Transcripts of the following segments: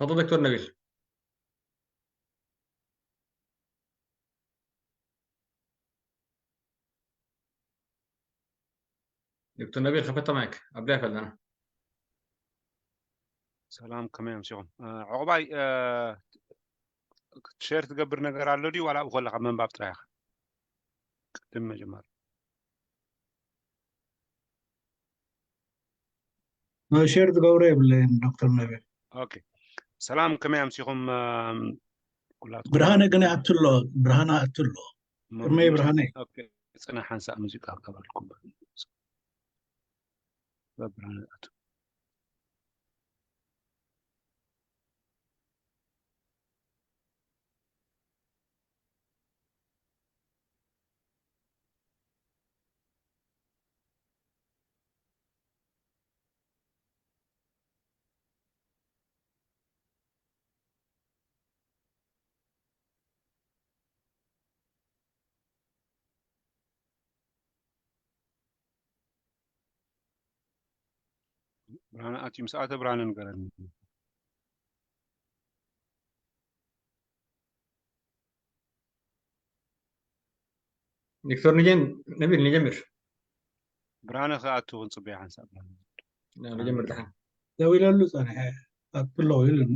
تفضل دكتور نبيل. دكتور نبيل، خفت معك قبلها فلنا. ሰላም፣ ከመይ ኣምሲኹም? እ፣ ዕቑባይ፣ እ፣ ሸር ትገብር ነገር ኣሎ ድዩ? ዋላ ኣብኡ ከለኻ ምንባብ ጥራይ ኢኻ? ቅድም መጀመር። ሸር ዝገብሮ የብለይን ዶክተር ነቢል። ኦኬ። ሰላም፣ ከመይ ኣምሲኹም? እም፣ ኩላትኩም ብርሃነ ግን ኣትሎ፣ ብርሃነ ኣትሎ። ቅድመይ ብርሃነ። ኦኬ። ጽናሕ ሓንሳእ ሙዚቃ ክገብረልኩም። ብርሃነ ኣቱ። ብርሃነ ኣትዩ፣ ምስ ኣተ ብርሃነ ንገረኒ። دكتور نجم، نبيل نجمر. ብርሃነ ክኣቱ ክንጽበዮ ሓንሳብ ብርሃነ። نعم، نجمر دحين. ደው ኢለሉ ጸኒሐ ኣትሎ ኢሉኒ።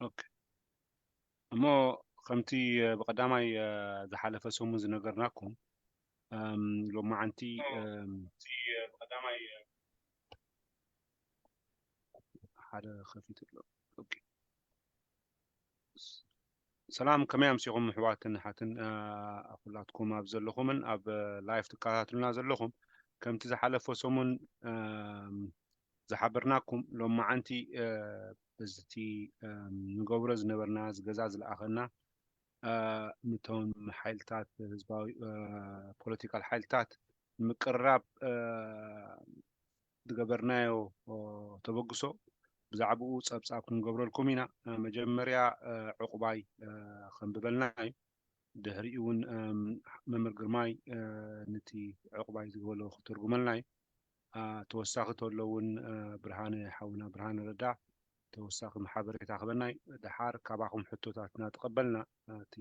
ኦኬ። እሞ ከምቲ፣ እ፣ ብቐዳማይ፣ እ፣ ዝሓለፈ ሰሙን ዝነገርናኩም፣ እም፣ ሎማዓንቲ፣ እም፣ ሓደ ከፊት ኣሎ። ኦኬ። ሰላም፣ ከመይ ኣምሲኹም ኣሕዋትን ኣሓትን፣ እ፣ ኩላትኩም ኣብ ዘለኹምን ኣብ፣ እ፣ ላይፍ ትከታተሉና ዘለኹም? ከምቲ ዝሓለፈ ሰሙን፣ እም፣ ዝሓበርናኩም፣ ሎማዓንቲ፣ እ፣ በዚ እቲ፣ እም፣ ንገብሮ ዝነበርና፣ እዚ ገዛ ዝለኣኸና፣ እ፣ ነቶም ሓይልታት፣ ህዝባዊ፣ እ፣ ፖለቲካል ሓይልታት ንምቅርራብ፣ እ፣ ዝገበርናዮ፣ እ፣ ተበግሶ፣ ብዛዕባኡ ጸብጻብ ክንገብረልኩም ኢና። እ፣ መጀመርያ፣ እ፣ ዕቑባይ፣ እ፣ ከንብበልና እዩ። ድሕሪኡ እውን፣ እም፣ መምህር ግርማይ፣ እ፣ ነቲ ዕቑባይ ዝበሎ ክትርጉመልና እዩ። እ፣ ተወሳኺ ተሎ እውን፣ እ፣ ብርሃነ ሓውና፣ ብርሃነ ረዳ፣ ተወሳኺ ሓበሬታ ክበና እዩ። ደሓር ካባኹም ሕቶታት እናተቐበልና፣ እ፣ እቲ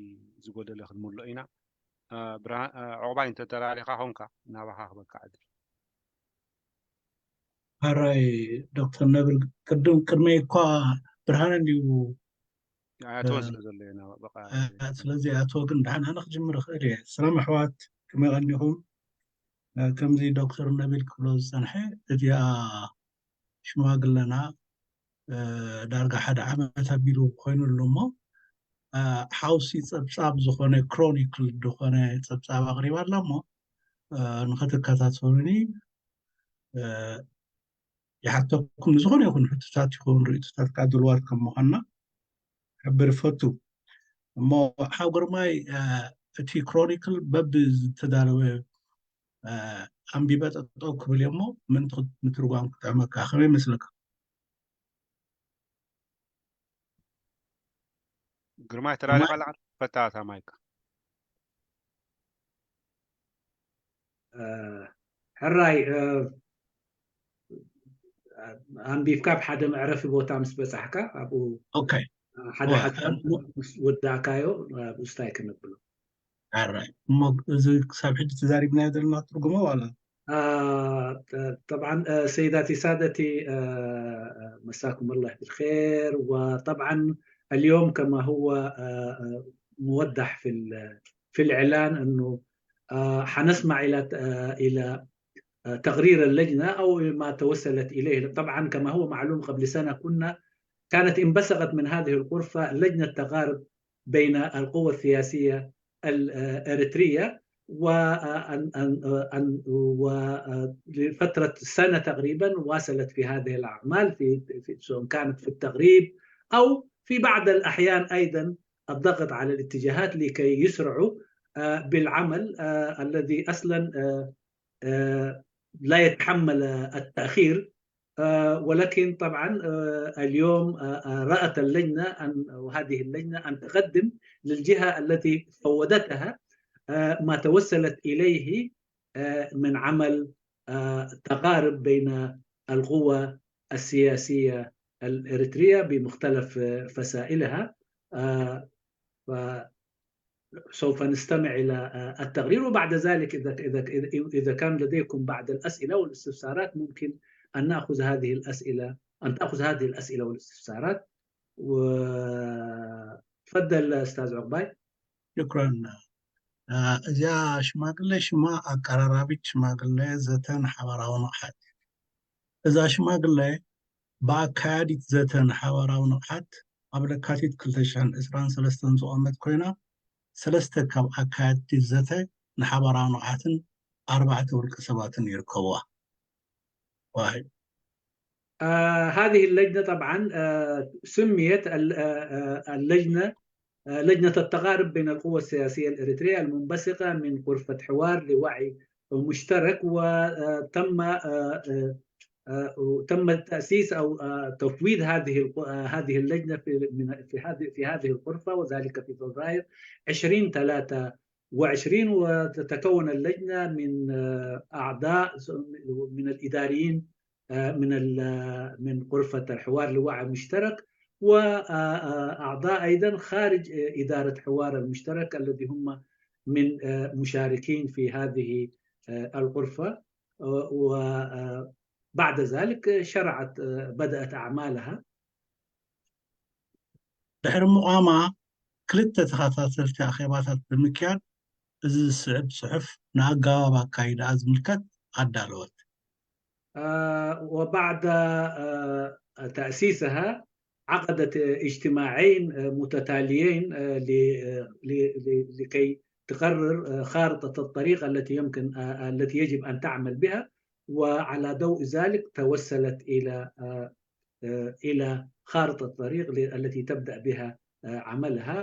ዝጎደለ ክንምልኦ ኢና። እ፣ ብርሃ-፣ እ፣ ዕቑባይ እንተ ተዳሊኻ ኾንካ፣ ናባኻ ክበካ ዕድል። ሕራይ ዶክተር ነብል፣ ቅድም፣ ቅድመይ እኳ ብርሃነ እንድዩ፣ ኣያተወ ስለ ዘሎ ኢና፣ በቃ። እ፣ ስለዚ ኣቶ ግን ደሓን ኣነ ክጅምር እኽእል እየ። ሰላም ኣሕዋት፣ ከመይ ቀኒኹም? እ፣ ከምዚ ዶክተር ነቢል ክብሎ ዝጸንሐ፣ እዚኣ ሽማግለና፣ እ፣ ዳርጋ ሓደ ዓመት ኣቢሉ ኮይኑ ኣሎ እሞ፣ እ፣ ሓውሲ ጸብጻብ ዝኾነ፣ ክሮኒክል ዝኾነ ጸብጻብ ኣቕሪባ ኣላ እሞ፣ እ፣ ንኽትከታተሉኒ፣ እ፣ ይሓተኩም። ንዝኾነ ይኹን ሕቶታት ይኸውን ርእይቶታት ከዓ ድልዋት ከም ምዃንና ክሕብር ይፈቱ። እሞ ሓው ግርማይ፣ እ፣ እቲ ክሮኒክል በቢ ዝተዳለወ፣ እ፣ ኣንቢበ ጠጠው ክብል እየ እሞ ምእንቲ ምትርጓም ክጥዕመካ። ከመይ ይመስለካ? ግርማይ ተላሊኻ ኣለኻ? ፈታታ ማይካ። እ፣ ሕራይ፣ እ፣ ኣንቢብካ ኣብ ሓደ መዕረፊ ቦታ ምስ በጻሕካ ኣብኡ ኦኬ። ሓደ ዋ፣ ሓሳብ ምስ ወዳእካዮ ኣብኡ ስታይ ክነብሎ። ሕራይ። እሞ እዚ ክሳብ ሕጂ ተዛሪብናዮ ዘለና ትርጉሞ ዋላ? آه، طبعا، آه، سيداتي سادتي، آه، آه، مساكم الله بالخير. وطبعا اليوم كما هو، آه، آه، موضح في ال-، في الإعلان أنه، آه، حنسمع إلى، آه، إلى، آه، تقرير اللجنة أو ما توصلت إليه. طبعا كما هو معلوم قبل سنة كنا، كانت انبثقت من هذه الغرفة لجنة تقارب بين القوى السياسية الإريترية، وأن، أن، أن، ولفترة سنة تقريبًا واصلت في هذه الأعمال، في، في، سواء كانت في التقريب أو في بعض الأحيان أيضًا الضغط على الاتجاهات لكي يسرعوا، آه، بالعمل، آه، الذي أصلًا، آه، آه، لا يتحمل التأخير. آه، ولكن طبعًا، آه، اليوم، آه، آه، رأت اللجنة أن، وهذه اللجنة أن تقدم للجهة التي فوضتها، آه، ما توصلت إليه، آه، من عمل، آه، تقارب بين القوى السياسية الإريترية بمختلف فصائلها. آه، فسوف نستمع إلى التقرير، وبعد ذلك إذا إذا إذا كان لديكم بعض الأسئلة والاستفسارات، ممكن أن نأخذ هذه الأسئلة أن تأخذ هذه الأسئلة والاستفسارات. وتفضل أستاذ عقباي. ሽክረን። እዚኣ ሽማግለ ሽማ ኣቀራራቢት ሽማግለ ዘተን ሓባራዊ ንቕሓት። እዛ ሽማግለ ብኣካያዲት ዘተን ሓባራዊ ንቕሓት ኣብ ለካቲት ክልተ ሽሕን ዕስራን ሰለስተን ዝቖመት ኮይና፣ ሰለስተ ካብ ኣካያዲት ዘተ ንሓባራዊ ንቕሓትን ኣርባዕተ ውልቀ ሰባትን ይርከብዋ። واحد. آه هذه اللجنة طبعا آه سميت آه آه اللجنة آه لجنة التقارب بين القوى السياسية الإريترية المنبثقة من غرفة حوار لوعي مشترك، وتم آه، آه، آه، وتم تأسيس أو آه، تفويض هذه آه، هذه اللجنة في في هذه في هذه الغرفة، وذلك في فبراير ألفين وثلاثة وعشرين، وتتكون اللجنة من آه، أعضاء من الإداريين آه، من من غرفة الحوار لوعي مشترك، وأعضاء أيضا خارج إدارة حوار المشترك الذي هم من مشاركين في هذه الغرفة. وبعد ذلك شرعت بدأت أعمالها. ድሕሪ ምቋማ ክልተ ተኸታተልቲ ኣኼባታት ብምክያድ እዚ ዝስዕብ ጽሑፍ ንኣገባብ ኣካይዳኣ ዝምልከት ኣዳለወት። وبعد تأسيسها عقدت اجتماعين متتاليين لكي تقرر خارطة الطريق التي يمكن التي يجب أن تعمل بها، وعلى ضوء ذلك توسلت إلى إلى خارطة الطريق التي تبدأ بها عملها،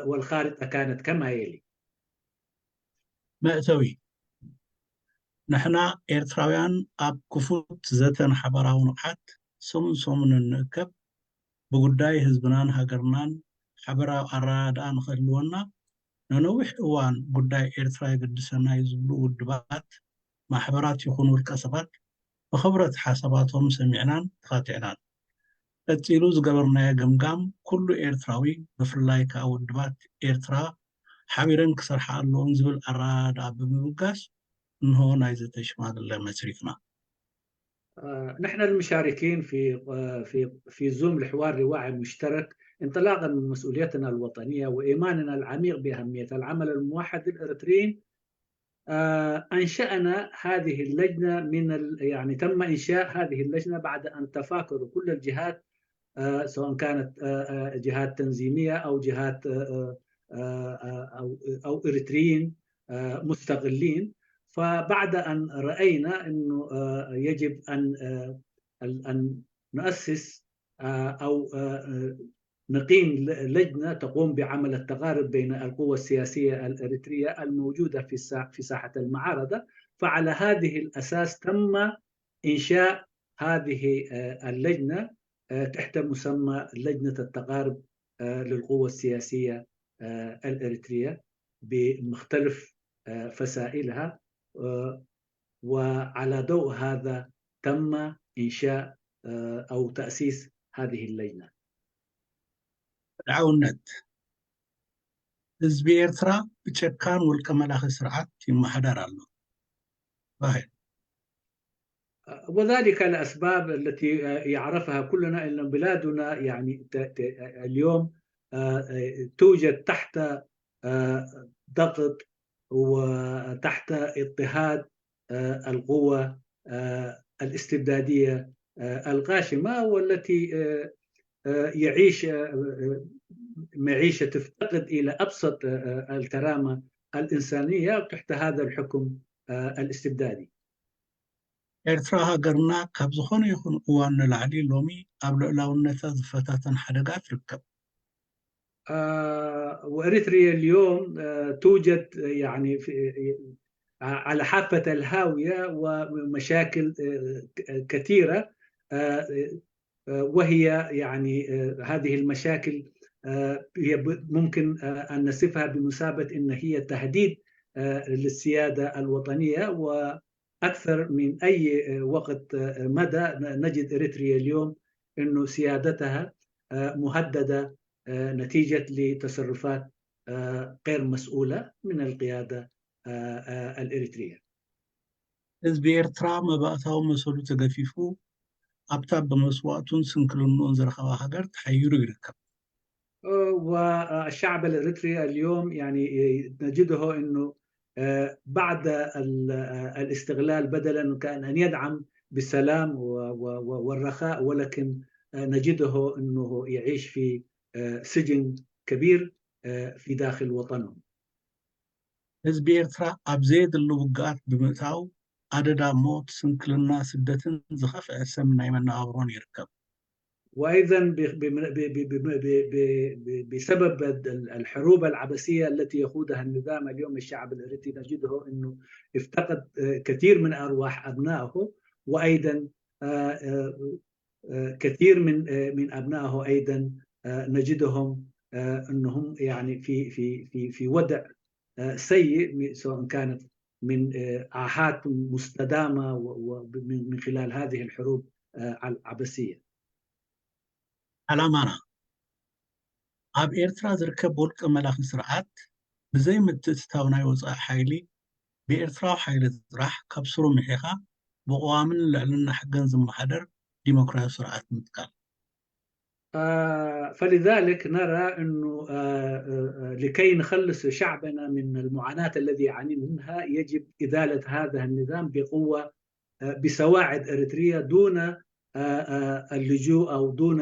والخارطة كانت كما يلي. መእተዊ። ንሕና ኤርትራውያን ኣብ ክፉት ዘተን ሓባራዊ ንቕሓት ሰሙን ሰሙን እንእከብ፣ ብጉዳይ ህዝብናን ሃገርናን ሓበራዊ ኣረዳድኣ ንኽህልወና፣ ንነዊሕ እዋን ጉዳይ ኤርትራ የገድሰና እዩ ዝብሉ ውድባት፣ ማሕበራት ይኹኑ ውልቀ ሰባት ብኽብረት ሓሳባቶም ሰሚዕናን ተኻቲዕናን። ቀጺሉ ዝገበርናዮ ገምጋም፣ ኩሉ ኤርትራዊ፣ ብፍላይ ከኣ ውድባት ኤርትራ፣ ሓቢረን ክሰርሓ ኣለዎን ዝብል ኣረዳድኣ ብምብጋስ፣ እንሆ ናይ ዘተ ሽማግለ መስሪትና። نحن المشاركين في في في زوم الحوار لوعي مشترك، انطلاقا من مسؤوليتنا الوطنيه وايماننا العميق باهميه العمل الموحد للاريتريين، انشانا هذه اللجنه من يعني تم انشاء هذه اللجنه بعد ان تفاكروا كل الجهات، سواء كانت جهات تنظيميه او جهات او او اريتريين مستقلين. فبعد ان راينا انه يجب ان ان نؤسس او نقيم لجنه تقوم بعمل التقارب بين القوى السياسيه الاريتريه الموجوده في في ساحه المعارضه. فعلى هذه الاساس تم انشاء هذه اللجنه تحت مسمى لجنه التقارب للقوى السياسيه الاريتريه بمختلف فصائلها، وعلى ضوء هذا تم انشاء او تاسيس هذه اللجنه. ዳውነት ህዝቢ ኤርትራ ብጨካን ውልቀ መላኺ ስርዓት ይመሓደር ኣሎ። وذلك الأسباب التي يعرفها كلنا، أن بلادنا يعني اليوم توجد تحت ضغط وتحت اضطهاد القوى الاستبدادية الغاشمة، والتي يعيش معيشة تفتقد إلى أبسط الكرامة الإنسانية تحت هذا الحكم الاستبدادي. ኤርትራ ሃገርና ካብ ዝኾነ ይኹን እዋን ንላዕሊ ሎሚ ኣብ ልዑላውነታ ዝፈታተን ሓደጋ ትርከብ። وإريتريا اليوم توجد يعني في على حافة الهاوية ومشاكل كثيرة، وهي يعني هذه المشاكل هي ممكن أن نصفها بمثابة أن هي تهديد للسيادة الوطنية و أكثر من أي وقت مدى نجد إريتريا اليوم أنه سيادتها مهددة نتيجة لتصرفات غير مسؤولة من القيادة الإريترية. ህዝቢ ኤርትራ መባእታዊ መሰሉ ተገፊፉ ኣብታ ብመስዋእቱን ስንክልንኡን ዝረኸባ ሃገር ተሓይሩ ይርከብ። والشعب الإريتري اليوم يعني نجده أنه بعد الاستغلال بدلا كان أن يدعم بالسلام والرخاء ولكن نجده أنه يعيش في سجن كبير في داخل وطنه. ህዝቢ ኤርትራ ኣብ ዘየድሊ ውግኣት ብምእታው ኣደዳ ሞት፣ ስንክልና፣ ስደትን ዝኸፍአ ሰም ናይ መነባብሮን ይርከብ። وايضا بسبب الحروب العبثيه التي يخوضها النظام اليوم الشعب الاريتري نجده انه افتقد كثير من ارواح ابنائه وايضا كثير من من ابنائه ايضا نجدهم انهم يعني في في في في في وضع سيء سواء كانت من عاهات مستدامه من خلال هذه الحروب العبثيه. ዓላማና ኣብ ኤርትራ ዝርከብ ውልቀ መላኺ ስርዓት ብዘይ ምትእትታው ናይ ወጻኢ ሓይሊ ብኤርትራዊ ሓይሊ ጥራሕ ካብ ስሩ ምሒኻ ብቕዋምን ልዕልና ሕገን ዝመሓደር ዲሞክራሲያዊ ስርዓት ምትካል። فلذلك نرى أنه لكي نخلص شعبنا من المعاناة الذي يعاني منها يجب إزالة هذا النظام بقوة بسواعد إريترية دون اللجوء أو دون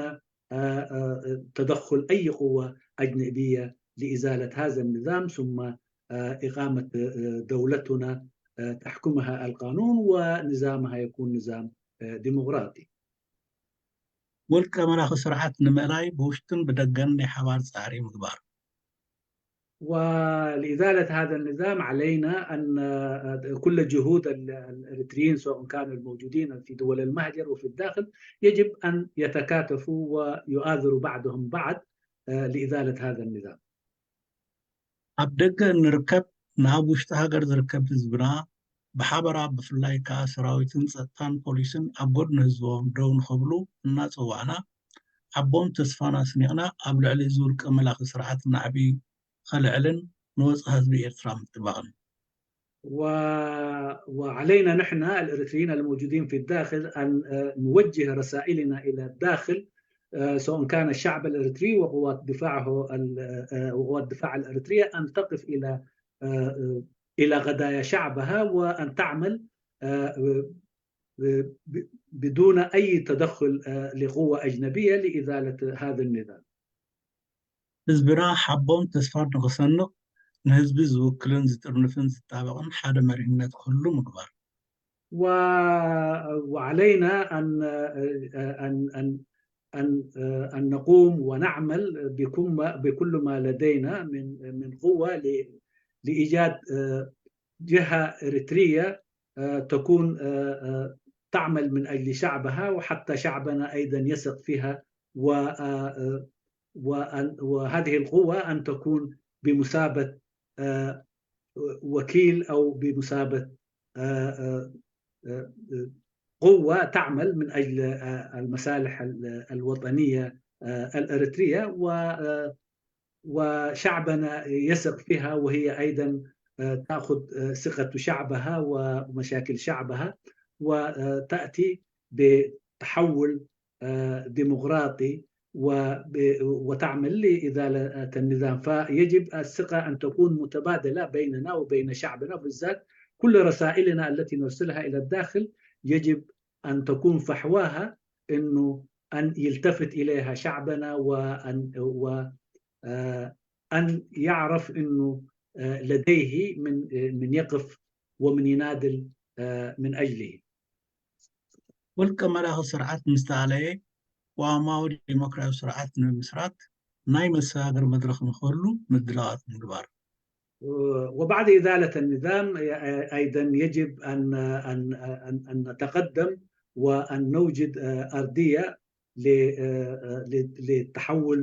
تدخل أي قوة أجنبية لإزالة هذا النظام ثم إقامة دولتنا تحكمها القانون ونظامها يكون نظام ديمقراطي. ውልቀ መላኺ ስርዓት ንምእላይ ብውሽጥን ብደገን ናይ ሓባር ጻዕሪ ምግባር። ولإزالة هذا النظام علينا أن كل جهود الإريتريين سواء كانوا الموجودين في دول المهجر وفي الداخل يجب أن يتكاتفوا ويؤازروا بعضهم بعض لإزالة هذا النظام. ኣብ ደገ እንርከብ ናብ ውሽጢ ሃገር ዝርከብ ህዝብና ብሓበራ ብፍላይ ከኣ ሰራዊትን ጸጥታን ፖሊስን ኣብ ጎድኒ ህዝቦም ደው ንኸብሉ እናጸዋዕና ሓቦን ተስፋን ኣስኒቕና ኣብ ልዕሊ እዚ ውልቀ መላኺ ስርዓት ናዕቢ ኸልዕልን ንወጻኢ ህዝቢ ኤርትራ ምጥባቕን። و... وعلينا نحن الإريتريين الموجودين في الداخل أن نوجه رسائلنا إلى الداخل سواء كان الشعب الإريتري وقوات دفاعه وقوات الدفاع الإريترية أن تقف إلى إلى قضايا شعبها وأن تعمل بدون أي تدخل لقوة أجنبية لإزالة هذا النظام. ህዝብና ሓቦን ተስፋን ንኽሰንቕ ንህዝቢ ዝውክልን ዝጥርንፍን ዝጣበቕን ሓደ መሪሕነት ክህሉ ምግባር። و... وعلينا أن أن أن أن أن نقوم ونعمل بكل ما بكل ما لدينا من من قوة ل... لإيجاد جهة إريترية تكون تعمل من أجل شعبها وحتى شعبنا أيضا يثق فيها و وأن وهذه القوة أن تكون بمثابة وكيل أو بمثابة قوة تعمل من أجل المصالح الوطنية الإريترية و وشعبنا يثق فيها وهي أيضا تأخذ ثقة شعبها ومشاكل شعبها وتأتي بتحول ديمقراطي وتعمل لإزالة النظام. فيجب الثقة أن تكون متبادلة بيننا وبين شعبنا بالذات كل رسائلنا التي نرسلها إلى الداخل يجب أن تكون فحواها أنه أن يلتفت إليها شعبنا وأن و أن يعرف أنه لديه من من يقف ومن يناضل من أجله. ውልቀ መላኺ ስርዓት ምስ ተኣለየ ቅዋማዊ ዲሞክራሲያዊ ስርዓት ንምምስራት ናይ መሰጋገሪ መድረኽ ንኽህሉ ምድላዋት ምግባር። وبعد إزالة النظام أيضا يجب أن أن أن نتقدم وأن نوجد أرضية للتحول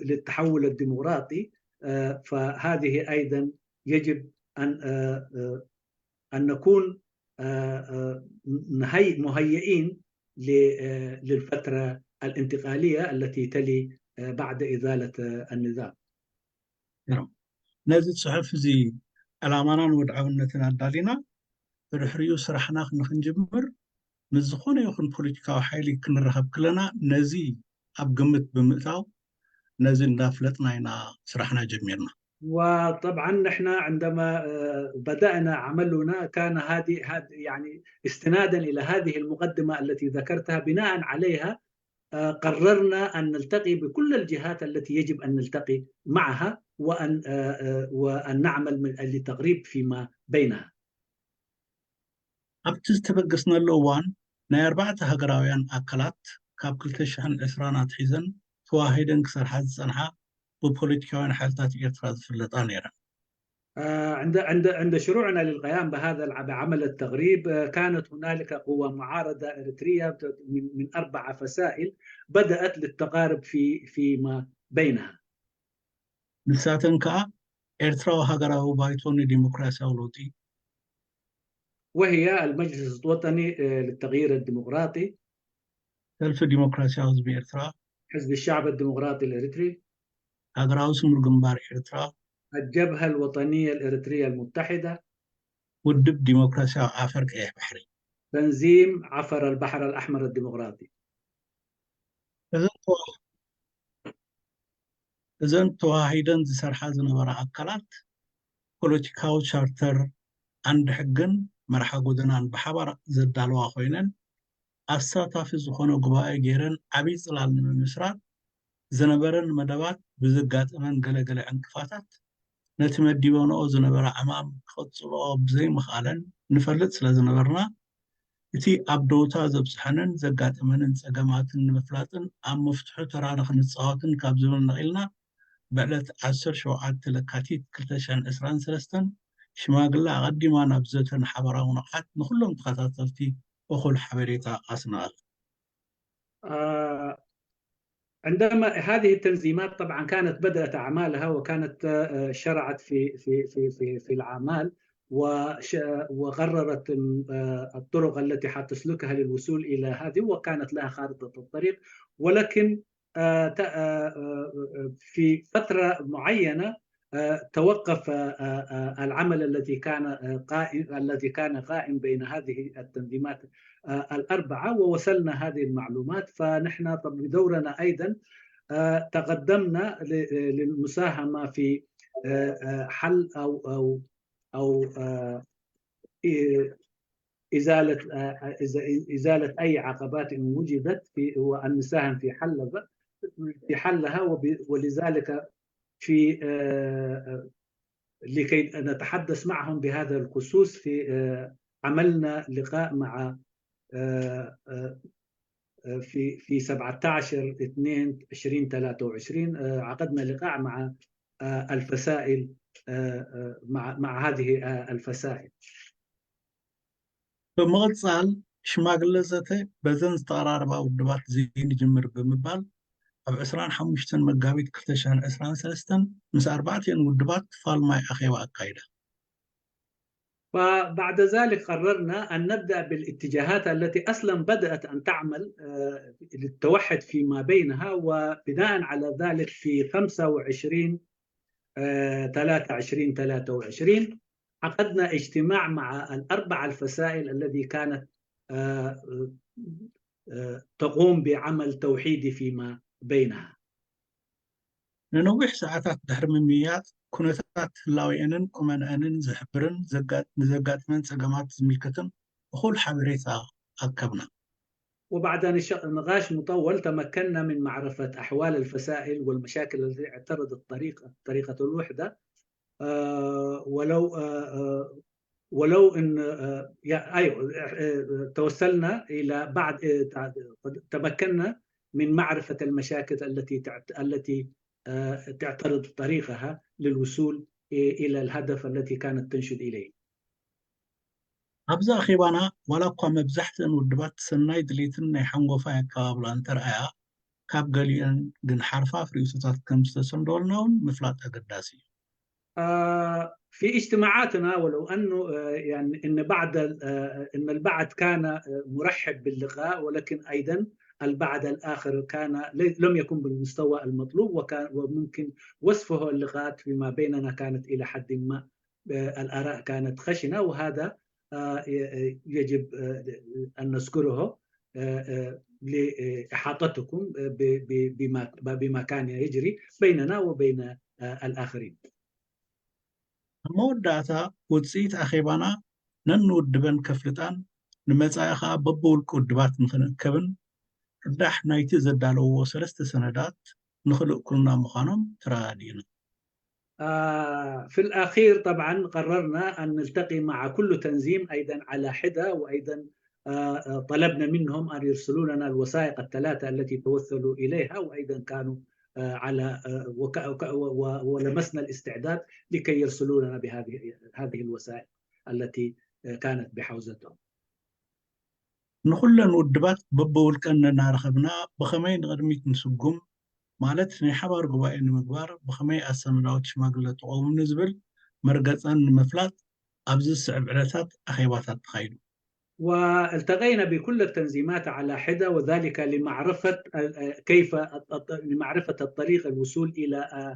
للتحول الديمقراطي فهذه أيضا يجب أن أن نكون آه، آه، نهي- مهيئين ل- آه، للفترة الانتقالية التي تلي آه، بعد إزالة آه، النظام. ነዚ ጽሑፍ እዚ ዕላማናን ወድዓውነትን ኣዳሊና ብድሕሪኡ ስራሕና ንክንጅምር ምስ ዝኾነ ይኹን ፖለቲካዊ ሓይሊ ክንራኸብ ከለና ነዚ ኣብ ግምት ብምእታው ነዚ እንዳፍለጥና ኢና ስራሕና ጀሚርና። وطبعا نحن عندما آه، بدأنا عملنا كان هذه هذه يعني استنادا إلى هذه المقدمة التي ذكرتها، بناء عليها آه، قررنا أن نلتقي بكل الجهات التي يجب أن نلتقي معها وأن آه، آه، وأن نعمل من أجل تقريب فيما بينها. ኣብቲ ዝተበገስነሉ እዋን ናይ ኣርባዕተ ሃገራውያን ኣካላት ካብ ክልተ ሽሕን ዕስራን ኣትሒዘን ተዋሂደን ክሰርሓ ዝጸንሓ ብፖለቲካውያን ሓይልታት ኤርትራ ዝፍለጣ ነይረን። آه، عند عند عند شروعنا للقيام بهذا الع- بعمل التقريب آه، كانت هنالك قوة معارضة إريترية من من أربع فصائل بدأت للتقارب في فيما بينها. ንሳተን ከኣ ኤርትራዊ ሃገራዊ ባይቶ ንዲሞክራሲያዊ ለውጢ وهي المجلس الوطني آه، للتغيير الديمقراطي، ሰልፊ ዲሞክራሲያዊ ህዝቢ ኤርትራ፣ حزب الشعب الديمقراطي الإريتري، ሃገራዊ ስሙር ግንባር ኤርትራ፣ الجبهة الوطنية الإريترية المتحدة، ውድብ ዲሞክራሲያዊ ዓፈር ቀይሕ ባሕሪ። تنظيم عفر البحر الأحمر الديمقراطي. እዘን ተዋ- እዘን ተዋሂደን ዝሰርሓ ዝነበራ ኣካላት ፖለቲካዊ ቻርተር፣ ዓንዲ ሕግን መርሓ ጎደናን ብሓባር ዘዳለዋ ኮይነን ኣሳታፊ ዝኾነ ጉባኤ ገይረን ዓብዪ ጽላል ንምምስራት ዝነበረን መደባት ብዘጋጠመን ገለገለ ዕንቅፋታት ነቲ መዲበንኦ ዝነበራ ዕማም ክቕጽልኦ ብዘይምኽኣለን ንፈልጥ ስለ ዝነበርና እቲ ኣብ ደውታ ዘብጽሐንን ዘጋጠመንን ጸገማትን ንምፍላጥን ኣብ ምፍትሑ ተራ ንኽንጻወትን ካብ ዝብል ነቒልና ብዕለት ዓሰርተ ሸውዓተ ለካቲት ክልተ ሽሕን ዕስራን ሰለስተን ሽማግለ ኣቐዲማ ናብ ዘተን ሓበራዊ ንቕሓት ንኹሎም ተኸታተልቲ እኹል ሓበሬታ ኣስነቐት። آه، عندما هذه التنظيمات طبعا كانت بدأت أعمالها وكانت آه، شرعت في في في في في الأعمال وش- وقررت آه، الطرق التي حتسلكها للوصول إلى هذه، وكانت لها خارطة الطريق، ولكن آه، ت- آه، آه، في فترة معينة آه، توقف آه، آه، العمل الذي كان آه، قائم الذي كان قائم بين هذه التنظيمات آه، الأربعة، ووصلنا هذه المعلومات. فنحن طب- بدورنا أيضا آه، تقدمنا ل- للمساهمة في آه، آه، حل أو أو أو آه، إيه، إزالة آه، إز- إزالة أي عقبات إن وجدت في وأن نساهم في حل في حلها وب- ولذلك في آه، آه، لكي نتحدث معهم بهذا الخصوص في آه، عملنا لقاء مع آه، آه، آه، في في سبعتاشر اثنين عشرين ثلاثة وعشرين آه، عقدنا لقاء مع آه، الفصائل آه، آه، مع مع هذه آه، الفصائل. ብምቕጻል ሽማግለ ዘተ በዘን ዝተቐራረባ ውድባት ዘይንጅምር ብምባል ኣብ ዕስራን ሓሙሽተን መጋቢት ክልተ ሽሕን ዕስራን ሰለስተን ምስ ኣርባዕቲኤን ውድባት ፋልማይ ኣኼባ ኣካይዳ። فبعد ذلك قررنا أن نبدأ بالاتجاهات التي أصلا بدأت أن تعمل آه، للتوحد فيما بينها، وبناء على ذلك في خمسة وعشرين آه، ثلاثة وعشرين ثلاثة وعشرين عقدنا اجتماع مع الأربع الفصائل الذي كانت آه، آه، تقوم بعمل توحيدي فيما بينها. ንነዊሕ ሰዓታት ድሕሪ ምምይያጥ ኩነታት ህላዌአንን ቁመንአንን ዝሕብርን ዘጋ- ንዘጋጥመን ጸገማት ዝምልከትን እኹል ሓበሬታ ኣከብና። وبعد نش- نقاش مطول تمكنا من معرفة أحوال الفصائل والمشاكل التي اعترضت طريقة طريقة الوحدة آه، ولو آه، آه، ولو ان آه، يا- ايوه آه، آه، توصلنا الى بعد آه، تع- تمكنا من معرفه المشاكل التي تعت- التي آه، تعترض طريقها للوصول الى الهدف التي كانت تنشد اليه. ኣብዚ ኣኼባና ዋላ እኳ መብዛሕትአን ውድባት ሰናይ ድሌትን ናይ ሓንጎፋይ ኣቀባብላ እንተረኣያ ካብ ገሊአን ግን ሓርፋፍ ርእይቶታት ከም ዝተሰንደወልና እውን ምፍላጥ ኣገዳሲ እዩ። آه، في اجتماعاتنا، ولو أنه، آه، يعني، إن بعض ال-، آه، إن البعض كان، آه، مرحب باللقاء، ولكن أيضًا البعض الآخر كان لي-، لم يكن بالمستوى المطلوب، وكان، وممكن وصفه اللقاءات فيما بيننا كانت إلى حد ما، آه، الآراء كانت خشنة، وهذا، آه، ي-، يجب، آه، أن نذكره، آه، آه، لإحاطتكم، آه، ب-، ب-، بما، بما كان يجري بيننا وبين، آه، الآخرين. ኣብ መወዳእታ ውፅኢት ኣኼባና ነንውድበን ከፍልጣን ንመጻኢ ኸኣ በብውልቂ ውድባት ንኽንእከብን ቅዳሕ ናይቲ ዘዳለውዎ ሰለስተ ሰነዳት ንኽልእኩልና ምዃኖም ተረዳዲእና። آه، في الأخير طبعًا قررنا أن نلتقي مع كل تنظيم أيضًا على حدة، وأيضًا، آه، آه، طلبنا منهم أن يرسلوا لنا الوثائق الثلاثة التي توصلوا إليها، وأيضًا كانوا، آه، على، آه، وك-، وك-، و-، و-، ولمسنا الاستعداد لكي يرسلوا لنا بهذه، هذه الوثائق التي، آه، كانت بحوزتهم. ንኹለን ውድባት በብውልቀን እናረኸብና ብኸመይ ንቕድሚት ንስጉም፣ ማለት ናይ ሓባር ጉባኤ ንምግባር ብኸመይ ኣሰናዳዎት ሽማግለ ትቐውሙ ንዝብል መርገጸን ንምፍላጥ ኣብዚ ዝስዕብ ዕለታት ኣኼባታት ተኻይዱ። والتقينا بكل التنظيمات على حدة، وذلك لمعرفة، آه، كيف الط-، لمعرفة الطريق الوصول إلى، آه،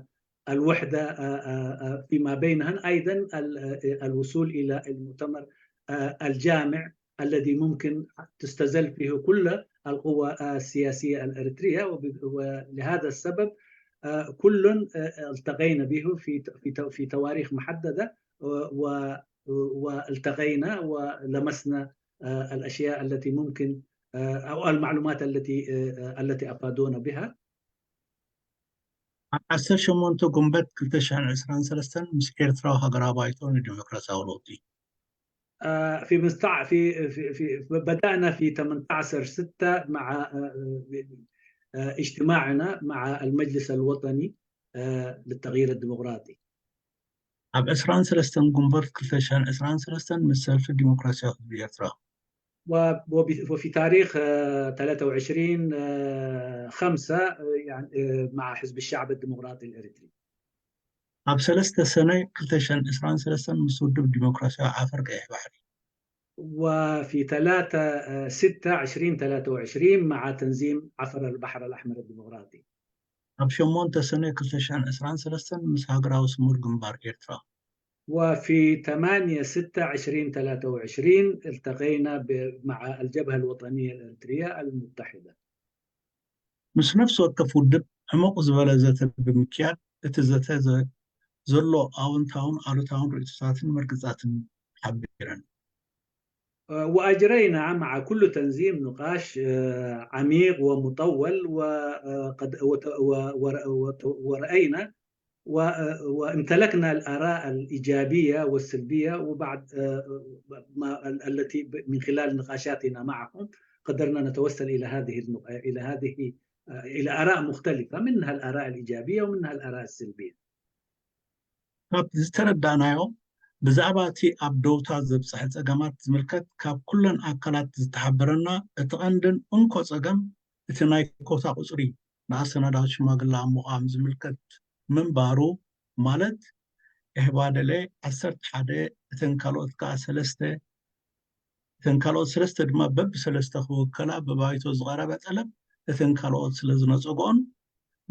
الوحدة، آه، آه، آه، فيما بينهن، أيضًا ال-، آه، الوصول إلى المؤتمر، آه، الجامع الذي ممكن تستزل فيه كل القوى، آه، السياسية الإريترية. وب-، ولهذا السبب، آه، كل، آه، التقينا به في ت-، في تو-، في تواريخ محددة، و-، و-، والتقينا ولمسنا، آه، الأشياء التي ممكن، آه، أو المعلومات التي، آه، آه، التي أفادونا بها. ኣብ ዓሰርተ ሸሞንተ ጉንበት ክልተ ሽሕን ዕስራን ሰለስተን ምስ ኤርትራዊ ሃገራዊ ባይቶ ንዲሞክራሲያዊ ለውጢ። آه، في مستع-، في، في، في، بدأنا في ثمنتعش ستة مع، آه، آه، اجتماعنا مع المجلس الوطني، آه، للتغيير الديمقراطي. ኣብ ዕስራን ሰለስተን ጉንበት ክልተ ሽሕን ዕስራን ሰለስተን ምስ ሰልፊ ዲሞክራሲያዊ ህዝቢ ኤርትራ። و-، وب-، وفي تاريخ، آه، ثلاثة وعشرين، آه، خمسة، آه، يعني، آه، مع حزب الشعب الديمقراطي الإريتري. ኣብ ሰለስተ ሰነ ክልተ ሽሕን ዕስራን ሰለስተን ምስ ውድብ ዲሞክራሲያዊ ዓፈር ቀይሕ ባሕሪ። وفي ثلاثة ستة عشرين ثلاثة وعشرين مع تنظيم عفر البحر الأحمر الديمقراطي. ኣብ ሸሞንተ ሰነ ክልተ ሽሕን ዕስራን ሰለስተን ምስ ሃገራዊ ስሙር ግንባር ኤርትራ። وفي ثمانية ستة عشرين ثلاثة وعشرين التقينا ب-، مع الجبهة الوطنية الإريترية المتحدة. ምስ ነፍሲ ወከፍ ውድብ ዕሙቕ ዝበለ ዘተ ብምክያድ፣ እቲ ዘተ ዘ-፣ ዘሎ ኣወንታውን ኣሉታውን ርእይቶታትን መርገጻትን ሓቢረን። آه، وأجرينا مع كل تنظيم نقاش، آه، عميق ومطول، و-، آه، قد-، وت-، و-، ور-، وت-، ورأينا و-، آه، وامتلكنا الآراء الإيجابية والسلبية، وبعد، آه، ما ال-، التي ب-، من خلال نقاشاتنا معهم قدرنا نتوصل إلى هذه النق-، إلى هذه، آه، إلى آراء مختلفة، منها الآراء الإيجابية ومنها الآراء السلبية. ካብ ዝተረዳእናዮ፣ ብዛዕባ እቲ ኣብ ደውታ ዘብጽሐ ጸገማት ዝምልከት ካብ ኩለን ኣካላት ዝተሓበረና እቲ ቀንድን እንኮ ጸገም እቲ ናይ ኮታ ቁጽሪ ንኣሰናዳዎት ሽማግለ ኣብ ምቋም ዝምልከት ምንባሩ፣ ማለት ኤህባደለ ዓሰርተ ሓደ፣ እተን ካልኦት ከኣ ሰለስተ፣ እተን ካልኦት ሰለስተ ድማ በብሰለስተ ክውከላ ብባይቶ ዝቐረበ ጠለብ እተን ካልኦት ስለ ዝነጸግኦን፣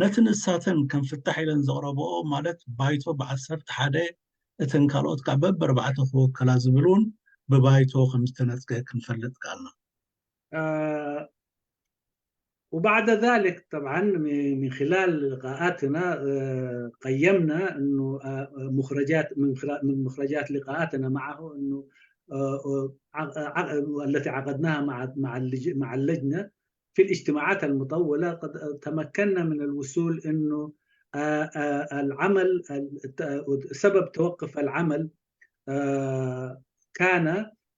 ነቲ ንሳተን ከም ፍታሕ ኢለን ዘቕረብኦ፣ ማለት ባይቶ ብዓሰርተ ሓደ፣ እተን ካልኦት ከኣ በብኣርባዕተ ክውከላ ዝብል እውን ብባይቶ ከም ዝተነጽገ ክንፈልጥ ከኣልና። آه، وبعد ذلك طبعًا م-، من خلال لقاءاتنا، آه، قيمنا إنه، آه، مخرجات، من خلال، من مخرجات لقاءاتنا معه إنه، آه، آه، ع-، ع-، التي عقدناها مع، مع اللج-، مع اللجنة في الاجتماعات المطولة، قد تمكنا من الوصول إنه، آه، آه، العمل، الت-، سبب توقف العمل، آه، كان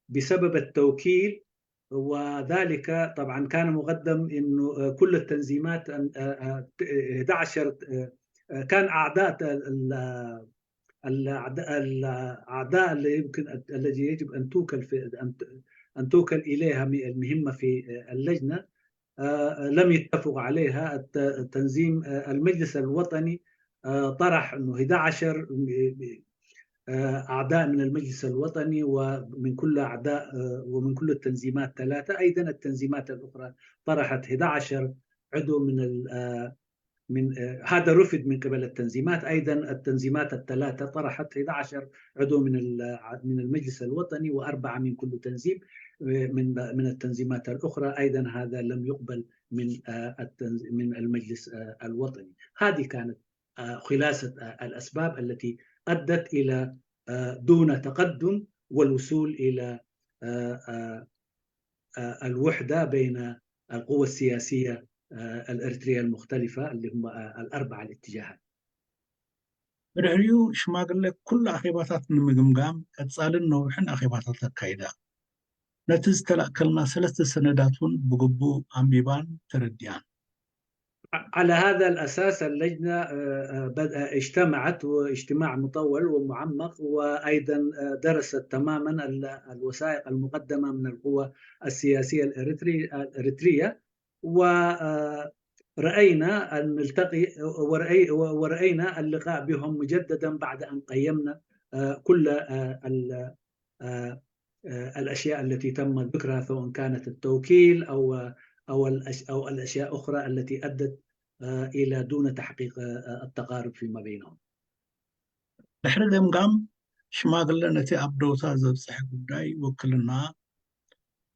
بسبب التوكيل، وذلك طبعًا كان مقدم إنه، آه، كل التنظيمات، آه، آه، ت-، إحدى عشر، آه، آه، كان أعضاء ال-، ال-، الأعضاء، الأعضاء اللي يمكن أن، الذي يجب أن توكل في، أن ت-، أن توكل إليها م-، المهمة في، آه، اللجنة، آه، لم يتفقوا عليها. الت-، التنظيم، آه، المجلس الوطني، آه، طرح إنه إحدى عشر م-، م-، آه، أعضاء من المجلس الوطني ومن كل أعضاء، آه، ومن كل التنظيمات ثلاثة. أيضًا التنظيمات الأخرى طرحت احدعش عضو من ال-، آه، من، آه، هذا رفض من قبل التنظيمات. أيضًا التنظيمات الثلاثة طرحت احدعش عضو من ال-، من المجلس الوطني وأربعة من كل تنظيم، آه، من ب-، من التنظيمات الأخرى. أيضًا هذا لم يقبل من، آه، التنظ-، من المجلس، آه، الوطني. هذه كانت، آه، خلاصة، آه، الأسباب التي أدت إلى، آه، دون تقدم والوصول إلى، آه، آه، آه، الوحدة بين القوى السياسية، آه، الإريترية المختلفة اللي هم، آه، الأربع الاتجاهات. ብድሕሪኡ ሽማግለ ኩሉ ኣኼባታት ንምግምጋም ቀጻልን ነዊሕን ኣኼባታት ኣካይዳ። ነቲ ዝተላእከልና ሰለስተ ሰነዳት እውን ብግቡእ ኣንቢባን ተረዲኣን። على هذا الأساس اللجنة، آه، آه، بد-، آه، اجتمعت واجتماع مطول ومعمق، وأيضًا، آه، درست تمامًا ال-، الوثائق المقدمة من القوى السياسية الإريتري-، الإريترية، ورأينا أن نلتقي، ورأي-، ورأينا اللقاء بهم مجددًا بعد أن قيمنا، آه، كل، آه، ال-، آه، آه، الأشياء التي تم ذكرها، سواء كانت التوكيل أو، أو الأش-، أو الأشياء أخرى التي أدت، آه، إلى دون تحقيق، آه، التقارب فيما بينهم. ድሕሪ ገምጋም ሽማግለ ነቲ ኣብ ደውታ ዘብጽሐ ጉዳይ ውክልና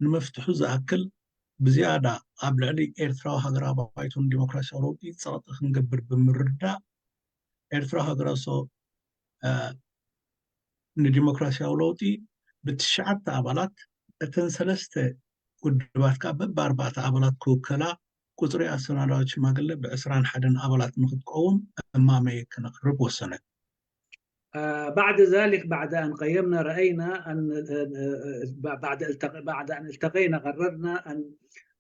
ንምፍትሑ ዝኣክል ብዝያዳ ኣብ ልዕሊ ኤርትራዊ ሃገራዊ ባይቶን ዲሞክራሲያዊ ለውጢ ጸቕጢ ክንገብር ብምርዳእ ኤርትራዊ ሃገራዊ ሶ-፣ እ፣ ንዲሞክራሲያዊ ለውጢ ብትሽዓተ ኣባላት እተን ሰለስተ ውድባት ከኣ በብኣርባዕተ ኣባላት ክውከላ ቁጽሪ ኣሰናዳዊት ሽማግለ ብዕስራን ሓደን ኣባላት ንክትቀውም እማመ ክነቕርብ ወሰነ። آه، بعد ذلك، بعد أن قيمنا، رأينا أن، آه، آه، بعد التق-، بعد أن التقينا، قررنا أن،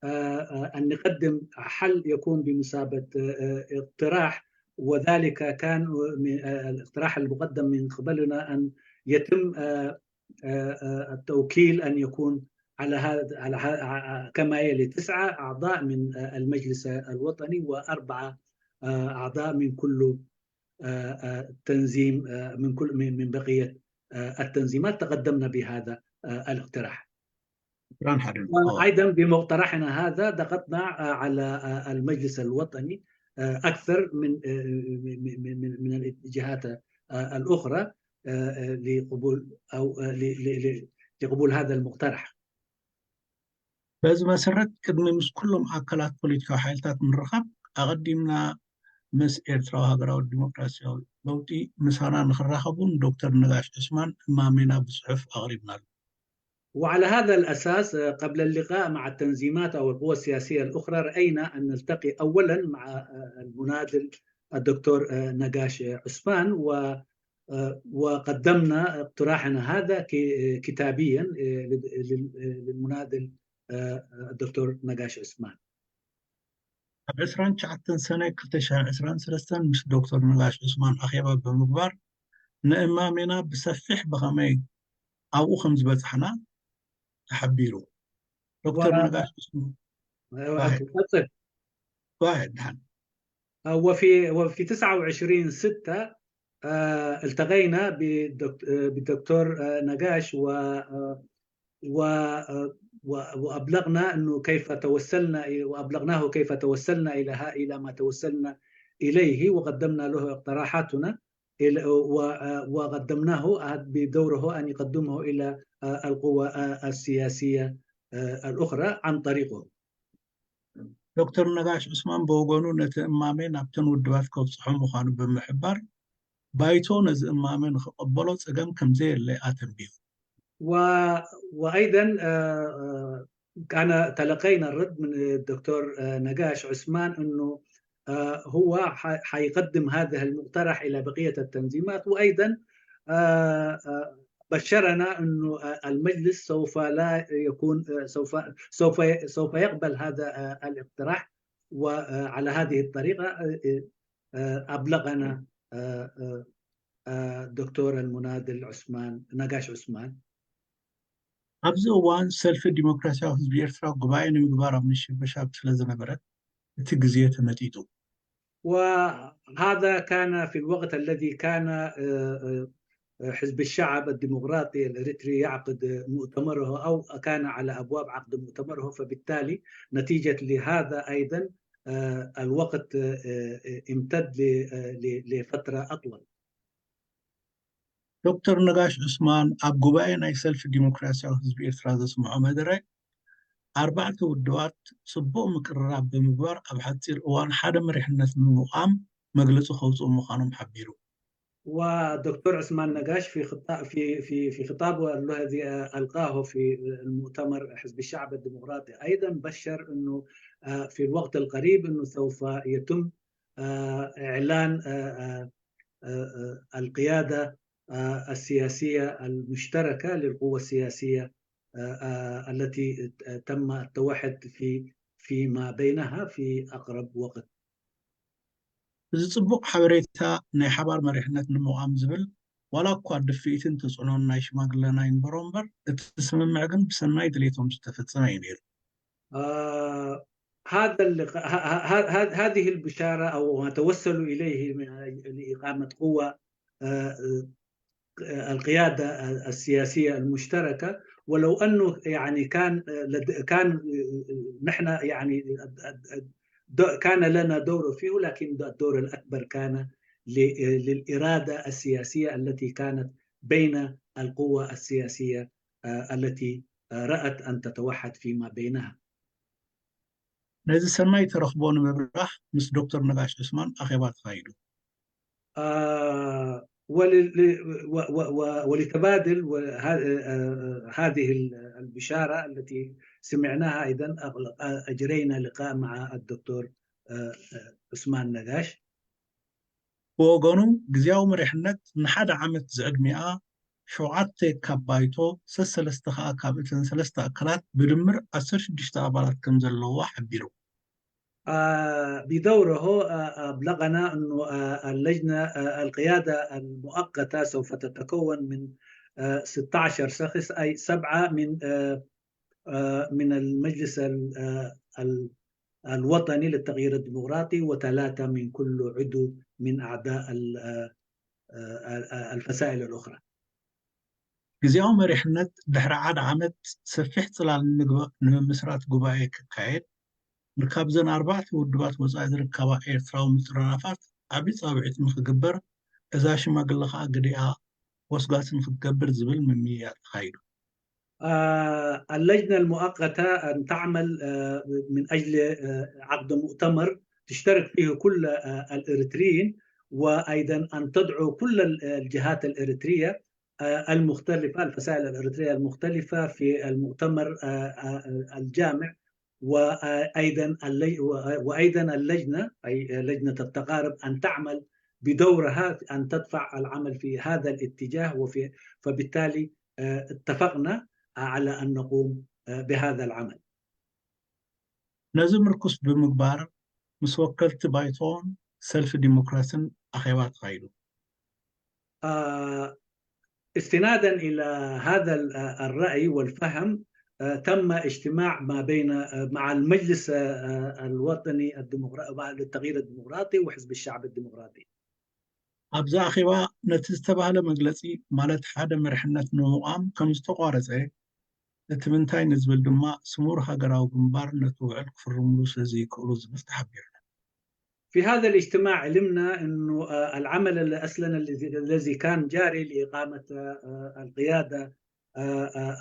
آه، آه، أن نقدم حل يكون بمثابة، آه، آه، اقتراح، وذلك كان من، آه، الاقتراح المقدم من قبلنا أن يتم، آه، آه، آه، التوكيل أن يكون على هذا، على ه-، ع-، كما يلي: تسعة أعضاء من، آه، المجلس الوطني، وأربعة، آه، أعضاء من كل، آه، آه، تنظيم، آه، من كل، من، من بقية، آه، التنظيمات. تقدمنا بهذا، آه، الاقتراح. ኢስራን ሓደን። وأيضًا بمقترحنا هذا ضغطنا، آه، على، آه، المجلس الوطني، آه، أكثر من، آه، من، من، من، من الجهات، آه، الأخرى، آه، آه، لقبول أو، آه، ل-، ل-، ل-، لقبول هذا المقترح. በዚ መሰረት ቅድሚ ምስ ኩሎም ኣካላት ፖለቲካዊ ሓይልታት ምርኻብ ኣቐዲምና ምስ ኤርትራዊ ሃገራዊ ዲሞክራሲያዊ ለውጢ ምሳና ንክራኸቡን ዶክተር ነጋሽ ዑስማን እማሜና ብጽሑፍ ኣቕሪብናሉ። وعلى هذا الأساس، آه، قبل اللقاء مع التنظيمات أو القوى السياسية الأخرى، رأينا أن نلتقي أولًا مع، آه، المناضل الدكتور، آه، نقاش، آه، عثمان، و، آه، وقدمنا اقتراحنا هذا ك-، آه، كتابيًا، آه، لل-، لل-، آه، للمناضل، آه، الدكتور نقاش عثمان. ኣብ ዕስራን ትሽዓተን ሰነ ክልተ ሽሕን ዕስራን ሰለስተን ምስ ዶክተር ነጋሽ ዑስማን ኣኼባ ብምግባር ንእማሜና ብሰፊሕ ብኸመይ ኣብኡ ከም ዝበጻሕና ተሓቢሩ። ዶክተር و-، ነጋሽ ዑስማን أيوة، واحد. أوكي، قصد. واحد دحان. آه، وفي، وفي تسعة وعشرين ستة، آه، التقينا بالدكت-، آه، بالدكتور، آه، نقاش و، آه، و، آه، و، وأبلغنا أنه كيف توسلنا إ-، وأبلغناه كيف توسلنا إلى ها-، إلى ما توسلنا إليه، وقدمنا له اقتراحاتنا إلى، و، آه، وقدمناه بدوره أن يقدمه إلى، آه، القوى، آه، السياسية، آه، الأخرى عن طريقه. ዶክተር ነጋሽ ዑስማን ብወገኑ ነቲ እማሜ ናብተን ውድባት ከብጽሖ ምዃኑ ብምሕባር፣ ባይቶ ነዚ እማሜ ንኽቐበሎ ጸገም ከም ዘየለ ኣተንቢሁ። و-، وأيضًا، آه، آه، كان تلقينا الرد من الدكتور، آه، نقاش عثمان أنه، آه، هو ح-، حيقدم هذا المقترح إلى بقية التنظيمات، وأيضًا، آه، آه، بشرنا أنه، آه، المجلس سوف لا يكون، آه، سوف، سوف، سوف يقبل هذا، آه، الاقتراح، وعلى هذه الطريقة، آه، آه، أبلغنا، آه، آه، آه، الدكتور المناضل عثمان، نقاش عثمان. ኣብዚ እዋን ሰልፊ ዲሞክራሲያዊ ህዝቢ ኤርትራ ጉባኤ ንምግባር ኣብ ምሽብሻብ ስለ ዝነበረ እቲ ግዜ ተመጢጡ። وهذا كان في الوقت الذي كان، آه، آه، حزب الشعب الديمقراطي الإريتري يعقد مؤتمره أو كان على أبواب عقد مؤتمره، فبالتالي نتيجة لهذا أيضا الوقت امتد لفترة أطول. ዶክተር ነጋሽ ዑስማን ኣብ ጉባኤ ናይ ሰልፊ ዲሞክራሲያዊ ህዝቢ ኤርትራ ዘስምዖ መደረ ኣርባዕተ ውድባት ጽቡቕ ምቅርራብ ብምግባር ኣብ ሓጺር እዋን ሓደ መሪሕነት ንምቋም መግለጺ ከውፅኡ ምዃኖም ሓቢሩ። ودكتور عثمان نقاش في خطاب في في في خطابه الذي القاه في المؤتمر حزب الشعب الديمقراطي ايضا بشر انه في الوقت القريب انه سوف يتم اعلان القياده السياسيه المشتركه للقوى السياسيه التي تم التوحد في فيما بينها في اقرب وقت. እዚ ጽቡቕ ሓበሬታ ናይ ሓባር መሪሕነት ንምቋም ዝብል ዋላ እኳ ድፍኢትን ተጽዕኖን ናይ ሽማግለና ይንበሮ እምበር እቲ ስምምዕ ግን ብሰናይ ድሌቶም ዝተፈጸመ እዩ ነይሩ። هذا اللقاء هذه البشارة أو ما توسلوا إليه لإقامة قوة القيادة السياسية المشتركة، ولو أنه يعني كان كان نحن يعني كان لنا دور فيه، لكن الدور الأكبر كان للإرادة السياسية التي كانت بين القوى السياسية التي رأت أن تتوحد فيما بينها. ነዚ ሰናይ ተረኽቦ ንምብራህ ምስ ዶክተር ነጋሽ ዑስማን ኣኼባ ተኻይዱ። ولتبادل هذه البشارة التي سمعناها أيضا أجرينا لقاء مع الدكتور عثمان نقاش. ብወገኑ ግዜያዊ መሪሕነት ንሓደ ዓመት ዝዕድሚኣ ሸውዓተ ካብ ባይቶ ሰሰለስተ ከዓ ካብ እተን ሰለስተ ኣካላት ብድምር ዓሰርተ ሽዱሽተ ኣባላት ከም ዘለውዋ ሓቢሩ። بدوره أبلغنا أن اللجنة القيادة المؤقتة سوف تتكون من ستة عشر شخص، أي سبعة من من المجلس الوطني للتغيير الديمقراطي وثلاثة من كل عضو من أعضاء الفصائل الأخرى. ግዜያዊ መሪሕነት ድሕሪ ሓደ ዓመት ሰፊሕ ጽላል ንምምስራት ጉባኤ ክካየድ፣ ካብዘን ኣርባዕተ ውድባት ወጻኢ ዝርከባ ኤርትራዊ ምጥርናፋት ዓቢ ጻውዒት ንኽግበር፣ እዛ ሽማግለ ከኣ ግዲኣ ወስጋሲ ንኽትገብር ዝብል ምምይያጥ ተኻይዱ። اللجنة المؤقتة أن تعمل من أجل عقد مؤتمر تشترك فيه كل الإريتريين، وأيضا أن تدعو كل الجهات الإريترية المختلفة، الفصائل الإريترية المختلفة في المؤتمر الجامع، وأيضا وأيضا اللجنة، أي لجنة التقارب، أن تعمل بدورها أن تدفع العمل في هذا الاتجاه، وفي فبالتالي اتفقنا على أن نقوم بهذا العمل. ነዚ ምርኩስ ብምግባር ምስ ወከልቲ ባይቶን ሰልፊ ዲሞክራሲን ኣኼባ ተኻይዱ። استنادا إلى هذا الرأي والفهم تم اجتماع ما بين مع المجلس الوطني الديمقراطي للتغيير الديمقراطي وحزب الشعب الديمقراطي. ኣብዚ ኣኼባ ነቲ ዝተባህለ መግለጺ ማለት ሓደ መሪሕነት ንምቋም ከም ዝተቋረጸ እቲ ምንታይ ንዝብል ድማ ስሙር ሃገራዊ ግንባር ነቲ ውዕል ክፍርምሉ ስለዘይክእሉ ዝብል ተሓቢሩ። في هذا الاجتماع علمنا أنه العمل أصلا الذي كان جاري لإقامة القيادة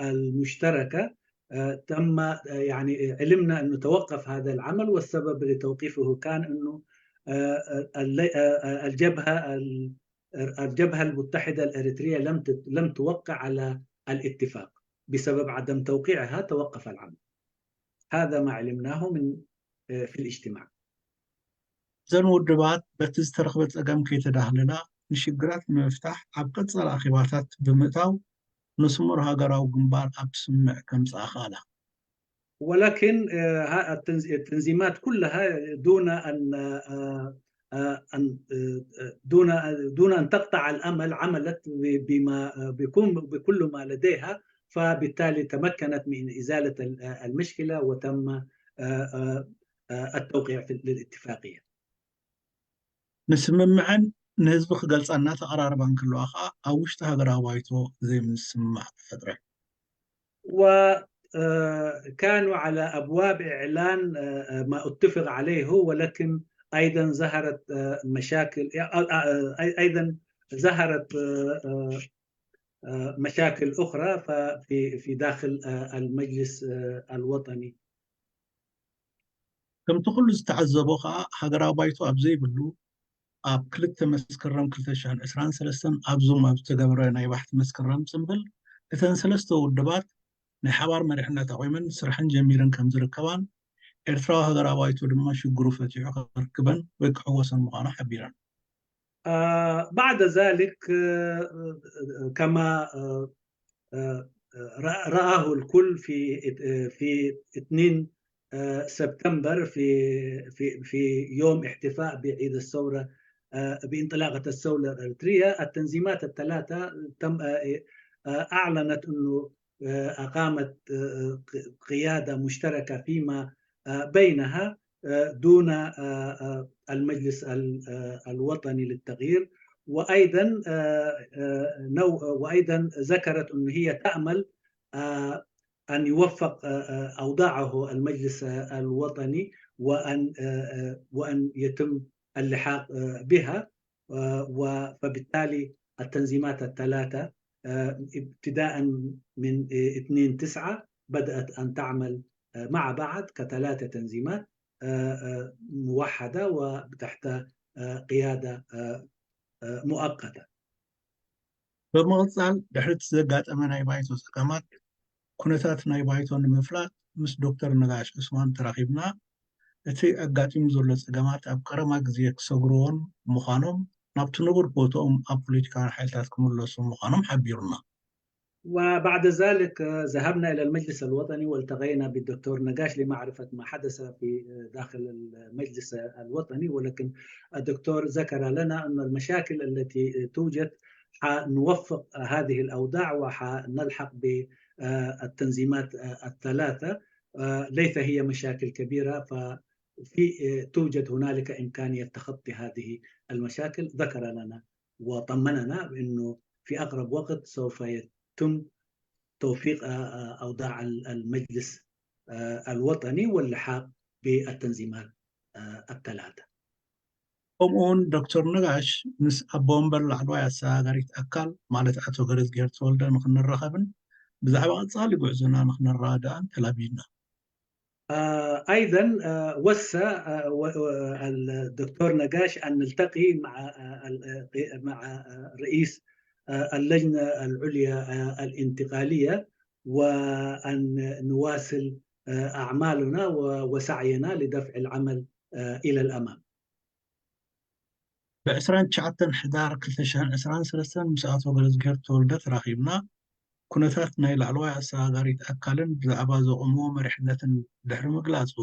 المشتركة تم يعني علمنا أنه توقف هذا العمل، والسبب لتوقيفه كان أنه الجبهة الجبهة المتحدة الإريترية لم لم توقع على الاتفاق، بسبب عدم توقيعها توقف العمل. هذا ما علمناه من في الاجتماع. እዘን ውድባት በቲ ዝተረኽበ ጸገም ከይተዳህለላ ንሽግራት ንምፍታሕ ኣብ ቀጻሊ ኣኼባታት ብምእታው ንስሙር ሃገራዊ ግንባር ኣብቲ ስምምዕ ከምጽኣ ክኣላ። ولكن التنظيمات كلها دون أن أن دون دون أن تقطع الأمل عملت بما بكل ما لديها، فبالتالي تمكنت من إزالة المشكلة وتم التوقيع للاتفاقية. ንስምምዕን ንህዝቢ ክገልፃ እናተቐራረባ እንክለዋ ከዓ ኣብ ውሽጢ ሃገራዊ ባይቶ ዘይምስምማዕ ተፈጥረ። وكانوا على أبواب إعلان ما اتفق عليه، ولكن أيضا ظهرت مشاكل، أيضا ظهرت مشاكل أخرى في في داخل المجلس الوطني. ከምቲ ኩሉ ዝተዓዘቦ ከዓ ሃገራዊ ባይቶ ኣብ ዘይብሉ ኣብ ክልተ መስከረም ክልተ ሽሕን ዕስራን ሰለስተን ኣብ ዙም ኣብ ዝተገብረ ናይ ባሕቲ መስከረም ጽምብል እተን ሰለስተ ውድባት ናይ ሓባር መሪሕነት ኣቑመን ስርሐን ጀሚረን ከም ዝርከባን ኤርትራዊ ሃገራዊ ባይቶ ድማ ሽግሩ ፈቲሑ ክርክበን ወይ ክሕወሰን ምዃኑ ሓቢረን። بعد ذلك كما رآه الكل في في اثنين سبتمبر في في في يوم احتفاء بعيد الثورة، بانطلاقة الثورة الإريترية، التنظيمات الثلاثة تم أعلنت أنه أقامت قيادة مشتركة فيما بينها دون المجلس الوطني للتغيير. وأيضا وأيضا ذكرت أن هي تأمل أن يوفق أوضاعه المجلس الوطني وأن وأن يتم اللحاق بها، فبالتالي التنظيمات الثلاثة ابتداء من اثنين تسعة بدأت أن تعمل مع بعض كثلاثة تنظيمات موحدة وتحت قيادة مؤقتة. ብምቕጻል ድሕሪ እቲ ዘጋጠመ ናይ ባይቶ ጸገማት ኩነታት ናይ ባይቶ ንምፍላጥ ምስ ዶክተር ነጋሽ ዑስማን ተራኺብና። እቲ ኣጋጢሙ ዘሎ ጸገማት ኣብ ቀረባ ግዜ ክሰግርዎን ምዃኖም ናብቲ ንቡር ቦትኦም ኣብ ፖለቲካውያን ሓይልታት ክምለሱ ምዃኖም ሓቢሩና። وبعد ذلك ذهبنا إلى المجلس الوطني والتقينا بالدكتور نقاش لمعرفة ما حدث في داخل المجلس الوطني، ولكن الدكتور ذكر لنا أن المشاكل التي توجد حنوفق هذه الأوضاع وحنلحق بالتنظيمات الثلاثة. ليس هي مشاكل كبيرة، ففي توجد هنالك إمكانية تخطي هذه المشاكل. ذكر لنا وطمننا بأنه في أقرب وقت سوف يتم توفيق أوضاع المجلس الوطني واللحاق بالتنظيمات الثلاثة. ከምኡ እውን ዶክተር ነጋሽ ምስ ኣቦ ወንበር ላዕለዋይ ኣሰጋጋሪት ኣካል ማለት ኣቶ ገረዝግሄር ተወልደ ንክንራኸብን ብዛዕባ ቀጻሊ ጉዕዞና ንክንረዳዳእን ተላቢና። أيضا وصى الدكتور نقاش أن نلتقي مع مع رئيس اللجنة العليا الانتقالية، وأن نواصل أعمالنا وسعينا لدفع العمل إلى الأمام. ብ ዕስራን ትሽዓተን ሕዳር ክልተ ሽሕን ዕስራን ሰለስተን ምስ ኣቶ ገረዝግሄር ተወልደ ተራኺብና። ኩነታት ናይ ላዕለዋይ ኣሰጋጋሪት ኣካልን ብዛዕባ ዘቑምዎ መሪሕነትን ድሕሪ ምግላጹ፣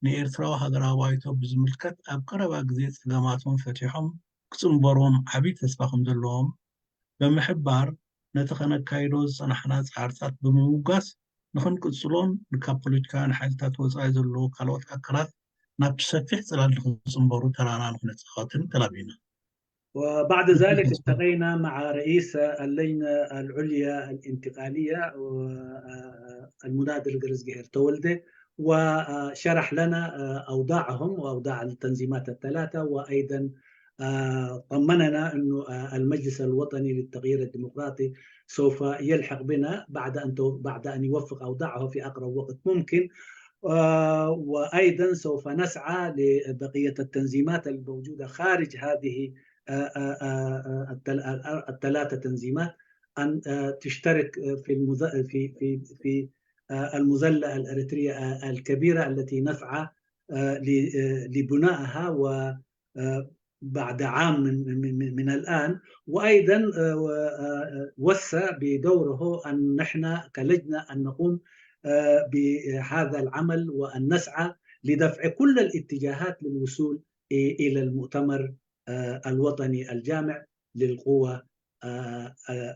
ንኤርትራዊ ሃገራዊ ባይቶ ብዝምልከት ኣብ ቀረባ ግዜ ጸገማቶም ፈቲሖም ክጽንበርዎም ዓቢ ተስፋ ከም ዘለዎም ብምሕባር፣ ነቲ ከነካይዶ ዝጸናሕና ጻዕርታት ብምምጓስ፣ ንኽንቅጽሎን ንካብ ፖለቲካውያን ሓይልታት ወጻኢ ዘለዉ ካልኦት ኣካላት ናብቲ ሰፊሕ ጽላል ንኽጽንበሩ ተራና ንኽንጻወትን ተላቢና። وبعد ذلك التقينا مع رئيس اللجنة العليا الانتقالية المناضل ገረዝግሄር ተወልደ، وشرح لنا أوضاعهم وأوضاع التنظيمات الثلاثة، وأيضا طمننا أنه المجلس الوطني للتغيير الديمقراطي سوف يلحق بنا بعد أن بعد أن يوفق أوضاعه في أقرب وقت ممكن. وأيضا سوف نسعى لبقية التنظيمات الموجودة خارج هذه الثلاثة تنظيمات أن تشترك في في في في المظلة الإريترية الكبيرة التي نسعى لبنائها و بعد عام من من من الان. وايضا وصى بدوره ان نحن كلجنه ان نقوم بهذا العمل وان نسعى لدفع كل الاتجاهات للوصول الى المؤتمر الوطني الجامع للقوى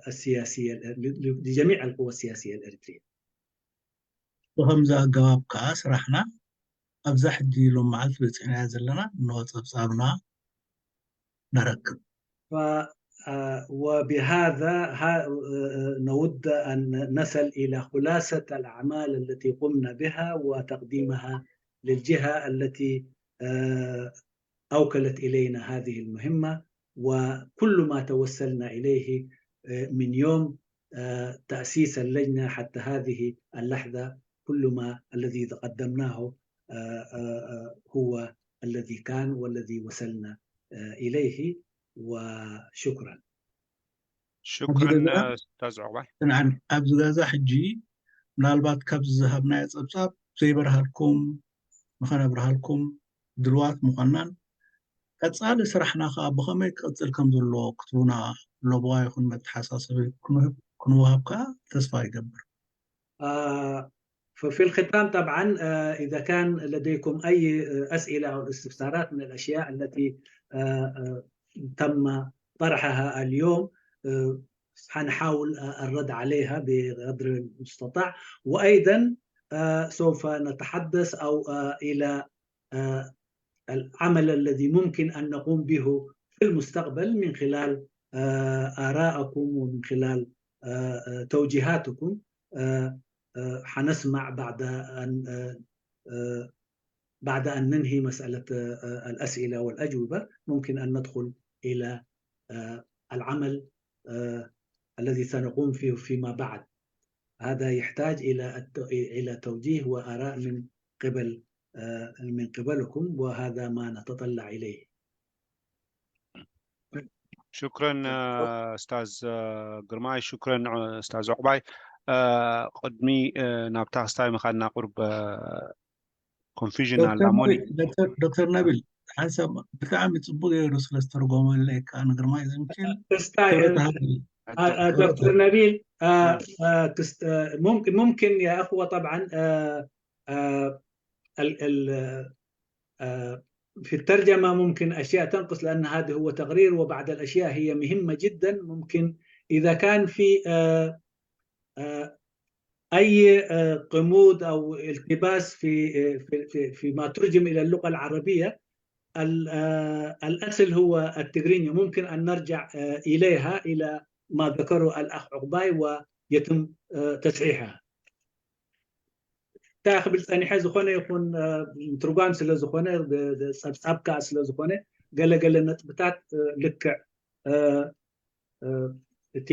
السياسيه لجميع القوى السياسيه الاريتريه. ብኸምዚ ኣገባብ ከዓ ስራሕና ኣብዛ ሕጂ ሎም መዓልቲ በፂሕናያ ዘለና እንሆ ፀብፃብና ነረክብ። ف آه، وبهذا ها- آه، نود أن نصل إلى خلاصة الأعمال التي قمنا بها وتقديمها للجهة التي آه، أوكلت إلينا هذه المهمة، وكل ما توصلنا إليه آه، من يوم آه، تأسيس اللجنة حتى هذه اللحظة، كل ما الذي قدمناه آه، آه، آه، هو الذي كان والذي وصلنا آه، إليه. وشكرا. ሽኩረን ኡስታዝ ዑቕባይ። ንዓን ኣብዚ ገዛ ሕጂ ምናልባት ካብዚ ዝሃብናዮ ጸብጻብ ዘይበርሃልኩም ንኸነብርሃልኩም ድልዋት ምዃናን ቀጻሊ ስራሕና ከዓ ብኸመይ ክቕጽል ከም ዘለዎ ክትቡና ለበዋ ይኹን መተሓሳሰቢ ክንውሃብ ከዓ ተስፋ ይገብር። آه، ففي الختام طبعا آه، إذا كان لديكم أي أسئلة أو استفسارات من الأشياء التي آه، آه، تم طرحها اليوم آه، حنحاول آه، الرد عليها بقدر المستطاع. وأيضا آه، سوف نتحدث أو آه، إلى آه، العمل الذي ممكن أن نقوم به في المستقبل من خلال آه، آرائكم ومن خلال آه، آه، توجيهاتكم آه، آه، حنسمع بعد أن آه، آه، بعد أن ننهي مسألة آه، آه، الأسئلة والأجوبة ممكن أن ندخل إلى آه، العمل آه، الذي سنقوم فيه فيما بعد. هذا يحتاج إلى الت- إلى توجيه وآراء من قبل آه، من قبلكم، وهذا ما نتطلع إليه. ሽኩረን ኡስታዝ ግርማይ፣ ሽኩረን ኡስታዝ ዑቕባይ። ቅድሚ ናብታ ክስታይ ምኻድና ቁርብ ኮንፊዥን ኣላ ሞኒ። ዶክተር ነቢል ሓንሳብ ብጣዕሚ ፅቡቅ ገይሩ ስለ ዝተርጎመለይ ከዓ ንግርማይ ዝምችል ክስታይ ዶክተር ነቢል ممكن يا أخوة طبعا في الترجمة ممكن أشياء تنقص لأن هذا هو تقرير وبعض الأشياء هي مهمة جدا. ممكن إذا كان في أي قمود أو التباس في في في فيما ترجم إلى اللغة العربية. الأصل هو التقرينيا. ممكن أن نرجع إليها إلى ما ذكره الأخ عقباي ويتم تصحيحها. تا خبل ثاني حيز خونه يكون ترجمان سلا زخونه سبسابكا سلا زخونه قال قال نتبتات لك እቲ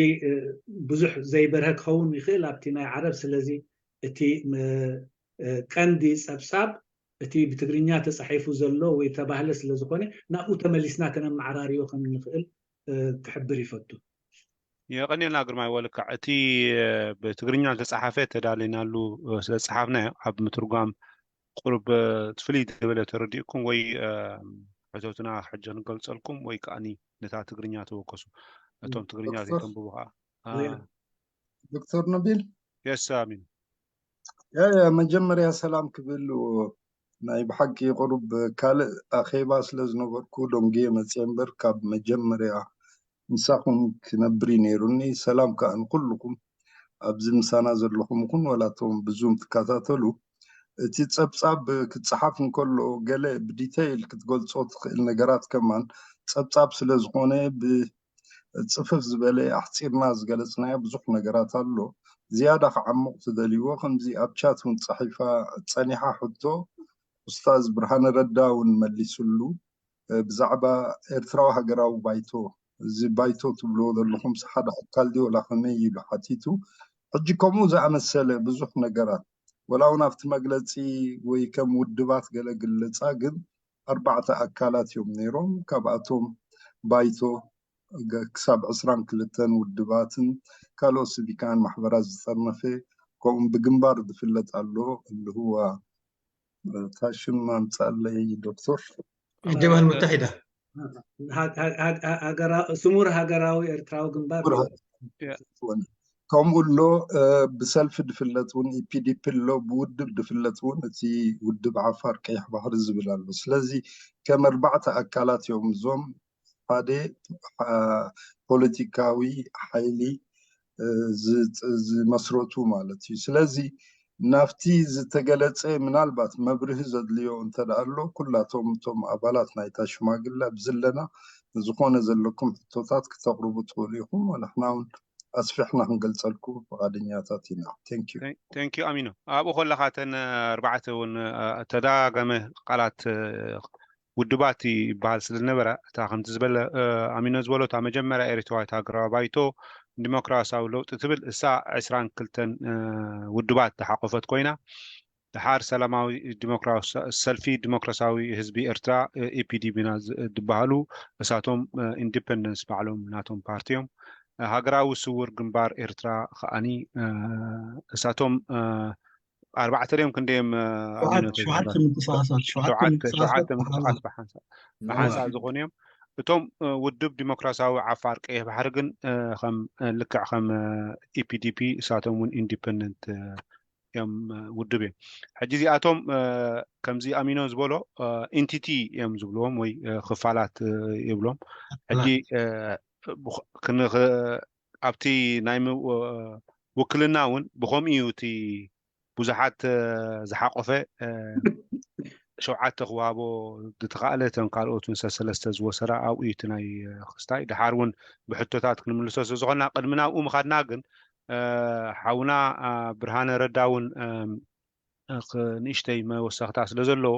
ብዙሕ ዘይበርሀ ክኸውን ይኽእል ኣብቲ ናይ ዓረብ። ስለዚ እቲ ቀንዲ ጸብጻብ እቲ ብትግርኛ ተጻሒፉ ዘሎ ወይ ተባህለ ስለ ዝኾነ ናብኡ ተመሊስና ከነመዓራርዮ ከም እንኽእል ክሕብር ይፈቱ። የቐንየልና ግርማይ ወልካዕ። እቲ ብትግርኛ ዝተጻሓፈ ተዳሊናሉ ስለ ዝጸሓፍናዮ ኣብ ምትርጓም ቁሩብ ፍልይ ዝበለ ተረዲእኩም ወይ ሕቶትና ሕጂ ክንገልጸልኩም ወይ ከዓኒ ነታ ትግርኛ ተወከሱ። እቶም ትግርኛ ዘይተንብቡ ከዓ ዶክተር ነቢል የስ ኣሚን ያ ያ መጀመርያ ሰላም ክብል ናይ ብሓቂ ቁሩብ ካልእ ኣኼባ ስለ ዝነበርኩ ደንጉየ መፅየ እምበር ካብ መጀመርያ ምሳኹም ክነብር እዩ ነይሩኒ። ሰላም ከዓ ንኩልኩም ኣብዚ ምሳና ዘለኹም ይኹን ዋላ እቶም ብዙም ትከታተሉ። እቲ ፀብፃብ ክፀሓፍ እንከሎ ገለ ብዲተይል ክትገልፆ ትኽእል ነገራት ከማን ፀብፃብ ስለ ዝኾነ ብፅፍፍ ዝበለ ኣሕፂርና ዝገለፅናዮ ብዙሕ ነገራት ኣሎ። ዝያዳ ክዓሙቕ ትደልይዎ ከምዚ ኣብ ቻት እውን ፀሒፋ ፀኒሓ ሕቶ ኡስታዝ ብርሃነ ረዳ እውን መሊስሉ። ብዛዕባ ኤርትራዊ ሃገራዊ ባይቶ እዚ ባይቶ ትብልዎ ዘለኹም ሓደ ኣካል ድዩ ወላ ከመይ ኢሉ ሓቲቱ። ሕጂ ከምኡ ዝኣመሰለ ብዙሕ ነገራት ወላ እውን ኣብቲ መግለፂ ወይ ከም ውድባት ገለ ግለፃ ግን ኣርባዕተ ኣካላት እዮም ነይሮም። ካብኣቶም ባይቶ ክሳብ ዕስራን ክልተን ውድባትን ካልኦት ስቪካውያን ማሕበራት ዝጠርነፈ ከምኡ ብግንባር ዝፍለጥ ኣሎ። እልህዋ ታሽም ኣምፃለይ ዶክተር الجبهة المتحدة ስሙር ሃገራዊ ኤርትራዊ ግንባር ከምኡ ኣሎ። ብሰልፊ ድፍለጥ እውን ኢፒዲፒ ኣሎ ብውድብ ድፍለጥ እውን እቲ ውድብ ዓፋር ቀይሕ ባሕሪ ዝብል ኣሎ። ስለዚ ከም ኣርባዕተ ኣካላት እዮም እዞም ሓደ ፖለቲካዊ ሓይሊ ዝመስረቱ ማለት እዩ። ስለዚ ናብቲ ዝተገለፀ ምናልባት መብርሂ ዘድልዮ እንተደኣ ኣሎ ኩላቶም እቶም ኣባላት ናይታ ሽማግለ ኣብዚ ኣለና ዝኾነ ዘለኩም ሕቶታት ክተቕርቡ ትኽእሉ ኢኹም። ንሕና እውን ኣስፊሕና ክንገልጸልኩም ፍቓደኛታት ኢና። Thank you። Thank you ኣሚኖ። ኣብኡ ከለኻ እተን ኣርባዕተ እውን ተደጋጋሚ ቃላት ውድባት ይበሃል ስለ ዝነበረ እታ ከምቲ ዝበለ ኣሚኖ ዝበሎ እታ መጀመርያ ኤርትራዊት ሃገራዊ ባይቶ ዲሞክራሲያዊ ለውጢ ትብል እሳ ዕስራን ክልተን ውድባት ዝሓቆፈት ኮይና ድሓር ሰላማዊ ሰልፊ ዲሞክራሲያዊ ህዝቢ ኤርትራ ኢፒዲቢ ዝበሃሉ እሳቶም ኢንዲፐንደንስ ባዕሎም ናቶም ፓርቲ እዮም። ሃገራዊ ስውር ግንባር ኤርትራ ከዓኒ እሳቶም ኣርባዕተ ድዮም ክንደዮም ሸውዓተ ምንቅስቃሳት ሸውዓተ ምንቅስቃሳት ብሓንሳእ ዝኾኑ እዮም። እቶም ውድብ ዲሞክራሲያዊ ዓፋር ቀይሕ ባሕሪ ግን ከም ልክዕ ከም ኢፒዲፒ እሳቶም እውን ኢንዲፐንደንት እዮም ውድብ እዮም። ሕጂ እዚኣቶም ከምዚ ኣሚኖ ዝበሎ ኢንቲቲ እዮም ዝብልዎም ወይ ክፋላት ይብሎም። ሕጂ ኣብቲ ናይ ውክልና እውን ብከምኡ እዩ እቲ ብዙሓት ዝሓቆፈ ሸውዓተ ክወሃቦ ዝተኻእለ እተን ካልኦት እውን ሰሰለስተ ዝወሰዳ ኣብኡ እዩ እቲ ናይ ክስታይ ድሓር እውን ብሕቶታት ክንምልሶ ስለዝኾንና ቅድሚ ናብኡ ምኻድና ግን ሓውና ብርሃነ ረዳ እውን ንእሽተይ መወሰኽታ ስለ ዘለዎ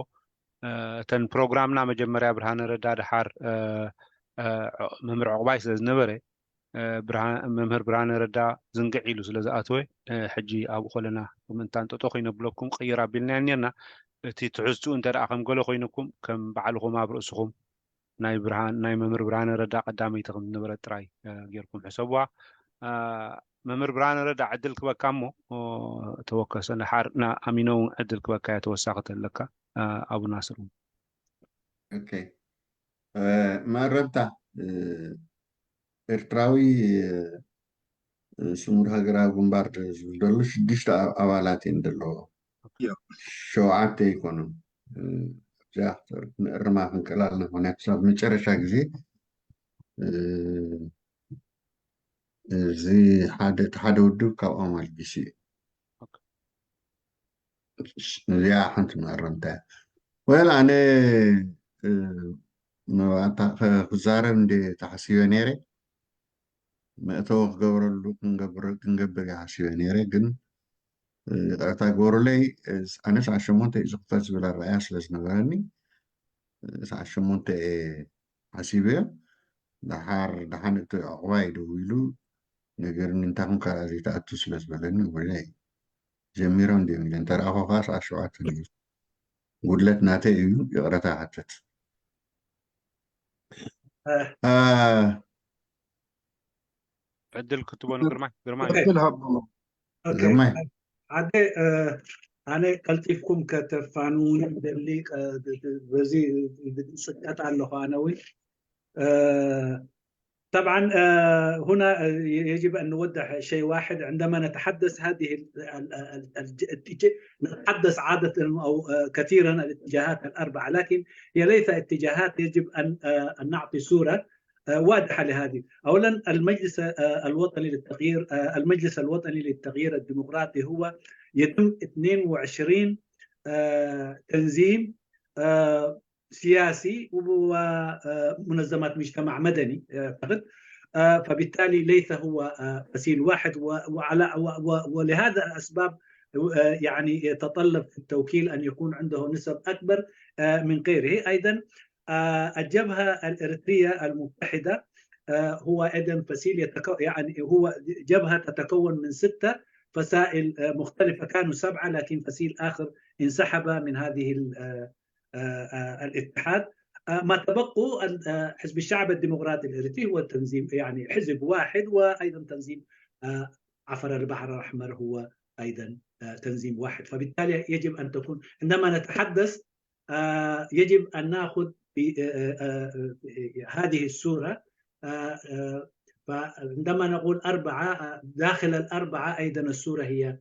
እተን ፕሮግራምና መጀመርያ ብርሃነ ረዳ ድሓር መምህር ዕቑባይ ስለ ዝነበረ መምህር ብርሃነ ረዳ ዝንግዕ ኢሉ ስለ ዝኣተወ ሕጂ ኣብኡ ከለና ምእንታን ጠጦ ከይነብለኩም ቅይር ኣቢልናዮ ኔርና። እቲ ትሕዝትኡ እንተ ደኣ ከም ገለ ኮይኑኩም ከም ባዕልኹም ኣብ ርእስኹም ናይ ብርሃን ናይ መምህር ብርሃነ ረዳ ቀዳመይቲ ከም ዝነበረት ጥራይ ጌርኩም ሕሰብዋ። መምህር ብርሃነ ረዳ ዕድል ክበካ እሞ ተወከሰ ንሓር ንኣሚኖ እውን ዕድል ክበካ እያ ተወሳኺ ተለካ ኣቡ ናስር እውን። ኦኬ መረብታ ኤርትራዊ ስሙር ሃገራዊ ግንባር ዝብል ዘሎ ሽዱሽተ ኣባላት እየን ዘለዎ። ሸውዓተ ኣይኮኑን። እዚኣ ንእርማ ክንክእል ኣለና። ምክንያቱ ክሳብ መጨረሻ ግዜ እዚ ሓደ እቲ ሓደ ውድብ ካብኦም ኣልጊሱ እዩ። እዚኣ ሓንቲ መእረምታ እያ። ወል ኣነ ክዛረብ እንደ ተሓሲበ ነይረ መእተዊ ክገብረሉ ክንገብር እየ ሓሲበ ነይረ ግን ይቕረታ ግበሩለይ። ኣነ ሰዓት ሸሞንተ እዩ ዝኽፈት ዝብል ኣረኣያ ስለ ዝነበረኒ ሰዓት ሸሞንተ እየ ሓሲበዮ። ደሓር ደሓን እቲ ዕቑባይ ደዊሉ ነገርኒ እንታይ ኮንካ ዘይትኣቱ ስለ ዝበለኒ ወይለይ ጀሚሮም ድዮም ኢለ እንተረኣኹ ከዓ ሰዓት ሸውዓተ ነይሩ። ጉድለት ናተይ እዩ፣ ይቕረታ ይሓትት። ዕድል ክትቦ ንግርማይ ግርማይ ዕድል ሃቦ። ግርማይ ሓደ ኣነ ቀልጢፍኩም ከተፋንውኒ ደሊ በዚ ስቀጥ ኣለኹ ኣነ እውን طبعا هنا يجب أن نوضح شيء واحد عندما نتحدث هذه نتحدث عادة أو كثيرا الاتجاهات الأربعة لكن هي ليس اتجاهات يجب أن أن نعطي صورة واضحة لهذه. أولا المجلس الوطني للتغيير المجلس الوطني للتغيير الديمقراطي هو يتم اثنين وعشرين تنظيم سياسي ومنظمات مجتمع مدني اعتقد فبالتالي ليس هو فصيل واحد وعلى ولهذا الاسباب يعني يتطلب في التوكيل ان يكون عنده نسب اكبر من غيره ايضا الجبهه الاريتريه المتحده هو ايضا فصيل يتكون يعني هو جبهه تتكون من سته فصائل مختلفه كانوا سبعه لكن فصيل اخر انسحب من هذه الاتحاد ما تبقوا حزب الشعب الديمقراطي الاريتري هو تنظيم يعني حزب واحد وايضا تنظيم عفر البحر الاحمر هو ايضا تنظيم واحد فبالتالي يجب ان تكون عندما نتحدث يجب ان ناخذ هذه الصوره فعندما نقول اربعه داخل الاربعه ايضا الصوره هي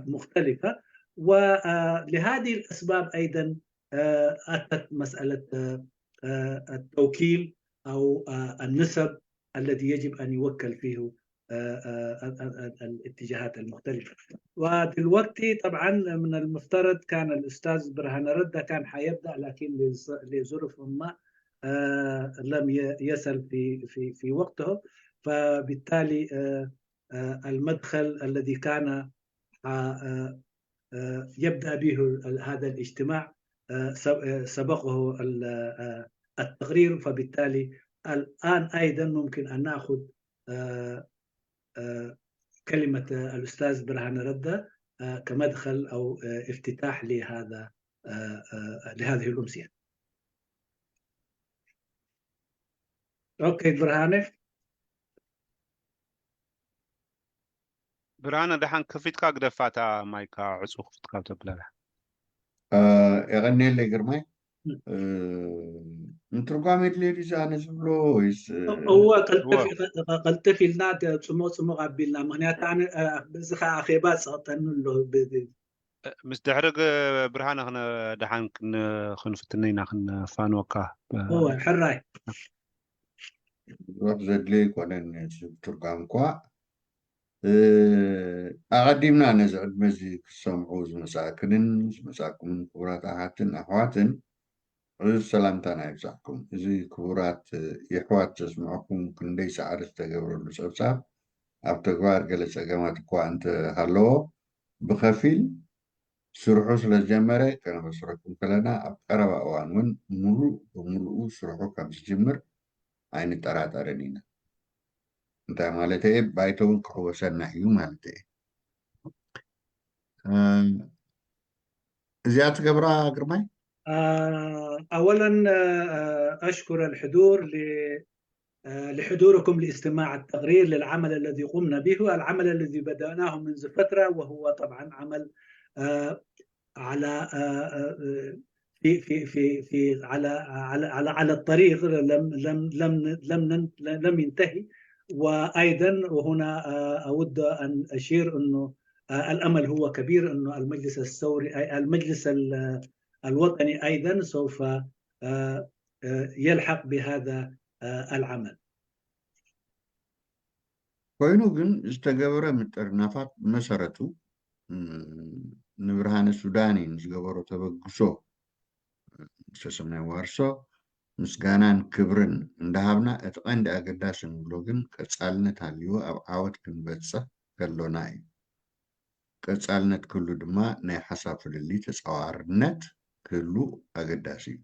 مختلفه ولهذه الاسباب ايضا اتت مساله التوكيل او النسب الذي يجب ان يوكل فيه الاتجاهات المختلفة ودلوقتي طبعا من المفترض كان الأستاذ برهان ردا كان حيبدأ لكن لظروف ما آه، لم ي- يصل في في في وقته. فبالتالي آه، آه، المدخل الذي كان آه، آه، آه، يبدأ به ال- هذا الاجتماع آه، سب- آه، سبقه ال- آه، التقرير. فبالتالي الآن أيضا ممكن أن نأخذ آه، آه، كلمة آه، الأستاذ برهان ردة آه، كمدخل أو آه، افتتاح لهذا آه، آه، لهذه الأمسية. أوكي برهانة. ብርሃነ፣ ደሓን ከፊትካ ግደፋታ ማይካ፣ ዕጹው ክፍትካ ተብለላ። የቐንየለይ ግርማይ። ንትርጓሜ ድልዮ ድዩ ኣነ ዝብሎ ወይስ? እወ፣ ቀልጥፍ ኢልና ጽሙቕ ጽሙቕ ኣቢልና፣ ምክንያቱ ኣነ በዚ ከዓ ኣኼባ ጸቕጠኒ ኣሎ። ምስ ድሕሪ ብርሃነ ደሓን ክንፍትን ኢና ክንፋንወካ። እወ፣ ሕራይ። ብዙሕ ዘድልዮ ኣይኮነን ትርጓም እኳ። ኣቐዲምና ነዚ ዕድመ እዚ ክትሰምዑ ዝመጻእክንን ዝመጻእኩምን ክቡራት ኣሓትን ኣሕዋትን ዕዙዝ ሰላምታና ይብጻሕኩም። እዚ ክቡራት የሕዋት ዘስምዐኩም ክንደይ ጻዕሪ ዝተገብረሉ ጸብጻብ ኣብ ተግባር ገለ ጸገማት እኳ እንተሃለዎ ብኸፊል ስርሑ ስለ ዝጀመረ ከነበስረኩም ከለና ኣብ ቀረባ እዋን እውን ሙሉእ ብምሉኡ ስርሑ ከም ዝጅምር ኣይንጠራጠርን ኢና። እንታይ ማለት እየ? ባይቶ እውን ክሕወሰና እዩ ማለት እየ። እዚኣ ትገብራ ግርማይ? أولا أشكر الحضور ل- لحضوركم لاستماع التقرير للعمل الذي قمنا به. العمل الذي بدأناه منذ فترة، وهو طبعا عمل على في في في في على على على على الطريق لم لم لم لم لم ينتهي. وايضا وهنا اود ان اشير انه الامل هو كبير انه المجلس الثوري المجلس الوطني ايضا سوف يلحق بهذا العمل. ኮይኑ ግን ዝተገበረ ምጥርናፋት ብመሰረቱ ንብርሃነ ሱዳኒ ንዝገበሮ ተበግሶ ዝተሰምናይ ዋርሶ ምስጋናን ክብርን እንዳሃብና እቲ ቀንዲ ኣገዳሲ ንብሎ ግን ቀጻልነት ሃልይዎ ኣብ ዓወት ክንበጽሕ ከሎና እዩ። ቀጻልነት ክህሉ ድማ ናይ ሓሳብ ፍልልይ ተጻዋርነት ክህሉ ኣገዳሲ እዩ።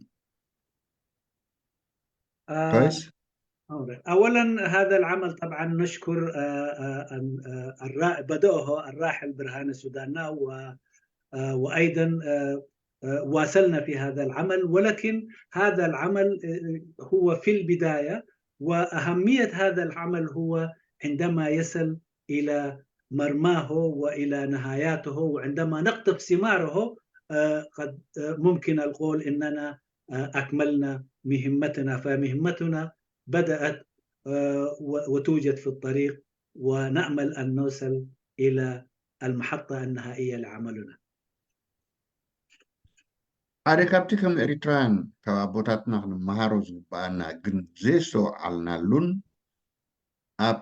كويس. أولا هذا العمل طبعا نشكر بدأه الراحل برهان السودان وأيضا واصلنا في هذا العمل، ولكن هذا العمل هو في البداية، وأهمية هذا العمل هو عندما يصل إلى مرماه وإلى نهاياته، وعندما نقطف ثماره قد ممكن القول إننا أكملنا مهمتنا. فمهمتنا بدأت وتوجد في الطريق، ونأمل أن نوصل إلى المحطة النهائية لعملنا. ሓደ ካብቲ ከም ኤሪትራውያን ካብ ኣቦታትና ክንመሃሮ ዝግበኣና ግን ዘየስተውዓልናሉን ኣብ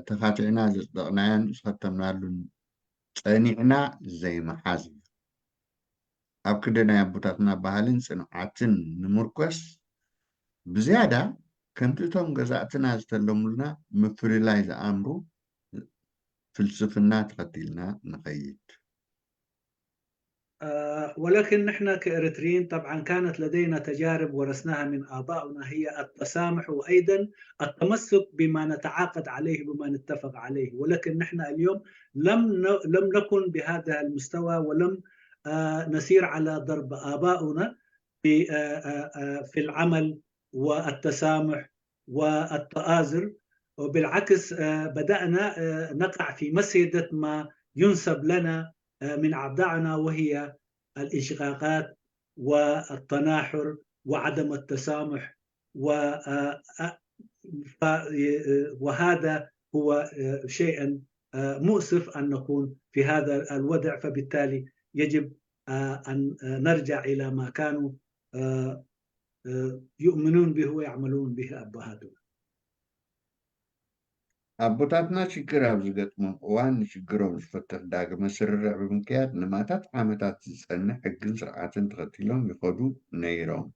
ተኻቲዕና ዘጽደቕናዮን ዝኸተምናሉን ጸኒዕና ዘይምሓዝ እዩ። ኣብ ክንዲ ናይ ኣቦታትና ባህልን ጽንዓትን ንምርኮስ ብዝያዳ ከምቲ እቶም ገዛእትና ዝተለሙልና ምፍልላይ ዝኣምሩ ፍልስፍና ተኸቲልና ንኸይድ። ولكن نحن كإريتريين طبعا كانت لدينا تجارب ورثناها من آبائنا، هي التسامح وأيضا التمسك بما نتعاقد عليه، بما نتفق عليه. ولكن نحن اليوم لم لم نكن بهذا المستوى، ولم نسير على درب آبائنا في في العمل والتسامح والتآزر. وبالعكس بدأنا نقع في مسيدة ما ينسب لنا من أعدائنا، وهي الانشقاقات والتناحر وعدم التسامح. وهذا هو شيء مؤسف أن نكون في هذا الوضع. فبالتالي يجب أن نرجع إلى ما كانوا يؤمنون به ويعملون به أبهاتنا. ኣቦታትና ሽግር ኣብ ዝገጥሞም እዋን ንሽግሮም ዝፈትሕ ዳግመ ስርርዕ ብምክያድ ንማታት ዓመታት ዝጸንሕ ሕግን ስርዓትን ተኸቲሎም ይኸዱ ነይሮም።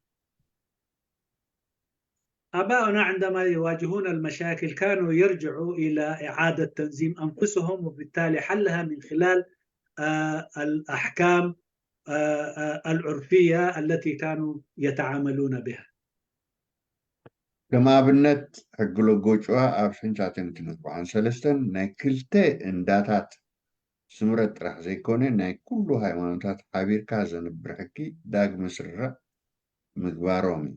آباؤنا عندما يواجهون المشاكل كانوا يرجعوا إلى إعادة تنظيم أنفسهم، وبالتالي حلها من خلال، آه، الأحكام، آه، آه، العرفية التي كانوا يتعاملون بها. ከም ኣብነት ሕጊ ሎጎ ጭዋ ኣብ ሽሕን ትሽዓተ ሚእትን ኣርባዓን ሰለስተን ናይ ክልተ እንዳታት ስምረት ጥራሕ ዘይኮነ ናይ ኩሉ ሃይማኖታት ሓቢርካ ዘንብር ሕጊ ዳግመ ስርርዕ ምግባሮም እዩ።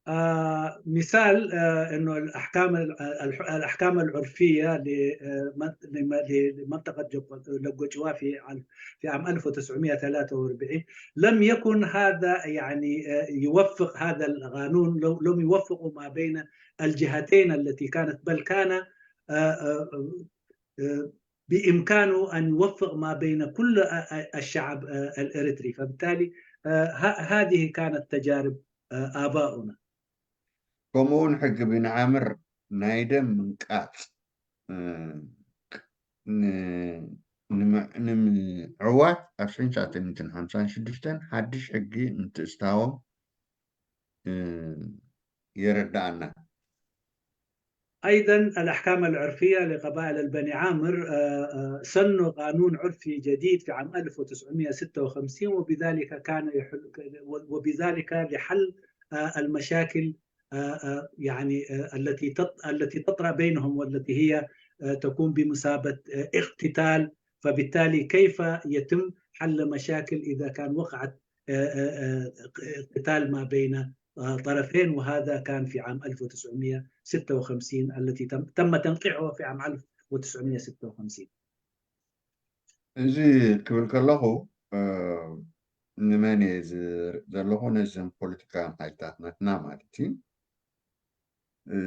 آه، مثال، آه، انه الاحكام ال- الح- الاحكام العرفيه ل- آه، من- لم- ل- لمنطقه جوق- لقوجوا في ال- في عام ألف وتسعمية وثلاثة وأربعين لم يكن هذا، يعني، آه، يوفق هذا القانون، لو- لم يوفقوا ما بين الجهتين التي كانت، بل كان، آه، آه، آه، بامكانه ان يوفق ما بين كل، آه، آه، الشعب، آه، الاريتري. فبالتالي، آه، ه- هذه كانت تجارب، آه، ابائنا. ከምኡ እውን ሕጊ ቢንዓምር ናይ ደም ምንቃጽ እ፣ ን- ንምዕ- ንምዕዋት ኣብ ሽሕን ትሽዓተ ሚእትን ሓምሳን ሽዱሽተን ሓድሽ ሕጊ ምትእስታዎም እ፣ የረዳኣና። أيضا الأحكام العرفية لقبائل البني عامر، آه، آه، سنوا قانون عرفي جديد في عام ألف وتسعمية وستة وخمسين، وبذلك كان يحل، وبذلك لحل، آه، المشاكل، آه، آه، يعني، آه، التي تط- التي تطرأ بينهم، والتي هي، آه، تكون بمثابة، آه، اقتتال. فبالتالي كيف يتم حل مشاكل إذا كان وقعت، آه، آه، آه، قتال ما بين، آه، طرفين؟ وهذا كان في عام ألف وتسعمية وستة وخمسين، التي تم تم تنقيحها في عام ألف وتسعمية وستة وخمسين. እዚ ክብል ከለኹ እ፣ ንመን እየ ዝርኢ ዘለኹ? ነዘን ፖለቲካውያን ሓይልታት ናትና ማለት እዩ። እ፣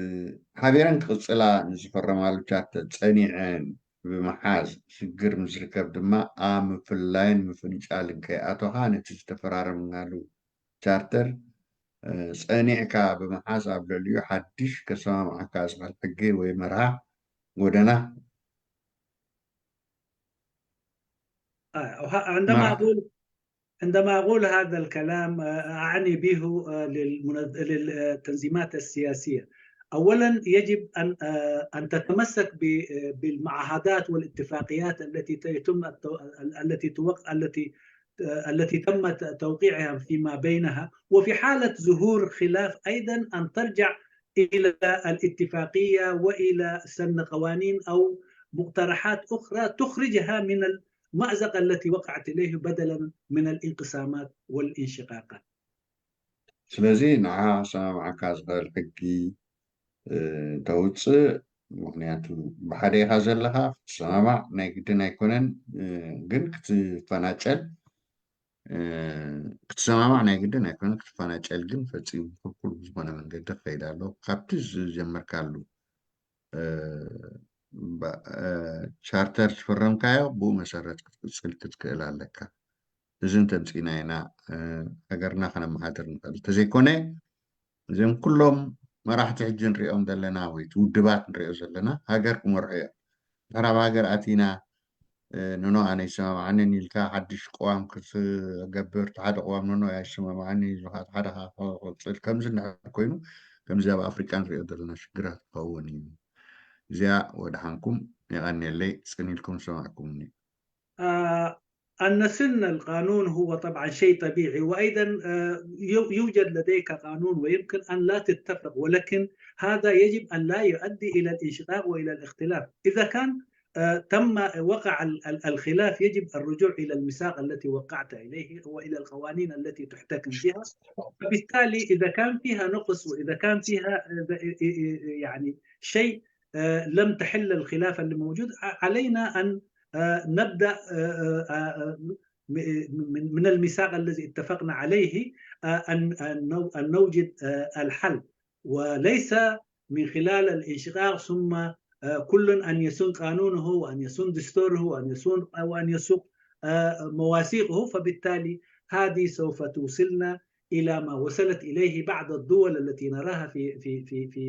ሓቢረን ክቕፅላ ንዝፈረማሉ ቻርተር ፀኒዐን ብምሓዝ ሽግር ምስዝርከብ ድማ ኣብ ምፍልላይን ምፍንጫልን ከይኣተኻ ነቲ ዝተፈራረምናሉ ቻርተር እ፣ ፀኒዕካ ብምሓዝ ኣብ ልዕሊኡ ሓድሽ ከሰማምዓካ ዝኽእል ሕጊ ወይ መርሃ ጎደና آه، وه- عندما مرحبا. أقول عندما أقول هذا الكلام، آه، أعني به، آه، للمنظ- لل- آه، التنظيمات السياسية. أولا يجب أن، آه، أن تتمسك ب- آه، بالمعاهدات والاتفاقيات التي ت- يتم التو- ال- التي توق- التي، آه، التي تم ت- توقيعها فيما بينها، وفي حالة ظهور خلاف أيضا أن ترجع إلى الاتفاقية وإلى سن قوانين أو مقترحات أخرى تخرجها من المأزق التي وقعت إليه بدلا من الانقسامات والانشقاقات. ስለዚ ንዓ ኣሰማምዓካ ዝኽእል ሕጊ እ፣ ተውፅእ። ምክንያቱ ብሓደ ኢኻ ዘለኻ ክትሰማማዕ ናይ ግድን ኣይኮነን። እ፣ ግን ክትፈናጨል እ፣ ክትሰማማዕ ናይ ግድን ኣይኮነን። ክትፈናጨል ግን ፈፂሙ ክልኩል ብዝኾነ መንገዲ ክኸይድ ኣለዎ። ካብቲ ዝጀመርካሉ እ፣ ባ- እ፣ ቻርተር ዝፈረምካዮ ብኡ መሰረት ክትቅፅል ክትክእል ኣለካ። እዚ እንተምፂና ኢና እ፣ ሃገርና ከነመሓድር ንኽእል። እንተዘይኮነ እዚኦም ኩሎም መራሕቲ ሕጂ ንሪኦም ዘለና ወይ እቲ ውድባት ንሪኦ ዘለና ሃገር ክመርሑ እዮም። ድሕር ኣብ ሃገር ኣቲና እ፣ ኖኖ ኣነ ይሰማማዓንን ኢልካ ሓድሽ ቅዋም ክትገብር፣ እቲ ሓደ ቅዋም ኖኖ ኣይሰማማዓኒ ኢልካ እቲ ሓደ ከዓ ክቕፅል፣ ከምዚ እንድሕር ኮይኑ ከምዚ ኣብ ኣፍሪቃ ንሪኦ ዘለና ሽግራት ክኸውን እዩ። እዚኣ ወድሓንኩም የቐንየለይ፣ ፅን ኢልኩም ዝሰማዕኩምኒ። آه، أن نسن القانون هو طبعا شيء طبيعي، وأيضا، آه، يو- يوجد لديك قانون ويمكن أن لا تتفق، ولكن هذا يجب أن لا يؤدي إلى الانشقاق وإلى الاختلاف. إذا كان، آه، تم وقع ال- ال- الخلاف، يجب الرجوع إلى الميثاق التي وقعت إليه وإلى القوانين التي تحتكم بها. فبالتالي إذا كان فيها نقص وإذا كان فيها، آه، يعني، شيء، آه، لم تحل الخلاف اللي موجود، ع- علينا أن، آه، نبدأ، آه، آه، آه، م- من من الميثاق الذي اتفقنا عليه، آه، أن أن نو- أن نوجد، آه، الحل، وليس من خلال الانشقاق ثم، آه، كل أن يسن قانونه وأن يسن دستوره وأن يسن وأن يسوق، آه، مواثيقه. فبالتالي هذه سوف توصلنا إلى ما وصلت إليه بعض الدول التي نراها في في في في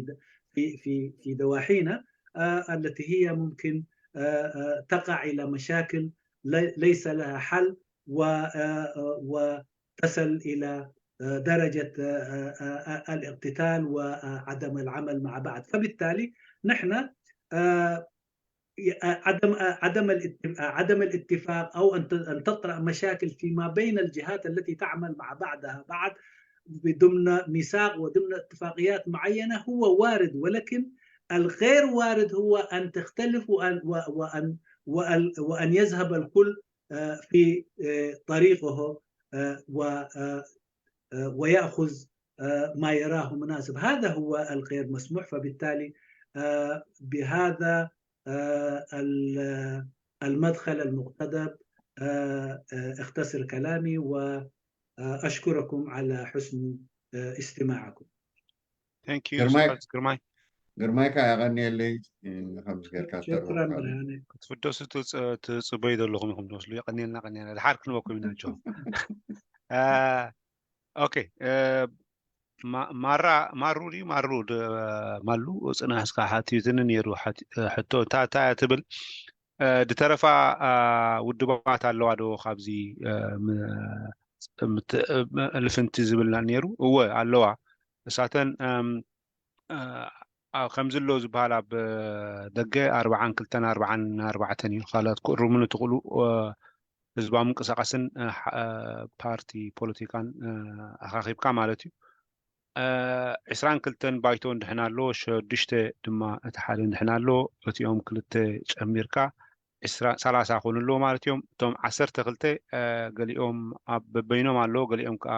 في في, في دواحينا، آه، التي هي ممكن، آه، آه، تقع إلى مشاكل لي- ليس لها حل و- آه، آه، وتصل إلى درجة الاقتتال وعدم العمل مع بعض. فبالتالي نحن عدم عدم عدم الاتفاق او ان ان تطرا مشاكل فيما بين الجهات التي تعمل مع بعضها بعض ضمن ميثاق وضمن اتفاقيات معينه هو وارد، ولكن الغير وارد هو ان تختلف وان وان وان, وأن يذهب الكل في طريقه ويأخذ ما يراه مناسب. هذا هو الغير مسموح. فبالتالي بهذا المدخل المقتضب اختصر كلامي وأشكركم على حسن استماعكم. Thank you so much ግርማይ። ግርማይካ የቐንየለይ ከምዚ ጌርካ شكرا ብርሃነ። ክትፍደሱ ትጽበዩ ዘለኹም ኢኹም ትመስሉ። የቐንየልና ቀንየልና ድሓር ክንበኩም ኢና ጆ። ኦኬ ማራ ማሩ ድዩ ማሩ ማሉ ጽናሕ እስካ ሓቲትኒ ነይሩ። ሕቶ እንታይ እንታይ ትብል ድተረፋ ውድባት ኣለዋ ዶ ካብዚ ልፍንቲ ዝብልና ነይሩ? እወ ኣለዋ። እሳተን ከምዚ ኣለዉ ዝበሃል ኣብ ደገ ኣርባዓን ክልተን ኣርባዓን ኣርባዕተን እዩ። ካልኦት ክእርሙኒ ትኽእሉ ህዝባዊ ምንቅስቃስን ፓርቲ ፖለቲካን ኣኻኺብካ ማለት እዩ። ዕስራን ክልተን ባይቶ እንድሕና ኣለዎ፣ ሸዱሽተ ድማ እቲ ሓደ እንድሕና ኣለዎ፣ እቲኦም ክልተ ጨሚርካ ሰላሳ ኮኑ ኣለዎ ማለት እዮም። እቶም ዓሰርተ ክልተ ገሊኦም ኣብ በበይኖም ኣለዎ፣ ገሊኦም ከዓ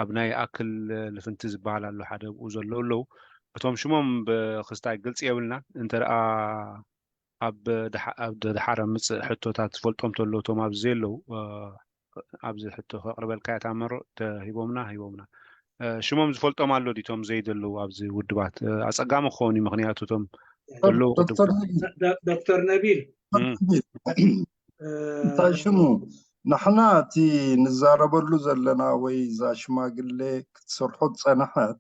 ኣብ ናይ ኣክል ልፍንቲ ዝበሃል ኣሎ ሓደ ኣብኡ ዘለዉ ኣለዉ። እቶም ሽሞም ብክስታይ ግልፂ የብልና እንተ ደኣ ኣብ ደሓር ኣብ ምፅእ ሕቶታት ዝፈልጦም ተሎ እቶም ኣብዚ ዘለዉ ኣብዚ ሕቶ ከቕርበልካ እያ ታመሮ ተሂቦምና ሂቦምና ሽሞም ዝፈልጦም ኣሎ ዲቶም ዘይደለዉ ኣብዚ ውድባት ኣፀጋሚ ክኸውን እዩ ምክንያቱ እቶም ዘለዉ ዶክተር ነቢል እንታይ ሽሙ ንሕና እቲ ንዛረበሉ ዘለና ወይ እዛ ሽማግሌ ክትሰርሖ ዝፀንሐት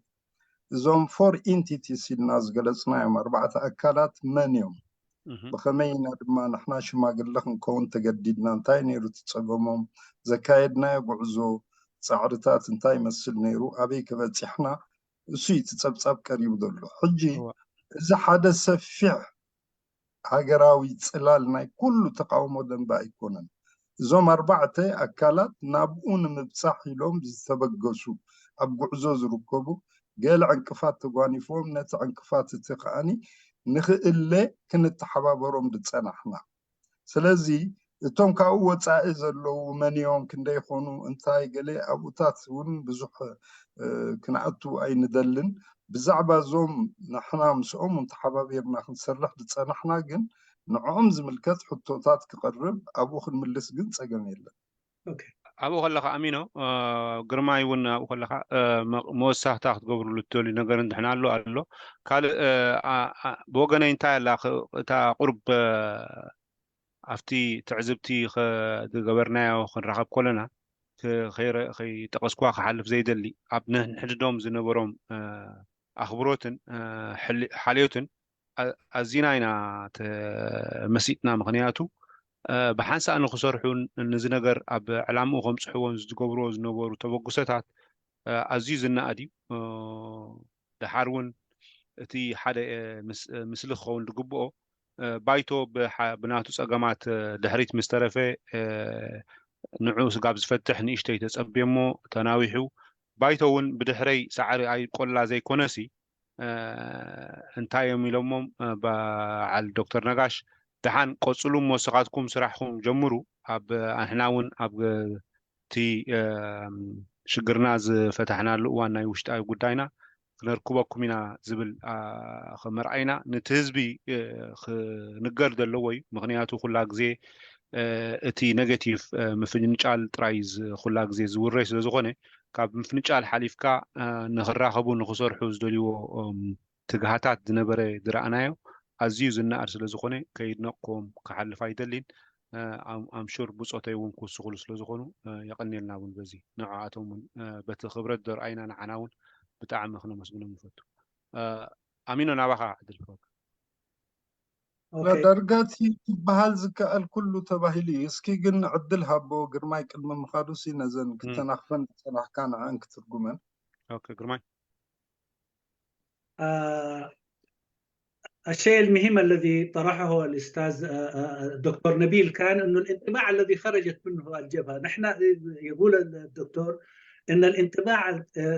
እዞም ፎር ኢንቲቲስ ኢልና ዝገለፅናዮም ኣርባዕተ ኣካላት መን እዮም ብኸመይ ኢና ድማ ንሕና ሽማግለ ክንከውን ተገዲድና እንታይ ነይሩ ትፀገሞም ዘካየድናዮ ጉዕዞ ፃዕርታት እንታይ ይመስል ነይሩ ኣበይ ከበፂሕና እሱ እቲ ፀብፃብ ቀሪቡ ዘሎ ሕጂ እዚ ሓደ ሰፊሕ ሃገራዊ ፅላል ናይ ኩሉ ተቃውሞ ደንበ ኣይኮነን። እዞም ኣርባዕተ ኣካላት ናብኡ ንምብፃሕ ኢሎም ዝተበገሱ ኣብ ጉዕዞ ዝርከቡ ገለ ዕንቅፋት ተጓኒፎም ነቲ ዕንቅፋት እቲ ከዓኒ ንኽእለ ክንተሓባበሮም ዝፀናሕና። ስለዚ እቶም ካብኡ ወፃኢ ዘለዉ መን እዮም ክንደይ ይኾኑ እንታይ ገለ ኣብኡታት እውን ብዙሕ ክንኣቱ ኣይንደልን። ብዛዕባ እዞም ንሕና ምስኦም እውን ተሓባቢርና ክንሰርሕ ዝፀናሕና ግን ንዕኦም ዝምልከት ሕቶታት ክቐርብ ኣብኡ ክንምልስ ግን ፀገም የለን። ኣብኡ ከለካ ኣሚኖ ግርማይ እውን ኣብኡ ከለካ መወሳክታ ክትገብርሉ እትደልዩ ነገር እንድሕና ኣሎ ኣሎ ካልእ ብወገነይ እንታይ ኣላ እታ ቁርብ ኣብቲ ትዕዝብቲ ዝገበርናዮ ክንራኸብ ከለና ከይጠቀስኩዋ ክሓልፍ ዘይደሊ ኣብ ንሕድዶም ዝነበሮም ኣኽብሮትን ሓልዮትን ኣዚና ኢና ተመሲጥና ምክንያቱ ብሓንሳእ ንክሰርሑ ንዚ ነገር ኣብ ዕላምኡ ከምፅሕዎን ዝገብርዎ ዝነበሩ ተበግሶታት ኣዝዩ ዝነኣድ እዩ። ደሓር እውን እቲ ሓደ ምስ- ምስሊ ክኸውን ዝግብኦ እ፣ ባይቶ ብሓ- ብናቱ ጸገማት እ፣ ድሕሪት ምስ ተረፈ እ፣ ንዑ ስጋብ ዝፈትሕ ንእሽተይ ተጸብየሞ ተናዊሑ ባይቶ እውን ብድሕረይ ሳዕሪ ኣይቆላ ዘይኮነሲ እ፣ እንታይ እዮም ኢሎሞም እ፣ በዓል ዶክተር ነጋሽ ደሓን ቀጽሉ እሞ ስኻትኩም ስራሕኹም ጀምሩ ኣብ ኣንሕና እውን ኣብ እቲ ሽግርና ዝፈታሕናሉ እዋን ናይ ውሽጣዊ ጉዳይና ክነርክበኩም ኢና ዝብል ከመርኣይና ነቲ ህዝቢ ክንገር ዘለዎ እዩ። ምክንያቱ ኩላ ግዜ እቲ ኔጌቲቭ ምፍንጫል ጥራይ ኩላ ግዜ ዝውረ ስለዝኮነ ካብ ምፍንጫል ሓሊፍካ ንክራኸቡ ንክሰርሑ ዝደልይዎ ትግሃታት ዝነበረ ዝረኣናዮ ኣዝዩ ዝነኣድ ስለዝኾነ ከይድነቕኩም ክሓልፍ ኣይደሊን። ኣምሹር ብፆተይ እውን ክውስኹሉ ስለዝኾኑ የቐንየልና እውን በዚ ንዕኣቶም እውን በቲ ክብረት ዘርኣይና ንዓና እውን ብጣዕሚ ክነመስግኖም ንፈቱ። ኣሚኖ ናባኻ ዕድል ክህበካ። ዳርጋቲ ክበሃል ዝከኣል ኩሉ ተባሂሉ እዩ። እስኪ ግን ዕድል ሃቦ ግርማይ ቅድሚ ምኻዱሲ ነዘን ክተናኽፈን ዝጸናሕካ ንዕን ክትርጉመን። ግርማይ الشيء المهم الذي طرحه الأستاذ الدكتور نبيل كان أنه الانطباع الذي خرجت منه الجبهة، نحن، يقول الدكتور، أن الانطباع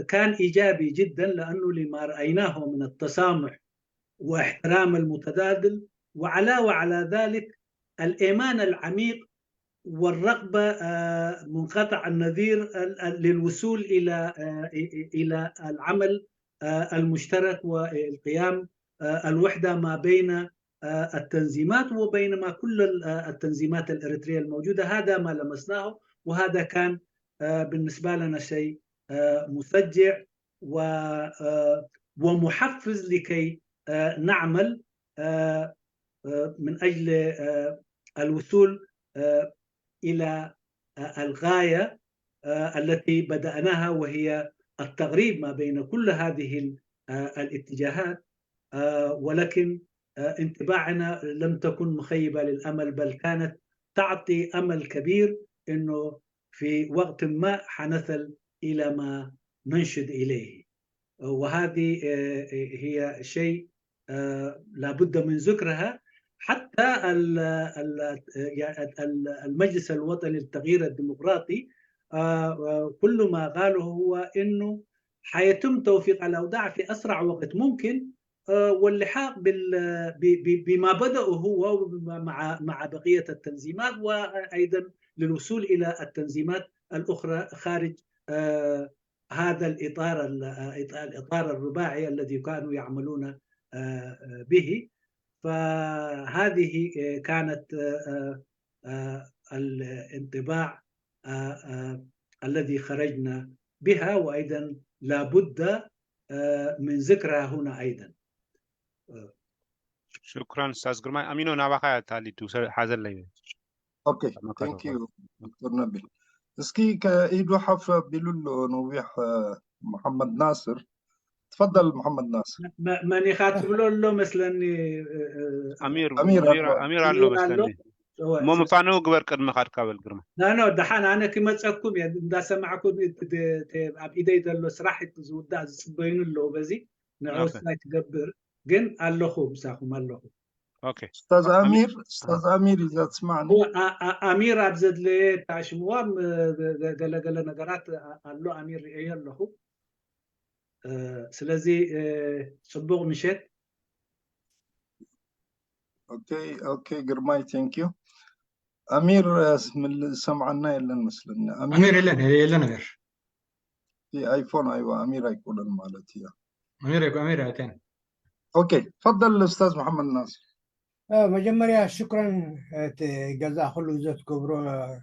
كان إيجابي جدا، لأنه لما رأيناه من التسامح واحترام المتبادل، وعلاوة على ذلك الإيمان العميق والرغبة منقطع النظير للوصول إلى إلى العمل المشترك والقيام الوحدة ما بين التنظيمات وبينما كل التنظيمات الإريترية الموجودة. هذا ما لمسناه، وهذا كان بالنسبة لنا شيء مشجع ومحفز لكي نعمل من أجل الوصول إلى الغاية التي بدأناها، وهي التغريب ما بين كل هذه الاتجاهات. ولكن انطباعنا لم تكن مخيبة للأمل، بل كانت تعطي أمل كبير أنه في وقت ما حنصل إلى ما ننشد إليه. وهذه هي شيء لابد من ذكرها. حتى المجلس الوطني للتغيير الديمقراطي كل ما قاله هو أنه حيتم توفيق الأوضاع في أسرع وقت ممكن واللحاق بما بدأوا هو مع مع بقية التنظيمات، وأيضا للوصول إلى التنظيمات الأخرى خارج هذا الإطار الإطار الرباعي الذي كانوا يعملون به. فهذه كانت الانطباع الذي خرجنا بها، وأيضا لا بد من ذكرها هنا أيضا. ሽክራን ኡስታዝ ግርማይ። ኣሚኖ፣ ናባኻ እያ እታ ሊድ፣ ሓዘለይ። ኦኬ፣ ቴንክ ዩ ዶክተር ነቢል። እስኪ ከኢዱ ሓፍ ኣቢሉ ኣሎ ነዊሕ መሓመድ ናስር። ትፈደል መሓመድ ናስር። መን ኢኻ ትብሎ ኣሎ መስለኒ። ኣሚር ኣሎ መስለኒ። እሞ ምፋነው ግበር ቅድሚ ካድካ በል ግርማ። ናኖ ደሓን፣ ኣነ ክመፀኩም እየ እንዳሰማዕኩም። ኣብ ኢደይ ዘሎ ስራሕ ዝውዳእ ዝፅበዩኒ ኣለዉ። በዚ ንዑ ስታይ ክገብር ግን ኣለኹ፣ ምሳኹም ኣለኹ። ኡስታዝ ኣሚር፣ ኡስታዝ ኣሚር እዛ ትስማዕኒ። ኣሚር ኣብ ዘድለየ ታሽምዋም ገለገለ ነገራት ኣሎ። ኣሚር ርእየ ኣለኹ። ስለዚ ፅቡቕ ምሸት። ኦኬ፣ ኦኬ ግርማይ፣ ቴንክ ዩ። ኣሚር ምል ሰምዓና የለን መስለኒ። ኣሚር የለን፣ የለ ነገር። ኣይፎን ኣይዋ ኣሚር ኣይኮነን ማለት እዩ። ኣሚር ኣይኮ ኣሚር ኣይተን። ኦኬ፣ ፈደል ኡስታዝ መሓመድ ናስር። መጀመርያ ሽክረን እቲ ገዛ ኩሉ ግዜ ትገብሮ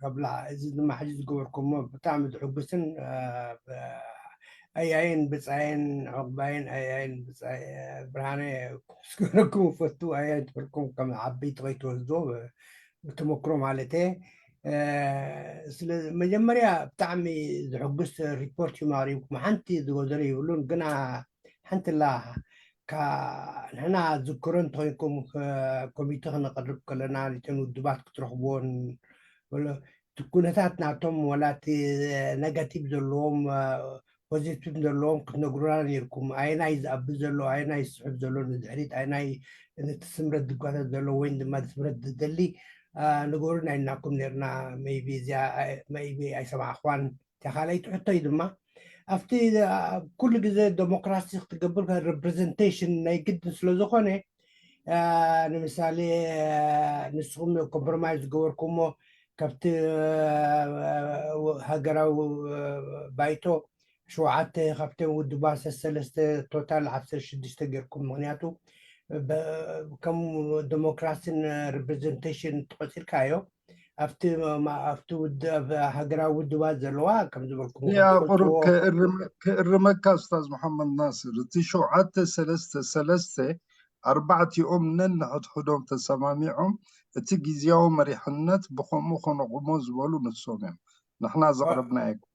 ከብላ፣ እዚ ድማ ሕጂ ዝገበርኩሞ ብጣዕሚ ዝሕጉስን ኣያይን ብፃይን ዕቑባይን ኣያይን ብፃይ ብርሃነ ክምስገነኩም እፈቱ። ኣያይን ትፈልኩም ከም ዓበይቲ ከይትወስዶ ብተመክሮ ማለት እየ። ስለ መጀመርያ ብጣዕሚ ዝሕጉስ ሪፖርት እዩ ማቅሪብኩም። ሓንቲ ዝጎደለ ይብሉን፣ ግና ሓንቲ ላ ንሕና ዝክሮ እንተኮይንኩም ኮሚቴ ክነቅርብ ከለና ነተን ውድባት ክትረኽብዎን እቲ ኩነታት ናቶም ወላ እቲ ነጋቲቭ ዘለዎም ፖዚቲቭ ዘለዎም ክትነግሩና ነይርኩም። ኣየናይ ዝኣቢ ዘሎ፣ ኣየናይ ዝስሕብ ዘሎ ንድሕሪት፣ ኣየናይ ነቲ ስምረት ዝጓተት ዘሎ ወይ ድማ ስምረት ዝደሊ ንገሩና ኢልናኩም ነይርና። ሜይቢ እዚኣ ሜይቢ ኣይሰማዕኽዋን። እታ ካልኣይቲ ሕቶይ ድማ ኣብቲ ኩሉ ግዜ ዴሞክራሲ ክትገብር ሪፕሬዘንቴሽን ናይ ግድን ስለ ዝኾነ ንምሳሌ ንስኹም ኮምፕሮማይዝ ዝገበርኩሞ ካብቲ ሃገራዊ ባይቶ ሸውዓተ ካብተን ውድባት ሰለስተ ቶታል ዓሰርተ ሽዱሽተ ጌርኩም። ምክንያቱ ከም ዴሞክራሲን ሪፕሬዘንቴሽን ተቆፂርካዮ ኣብቲ ኣብቲ ውድብ ሃገራዊ ውድባት ዘለዋ ከም ዝበልኩም ክእርመካ ኡስታዝ መሓመድ ናስር፣ እቲ ሸውዓተ ሰለስተ ሰለስተ ኣርባዕቲኦም ነንሕድሕዶም ተሰማሚዖም እቲ ግዝያዊ መሪሕነት ብኸምኡ ከነቑሞ ዝበሉ ንሶም እዮም። ንሕና ዘቕረብና ኣይኮን።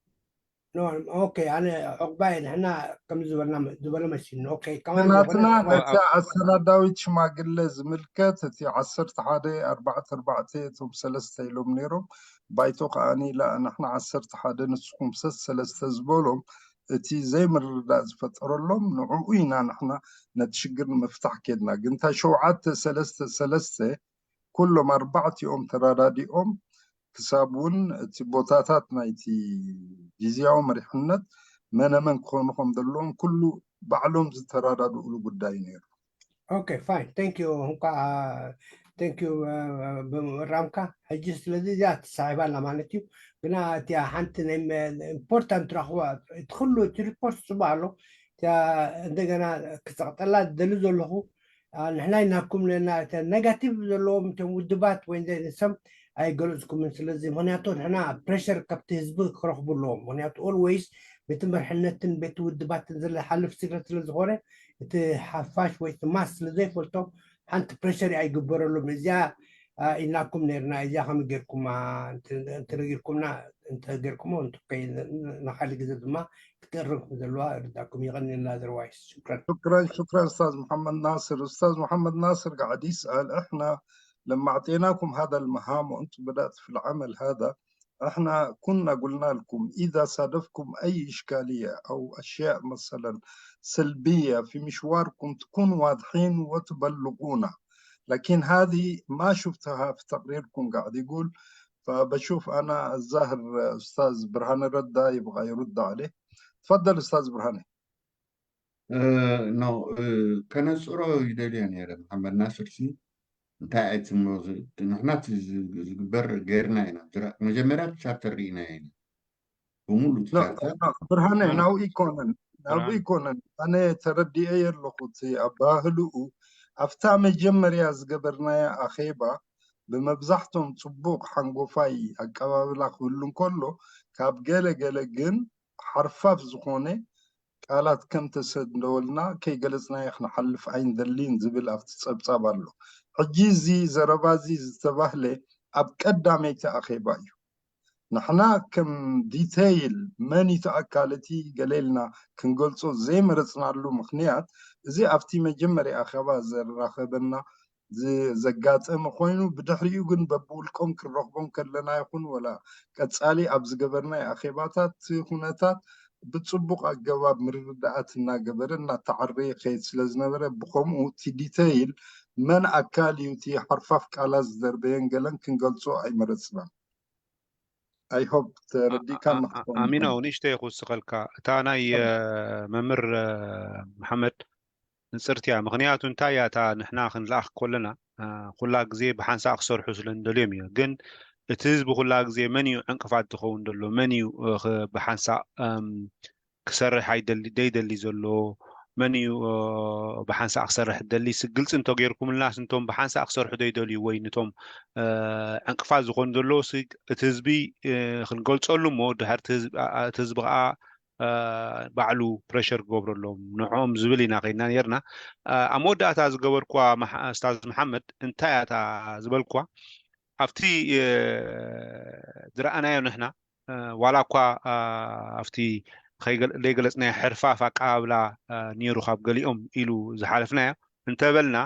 ኖ፣ ኦኬ፣ ኣነ ዕቑባይ ንሕና ከም ዝበልና ዝበለ መሲሉ። ኦኬ፣ ከማን ናትና ዝኾነ ነቲ ኣሰናዳዊት ሽማግለ ዝምልከት እቲ ዓሰርተ ሓደ ኣርባዕተ ኣርባዕተ እቶም ሰለስተ ኢሎም ነይሮም። ባይቶ ከዓኒ ኢላ ንሕና ዓሰርተ ሓደ ንስኹም ሰለስተ ዝበሎም እቲ ዘይምርድዳእ ዝፈጠረሎም ንዕኡ ኢና ንሕና ነቲ ሽግር ንምፍታሕ ከድና። ግን እታ ሸውዓተ ሰለስተ ሰለስተ ኩሎም ኣርባዕቲኦም ተራዳዲኦም ክሳብ እውን እቲ ቦታታት ናይቲ ግዝያዊ መሪሕነት መነመን ክኾኑ ከም ዘለዎም ኩሉ ባዕሎም ዝተራዳድእሉ ጉዳይ ነይሩ። ኦኬ፣ ፋይን፣ ቴንክ ዩ። እንኳ ቴንክ ዩ ብምእራምካ። ሕጂ ስለዚ እዚኣ ትሳሒባና ማለት እዩ። ግና እቲኣ ሓንቲ ናይ ኢምፖርታንት ትረኽቦ እቲ ኩሉ እቲ ሪፖርት ጽቡቅ ኣሎ። እቲኣ እንደገና ክጸቕጠላ ዝደሊ ዘለኹ ንሕና ይናኩም ነና ነጋቲቭ ዘለዎም እቶም ውድባት ወይ ንሰም ኣይገለጽኩምን። ስለዚ ምክንያቱ ንሕና ፕሬሽር ካብቲ ህዝቢ ክረኽቡ ኣለዎም። ምክንያቱ ኦልወይስ ቤት መርሕነትን ቤት ውድባትን ዝሓልፍ ሲክረት ስለ ዝኾነ እቲ ሓፋሽ ወይ እቲ ማስ ስለ ዘይፈልጦም ሓንቲ ፕሬሽር ኣይግበረሎም። እዚኣ ኢልናኩም ነርና። እዚኣ ከመይ ጌርኩማ እንተነጊርኩምና እንተጌርኩሞ ንካሊ ግዜ ድማ ክትእርም ከም ዘለዋ ርዳኩም። ይቐንየልና። ኣዘርዋይስ ሽክረን። ሽክረን ሽክረን ኡስታዝ መሐመድ ናስር። ኡስታዝ መሐመድ ናስር قاعد يسأل احنا لما اعطيناكم هذا المهام وانتم بدأتوا في العمل هذا احنا كنا قلنا لكم إذا صادفكم أي إشكالية أو أشياء مثلا سلبية في مشواركم تكونوا واضحين وتبلغونا، لكن هذه ما شفتها في تقريركم قاعد يقول. فبشوف أنا الظاهر أستاذ برهان الردة يبغى يرد عليه. تفضل أستاذ برهان. ኖ ከነፅሮ ይደልዮ ነይረ መሓመድ ናስር ሲ እንታይ ኣይትሞ ንሕና ዝግበር ገይርና ኢና። መጀመርያ ቻርተር ርኢና ኢና ብሙሉ ቻርተር ብርሃነ ናብኡ ይኮነን ናብኡ ይኮነን ኣነ ተረዲኤ የለኹ እቲ ኣባህልኡ ኣብታ መጀመርያ ዝገበርናያ ኣኼባ ብመብዛሕቶም ፅቡቕ ሓንጎፋይ ኣቀባብላ ክህሉ እንከሎ ካብ ገለ ገለ ግን ሓርፋፍ ዝኾነ ቃላት ከም ተሰደወልና ከይገለፅናዮ ክንሓልፍ ኣይንደልን ዝብል ኣብቲ ፀብፃብ ኣሎ። ሕጂ እዚ ዘረባ እዚ ዝተባህለ ኣብ ቀዳመይቲ ኣኼባ እዩ። ንሕና ከም ዲተይል መን እዩ እቲ ኣካል እቲ ገለ ኢልና ክንገልፆ ዘይመረፅናሉ ምኽንያት እዚ ኣብቲ መጀመርያ ኣኼባ ዘራኸበና ዘጋጠመ ኮይኑ ብድሕሪኡ ግን በብውልቆም ክንረኽቦም ከለና ይኹን ወላ ቀፃሊ ኣብ ዝገበርናይ ኣኼባታት እቲ ኩነታት ብፅቡቕ ኣገባብ ምርድዳኣት እናገበረ እናተዓረየ ይኸይድ ስለ ዝነበረ ብኸምኡ እቲ ዲተይል መን ኣካል እዩ እቲ ሓርፋፍ ቃላት ዝደርበየን ገለን ክንገልፆ ኣይመረፅናን። I hope ተረዲእካ ንክትኸውን ኣሚኖ ንእሽተይ ክውስኸልካ እታ ናይ መምህር መሓመድ ንፅርቲ እያ። ምኽንያቱ እንታይ እያ እታ ንሕና ክንለኣኽ ከለና ኩላ ግዜ ብሓንሳእ ክሰርሑ ስለ እንደልዮም እዩ። ግን እቲ ህዝቢ ኩላ ግዜ መን እዩ ዕንቅፋት ዝኸውን ዘሎ? መን እዩ ብሓንሳእ ክሰርሕ ኣይደሊ ደይደሊ ዘሎ? መን እዩ ብሓንሳእ ክሰርሕ ደሊ? ግልፂ እንተጌርኩምልናስ ንቶም ብሓንሳእ ክሰርሑ ደይደልዩ ወይ ንቶም ዕንቅፋት ዝኾኑ ዘለዉ እቲ ህዝቢ ክንገልፀሉ እሞ ድሕር እቲ ህዝቢ ከዓ ባዕሉ ፕሬሸር ክገብረሎም ንዕኦም ዝብል ኢና ከይድና ነርና። ኣብ መወዳእታ ዝገበርኩዋ ኣስታዝ መሓመድ እንታይ እያ እታ ዝበልኩዋ ኣብቲ ዝረኣናዮ ንሕና ዋላ እኳ ኣብቲ ዘይገለፅናዮ ሕርፋፍ ኣቀባብላ ነይሩ ካብ ገሊኦም ኢሉ ዝሓለፍናዮ እንተበልና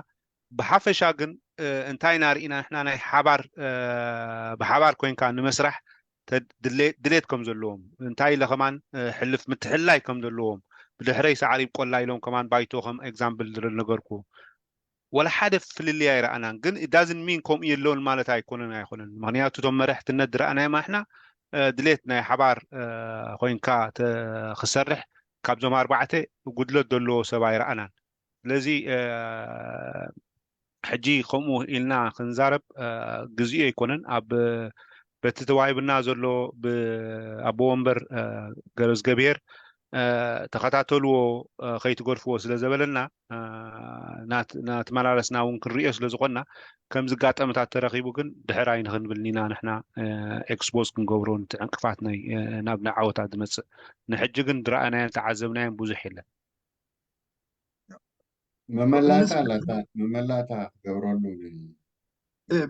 ብሓፈሻ ግን እንታይ ኢና ርኢና ንሕና ናይ ሓባር ብሓባር ኮይንካ ንመስራሕ ድሌት ከም ዘለዎም እንታይ ኢለ ከማን ሕልፍ ምትሕላይ ከም ዘለዎም ብድሕረይ ሳዕሪ ቆላ ኢሎም ከማን ባይቶ ከም ኤግዛምፕል ዝነገርኩ ወላ ሓደ ፍልልይ ኣይረኣናን። ግን ዳዝን ሚን ከምኡ የለውን ማለት ኣይኮነን ኣይኮነን። ምክንያቱ እቶም መረሕትነት ዝረኣናዮም ኣሕና ድሌት ናይ ሓባር ኮይንካ ክሰርሕ ካብዞም ኣርባዕተ ጉድለት ዘለዎ ሰብ ኣይረኣናን። ስለዚ ሕጂ ከምኡ ኢልና ክንዛረብ ግዜኡ ኣይኮነን። ኣብ በቲ ተዋሂብና ዘሎ ብኣቦ ወንበር ገረዝገብሄር ተኸታተልዎ ከይትገድፍዎ ስለ ዘበለና እናተመላለስና እውን ክንሪኦ ስለ ዝኾንና ከምዚ ጋጠምታት ተረኺቡ ግን ድሕር ኣይንኽንብልን ኢና ንሕና ኤክስፖዝ ክንገብሮ ነቲ ዕንቅፋት ናይ ናብ ናይ ዓወታት ዝመፅእ ንሕጂ ግን ዝረኣናዮን ዝተዓዘብናዮን ብዙሕ የለን። መመላእታ ኣላታ መመላእታ ክገብረሉ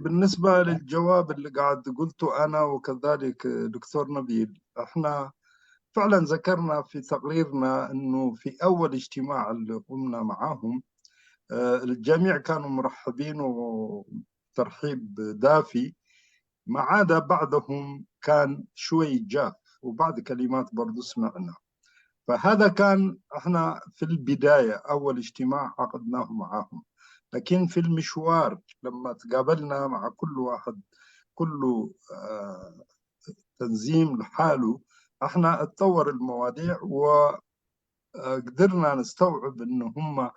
بالنسبة للجواب اللي قاعد قلته أنا وكذلك دكتور نبيل احنا فعلا ذكرنا في تقريرنا أنه في أول اجتماع اللي قمنا معهم، آه، الجميع كانوا مرحبين وترحيب دافي، ما عدا بعضهم كان شوي جاف، وبعض كلمات برضو سمعنا. فهذا كان احنا في البداية، أول اجتماع عقدناه معهم. لكن في المشوار لما تقابلنا مع كل واحد، كل آه، تنظيم لحاله، احنا اتطور المواضيع وقدرنا نستوعب ان هم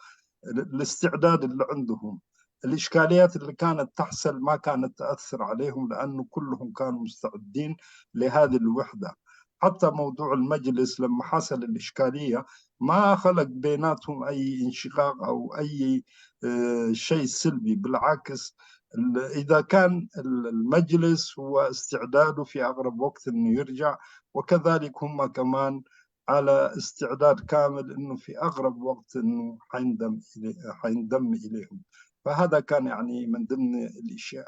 الاستعداد اللي عندهم، الإشكاليات اللي كانت تحصل ما كانت تأثر عليهم، لأنه كلهم كانوا مستعدين لهذه الوحدة. حتى موضوع المجلس لما حصل الإشكالية ما خلق بيناتهم أي انشقاق أو أي آه، شيء سلبي، بالعكس، إذا كان المجلس هو استعداده في أقرب وقت أنه يرجع، وكذلك هم كمان على استعداد كامل أنه في أقرب وقت أنه حينضم إليهم. فهذا كان يعني من ضمن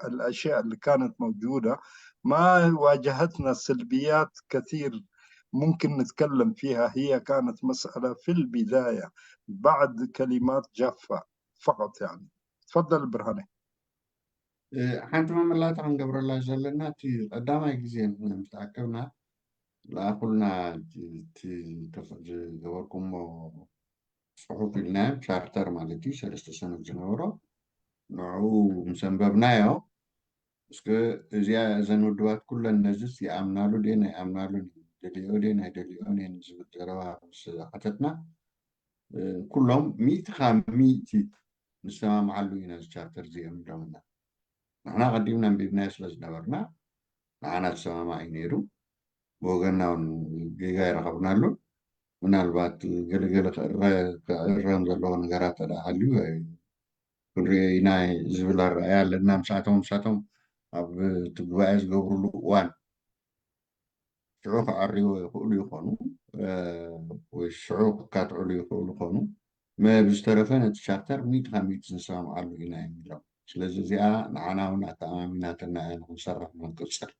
الأشياء اللي كانت موجودة. ما واجهتنا سلبيات كثير ممكن نتكلم فيها، هي كانت مسألة في البداية بعد كلمات جافة فقط يعني. تفضل برهاني. ሓንቲ መመላእታ ክንገብረላ ዘለና፣ እቲ ቀዳማይ ግዜ ምስ ተኣከብና ለኣኹልና ዝገበርኩሞ ጽሑፍ ኢልናዮ፣ ቻርተር ማለት እዩ፣ ሰለስተ ሰነድ ዝነበሮ። ንዕኡ ምስ ኣንበብናዮ፣ እስከ እዚኣ፣ እዘን ውድባት ኩለን ነዚስ ይኣምናሉ ድየን ኣይኣምናሉን፣ ደልዮ ድየን ኣይደልዮን እየን ዝብል ዘረባ ምስ ሓተትና፣ ኩሎም ሚእቲ ካብ ሚእቲ ንሰማምዓሉ ኢና እዚ ቻርተር እዚኦም ኢሎምና። ንሕና ቀዲምና ኣንቢብናዮ ስለ ዝነበርና ንዓና ዝሰማማዕ እዩ ነይሩ። ብወገንና እውን ጌጋ ኣይረኸብናሉን። ምናልባት ገለገለ ክእረም ዘለዎ ነገራት ተደኣ ሃልዩ ክንሪኦ ኢና ዝብል ኣረኣያ ኣለና። ምሳቶም ምሳቶም ኣብ እቲ ጉባኤ ዝገብሩሉ እዋን ሽዑ ክዓርዩ ይኽእሉ ይኾኑ ወይ ሽዑ ክካትዕሉ ይኽእሉ ይኾኑ። ብዝተረፈ ነቲ ቻርተር ሚእቲ ካብ ሚእቲ ንሰማምዓሉ ኢና እዮም ኢሎም። ስለዚ እዚኣ ንዓና እውን ኣተኣማሚናትና እያ ንክንሰርሕ ንክንቅፅል።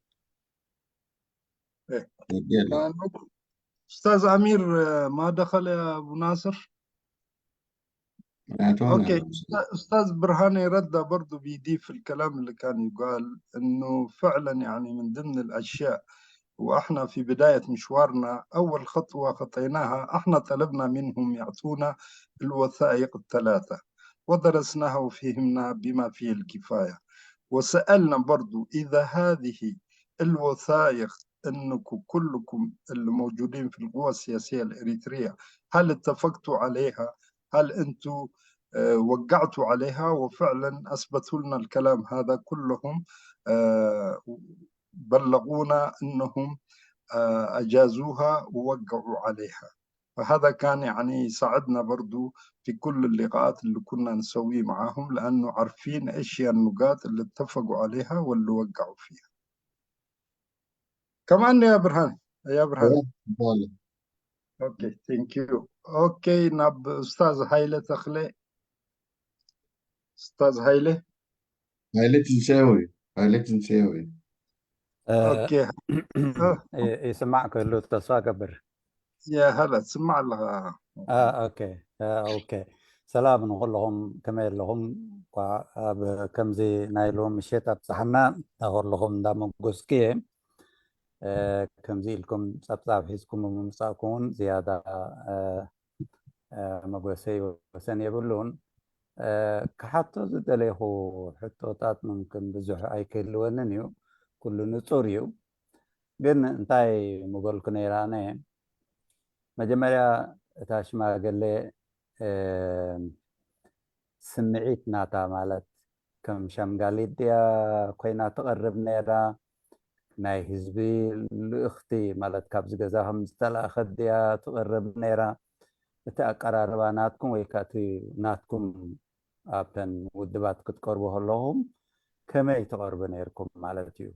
أستاذ أمير، ما دخل يا أبو ناصر؟ أوكي. أستاذ برهان رد برضو بيضيف الكلام اللي كان يقال، إنه فعلا يعني من ضمن الأشياء، وإحنا في بداية مشوارنا أول خطوة خطيناها، إحنا طلبنا منهم يعطونا الوثائق الثلاثة، ودرسناها وفهمنا بما فيه الكفاية، وسألنا برضو إذا هذه الوثائق أنكم كلكم الموجودين في القوى السياسية الإريترية، هل اتفقتوا عليها؟ هل أنتوا آه، وقعتوا عليها؟ وفعلا أثبتوا لنا الكلام هذا كلهم، آه، بلغونا أنهم آه، أجازوها ووقعوا عليها. فهذا كان يعني يساعدنا برضو في كل اللقاءات اللي كنا نسويه معاهم، لأنه عارفين إيش هي النقاط اللي اتفقوا عليها واللي وقعوا فيها. كمان يا برهان، يا برهان. Okay, thank you. Okay, ናብ ኡስታዝ ሃይለ ተኽለ። ኡስታዝ ሃይለ። ሃይለ ትንሳኤ ወይ? ሃይለ ትንሳኤ ወይ? Okay. ይስማዕ ክህሉ ተስፋ ገብር። يا هلا، ትስማዕ ኣለኻ። Okay. Okay. ሰላም ንኹልኹም፣ ከመይ ኣለኹም? እንኳዕ ኣብ ከምዚ ናይ ሎሚ ምሸት ኣብፀሓና። እንዳ ኩልኹም እንዳመጎስኩ እየ። ከምዚ ኢልኩም ፀብፃብ ሒዝኩም ብምምፃእኩም እውን ዝያዳ መጎሰይ ወሰን የብሉን። ክሓቶ ዝደለይኹ ሕቶታት ምምክን ብዙሕ ኣይክህልወንን እዩ፣ ኩሉ ንፁር እዩ። ግን እንታይ ምበልኩ ነይረ ኣነ፣ መጀመርያ እታ ሽማግሌ ስምዒት ናታ፣ ማለት ከም ሸምጋሊት ድያ ኮይና ትቐርብ ነይራ፣ ናይ ህዝቢ ልእኽቲ፣ ማለት ካብዚ ገዛ ከም ዝተላእኸት ድያ ትቐርብ ነይራ? እቲ ኣቀራርባ ናትኩም ወይ ከዓ እቲ ናትኩም ኣብተን ውድባት ክትቀርቡ ከለኹም ከመይ ትቐርቡ ነይርኩም ማለት እዩ?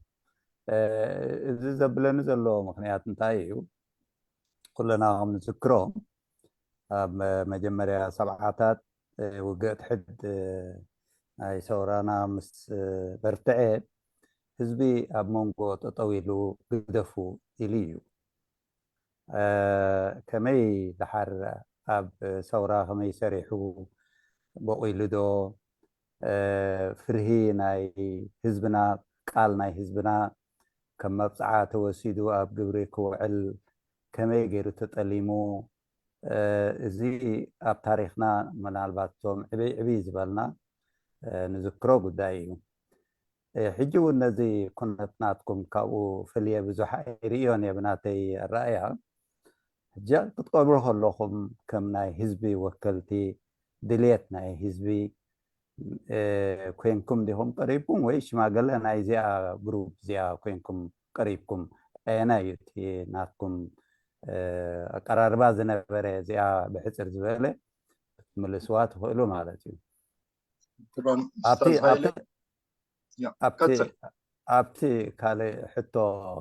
እዚ ዘብለኒ ዘሎ ምኽንያት እንታይ እዩ? ኩልና ከም ንዝክሮ ኣብ መጀመርያ ሰብዓታት ውግእ ትሕድ ናይ ሰውራና ምስ በርትዐ ህዝቢ ኣብ መንጎ ጠጠው ኢሉ ግደፉ ኢሉ እዩ። ከመይ ድሓር ኣብ ሰውራ ከመይ ሰሪሑ፣ በቑሉ ዶ፣ ፍርሂ ናይ ህዝብና፣ ቃል ናይ ህዝብና ከም መብፅዓ ተወሲዱ ኣብ ግብሪ ክውዕል ከመይ ገይሩ ተጠሊሙ፣ እዚ ኣብ ታሪክና ምናልባት እቶም ዕብይ ዕብይ ዝበልና ንዝክሮ ጉዳይ እዩ። ሕጂ እውን ነዚ ኩነት ናትኩም ካብኡ ፈልየ ብዙሕ ኣይርእዮን እየ ብናተይ ኣረኣእያ። ሕጂ ክትቀርቡ ከለኹም ከም ናይ ህዝቢ ወከልቲ ድልየት ናይ ህዝቢ ኮይንኩም ዲኹም ቀሪብኩም ወይ ሽማግለ ናይዚኣ ግሩፕ እዚኣ ኮይንኩም ቀሪብኩም? ኣየናይ እዩ እቲ ናትኩም ኣቀራርባ ዝነበረ? እዚኣ ብሕፅር ዝበለ ክትምልስዋ ትኽእሉ ማለት እዩ። ኣብቲ ካልእ ሕቶ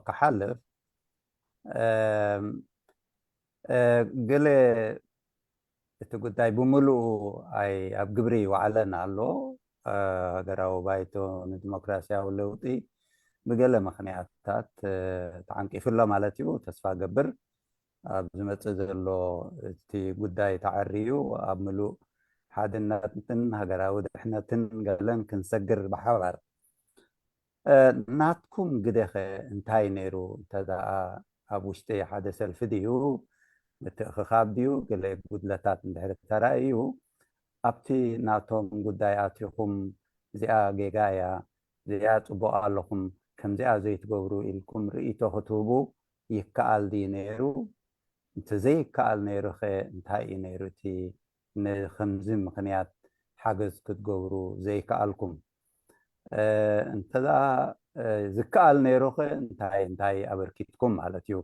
ክሓልፍ ገለ እቲ ጉዳይ ብምሉኡ ኣብ ግብሪ ይወዓለን ኣሎ። ሃገራዊ ባይቶ ንዲሞክራሲያዊ ለውጢ ብገለ ምኽንያታት ተዓንቂፉ ኣሎ ማለት እዩ። ተስፋ ገብር ኣብ ዝመፅእ ዘሎ እቲ ጉዳይ ተዓርዩ ኣብ ምሉእ ሓድነትን ሃገራዊ ድሕነትን ገለን ክንሰግር ብሓባር። ናትኩም ግደኸ እንታይ ነይሩ? እንተ ደኣ ኣብ ውሽጢ ሓደ ሰልፊ ድዩ፣ ምትእኽኻብ ድዩ፣ ገለ ጉድለታት እንድሕር ተራእዩ ኣብቲ ናቶም ጉዳይ ኣቲኹም እዚኣ ጌጋ እያ፣ እዚኣ ፅቡቕ ኣለኹም፣ ከምዚኣ ዘይትገብሩ ኢልኩም ርእይቶ ክትህቡ ይከኣል ድዩ ነይሩ? እንተ ዘይከኣል ነይሩ ኸ እንታይ እዩ ነይሩ እቲ ንኸምዚ ምኽንያት ሓገዝ ክትገብሩ ዘይከኣልኩም? እንተ ዝከኣል ነይሩ ኸ እንታይ እንታይ ኣበርኪትኩም ማለት እዩ?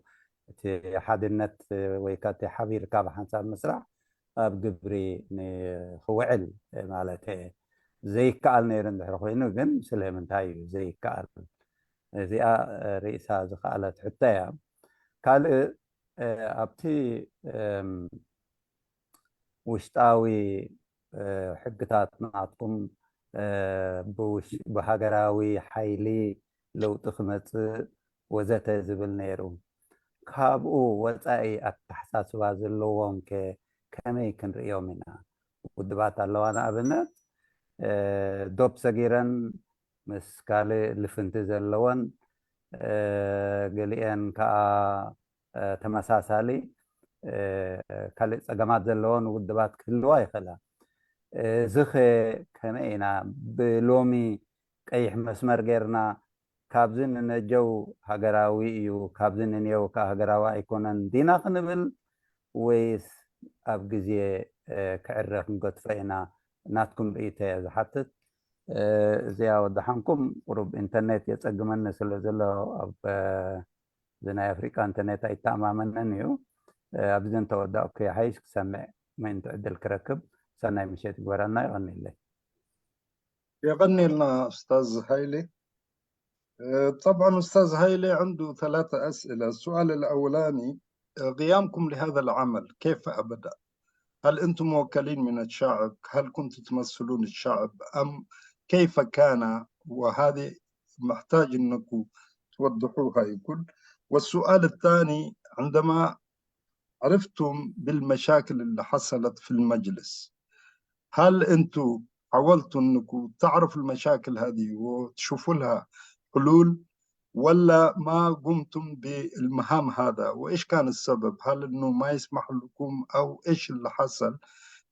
እቲ ሓድነት ወይ ከቲ ሓቢርካ ብሓንሳብ ምስራሕ ኣብ ግብሪ ንክውዕል ማለት ዘይከኣል ነይሩ እንድሕር ኮይኑ ግን ስለምንታይ እዩ ዘይከኣል? እዚኣ ርእሳ ዝኸኣለት ሕቶ እያ። ካልእ ኣብቲ ውሽጣዊ ሕግታት ናትኩም ብሃገራዊ ሓይሊ ለውጢ ክመፅእ ወዘተ ዝብል ነይሩ። ካብኡ ወፃኢ ኣተሓሳስባ ዘለዎም ከ ከመይ ክንርእዮም ኢና? ውድባት ኣለዋ ንኣብነት ዶብ ሰጊረን ምስ ካልእ ልፍንቲ ዘለወን ገሊአን ከዓ ተመሳሳሊ ካልእ ፀገማት ዘለወን ውድባት ክህልዋ ይኽእላ። እዚ ኸ ከመይ ኢና ብሎሚ ቀይሕ መስመር ጌርና ካብዚ ንነጀው ሃገራዊ እዩ ካብዚ ንንየው ከዓ ሃገራዊ ኣይኮነን ዲና ክንብል ወይስ ኣብ ግዜ ክዕረ ክንገድፎ ኢና? ናትኩም ርእይቶ እየ ዝሓትት። እዚኣ ወደሓንኩም ቁሩብ ኢንተርኔት የፀግመኒ ስለ ዘሎ ኣብ እዚ ናይ ኣፍሪቃ ኢንተርኔት ኣይተኣማመንን እዩ። ኣብዚ እንተወዳእኩ ይሓይሽ ክሰምዕ ምእንቲ ዕድል ክረክብ። ሰናይ ምሸት ይግበረልና። ይቐኒለይ። يغني لنا أستاذ هايلي. طبعا أستاذ هايلي عنده ثلاثة أسئلة. السؤال الأولاني، قيامكم لهذا العمل كيف بدأ؟ هل أنتم موكلين من الشعب؟ هل كنتم تمثلون الشعب؟ أم كيف كان؟ وهذه محتاج أنكم توضحوها يقول. والسؤال الثاني، عندما عرفتم بالمشاكل اللي حصلت في المجلس، هل أنتم حاولتوا أنكم تعرفوا المشاكل هذه وتشوفوا لها حلول، ولا ما قمتم بالمهام هذا؟ وإيش كان السبب؟ هل أنه ما يسمح لكم أو إيش اللي حصل؟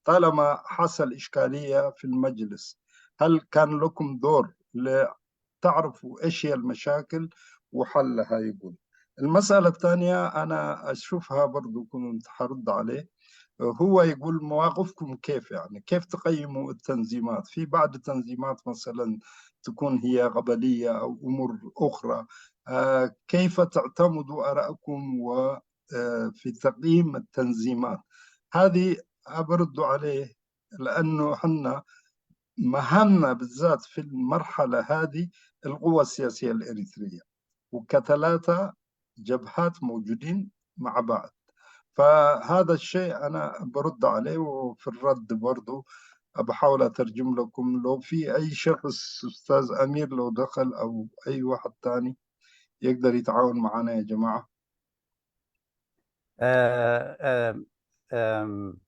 طالما حصل إشكالية في المجلس، هل كان لكم دور لتعرفوا إيش هي المشاكل وحلها؟ يقول. المسألة الثانية أنا أشوفها برضو كنت حرد عليه، هو يقول مواقفكم كيف، يعني كيف تقيموا التنظيمات؟ في بعض التنظيمات مثلا تكون هي قبلية أو أمور أخرى، آه، كيف تعتمدوا آرائكم و في تقييم التنظيمات؟ هذه أبرد عليه، لأنه حنا مهامنا بالذات في المرحلة هذه القوى السياسية الإريترية، وكثلاثة جبهات موجودين مع بعض. فهذا الشيء أنا برد عليه، وفي الرد برضو بحاول أترجم لكم. لو في أي شخص، أستاذ أمير لو دخل أو أي واحد تاني يقدر يتعاون معنا يا جماعة. آه، آه، آم،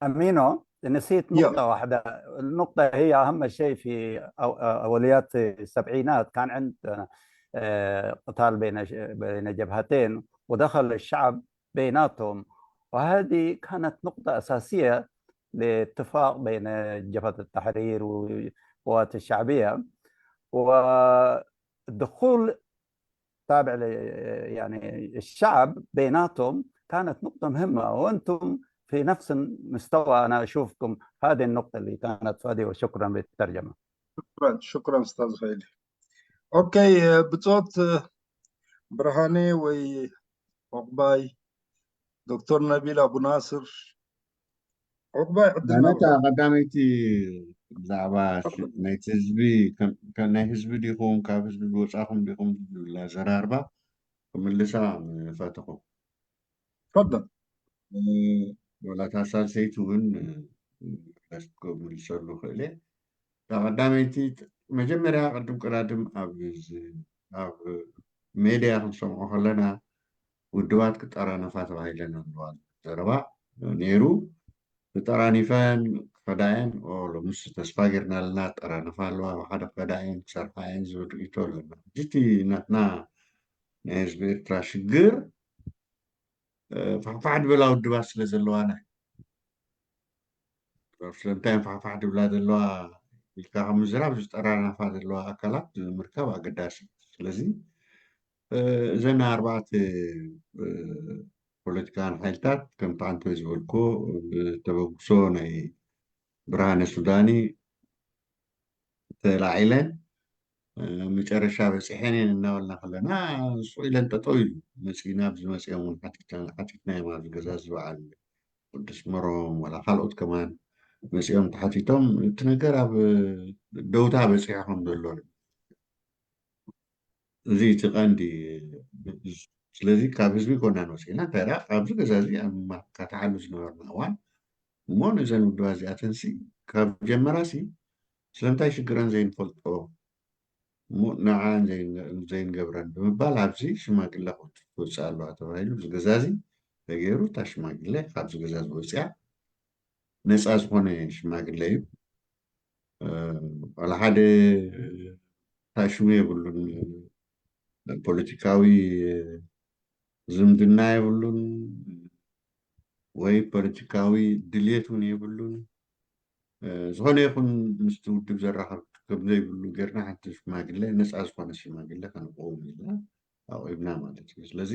أمينو، نسيت يا. نقطة واحدة. النقطة هي أهم شيء في أو- أوليات السبعينات. كان عندنا آه، قتال بين ش- بين جبهتين، ودخل الشعب بيناتهم، وهذه كانت نقطة أساسية لاتفاق بين جبهة التحرير والقوات الشعبية، والدخول تابع ل- يعني الشعب بيناتهم كانت نقطة مهمة، وأنتم في نفس المستوى. أنا أشوفكم هذه النقطة اللي كانت فادية، وشكرا للترجمة. شكرا، شكرا أستاذ هايلي. أوكي، ብጾት ብርሃኔ ወይ ዑቕባይ፣ ዶክተር ነቢል ኣቡ ናስር፣ ዑቕባይ ዕድልና ነታ ቀዳመይቲ ብዛዕባ ሽ- ናይቲ ህዝቢ ከም- ከም ናይ ህዝቢ ዲኹም ካብ ህዝቢ ዝወፃኹም ዲኹም ዝብል ኣዘራርባ ክምልሳ ፈተኹ። ፈደል ወላ እታ ሳልሰይቲ እውን መለስ ክምልሰሉ ክእል እየ። እታ ቀዳመይቲ መጀመርያ ቅድም ቀዳድም ኣብ ዝ- ኣብ ሜድያ ክንሰምዖ ከለና ውድባት ክጠራነፋ ተባሂለን ኣለዋ ዘረባ ነይሩ። ተጠራኒፈን ክኸዳ እየን፣ ኦ፣ ሎምስ ተስፋ ጌርና ኣለና፣ ጠራነፋ ኣለዋ፣ ሓደ ክኸዳ እየን፣ ክሰርሓ እየን ዝብል ርእይቶ ኣለና። ሕጂ እቲ ናትና ናይ ህዝቢ ኤርትራ ሽግር ፋሕፋሕ ድበላ ውድባት ስለ ዘለዋና እዩ። ስለምንታይ እየን ፋሕፋሕ ድብላ ዘለዋ ኢልካ ካብ ምዝራብ ዝጠራናፋ ዘለዋ ኣካላት ምርካብ ኣገዳሲ እዩ። ስለዚ እዘን ኣርባዕተ ፖለቲካን ሓይልታት ከምቲ ዓንተ ዝበልኮ ብተበግሶ ናይ ብርሃነ ሱዳኒ ተላዒለን መጨረሻ በፂሐን እየን እናበልና ከለና ስቕ ኢለን ጠጠው ኢሉ መፂእና ኣብዚ መፂኦም እውን ሓቲትናዮም ኣብዚ ገዛ ዝበዓል ቅዱስ መሮም ዋላ ካልኦት ከማን መፂኦም ተሓቲቶም እቲ ነገር ኣብ ደውታ በፂሑ ከም ዘሎ እዚ እቲ ቀንዲ። ስለዚ ካብ ህዝቢ ኮና ንወፅኢና እንታይ ደኣ ኣብዚ ገዛ እዚ ኣብ ማካ ተሓሉ ዝነበርና እዋን እሞ ነዘን ውድባ እዚኣተንሲ ካብ ጀመራሲ ስለምንታይ ሽግረን ዘይንፈልጦ እሞ ንዓን ዘይንገብረን ብምባል ኣብዚ ሽማግለ ክትወፅእ ኣለዋ ተባሂሉ እዚ ገዛ እዚ ተገይሩ እታ ሽማግለ ካብዚ ገዛ ዝወፅያ ነፃ ዝኾነ ሽማግለ እዩ። ዋላ ሓደ ታሽሙ የብሉን፣ ፖለቲካዊ ዝምድና የብሉን ወይ ፖለቲካዊ ድልየት እውን የብሉን። ዝኾነ ይኹን ምስቲ ውድብ ዘራኸብ ከም ዘይብሉ ጌርና ሓንቲ ሽማግለ ነፃ ዝኾነ ሽማግለ ከነቆውም ኢልና ኣቑምና ማለት እዩ። ስለዚ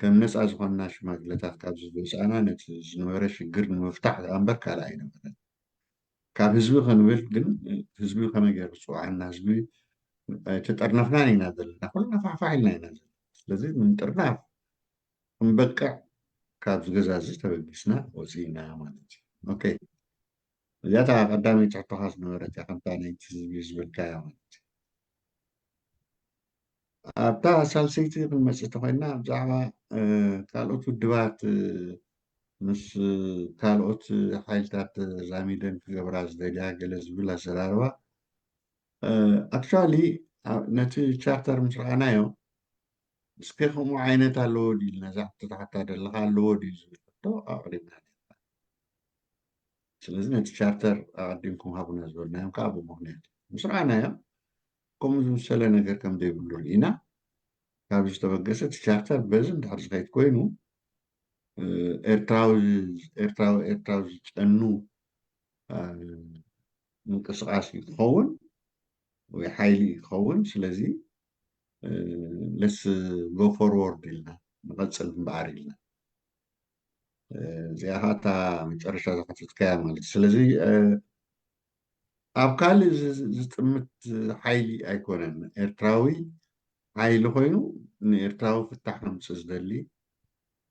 ከም ነፃ ዝኾንና ሽማግለታት ካብዚ ዝወፃእና ነቲ ዝነበረ ሽግር ንምፍታሕ ደኣ እምበር ካልእ ኣይነበረን። ካብ ህዝቢ ክንብል ግን ህዝቢ ከመይ ገይሩ ዝፅውዓና ህዝቢ ኣይተጠርነፍናን ኢና ዘለና ኩልና ፋሕፋሕ ኢልና ኢና ዘለና። ስለዚ ንምጥርናፍ ክንበቅዕ ካብዚ ገዛ እዚ ተበጊስና ወፂእና ማለት እዩ። ኦኬ እዚኣታ ቀዳመይ ትሕቶኻ ዝነበረት እያ ከምታ ናይቲ ህዝቢ ዝበልካያ ማለት እዩ። ኣብታ ሳልሰይቲ ክንመፅእ ተኮይና ብዛዕባ ካልኦት ውድባት ምስ ካልኦት ሓይልታት ተዛሚደን ክገብራ ዝደልያ ገለ ዝብል ኣዘራርባ ኣክቹዋሊ ነቲ ቻርተር ምስ ረኣናዮ እስከ ከምኡ ዓይነት ኣለዎ ድዩ ኢልና እዛ ሕቶ ተሓታ ዘለካ ኣለዎ ድዩ ዝብል ሕቶ ኣቕሪብና ነርና። ስለዚ ነቲ ቻርተር ኣቐዲምኩም ሃቡና ዝበልናዮም ከዓ ብምኽንያት እዩ። ምስ ረኣናዮ ከምኡ ዝምሰለ ነገር ከም ዘይብሉ ርኢና ካብ ዝተበገሰ እቲ ቻርተር በዚ እንድሕር ዝኸይድ ኮይኑ ኤርትራዊ ኤርትራዊ ኤርትራዊ ዝጨኑ ምንቅስቃስ እዩ ክኸውን ወይ ሓይሊ እዩ ክኸውን። ስለዚ let's go forward ኢልና ንቐፅል እምበኣር ኢልና እዚኣ ከዓ እታ መጨረሻ ዝሓተትካያ ማለት እዩ። ስለዚ ኣብ ካልእ ዝጥምት ሓይሊ ኣይኮነን። ኤርትራዊ ሓይሊ ኮይኑ ንኤርትራዊ ፍታሕ ከምፅእ ዝደሊ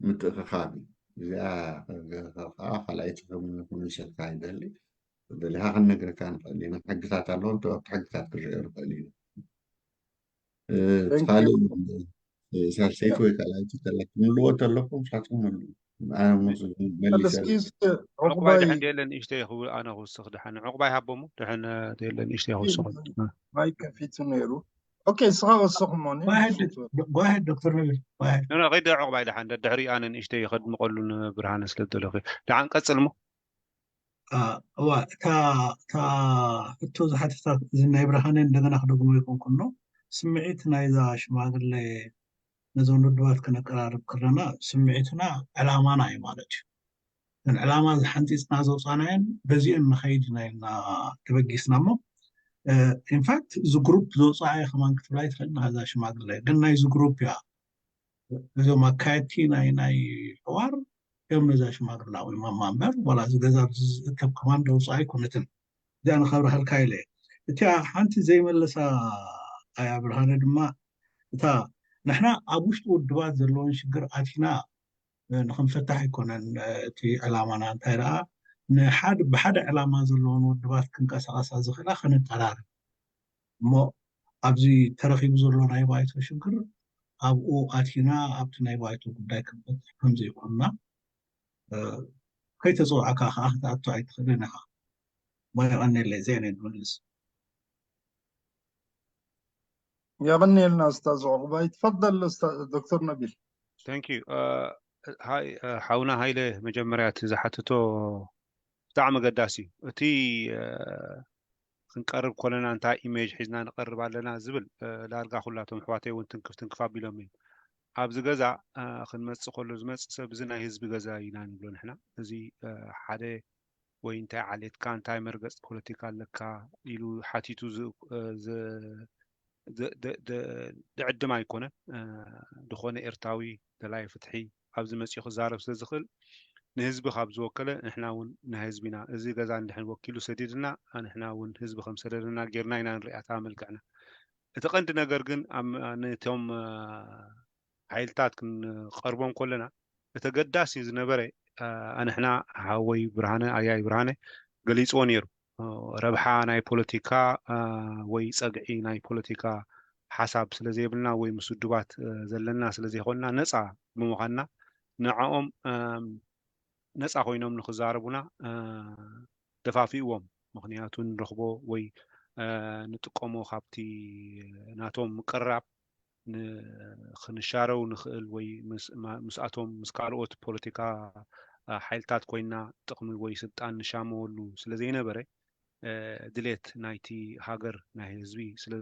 ምትእኽኻብ እዩ። እዚኣ ከዓ ካልኣይቲ ክምልሰልካ ይደሊ ደሊኻ ክንነግረካ ንኽእል ኢና። ሕግታት ኣለዎ፣ ኣብቲ ሕግታት ክንሪኦ ንኽእል ኢና። ካልእ ሳልሰይቲ ወይ ካልኣይቲ ከላ ትምልዎ ተለኩም ንሳትኩም ምሉ። እስኪ ዕቁባይ ድሐን የለን እሽተይ ክብል ኣነ ክውስኽ ድሐን ዕቁባይ ሃቦሞ ድሐን የለን እሽተይ ክውስኹ ማይ ከፊቱ ነይሩ። ኦኬ፣ ንስኻ ወስኽ እሞ። Go ahead, go ahead, ዶክተር ነቢል, go ahead. ኖ ኖ፣ ከይደ ዕቑባይ ደሓን ደድሕሪ ኣነ ንእሽተይ ይኸድ ምቐሉ ንብርሃነ ስለ ደለኹ ደሓን ቀጽል እሞ። እዋ፣ እታ ሕቶ ዝሓተታት እዚ ናይ ብርሃነ እንደገና ክደግሞ ይኮንኩ ኖ፣ ስምዒት ናይዛ ሽማግለ ነዞም ውድባት ክነቀራርብ ክለና ስምዒትና ዕላማና እዩ ማለት እዩ። እተን ዕላማ ዝሓንፂፅና ዘውፃናየን በዚአን ንኸይድ ኢና ኢልና ተበጊስና እሞ፣ ኢንፋክት እዚ ግሩፕ ዘውፃኣ ከማን ክትብላ ይትኽእል ኢኻ። እዛ ሽማግለ ግን ናይዚ ግሩፕ እያ። እዞም ኣካየድቲ ናይ ናይ ሕዋር እዮም ነዛ ሽማግላ ወይ ማማ እምበር ዋላ እዚ ገዛ ዝእከብ ከማን ደውፃኣ ኣይኮነትን። እዚኣ ንኸብርሃልካ ኢለ። እቲኣ ሓንቲ ዘይመለሳ ኣያ ብርሃነ ድማ እታ ንሕና ኣብ ውሽጢ ውድባት ዘለውን ሽግር ኣቲና ንክንፈታሕ ኣይኮነን እቲ ዕላማና። እንታይ ደኣ ንሓድ ብሓደ ዕላማ ዘለውን ውድባት ክንቀሳቀሳ ዝኽእላ ከነቀራርብ እሞ ኣብዚ ተረኺቡ ዘሎ ናይ ባይቶ ሽግር ኣብኡ ኣቲና ኣብቲ ናይ ባይቶ ጉዳይ ክንፈትሕ ከምዘይኮንና ከይተፀውዐካ ከዓ ክትኣቱ ኣይትኽእልን ኢኻ። እሞ የቐኔለይ እዚአን እየ ዝምልስ። የቐንየልና ኡስታዝ ዑቕባይ። ትፈደል ኡስታ-፣ ዶክተር ነቢል። Thank you። ሓውና ሃይለ መጀመርያ እቲ ዝሓትቶ ብጣዕሚ ኣገዳሲ እዩ። እቲ ክንቀርብ ከለና እንታይ ኢሜጅ ሒዝና ንቐርብ ኣለና ዝብል ዳርጋ ኩላቶም ኣሕዋተይ እውን ትንክፍ ትንክፍ ኣቢሎም እዮም። ኣብዚ ገዛ ክንመፅእ ከሎ ዝመፅእ ሰብ እዚ ናይ ህዝቢ ገዛ ኢና ንብሎ ንሕና። እዚ ሓደ ወይ እንታይ ዓሌትካ እንታይ መርገፂ ፖለቲካ ኣለካ ኢሉ ሓቲቱ ዝዕድም ኣይኮነን። ዝኾነ ኤርትራዊ ደላይ ፍትሒ ኣብዚ መፂኡ ክዛረብ ስለ ዝኽእል ንህዝቢ ካብ ዝወከለ ንሕና እውን ንህዝቢ ኢና። እዚ ገዛ እንድሕን ወኪሉ ሰዲድና ንሕና እውን ህዝቢ ከም ሰደደና ጌርና ኢና ንሪኣ እታ መልክዕና። እቲ ቀንዲ ነገር ግን ነቶም ሓይልታት ክንቐርቦም ከለና እቲ ኣገዳሲ ዝነበረ ኣንሕና ሓወይ ብርሃነ ኣያይ ብርሃነ ገሊፅዎ ነይሩ። ረብሓ ናይ ፖለቲካ ወይ ፀግዒ ናይ ፖለቲካ ሓሳብ ስለ ዘይብልና ወይ ምስ ውድባት ዘለና ስለ ዘይኮንና ነፃ ብምዃንና ንዕኦም ነፃ ኮይኖም ንክዛረቡና ደፋፊእዎም። ምክንያቱ ንረኽቦ ወይ ንጥቀሞ ካብቲ ናቶም ምቅርራብ ክንሻረው ንኽእል ወይ ምስኣቶም ምስ ካልኦት ፖለቲካ ሓይልታት ኮይና ጥቕሚ ወይ ስልጣን ንሻመወሉ ስለ ዘይነበረ ድሌት ናይቲ ሃገር ናይ ህዝቢ ስለ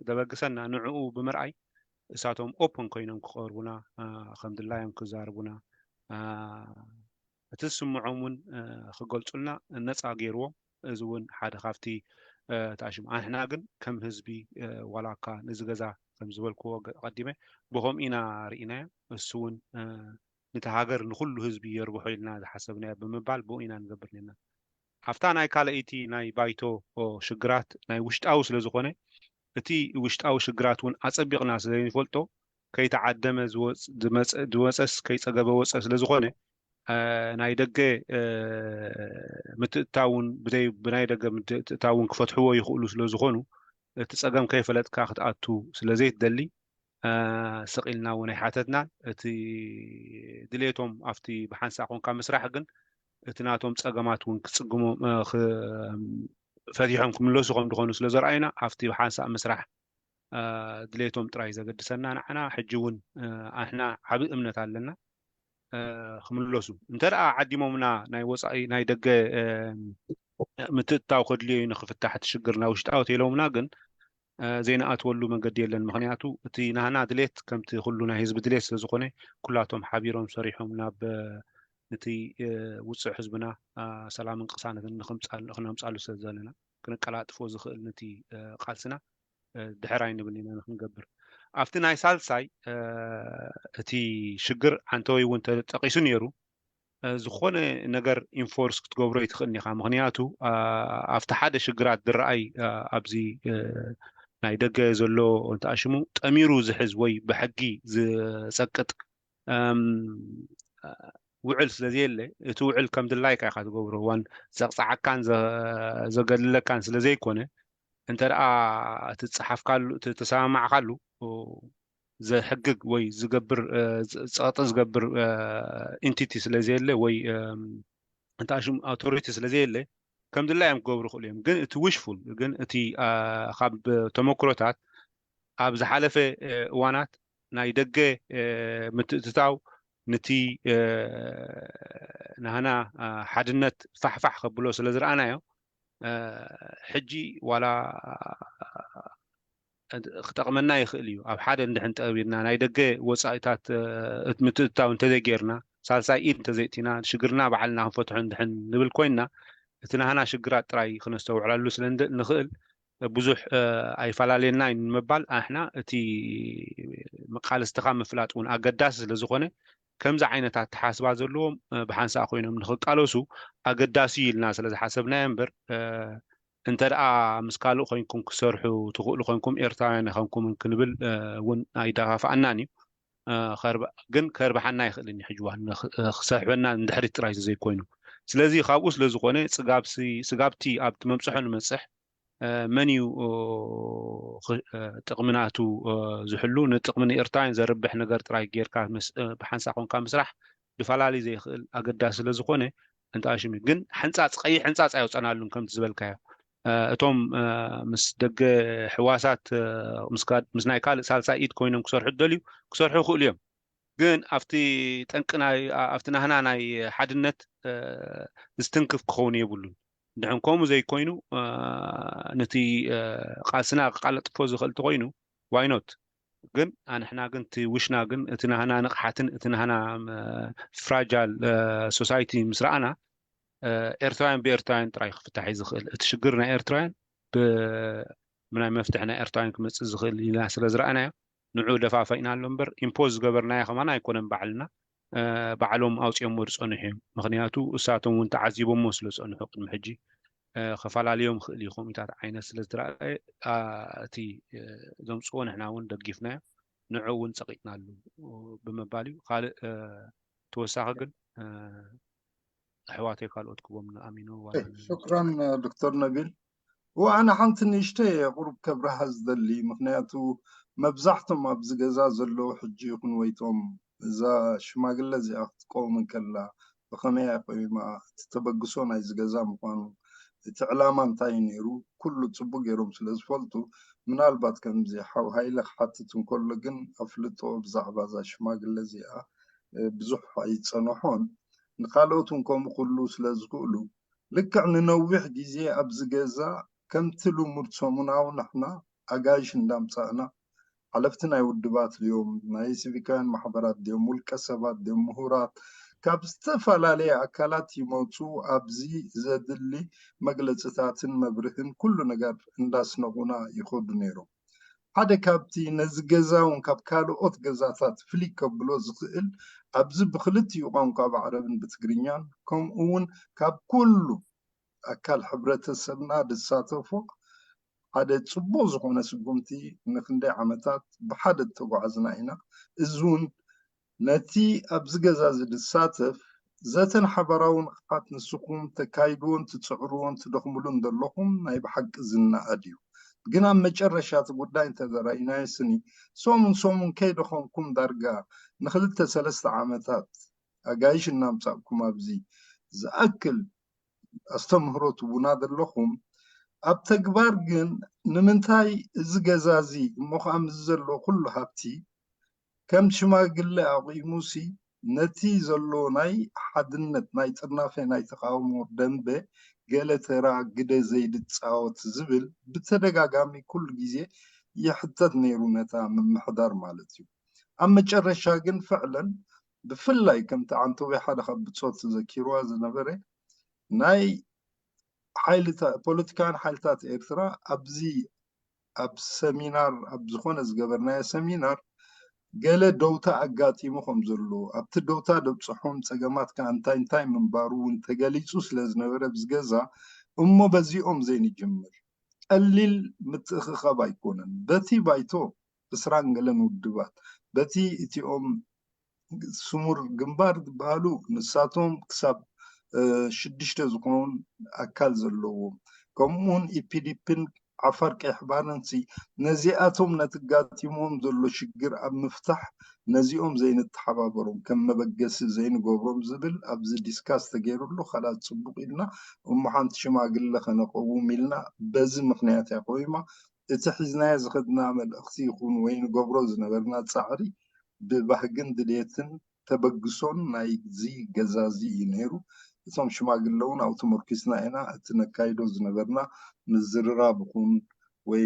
ዘበግሰና ንዕኡ ብምርኣይ እሳቶም ኦፕን ኮይኖም ክቐርቡና ከም ድላዮም ክዛርቡና እቲ ዝስምዖም እውን ክገልፁልና ነፃ ገይርዎም። እዚ እውን ሓደ ካብቲ ተኣሽሙ ኣንሕና ግን ከም ህዝቢ ዋላ እኳ ነዚ ገዛ ከም ዝበልክዎ ቀዲመ ብከምኡ ኢና ርኢናዮ። እሱ እውን ነቲ ሃገር ንኩሉ ህዝቢ የርብሖ ኢልና ዝሓሰብናዮ ብምባል ብኡ ኢና ንገብር ነና። ኣብታ ናይ ካልኣይቲ ናይ ባይቶ ሽግራት ናይ ውሽጣዊ ስለ ዝኾነ እቲ ውሽጣዊ ሽግራት እውን ኣፀቢቕና ስለ ዘይንፈልጦ ከይተዓደመ ዝወፀስ ከይፀገበ ወፀ ስለ ዝኾነ ናይ ደገ ምትእታውን ብናይ ደገ ምትእታውን ክፈትሕዎ ይኽእሉ ስለ ዝኾኑ እቲ ፀገም ከይፈለጥካ ክትኣቱ ስለ ዘይትደሊ ስቕ ኢልና እውን ኣይሓተትናን። እቲ ድሌቶም ኣብቲ ብሓንሳእ ኮንካ ምስራሕ ግን እቲ ናቶም ፀገማት እውን ክፅግሞም ፈቲሖም ክምለሱ ከም ዝኾኑ ስለ ዘርኣዩና ኣብቲ ብሓንሳእ ምስራሕ ድሌቶም ጥራይ ዘገድሰና ንዓና። ሕጂ እውን ኣሕና ዓብዪ እምነት ኣለና ክምለሱ። እንተ ደኣ ዓዲሞምና ናይ ወፃኢ ናይ ደገ ምትእትታው ከድልዮ እዩ ንክፍታሕ እቲ ሽግር ናይ ውሽጣዊ ተኢሎምና ግን ዘይንኣትወሉ መንገዲ የለን። ምክንያቱ እቲ ናህና ድሌት ከምቲ ኩሉ ናይ ህዝቢ ድሌት ስለ ዝኾነ ኩላቶም ሓቢሮም ሰሪሖም ናብ እቲ ውፅዕ ህዝብና ሰላምን ቅሳነትን ንክነምፃሉ ስለ ዘለና ክንቀላጥፎ ዝኽእል ነቲ ቃልስና ድሕር ኣይንብል ኢና ንክንገብር። ኣብቲ ናይ ሳልሳይ እቲ ሽግር ዓንተወይ እውን ተጠቂሱ ነይሩ። ዝኾነ ነገር ኢንፎርስ ክትገብሮ ይትኽእል ኢኻ። ምክንያቱ ኣብቲ ሓደ ሽግራት ዝረኣይ ኣብዚ ናይ ደገ ዘሎ እንተኣሽሙ ጠሚሩ ዝሕዝ ወይ ብሕጊ ዝፀቅጥ ውዕል ስለ ዘየለ እቲ ውዕል ከም ድላይካ ኢኻ ትገብሮ። ዋን ዘቕፃዓካን ዘገድለካን ስለ ዘይኮነ እንተ ደኣ ትፀሓፍካሉ ተሰማማዕካሉ ዘሕግግ ወይ ዝገብር ፀቕጢ ዝገብር ኢንቲቲ ስለ ዘየለ ወይ እንተኣሽሙ ኣውቶሪቲ ስለ ዘየለ ከም ድላዮም ክገብሩ ይኽእሉ እዮም። ግን እቲ ዊሽፉል ግን እቲ ካብ ተመክሮታት ኣብ ዝሓለፈ እዋናት ናይ ደገ ምትእትታው ንቲ ናህና ሓድነት ፋሕፋሕ ከብሎ ስለ ዝረኣናዮ፣ ሕጂ ዋላ ክጠቕመና ይኽእል እዩ። ኣብ ሓደ እንድሕን ጠቢርና ናይ ደገ ወፃኢታት ምትእትታው እንተዘይጌርና፣ ሳልሳይ ኢድ እንተዘይእቲና፣ ሽግርና ባዕልና ክንፈትሖ እንድሕን ንብል ኮይንና፣ እቲ ናህና ሽግራት ጥራይ ክነስተውዕለሉ ስለ ንኽእል ብዙሕ ኣይፈላለየና እዩ ንምባል፣ ኣሕና እቲ መቃልስትኻ ምፍላጥ እውን ኣገዳሲ ስለ ዝኾነ፣ ከምዚ ዓይነት ኣተሓስባ ዘለዎም ብሓንሳእ ኮይኖም ንኽቃለሱ ኣገዳሲ እዩ ኢልና ስለ ዝሓሰብናዮ እምበር፣ እንተ ደኣ ምስ ካልእ ኮይንኩም ክሰርሑ ትኽእሉ ኮይንኩም ኤርትራውያን ኢኸምኩም ክንብል እውን ኣይደፋፍኣናን እዩ። ግን ከርብሓና ይኽእልን እዩ ሕጅዋ ክሰሕበና ንድሕሪት ጥራይ ዘይኮይኑ። ስለዚ ካብኡ ስለ ዝኾነ ስጋብቲ ኣብቲ መብፅሖ ንመፅሕ መን እዩ ጥቕሚ ናቱ ዝሕሉ? ንጥቕሚ ንኤርትራውያን ዘርብሕ ነገር ጥራይ ጌርካ ብሓንሳ ኮንካ ምስራሕ ድፈላለዩ ዘይኽእል ኣገዳሲ ስለ ዝኾነ እንተኣሽም እዩ። ግን ሕንፃፅ ቀይሕ ሕንፃፅ ኣየውፀናሉን ከምቲ ዝበልካዮ። እቶም ምስ ደገ ሕዋሳት ምስ ናይ ካልእ ሳልሳይ ኢድ ኮይኖም ክሰርሑ ደልዩ ክሰርሑ ይኽእሉ እዮም። ግን ኣብቲ ጠንቂ ናይ ኣብቲ ናህና ናይ ሓድነት ዝትንክፍ ክኸውን የብሉን። እንድሕን ከምኡ ዘይኮይኑ ነቲ ቃልስና ክቃለጥፎ ዝኽእል ተኮይኑ ዋይኖት። ግን ኣንሕና ግን እቲ ውሽና ግን እቲ ናህና ንቕሓትን እቲ ናህና ፍራጃል ሶሳይቲ ምስ ረኣና ኤርትራውያን ብኤርትራውያን ጥራይ ክፍታሕ እዩ ዝኽእል። እቲ ሽግር ናይ ኤርትራውያን ብናይ መፍትሒ ናይ ኤርትራውያን ክመፅእ ዝኽእል ኢና ስለ ዝረኣናዮ ንዑ ደፋፈኢና ኣሎ እምበር ኢምፖዝ ዝገበርናዮ ከማን ኣይኮነን ባዕልና ባዕሎም ኣውፅኦሞ ዝፀንሑ እዮም። ምክንያቱ እሳቶም እውን ተዓዚቦሞ ስለ ዝፀንሑ ቅድሚ ሕጂ ከፈላለዮም ክእል እዩ። ከምኡታት ዓይነት ስለ ዝተረኣየ እቲ ዘምፅዎ ንሕና እውን ደጊፍናዮ ንዑ እውን ፀቂጥናሉ ብምባል እዩ። ካልእ ተወሳኺ ግን ኣሕዋተይ ካልኦት ክቦም ንኣሚኖ። ሽክራን ዶክተር ነቢል። ወኣነ ሓንቲ ንእሽተይ ቁሩብ ከብርሃ ዝደሊ፣ ምክንያቱ መብዛሕቶም ኣብዚ ገዛ ዘለዉ ሕጂ ይኹን ወይቶም እዛ ሽማግለ እዚኣ ክትቀውም እንከላ ብኸመይ ኣቆይማ እቲ ተበግሶ ናይዚ ገዛ ምዃኑ እቲ ዕላማ እንታይ ነይሩ ኩሉ ጽቡቅ ገይሮም ስለ ዝፈልጡ፣ ምናልባት ከምዚ ሓው ሃይለ ክሓትት እንከሎ ግን ኣፍልጦ ብዛዕባ እዛ ሽማግለ እዚኣ ብዙሕ ኣይጸንሖን። ንኻልኦት እውን ከምኡ ክህሉ ስለ ዝኽእሉ ልክዕ ንነዊሕ ግዜ ኣብዚ ገዛ ከምቲ ልሙድ ሰሙናዊ ንሕና ኣጋይሽ እንዳምጻእና ሓለፍቲ ናይ ውድባት ድዮም ናይ ሲቪካውያን ማሕበራት ድዮም ውልቀ ሰባት ድዮም ምሁራት ካብ ዝተፈላለየ ኣካላት ይመፁ ኣብዚ ዘድሊ መግለፅታትን መብርህን ኩሉ ነገር እንዳስነቑና ይኸዱ ነይሮም። ሓደ ካብቲ ነዚ ገዛ እውን ካብ ካልኦት ገዛታት ፍልይ ከብሎ ዝኽእል ኣብዚ ብክልቲኡ ቋንቋ ብዓረብን ብትግርኛን ከምኡ እውን ካብ ኩሉ ኣካል ሕብረተሰብና ዝሳተፎ ሓደ ፅቡቕ ዝኾነ ስጉምቲ ንክንደይ ዓመታት ብሓደ ዝተጓዓዝና ኢና። እዚ እውን ነቲ ኣብዚ ገዛ እዚ ዝሳተፍ ዘተን ሓባራዊ ንቕሓት ንስኹም ተካይድዎን ትፅዕርዎን ትደኽምሉን ዘለኹም ናይ ብሓቂ ዝነኣድ እዩ። ግን ኣብ መጨረሻ እቲ ጉዳይ እንተዘራኢናዮ ስኒ ሰሙን ሰሙን ከይደኸምኩም ዳርጋ ንክልተ ሰለስተ ዓመታት ኣጋይሽ እናምፃእኩም ኣብዚ ዝኣክል ኣስተምህሮ ትቡና ዘለኹም ኣብ ተግባር ግን ንምንታይ እዚ ገዛ እዚ እሞ ከዓ ምስ ዘሎ ኩሉ ሃብቲ ከም ሽማግለ ኣቑሙሲ ነቲ ዘሎ ናይ ሓድነት ናይ ጥርናፈ ናይ ተቃውሞ ደንበ ገለ ተራ ግደ ዘይድፃወት ዝብል ብተደጋጋሚ ኩሉ ግዜ ይሕተት ነይሩ ነታ ምምሕዳር ማለት እዩ። ኣብ መጨረሻ ግን ፍዕለን ብፍላይ ከምቲ ዓንተወይ ሓደ ካብ ብፆት ዘኪርዋ ዝነበረ ናይ ሓይልታ ፖለቲካውያን ሓይልታት ኤርትራ ኣብዚ ኣብ ሰሚናር ኣብ ዝኾነ ዝገበርናዮ ሰሚናር ገለ ደውታ ኣጋጢሙ ከም ዘሎ ኣብቲ ደውታ ደብፅሖም ፀገማት ከዓ እንታይ እንታይ ምንባሩ እውን ተገሊፁ ስለ ዝነበረ ኣብዚ ገዛ እሞ በዚኦም ዘይንጅምር ቀሊል ምትእኽኻብ ኣይኮነን በቲ ባይቶ ዕስራን ገለን ውድባት በቲ እቲኦም ስሙር ግንባር ዝበሃሉ ንሳቶም ክሳብ ሽዱሽተ ዝኾኑን ኣካል ዘለዎም ከምኡውን ኢፒዲፒን ዓፋር ቀይሕ ባሕርን ሲ ነዚኣቶም ነቲ ጋጢሞም ዘሎ ሽግር ኣብ ምፍታሕ ነዚኦም ዘይንተሓባበሮም ከም መበገሲ ዘይንገብሮም ዝብል ኣብዚ ዲስካስ ተገይሩሉ ካልኣት ፅቡቅ ኢልና እሞ ሓንቲ ሽማግለ ከነቀውም ኢልና በዚ ምክንያት እያ ቆይማ እቲ ሒዝናዮ ዝኸድና መልእኽቲ ይኹን ወይ ንገብሮ ዝነበርና ጻዕሪ ብባህግን ድልየትን ተበግሶን ናይዚ ገዛ እዚ እዩ ነይሩ። እቶም ሽማግለ እውን ኣብኡ ተመርኪስና ኢና እቲ ነካይዶ ዝነበርና ምዝርራብ ይኹን ወይ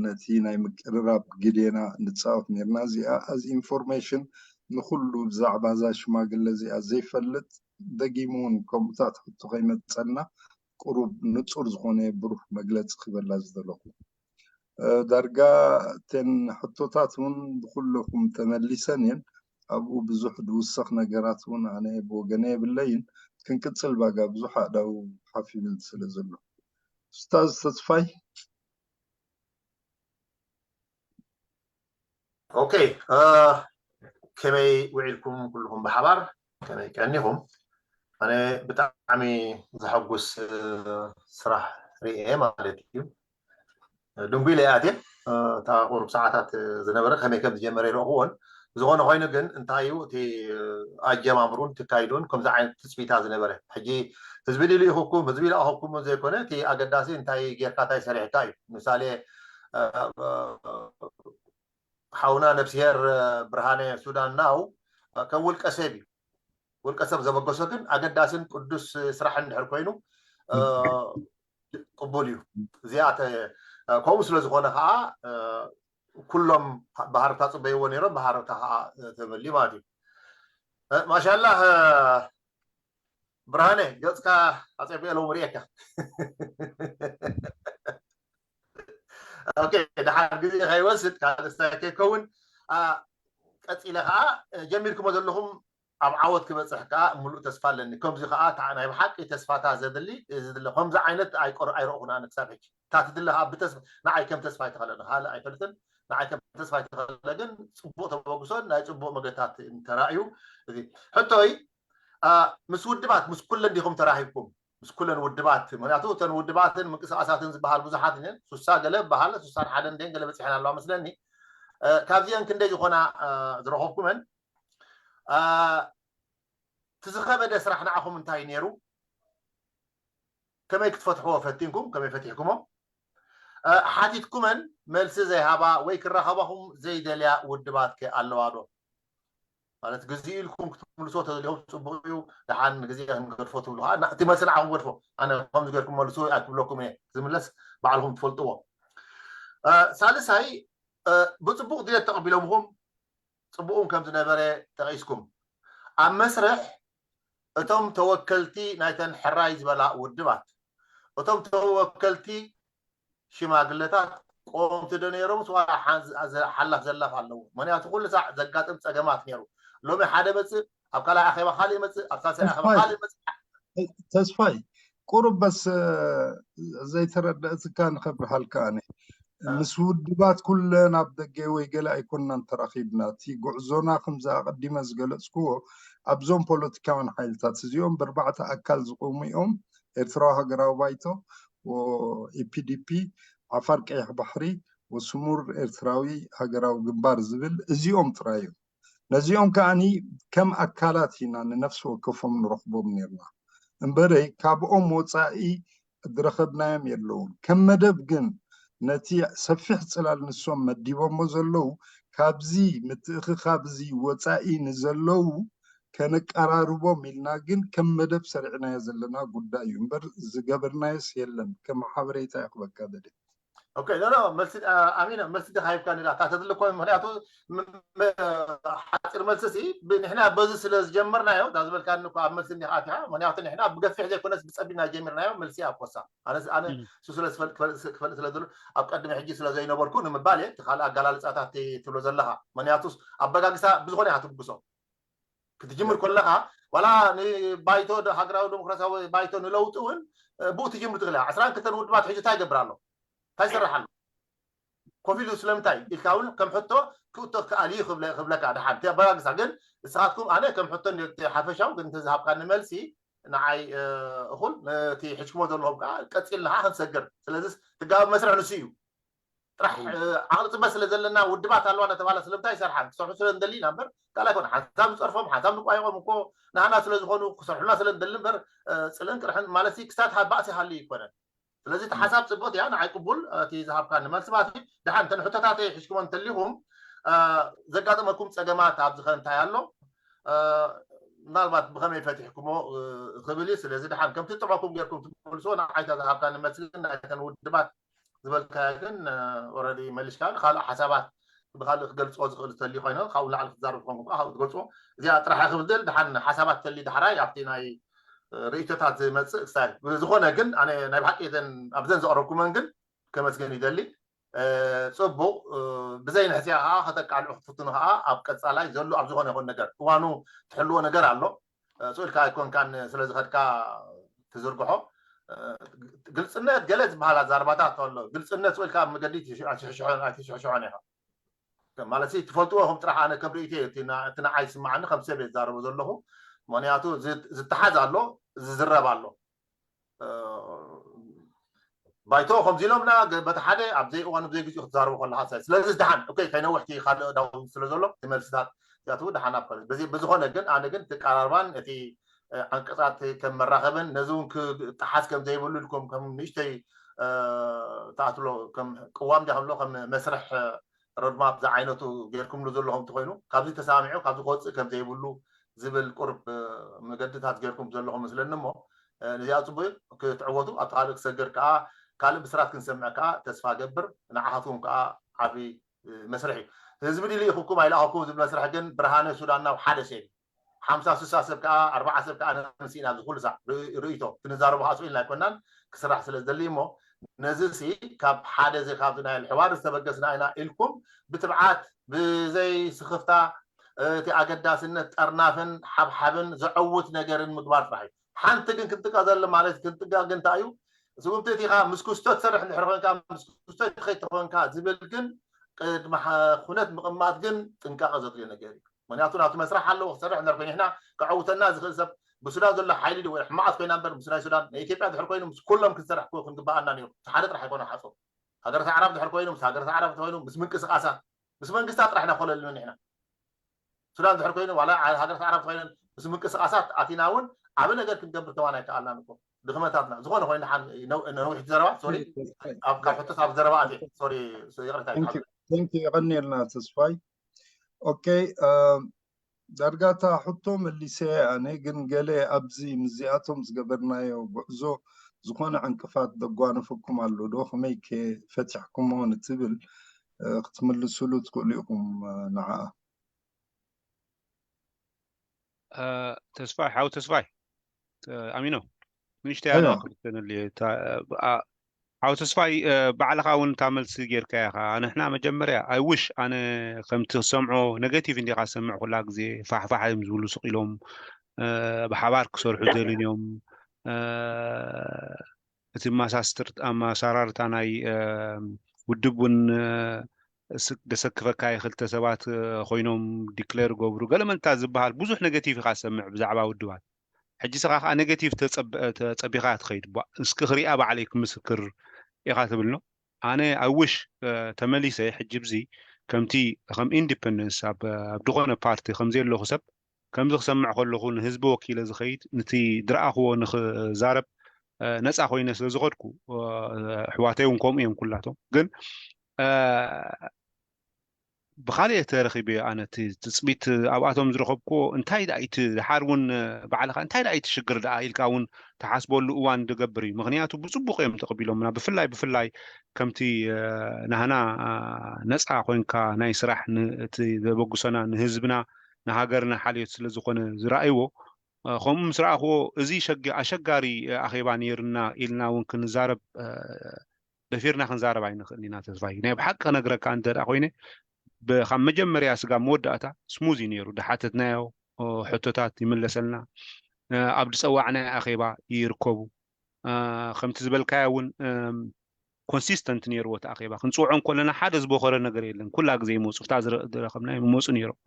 ነቲ ናይ ምቅርራብ ግዴና ንጻወት ነርና። እዚኣ as information ንኹሉ ብዛዕባ እዛ ሽማግለ እዚኣ ዘይፈልጥ ደጊሙ እውን ከምኡታት ሕቶ ከይመጸና ቁሩብ ንጹር ዝኾነ ብሩህ መግለጺ ክበላ ዝደለኹ። ዳርጋ እተን ሕቶታት እውን ብኩለኹም ተመሊሰን እየን። ኣብኡ ብዙሕ ዝውሰኽ ነገራት እውን ኣነ ብወገነ የብለይን። ክንቅጽል ባጋ ብዙሕ ኣእዳው ሓፍ ይብል ስለ ዘሎ። ኡስታዝ ተስፋይ። ኦኬ፣ ከመይ ውዒልኩም ኩልኹም ብሓባር? ከመይ ቀኒኹም? ኣነ ብጣዕሚ ዘሐጉስ ስራሕ ርእየ ማለት እዩ። ድንጉይ ኢለ ኣትየ። እታ ቁሩብ ሰዓታት ዝነበረ ከመይ ከም ዝጀመረ ይረእኽዎን። ዝኾነ ኮይኑ ግን እንታይ እዩ እቲ ኣጀማምሩን ትካይዱን ከምዚ ዓይነት ትፅቢታ ዝነበረ? ሕጂ ህዝቢ ሊልኢኹኩም፣ ህዝቢ ላእኹኩም ዘይኮነ እቲ ኣገዳሲ እንታይ ጌርካ እንታይ ሰሪሕካ እዩ። ምሳሌ ሓውና ነብስሄር ብርሃነ ሱዳን ናው ከም ውልቀ ሰብ እዩ። ውልቀ ሰብ ዘበገሶ ግን ኣገዳስን ቅዱስ ስራሕ እንድሕር ኮይኑ ቅቡል እዩ። እዚኣ ከምኡ ስለ ዝኾነ ከዓ ኩሎም ብሃረርታ ፅበይዎ ነይሮም፣ ብሃረርታ ከዓ ተመልዩ ማለት እዩ። ማሻላህ ብርሃነ ገፅካ ኣፀቢቀ ሎም ርእየካ። ኦኬ፣ ድሓር ግዜ ከይወስድ ካልእ ስታይ ከይከውን ቀፂለ ከዓ ጀሚርኩሞ ዘለኹም ኣብ ዓወት ክበፅሕ ከዓ ሙሉእ ተስፋ ኣለኒ። ከምዚ ከዓ ናይ ብሓቂ ተስፋታ ዘድሊ ዝድለ ከምዚ ዓይነት ኣይቆር ኣይረእኹን ኣነ ክሳብ ሕጂ። እታ ትድለ ከዓ ብተስፋ ንዓይ ከም ተስፋ ኣይተኸለኒ ካልእ ኣይፈልጥን። ንዓይ ከም ተስፋ ኣይተኸለ ግን ፅቡቅ ተበግሶን ናይ ፅቡቅ መገታት እንተራእዩ እዚ ሕቶይ ምስ ውድባት ምስ ኩለን ዲኹም ተራሂብኩም? ምስ ኩለን ውድባት፣ ምክንያቱ እተን ውድባትን ምንቅስቃሳትን ዝበሃል ብዙሓት እየን። ሱሳ ገለ በሃል ሱሳን ሓደን ደን ገለ በፂሐን ኣለዋ መስለኒ። ካብዚአን ክንደይ ዝኾና ዝረኸብኩመን እቲ ዝኸበደ ስራሕ ንዓኹም እንታይ ነይሩ? ከመይ ክትፈትሕዎ ፈቲንኩም? ከመይ ፈቲሕኩሞ? ሓቲትኩመን መልሲ ዘይሃባ ወይ ክራኸባኹም ዘይደልያ ውድባት ከ ኣለዋ ዶ? ማለት ግዜ ኢልኩም ክትምልሶ ተደሊኹም ፅቡቅ እዩ፣ ደሓን ግዜ ክንገድፎ ትብሉ ከዓ እቲ መልሲ ንዓኹም ገድፎ። ኣነ ከምዚ ገርኩም መልሱ ኣይክብለኩም እየ፣ ዝምለስ ባዕልኹም ትፈልጥዎ። ሳልሳይ ብፅቡቅ ድሌት ተቐቢሎምኹም ፅቡቅ እውን ከም ዝነበረ ጠቂስኩም። ኣብ መስርሕ እቶም ተወከልቲ ናይተን ሕራይ ዝበላ ውድባት፣ እቶም ተወከልቲ ሽማግለታት ቆምቲ ዶ ነይሮም? ስዋ ሓላፍ ዘላፍ ኣለዎ። ምክንያቱ ኩሉ ሳዕ ዘጋጥም ፀገማት ነይሩ። ሎሚ ሓደ መፅእ፣ ኣብ ካልኣይ ኣኼባ ካልእ መፅእ፣ ኣብ ሳልሳይ ኣኼባ ካልእ መፅእ። ተስፋይ ቁሩብ በስ ዘይተረደእትካ ንኸብርሃልካ ኣነ ምስ ውድባት ኩለን ኣብ ደገ ወይ ገለ ኣይኮንናን ተራኺብና። እቲ ጉዕዞና ከምዚ ኣቐዲመ ዝገለጽክዎ ኣብዞም ፖለቲካውያን ሓይልታት እዚኦም ብርባዕተ ኣካል ዝቆሙ እዮም። ኤርትራዊ ሃገራዊ ባይቶ፣ ኢፒዲፒ፣ ዓፋር ቀይሕ ባሕሪ፣ ወስሙር ኤርትራዊ ሃገራዊ ግንባር ዝብል እዚኦም ጥራይ እዮም። ነዚኦም ከኣኒ ከም ኣካላት ኢና ንነፍሲ ወከፎም ንረኽቦም ነርና። እምበረ ካብኦም ወፃኢ ዝረኸብናዮም የለውን። ከም መደብ ግን ነቲ ሰፊሕ ፅላል ንሶም መዲቦሞ ዘለዉ ካብዚ ምትእኽኻብ እዚ ወፃኢ ንዘለዉ ከነቀራርቦም ኢልና ግን ከም መደብ ሰሪዕናዮ ዘለና ጉዳይ እዩ እምበር ዝገበርናዮስ የለን። ከም ሓበሬታ ይኽበካ ደደ ኦኬ ኖ ኖ መልሲ ኣሚና መልሲ ዲኻ ሂብካኒ ዳ እታ ተድሊ እኮ ምክንያቱ ሓፂር መልሲ ሲ ንሕና በዚ ስለ ዝጀመርናዮ እዛ ዝበልካኒ እኮ ኣብ መልሲ እንዲኻ ኣቲኻ ምክንያቱ ንሕና ብገፊሕ ዘይኮነስ ብፀቢብና ጀሚርናዮ መልሲ ኣብ ኮሳ ኣነ ኣነ እሱ ስለ ክፈልጥ ስለ ዝደሉ ኣብ ቀድሚ ሕጂ ስለ ዘይነበርኩ ንምባል እየ እቲ ካልእ ኣገላልፃታት ትብሎ ዘለኻ ምክንያቱ ኣበጋግሳ ብዝኾነ ኢኻ ትብግሶ ክትጅምር ከለኻ ዋላ ንባይቶ ሃገራዊ ዲሞክራሲያዊ ባይቶ ንለውጢ እውን ብኡ ትጅምር ትኽእል እያ። ዕስራን ክልተን ውድባት ሕጂ እንታይ ይገብር ኣሎ? እንታይ ይሰርሕ ኣሎ? ኮፍ ኢሉ ስለምንታይ ኢልካ እውን ከም ሕቶ ክእቶ ክኣል እዩ ክብለካ ድሓን እቲ ኣበጋግሳ ግን ንስኻትኩም ኣነ ከም ሕቶ ሓፈሻዊ ግን እንተዝሃብካኒ መልሲ ንዓይ እኹል ነቲ ሕጅክሞ ዘለኹም ከዓ ቀፂልና ከዓ ክንሰግር ስለዚ ትጋቢ መስርሕ ንሱ እዩ ጥራሕ ዓቕሊ ፅበት ስለ ዘለና ውድባት ኣለዋ እናተባሃለ ስለምንታይ ይሰርሓ ክሰርሑ ስለ ንደሊ ኢና እምበር ካልእ ኣይኮነ ሓንሳብ ንፀርፎም ሓንሳብ ንቋየቖም እኮ ናህና ስለ ዝኾኑ ክሰርሑና ስለ ንደሊ እምበር ፅልእን ቅርሕን ማለት ክሳት ባእሲ ሃልዩ ይኮነን ስለዚ እቲ ሓሳብ ፅቡቅ እያ፣ ንዓይ ቅቡል እቲ ዝሃብካኒ መልሲ ማለት እዩ። ድሓን እተን ሕቶታተይ ሒዝኩሞ እንተሊኹም፣ እ፣ ዘጋጠመኩም ፀገማት ኣብዚ ከ እንታይ ኣሎ? እ፣ ምናልባት ብኸመይ ፈቲሕኩሞ፣ እ፣ ክብል እዩ። ስለዚ ድሓን ከምቲ ዝጥዕመኩም ጌርኩም ትመልስዎ፣ ንዓይ እታ ዝሃብካኒ መልሲ ግን ናይተን ውድባት ዝበልካዮ ግን፣ እ፣ ኦረዲ መሊስካ። ካልእ ሓሳባት ብኻልእ ክገልፅዎ ዝኽእል ዝተልዩ ኮይነ ካብኡ ንላዕሊ ክትዛረብ ዝኾንኩም ከዓ ካብኡ ትገልፅዎ። እዚኣ ጥራሕ ክብል ድል ድሓን ሓሳባት ተሊ ዳሕራይ ኣብቲ ናይ፣ እ፣ ርእይቶታት ዝመፅእ ክሳይ። ብዝኾነ ግን ኣነ ናይ ብሓቂ እዘን ኣብዘን ዘቕረብኩመን ግን ከመስገን ይደሊ። እ፣ ፅቡቕ፣ እ፣ ብዘይ ንሕስያ ከዓ ከተቃልዑ ክትፍትኑ ከዓ ኣብ ቀፃላይ ዘሎ ኣብ ዝኾነ ይኹን ነገር እዋኑ ትሕልዎ ነገር ኣሎ። እ፣ ስኢልካ ኣይኮንካን ስለ ዝኸድካ ትዝርግሖ። እ፣ ግልፅነት ገለ ዝበሃል ኣዛርባታት ኣሎ። ግልፅነት ስኢልካ ኣብ መገዲ ኣይትሽሕሽሖን፣ ኣይትሽሕሽሖን ኢኻ። ማለት ሲ ትፈልጥዎ ከም ጥራሕ ኣነ ከም ርእይቶ እዩ እቲ ና-፣ እቲ ንዓይ ዝስማዓኒ ከም ሰብ እየ ዝዛረቦ ዘለኹ። ምኽንያቱ ዝ-፣ ዝተሓዝ ኣሎ፣ ዝዝረብ ኣሎ። እ፣ ባይቶ ከምዚ ኢሎምና ገ-፣ በቲ ሓደ ኣብ ዘይ እዋኑ ብዘይ ግዜኡ ክትዛረቡ ከለኻ ሳይ። ስለዚ ደሓን፣ ኦኬ፣ ከይነውሕቲ ካልእ ዳው ስለ ዘሎ እቲ መልስታት እዚኣትው ደሓን ኣብ ካልእ። በዚ-፣ ብዝኾነ ግን ኣነ ግን እቲ ቀራርባን እቲ፣ እ፣ ዓንቀጻት ከም መራኸብን ነዚ እውን ክጠሓስ ከም ዘይብሉ ኢልኩም ከም ንእሽተይ፣ እ፣ ተኣትሎ ከም ቅዋም ድያ ከምሎ ከም መስርሕ፣ እ፣ ሮድማፕ ዝዓይነቱ ጌርኩምሉ ዘለኹም እንተኾይኑ ካብዚ ተሰማሚዑ ካብዚ ክወፅእ ከም ዘይብሉ ዝብል ቁርብ፣ እ፣ መገድታት ጌርኩም ዘለኹም መስለኒ እሞ፣ እ፣ ነዚኣ ፅቡቅ እዩ ክትዕወቱ። ኣብቲ ካልእ ክሰግር ከዓ ካልእ ብስራት ክንሰምዕ ከዓ ተስፋ ገብር። ንዓኻትኩም ከዓ ዓብዪ፣ እ፣ መስርሕ እዩ። ህዝቢ ድዩ ልኢኹኩም ኣይለኣኹኩም ዝብል መስርሕ ግን ብርሃነ ሱዳን ናብ ሓደ ሰብ እዩ። ሓምሳ ስሳ ሰብ ከዓ ኣርባዓ ሰብ ከዓ ነምስኢና ኣብዚ ኩሉ ሳዕ ርኢ-፣ ርእይቶ ክንዛረቡ ከዓ ስኢልና ኣይኮናን ክስራሕ ስለ ዝደሊ እሞ ነዚ ሲ ካብ ሓደ እዚ ካብዚ ናይ ኣልሕዋር ዝተበገስና ኢና ኢልኩም ብትብዓት ብዘይ ስኽፍታ እቲ ኣገዳስነት ጠርናፍን ሓብሓብን ዘዐውት ነገርን ምግባር ጥራሕ እዩ። ሓንቲ ግን ክንጥንቀቕ ዘለ ማለት ክንጥንቀቕ ግን እንታይ እዩ? ስጉምቲ እቲኻ ምስ ክስቶ ትሰርሕ እንድሕር ኮንካ ምስ ክስቶ ከይተኾንካ ዝብል ግን ቅድሚ ሓ-፣ ኩነት ምቕማጥ ግን ጥንቃቐ ዘድልዮ ነገር እዩ። ምክንያቱ ናቱ መስራሕ ኣለዎ ክሰርሕ እንድሕር ኮይኑ ንሕና ከዐውተና ዝኽእል ሰብ ብሱዳን ዘሎ ሓይሊ ድዩ ወይ ሕማቓት ኮይና እምበር ምስ ናይ ሱዳን ናይ ኢትዮጵያ ድሕር ኮይኑ ምስ ኩሎም ክንሰርሕ ክግበኣና ነይሩ። ሓደ ጥራሕ ኣይኮነ ሓፁር ሃገራት ኣዕራብ ድሕር ኮይኑ ምስ ሃገራት ኣዕራብ እንተኮይኑ ምስ ምንቅስቃሳት ምስ መንግስታት ጥራሕ ኢና ኮለልን ንሕና ሱዳን ድሕር ኮይኑ ዋላ ሃገራት ኣዕራብ ተኮይነን ምስ ምንቅስቃሳት ኣቲና እውን ዓብ ነገር ክንገብር ከማን ኣይከኣልናን እኮ ድኽመታትና ዝኾነ ኮይኑ ሓን ነዊሕ ዘረባ ሶሪ ኣብ ካብ ሕቶት ኣብ ዘረባ ኣት ሶሪ ይቅርታ Thank you የቀኒልና ተስፋይ ኦኬ ዳርጋታ ሕቶ መሊሰ ኣነ ግን ገለ ኣብዚ ምስዚኣቶም ዝገበርናዮ ጉዕዞ ዝኾነ ዕንቅፋት ዘጓነፈኩም ኣሎ ዶ ከመይ ከ ፈቲሕኩሞ ንትብል ክትምልስሉ ትክእሉ ኢኹም ንዓ ተስፋይ ሓው ተስፋይ ኣሚኖ ምንሽተ ያለ ክልተነል ሓው ተስፋይ ባዕልኻ እውን እታ መልሲ ጌርካ ኢኻ ንሕና መጀመርያ ኣይውሽ ኣነ ከምቲ ክሰምዖ ነገቲቭ እንዲኻ ዝሰምዕ ኩላ ግዜ ፋሕፋሕ እዮም ዝብሉ ስቕ ኢሎም ብሓባር ክሰርሑ ዘልን እዮም እቲ ማሳስትር ኣማሳራርታ ናይ ውድብ እውን ደሰክፈካ ክልተ ሰባት ኮይኖም ዲክሌር ገብሩ ገለመንታ ዝበሃል ብዙሕ ነገቲቭ ኢኻ ሰምዕ ብዛዕባ ውድባት ሕጂ ስኻ ከዓ ነገቲቭ ተፀቢኻ ትኸይድ እስኪ ክሪኣ ባዕለይ ክምስክር ኢኻ ትብልኖ ኣነ ኣውሽ ተመሊሰ ሕጂ ብዚ ከምቲ ከም ኢንዲፐንደንስ ኣብ ዝኾነ ፓርቲ ከምዘየለኹ ሰብ ከምዚ ክሰምዕ ከለኹ ንህዝቢ ወኪለ ዝኸይድ ንቲ ድረኣኽዎ ንክዛረብ ነፃ ኮይነ ስለ ዝኸድኩ ኣሕዋተይ እውን ከምኡ እዮም ኩላቶም ግን ብካልእ ተረኺበ ኣነ ትፅቢት ኣብኣቶም ዝረኸብኩዎ እንታይ ዳኣ እቲ ድሓር እውን ባዕልካ እንታይ ዳኣ እቲ ሽግር ዳኣ ኢልካ እውን ተሓስበሉ እዋን ዝገብር እዩ ምክንያቱ ብፅቡቅ እዮም ተቀቢሎምና ብፍላይ ብፍላይ ከምቲ ናህና ነፃ ኮይንካ ናይ ስራሕ እቲ ዘበግሶና ንህዝብና ንሃገርና ሓልዮት ስለ ዝኾነ ዝረኣይዎ ከምኡ ምስ ረኣኽዎ እዚ ኣሸጋሪ ኣኼባ ነይርና ኢልና እውን ክንዛረብ ደፊርና ክንዛረብ ኣይንኽእል ኢና ተስፋይ ናይ ብሓቂ ክነግረካ እንተ ኮይነ ካብ መጀመርያ ስጋብ መወዳእታ ስሙዝ እዩ ነይሩ ድሓተትናዮ ሕቶታት ይምለሰልና ኣብ ዝፀዋዕናዮ ኣኼባ ይርከቡ ከምቲ ዝበልካዮ እውን ኮንሲስተንት ነይርዎ እቲ ኣኼባ ክንፅውዖ እንከለና ሓደ ዝበኸረ ነገር የለን ኩላ ግዜ ይመፁ ፍታ ዝረኸብና ይመፁ ነይሮም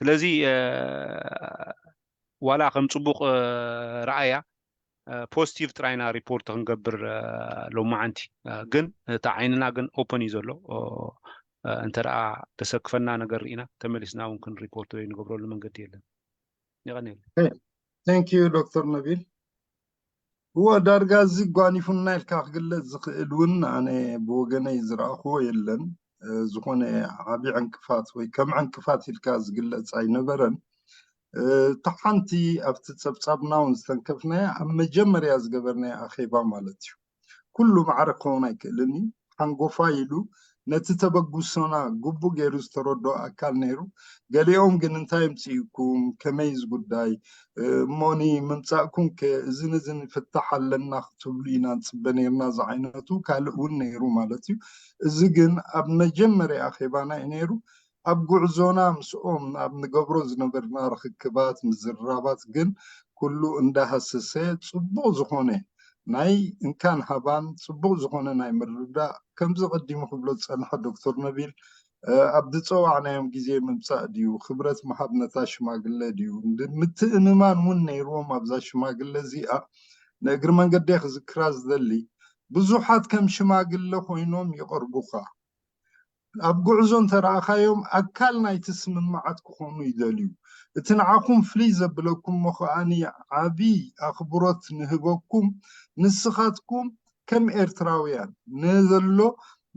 ስለዚ ዋላ ከም ፅቡቅ ረኣያ ፖዚቲቭ ጥራይና ሪፖርት ክንገብር ሎማዓንቲ ግን እቲ ዓይንና ግን ኦፐን እዩ ዘሎ እንተ ደሰክፈና ነገር ርኢና ተመሊስና እውን ክንሪፖርት ወይ ንገብረሉ መንገዲ የለን የቀኒየለ Thank you ዶክተር ነቢል እወ፣ ዳርጋ እዚ ጓኒፉና ኢልካ ክግለጽ ዝኽእል እውን ኣነ ብወገነይ ዝረኣኽዎ የለን። ዝኾነ ዓቢ ዕንቅፋት ወይ ከም ዕንቅፋት ኢልካ ዝግለጽ ኣይነበረን። እታ ሓንቲ ኣብቲ ጸብጻብና እውን ዝተንከፍናያ ኣብ መጀመርያ ዝገበርናያ ኣኼባ ማለት እዩ። ኩሉ ማዕረ ክኸውን ኣይክእልን እዩ። ሓንጎፋይ ኢሉ ነቲ ተበግሶና ግቡእ ገይሩ ዝተረድኦ ኣካል ነይሩ። ገሊኦም ግን እንታይ የምጽእኩም፣ ከመይ እዚ ጉዳይ፣ እሞኒ ምምጻእኩም ከ እዝን እዝን ፍታሕ ኣለና ክትብሉ ኢና ንጽበ ነይርና ዝዓይነቱ ካልእ እውን ነይሩ ማለት እዩ። እዚ ግን ኣብ መጀመርያ ኣኼባና እዩ ነይሩ። ኣብ ጉዕዞና ምስኦም ኣብ ንገብሮ ዝነበርና ርክክባት ምዝርራባት ግን ኩሉ እንዳሃሰሰ ጽቡቕ ዝኾነ ናይ እንካን ሃባን ጽቡቕ ዝኾነ ናይ ምርዳእ ከምዚ ቀዲሙ ክብሎ ዝጸንሐ ዶክተር ነቢል ኣብ ዝጸዋዕናዮም ግዜ ምምጻእ ድዩ ክብረት ምሃብ ነታ ሽማግለ ድዩ ምትእምማን እውን ነይርዎም ኣብዛ ሽማግለ እዚኣ። ንእግሪ መንገደይ ክዝክራ ዝደሊ ብዙሓት ከም ሽማግለ ኮይኖም ይቐርቡኻ። ኣብ ጉዕዞ እንተረኣኻዮም ኣካል ናይቲ ስምምዓት ክኾኑ ይደልዩ። እቲ ንዓኹም ፍልይ ዘብለኩም እሞ ከኣኒ ዓቢ ኣኽብሮት ንህበኩም። ንስኻትኩም ከም ኤርትራውያን ንዘሎ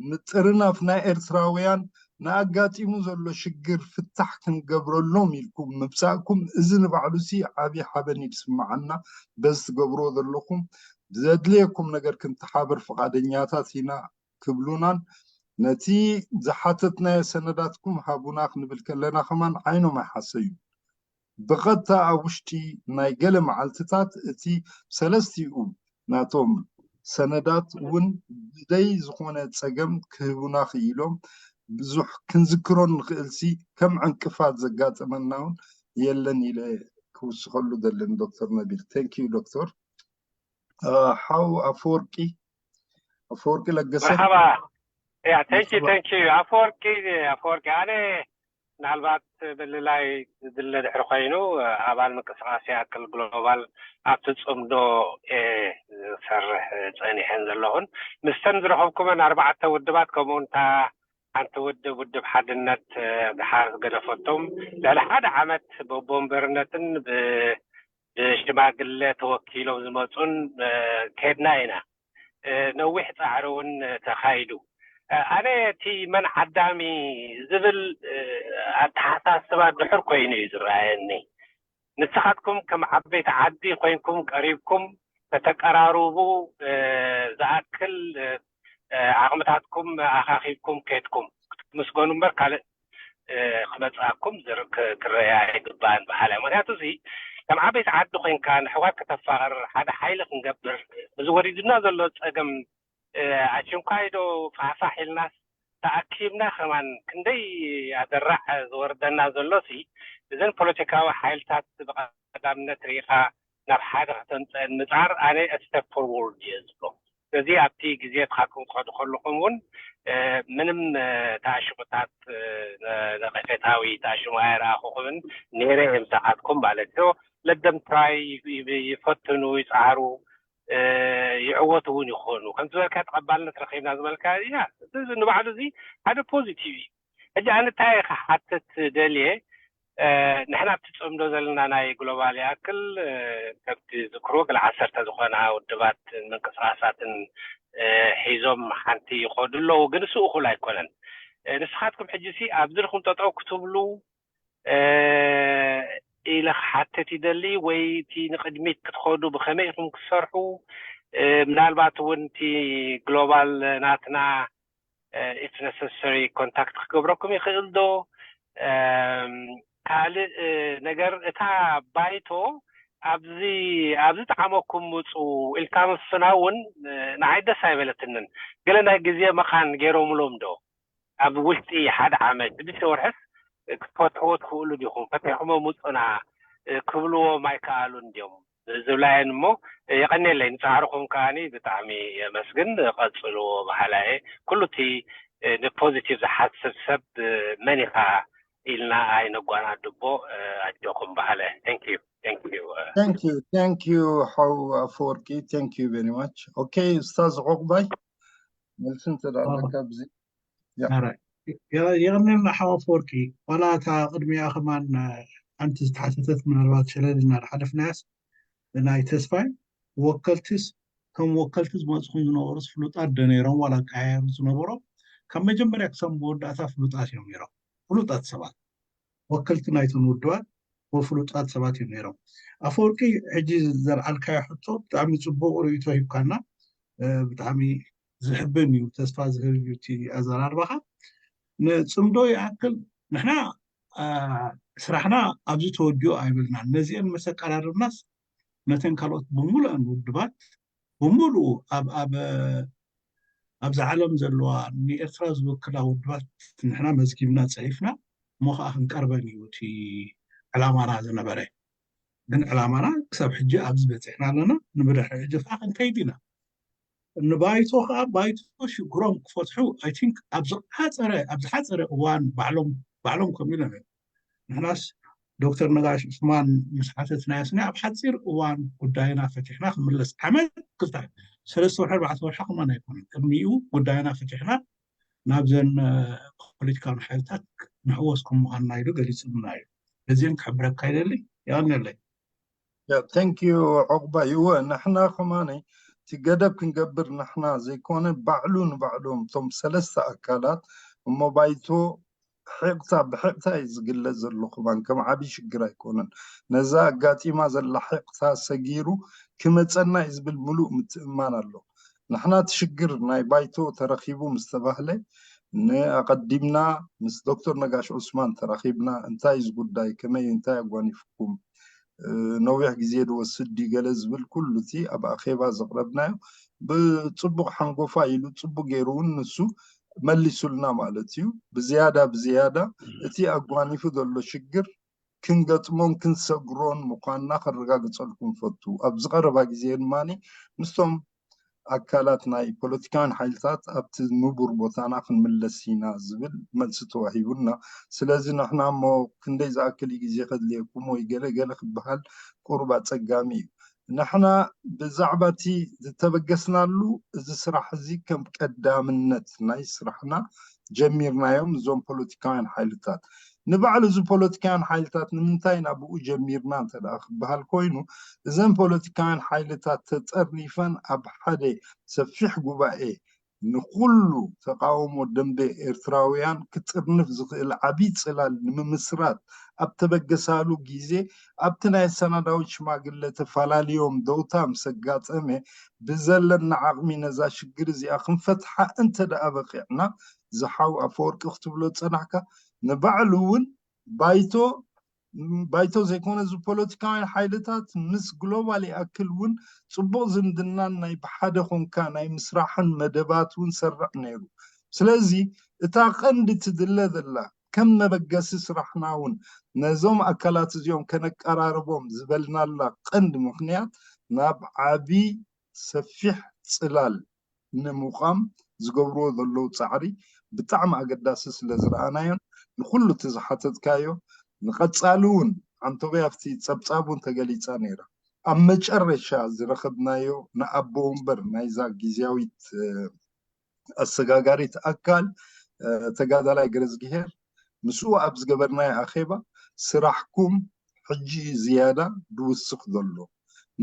ምጥርናፍ ናይ ኤርትራውያን ንኣጋጢሙ ዘሎ ሽግር ፍታሕ ክንገብረሎም ኢልኩም ምብጻእኩም እዚ ንባዕሉሲ ዓቢ ሓበን እዩ ዝስምዓና። በዚ ትገብርዎ ዘለኹም ዘድልየኩም ነገር ክንተሓበር ፍቓደኛታት ኢና ክብሉናን ነቲ ዝሓተትናዮ ሰነዳትኩም ሃቡና ክንብል ከለና ከማን ዓይኖም ኣይሓሰዩን። ብቐጥታ ኣብ ውሽጢ ናይ ገለ መዓልትታት እቲ ሰለስቲኡ ናቶም ሰነዳት እውን ብደይ ዝኾነ ጸገም ክህቡና ክኢሎም ብዙሕ ክንዝክሮ ንኽእልሲ ከም ዕንቅፋት ዘጋጠመና እውን የለን ኢለ ክውስኸሉ ደልን ዶክተር ነቢል። Thank you ዶክተር። ሓው ኣፈወርቂ ኣፈወርቂ ለገሰ። መርሓባ። ያ thank you thank you ኣፈወርቂ ኣፈወርቂ ኣነ ምናልባት ምልላይ ዝድለ ድሕሪ ኮይኑ ኣባል ምንቅስቃስ ይኣክል ግሎባል ኣብቲ ጽምዶ ዝሰርሕ ጸኒሐን ዘለኹን ምስተን ዝረኸብኩመን ኣርባዕተ ውድባት ከምኡ እንታ ሓንቲ ውድብ ውድብ ሓድነት ድሓር ዝገደፈቶም ልዕሊ ሓደ ዓመት ብቦምበርነትን ብሽማግለ ተወኪሎም ዝመፁን ከድና ኢና። ነዊሕ ፃዕሪ እውን ተኻይዱ። ኣነ እቲ መን ዓዳሚ ዝብል ኣተሓሳስባ ድሑር ኮይኑ እዩ ዝረኣየኒ። ንስኻትኩም ከም ዓበይቲ ዓዲ ኮይንኩም ቀሪብኩም ከተቀራርቡ ዝኣክል ዓቕምታትኩም ኣኻኺብኩም ከድኩም ክትምስገኑ እምበር ካልእ ክመፅኣኩም ክረአ ኣይግባእን በሃላይ። ምክንያቱ እዚ ከም ዓበይቲ ዓዲ ኮይንካ ንሕዋት ከተፋቕር ሓደ ሓይሊ ክንገብር እዚ ወሪዱና ዘሎ ፀገም ኣሽንኳይ ዶ ፋሕፋሕ ኢልናስ ተኣኪብና ከማን ክንደይ ኣደራዕ ዝወርደና ዘሎ ሲ እዘን ፖለቲካዊ ሓይልታት ብቐዳምነት ርኢኻ ናብ ሓደ ከተምፀአን ምፃር ኣነ step forward እየ ዝብሎ። ስለዚ ኣብቲ ግዜ ትኻኩም ትኸዱ ከለኹም እውን ምንም ተኣሽሙታት ነቐፌታዊ ተኣሽሙ ኣይረኣኹኹምን ነይረ እየ ምሳኻትኩም ማለት እዩ። ለደም ትራይ ይፈትኑ ይፃዕሩ ይዕወቱ እውን ይኾኑ። ከምቲ ዝበልካ ተቐባልነት ረኺብና ዝበልካ ንባዕሉ እዚ ሓደ ፖዚቲቭ እዩ። ሕጂ ኣነ እንታይ ክሓትት ደልየ ንሕና ኣብቲ ፅምዶ ዘለና ናይ ግሎባል ይኣክል ከምቲ ዝክርዎ ገለ ዓሰርተ ዝኾና ውድባት ምንቅስቃሳትን ሒዞም ሓንቲ ይኸዱ ኣለዉ፣ ግን እሱ እኹል ኣይኮነን። ንስኻትኩም ሕጂ ሲ ኣብዚ ኢኹም ጠጠው ክትብሉ ኢለ ክሓትት ይደሊ ወይ እቲ ንቅድሚት ክትኸዱ ብኸመይ ኢኹም ክትሰርሑ ምናልባት እውን እቲ ግሎባል ናትና if necessary contact ክገብረኩም ይኽእል ዶ? ካልእ ነገር እታ ባይቶ ኣብዚ ኣብዚ ጠዓመኩም ምፁ ኢልካ ምፍና እውን ንዓይ ደስ ኣይበለትንን። ገለ ናይ ግዜ መኻን ገይሮምሎም ዶ ኣብ ውሽጢ ሓደ ዓመት ሽዱሽተ ወርሕስ ክትፈትሕዎ ትኽእሉ ዲኹም? ፈቲሕኩሞ ምፁና ክብልዎም ኣይከኣሉን ድዮም? ዝብላየን እሞ የቐንየለይ። ንፃዕርኹም ከዓኒ ብጣዕሚ የመስግን። ቀፅልዎ በሃላየ። ኩሉ እቲ ንፖዚቲቭ ዝሓስብ ሰብ መን ኢኻ ኢልና ኣይነጓናድቦ። ኣጆኹም በሃለ። Thank you thank you thank you ሓው ኣፈወርቂ thank you very much። Okay ኡስታዝ ዑቕባይ መልሲ እንተ ኣለካ ኣብዚ የቐንየልና ሓው ኣፈወርቂ። ዋላ እታ ቅድሚኣ ከማን ሓንቲ ዝተሓተተት ምናልባት ሸለል ኢልና ዝሓለፍናያስ ናይ ተስፋይ ወከልትስ ከም ወከልቲ ዝመፅኹም ዝነበሩስ ፍሉጣት ዶ ነይሮም ዋላ ቀያየሩ ዝነበሮም ካብ መጀመርያ ክሳብ መወዳእታ ፍሉጣት እዮም ነይሮም። ፍሉጣት ሰባት ወከልቲ ናይቶም ውድባት ወፍሉጣት ሰባት እዮም ነይሮም። ኣፈወርቂ ሕጂ ዘልዓልካዮ ሕቶ ብጣዕሚ ፅቡቕ ርእይቶ ሂብካና። ብጣዕሚ ዝሕብን እዩ፣ ተስፋ ዝህብ እዩ እቲ ኣዘራርባኻ። ንፅምዶ ይኣክል ንሕና ስራሕና ኣብዚ ተወዲኡ ኣይብልናን። ነዚአን መሰቀራርብናስ ነተን ካልኦት ብምሉአን ውድባት ብምሉኡ ኣብዛ ዓለም ዘለዋ ንኤርትራ ዝውክላ ውድባት ንሕና መዝጊብና ፅሒፍና እሞ ከዓ ክንቀርበን እዩ እቲ ዕላማና ዝነበረ። ግን ዕላማና ክሳብ ሕጂ ኣብዚ በፂሕና ኣለና። ንብድሕሪ ሕጂ ከዓ ክንከይድ ኢና። ንባይቶ ከዓ ባይቶ ሽግሮም ክፈትሑ I think ኣብ ዝሓፀረ ኣብ ዝሓፀረ እዋን ባዕሎም ባዕሎም ከምኡ ኢሎም እዮም። ንሕናስ ዶክተር ነጋሽ ዑስማን ምስ ሓተትናዮስ ናይ ኣብ ሓፂር እዋን ጉዳይና ፈቲሕና ክምለስ ዓመት ክልተ ሰለስተ ወርሒ ኣርባዕተ ወርሒ ከማን ኣይኮነን ቅድሚኡ ጉዳይና ፈቲሕና ናብዘን ፖለቲካዊ ሓይልታት ንሕወስ ከም ምዃንና ኢሉ ገሊፁልና እዩ። በዚአን ክሕብረካ ይደሊ። የቐንየለይ። Thank you ዑቕባይ። እወ ንሕና ከማኒ እቲ ገደብ ክንገብር ንሕና ዘይኮነ ባዕሉ ንባዕሎም እቶም ሰለስተ ኣካላት እሞ ባይቶ ሒቕታ ብሒቕታ እዩ ዝግለጽ ዘሎ። ከማን ከም ዓብዪ ሽግር ኣይኮነን። ነዛ ኣጋጢማ ዘላ ሒቕታ ሰጊሩ ክመጸና እዩ ዝብል ምሉእ ምትእምማን ኣሎ። ንሕና እቲ ሽግር ናይ ባይቶ ተረኺቡ ምስ ተባህለ ንኣቐዲምና ምስ ዶክተር ነጋሽ ዑስማን ተራኺብና እንታይ እዚ ጉዳይ ከመይ እንታይ ኣጓኒፍኩም ነዊሕ ግዜ ዝወስድ ድዩ ገለ ዝብል ኩሉ እቲ ኣብ ኣኼባ ዘቕረብናዮ ብፅቡቕ ሓንጎፋ ኢሉ ፅቡቕ ገይሩ እውን ንሱ መሊሱልና ማለት እዩ። ብዝያዳ ብዝያዳ እቲ ኣጓኒፉ ዘሎ ሽግር ክንገጥሞን ክንሰግሮን ምዃንና ከረጋግፀልኩም ፈቱ። ኣብዚ ቀረባ ግዜ ድማ ምስቶም ኣካላት ናይ ፖለቲካውያን ሓይልታት ኣብቲ ንቡር ቦታና ክንምለስ ኢና ዝብል መልሲ ተዋሂቡና። ስለዚ ንሕና እሞ ክንደይ ዝኣክል እዩ ግዜ ከድልየኩም ወይ ገለ ገለ ክበሃል ቁሩብ ኣጸጋሚ እዩ። ንሕና ብዛዕባ እቲ ዝተበገስናሉ እዚ ስራሕ እዚ ከም ቀዳምነት ናይ ስራሕና ጀሚርናዮም እዞም ፖለቲካውያን ሓይልታት። ንባዕሉ እዚ ፖለቲካውያን ሓይልታት ንምንታይ ኢና ብኡ ጀሚርና እንተ ደኣ ክበሃል ኮይኑ እዘን ፖለቲካውያን ሓይልታት ተጠርኒፈን ኣብ ሓደ ሰፊሕ ጉባኤ ንኹሉ ተቃውሞ ደንበ ኤርትራውያን ክጥርንፍ ዝኽእል ዓብዪ ጽላል ንምምስራት ኣብ ተበገሳሉ ግዜ ኣብቲ ናይ ኣሰናዳዊት ሽማግለ ተፋላልዮም ደውታ ምስ ኣጋጠመ ብዘለና ዓቕሚ ነዛ ሽግር እዚኣ ክንፈትሓ እንተ ደኣ በቒዕና ዝሓው ኣፈወርቂ ክትብሎ ዝጸናሕካ ንባዕሉ እውን ባይቶ ባይቶ ዘይኮነ እዚ ፖለቲካውያን ሓይልታት ምስ ግሎባል ይኣክል እውን ፅቡቕ ዝምድናን ናይ ብሓደ ኮንካ ናይ ምስራሕን መደባት እውን ሰርዕ ነይሩ። ስለዚ እታ ቀንዲ ትድለ ዘላ ከም መበገሲ ስራሕና እውን ነዞም ኣካላት እዚኦም ከነቀራርቦም ዝበልናላ ቀንዲ ምኽንያት ናብ ዓቢ ሰፊሕ ፅላል ንምቋም ዝገብርዎ ዘለዉ ፃዕሪ ብጣዕሚ ኣገዳሲ ስለ ዝረኣናዮን ንኩሉ እቲ ዝሓተትካዮ ንቐፃሊ እውን ኣንቶብያ ኣብቲ ፀብፃብ እውን ተገሊፃ ነይራ። ኣብ መጨረሻ ዝረኸብናዮ ንኣቦ ወንበር ናይዛ ግዝያዊት ኣሰጋጋሪት ኣካል ተጋዳላይ ገረዝግሄር ምስኡ ኣብ ዝገበርናዮ ኣኼባ ስራሕኩም ሕጂ እዩ ዝያዳ ዝውስኽ ዘሎ።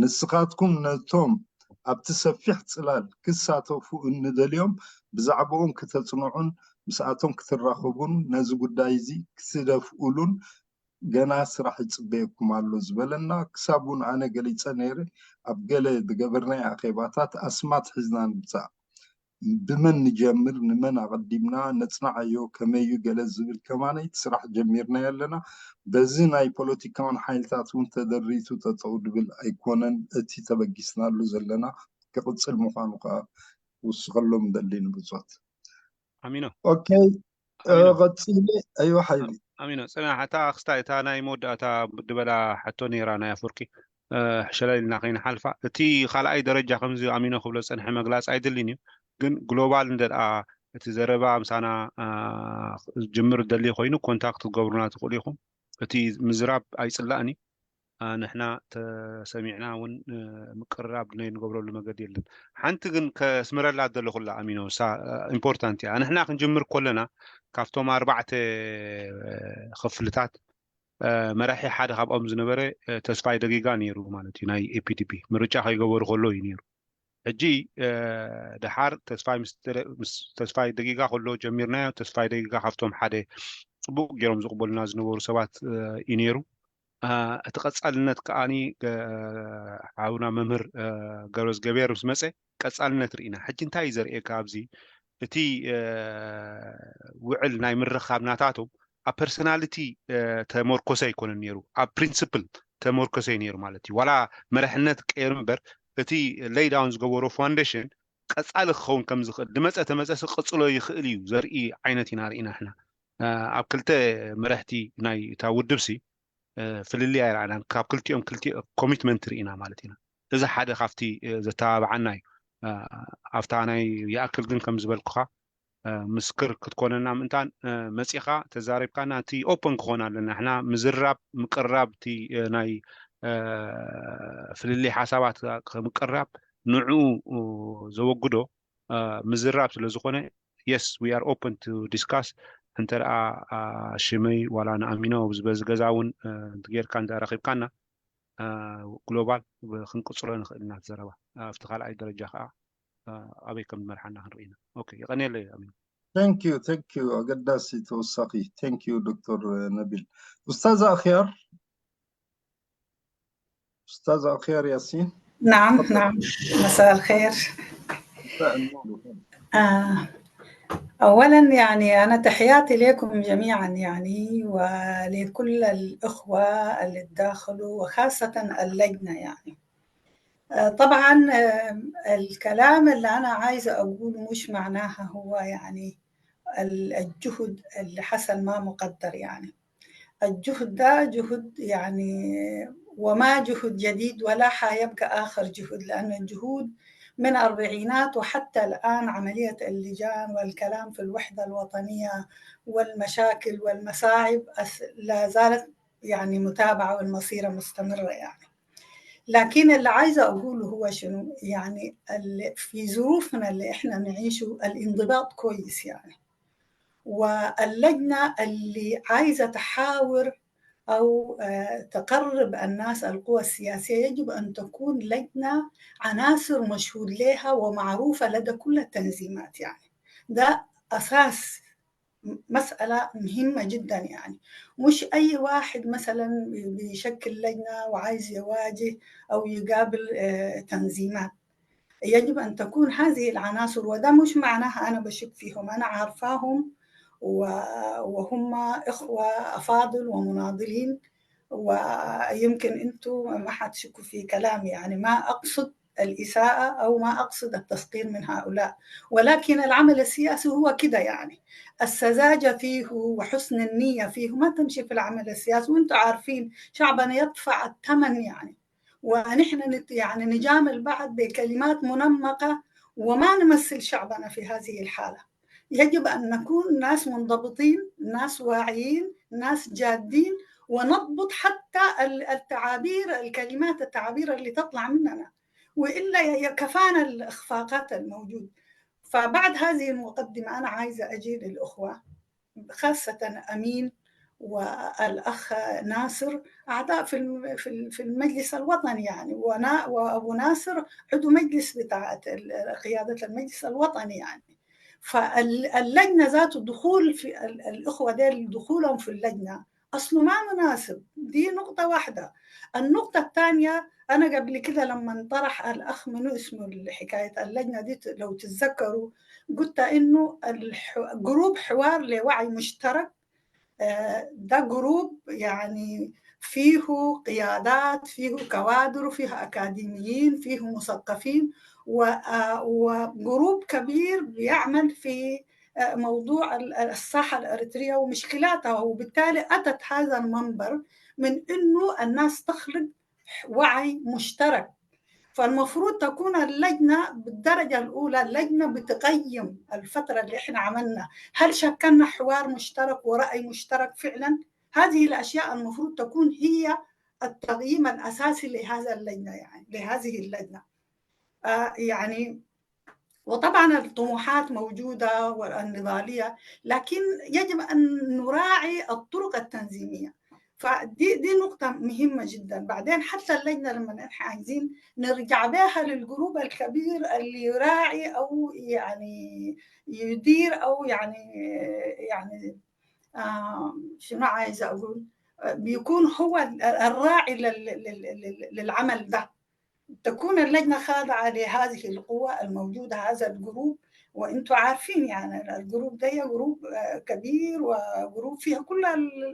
ንስኻትኩም ነቶም ኣብቲ ሰፊሕ ጽላል ክሳተፉ እንደልዮም ብዛዕባኦም ክተጽንዑን ምስኣቶም ክትራኸቡን ነዚ ጉዳይ እዚ ክትደፍኡሉን ገና ስራሕ ይጽበየኩም ኣሎ ዝበለና ክሳብ እውን ኣነ ገሊጸ ነይረ ኣብ ገለ ዝገበርናዮ ኣኼባታት ኣስማት ሒዝና ንምጻእ ብመን ንጀምር ንመን ኣቐዲምና ነጽንዓዮ ከመይ እዩ ገለ ዝብል ከማነይ እቲ ስራሕ ጀሚርናዮ ኣለና በዚ ናይ ፖለቲካውን ሓይልታት እውን ተደሪቱ ጠጠው ድብል ኣይኮነን እቲ ተበጊስናሉ ዘለና ክቕጽል ምዃኑ ከዓ ክውስኸሎም ደሊ ንብጾት ኣሚኖ ኦኬ ቀጺለ ኣዮ ሓይሊ ኣሚኖ ጽናሕ እታ ክስታይ እታ ናይ መወዳእታ ድበላ ሕቶ ነይራ ናይ ኣፍወርቂ ሕሸለል ኢልና ከይንሓልፋ እቲ ካልኣይ ደረጃ ከምዚ ኣሚኖ ክብሎ ዝጸንሐ መግላጽ ኣይድልን እዩ ግን ግሎባል እንደ እቲ ዘረባ ምሳና ጅምር ደሊ ኮይኑ ኮንታክት ትገብሩና ትኽእሉ ኢኹም እቲ ምዝራብ ኣይጽላእን እዩ ንሕና ተሰሚዕና እውን ምቅርራብ ናይ ንገብረሉ መገዲ የለን ሓንቲ ግን ከስምረላ ዘለኹላ ኣሚኖ ሳ ኢምፖርታንት እያ ንሕና ክንጅምር ከለና ካብቶም ኣርባዕተ ክፍልታት መራሒ ሓደ ካብኦም ዝነበረ ተስፋይ ደጊጋ ነይሩ ማለት እዩ። ናይ ኤፒዲፒ ምርጫ ከይገበሩ ከሎ እዩ ነይሩ። ሕጂ ደሓር ተስፋይ ደጊጋ ከሎ ጀሚርናዮ። ተስፋይ ደጊጋ ካብቶም ሓደ ፅቡቅ ገይሮም ዝቕበሉና ዝነበሩ ሰባት እዩ ነይሩ። እቲ ቀፃልነት ከዓኒ ሓውና መምህር ገብረዝገብሔር ምስ መፀ ቀፃልነት ርኢና። ሕጂ እንታይ እዩ ዘርእየካ ኣብዚ? እቲ ውዕል ናይ ምርኻብ ናታቶም ኣብ ፐርሶናሊቲ ተመርኮሰ ኣይኮነን ነይሩ፣ ኣብ ፕሪንስፕል ተመርኮሰ እዩ ነይሩ ማለት እዩ። ዋላ መራሕነት ቀይሩ እምበር እቲ ሌይዳውን ዝገበሮ ፋውንዴሽን ቀፃሊ ክኸውን ከም ዝኽእል፣ ድመፀ ተመፀ ክቕፅሎ ይኽእል እዩ ዘርኢ ዓይነት ኢና ርኢና። ሕና ኣብ ክልተ መራሕቲ ናይ እታ ውድብ ሲ ፍልልይ ኣይረኣናን። ካብ ክልቲኦም ክልቲኦ ኮሚትመንት ርኢና ማለት ኢና። እዚ ሓደ ካብቲ ዘተባብዓና እዩ። ኣብታ ናይ ይኣክል ግን ከም ዝበልኩኻ ምስክር ክትኮነና ምእንታን መፂኻ ተዛሪብካና እቲ ኦፐን ክኾን ኣለና። ሕና ምዝራብ ምቅራብ እቲ ናይ ፍልልይ ሓሳባት ምቅራብ ንዕኡ ዘወግዶ ምዝራብ ስለ ዝኾነ yes, we are open to discuss። እንተ ደኣ ሽመይ ዋላ ንኣሚኖ ዝበዚ ገዛ እውን ጌርካ እንተ ረኺብካና ግሎባል ክንቅፅሎ ንኽእል ኢና ዘረባ። ኣብቲ ካልኣይ ደረጃ ከዓ ኣበይ ከም ዝመርሓና ክንርኢ ኢና። ኦኬ፣ የቐንየለይ ኣሚኖ። Thank you, thank you። ኣገዳሲ ተወሳኺ። Thank you ዶክተር ነቢል። ኡስታዝ ኣኽያር ኡስታዝ ኣኽያር ያሲን። نعم نعم، مساء الخير. أولا يعني أنا تحياتي لكم جميعا يعني، ولكل الأخوة اللي دخلوا وخاصة اللجنة يعني. طبعا الكلام اللي أنا عايزة أقوله مش معناها هو يعني الجهد اللي حصل ما مقدر يعني. الجهد ده جهد يعني، وما جهد جديد ولا حيبقى آخر جهد، لأن الجهود من أربعينات وحتى الآن عملية اللجان والكلام في الوحدة الوطنية والمشاكل والمصاعب لا زالت يعني متابعة والمسيرة مستمرة يعني. لكن اللي عايزة أقوله هو شنو؟ يعني في ظروفنا اللي إحنا نعيشه الانضباط كويس يعني. واللجنة اللي عايزة تحاور أو تقرب الناس القوى السياسية يجب أن تكون لجنة عناصر مشهود لها ومعروفة لدى كل التنظيمات يعني. ده أساس مسألة مهمة جدا يعني. مش أي واحد مثلا بيشكل لجنة وعايز يواجه أو يقابل تنظيمات. يجب أن تكون هذه العناصر، وده مش معناها أنا بشك فيهم، أنا عارفاهم وهم إخوة أفاضل ومناضلين، ويمكن أنتوا ما حتشكوا في كلامي يعني، ما أقصد الإساءة أو ما أقصد التسخير من هؤلاء، ولكن العمل السياسي هو كده يعني، السذاجة فيه وحسن النية فيه ما تمشي في العمل السياسي، وأنتوا عارفين شعبنا يدفع الثمن يعني، ونحن نت يعني نجامل بعض بكلمات منمقة وما نمثل شعبنا في هذه الحالة. يجب أن نكون ناس منضبطين، ناس واعيين، ناس جادين، ونضبط حتى التعابير، الكلمات، التعابير اللي تطلع مننا، وإلا كفانا الإخفاقات الموجود. فبعد هذه المقدمة أنا عايزة أجي للأخوة، خاصة أمين والأخ ناصر، أعضاء في في المجلس الوطني يعني، وأبو ناصر عضو مجلس بتاعة قيادة المجلس الوطني يعني. فاللجنة ذاته، الدخول في الأخوة ديل، دخولهم في اللجنة أصله ما مناسب. دي نقطة واحدة. النقطة الثانية، أنا قبل كده لما طرح الأخ منو اسمه حكاية اللجنة دي، لو تتذكروا، قلت إنه جروب حوار لوعي مشترك، ده جروب يعني فيه قيادات، فيه كوادر، فيه أكاديميين، فيه مثقفين، وجروب كبير بيعمل في موضوع الساحة الأريترية ومشكلاتها، وبالتالي أتت هذا المنبر من إنه الناس تخلق وعي مشترك. فالمفروض تكون اللجنة بالدرجة الأولى، اللجنة بتقيم الفترة اللي إحنا عملنا، هل شكلنا حوار مشترك ورأي مشترك فعلا؟ هذه الأشياء المفروض تكون هي التقييم الأساسي لهذا اللجنة يعني، لهذه اللجنة. آه يعني وطبعا الطموحات موجودة والنضالية، لكن يجب أن نراعي الطرق التنظيمية. فدي دي نقطة مهمة جدا. بعدين حتى اللجنة لما نحن عايزين نرجع بها للجروب الكبير اللي يراعي أو يعني يدير أو يعني يعني آه شنو عايزة أقول، بيكون هو الراعي للعمل ده. تكون اللجنة خاضعة لهذه القوة الموجودة، هذا الجروب، وانتم عارفين يعني الجروب ده جروب كبير وجروب فيها كل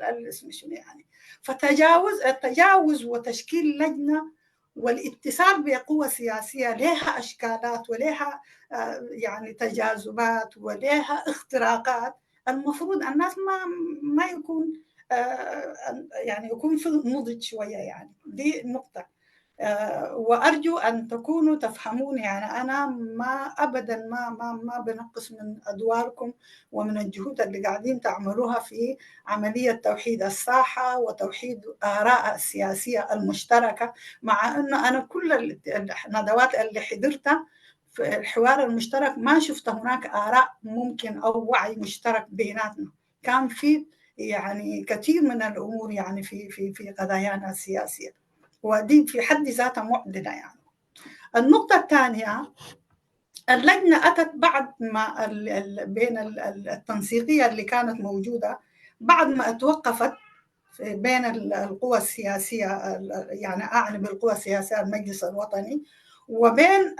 الاسم شنو يعني. فتجاوز التجاوز وتشكيل لجنة والاتصال بقوة سياسية لها أشكالات ولها يعني تجاذبات ولها اختراقات. المفروض الناس ما ما يكون يعني يكون في نضج شوية يعني. دي نقطة. وأرجو أن تكونوا تفهمون يعني أنا ما أبدا ما ما ما بنقص من أدواركم ومن الجهود اللي قاعدين تعملوها في عملية توحيد الساحة وتوحيد آراء السياسية المشتركة. مع أنه أنا كل الندوات اللي حضرتها في الحوار المشترك ما شفت هناك آراء ممكن أو وعي مشترك بيناتنا. كان في يعني كثير من الأمور يعني في في في قضايانا السياسية، ودي في حد ذاتها معضلة يعني. النقطة الثانية، اللجنة أتت بعد ما بين التنسيقية اللي كانت موجودة بعد ما اتوقفت بين القوى السياسية، يعني أعني بالقوى السياسية المجلس الوطني، وبين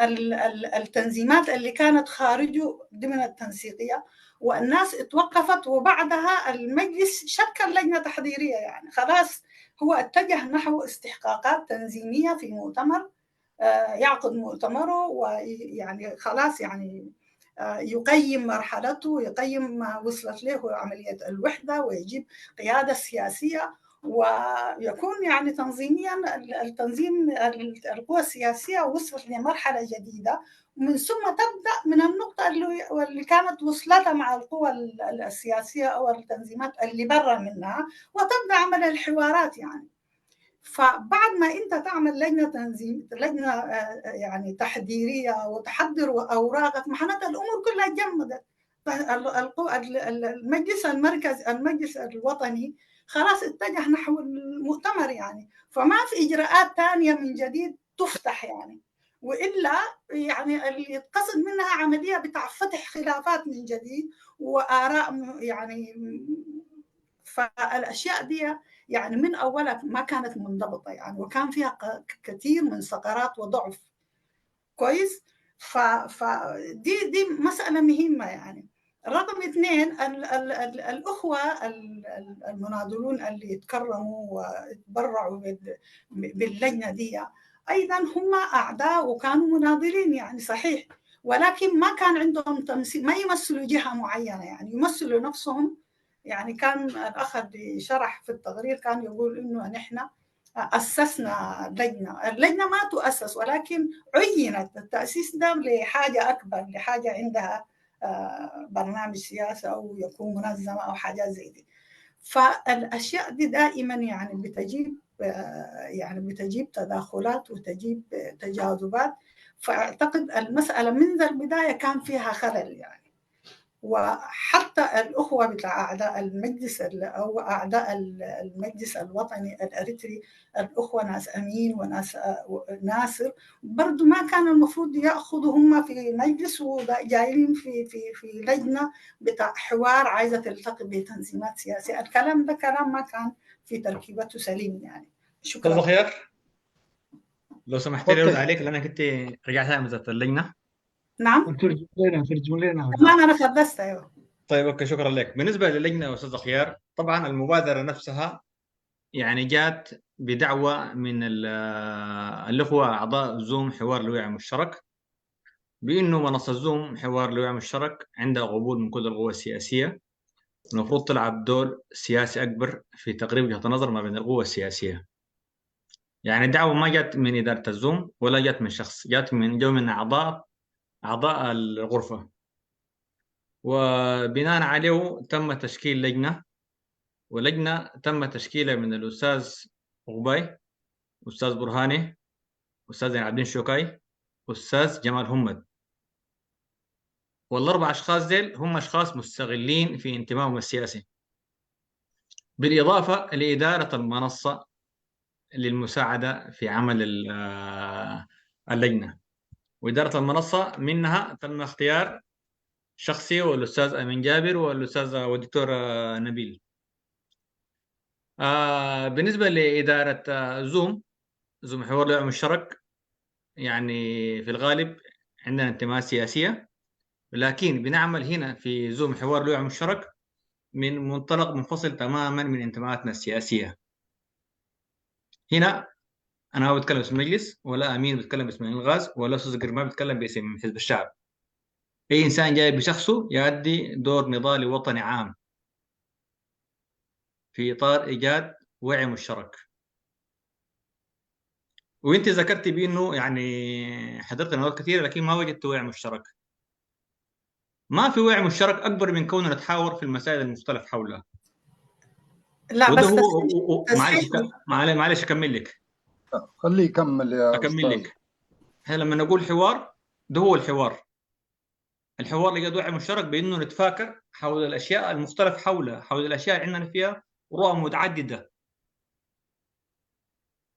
التنظيمات اللي كانت خارجه ضمن التنسيقية، والناس اتوقفت، وبعدها المجلس شكل لجنة تحضيرية، يعني خلاص هو اتجه نحو استحقاقات تنظيمية في مؤتمر، يعقد مؤتمره ويعني خلاص يعني يقيم مرحلته، يقيم ما وصلت له عملية الوحدة، ويجيب قيادة سياسية، ويكون يعني تنظيميا التنظيم، القوى السياسية وصلت لمرحلة جديدة، ومن ثم تبدأ من النقطة اللي كانت وصلتها مع القوى السياسية أو التنظيمات اللي برا منها، وتبدأ عمل الحوارات يعني. فبعد ما انت تعمل لجنه تنظيم، لجنه يعني تحضيريه وتحضر اوراقك، معناتها الامور كلها تجمدت. المجلس المركزي، المجلس الوطني خلاص اتجه نحو المؤتمر يعني، فما في اجراءات ثانيه من جديد تفتح يعني، والا يعني اللي يتقصد منها عمليه بتاع فتح خلافات من جديد واراء يعني فالاشياء دي يعني من اولها ما كانت منضبطه يعني، وكان فيها كثير من ثغرات وضعف. كويس. فدي دي مساله مهمه يعني. رقم اثنين، الاخوه المناضلون اللي تكرموا وتبرعوا باللجنه دي ايضا هم اعضاء وكانوا مناضلين يعني، صحيح، ولكن ما كان عندهم تمثيل، ما يمثلوا جهه معينه يعني، يمثلوا نفسهم يعني. كان الاخ اللي شرح في التقرير كان يقول انه نحن اسسنا لجنه، اللجنه ما تؤسس ولكن عينت، التاسيس ده لحاجه اكبر، لحاجه عندها برنامج سياسي او يكون منظمه او حاجات زي دي. فالاشياء دي دائما يعني بتجيب يعني بتجيب تداخلات وتجيب تجاذبات. فاعتقد المساله من ذا البدايه كان فيها خلل يعني. وحتى الأخوة بتاع أعضاء المجلس او أعضاء المجلس الوطني الأريتري، الأخوة ناس أمين وناس ناصر، برضو ما كان المفروض يأخذوا هم في مجلس وجايين في في في لجنة بتاع حوار عايزة تلتقي بتنظيمات سياسية. الكلام ده كلام ما كان في تركيبته سليم يعني. شكرا. خير، لو سمحت لي ارد عليك لانك انت رجعت همزه اللجنه. نعم. ترجم لنا، ترجم لنا. تمام، انا خلصت. ايوه. طيب، اوكي، شكرا لك. بالنسبه للجنه استاذ خيار، طبعا المبادره نفسها يعني جات بدعوه من الاخوه اعضاء زوم حوار الوعي المشترك، بانه منصه زوم حوار الوعي المشترك عندها قبول من كل القوى السياسيه، المفروض تلعب دور سياسي اكبر في تقريب وجهه النظر ما بين القوى السياسيه. يعني دعوه ما جات من اداره الزوم ولا جات من شخص، جات من جو من اعضاء اعضاء الغرفه. وبناء عليه تم تشكيل لجنه، ولجنه تم تشكيلها من الاستاذ غباي، استاذ برهاني، استاذ زين عابدين شوكاي، استاذ جمال همد. والاربع اشخاص ديل هم اشخاص مستغلين في انتمائهم السياسي. بالإضافة لإدارة المنصة للمساعدة في عمل اللجنة. وإدارة المنصة منها تم اختيار شخصي والأستاذ أمين جابر والأستاذ والدكتور نبيل. بالنسبة لإدارة زوم، زوم حوار لوعي مشترك، يعني في الغالب عندنا انتماءات سياسية، لكن بنعمل هنا في زوم حوار لوعي مشترك من منطلق منفصل تماما من انتماءاتنا السياسية. هنا أنا ما بتكلم باسم المجلس، ولا أمين بيتكلم باسم الغاز، ولا أستاذ جرما بيتكلم باسم حزب الشعب. أي إنسان جاي بشخصه يؤدي دور نضالي وطني عام في إطار إيجاد وعي مشترك. وانت ذكرت بانه يعني حضرت ندوات كثيره، لكن ما وجدت وعي مشترك. ما في وعي مشترك اكبر من كوننا نتحاور في المسائل المختلف حولها. لا، بس هو معلش، معلش اكمل لك. خليه يكمل يا اكمل لك. هي لما نقول حوار، ده هو الحوار. الحوار اللي جاء وعي مشترك بانه نتفاكر حول الاشياء المختلف حولها، حول الاشياء اللي عندنا فيها رؤى متعدده.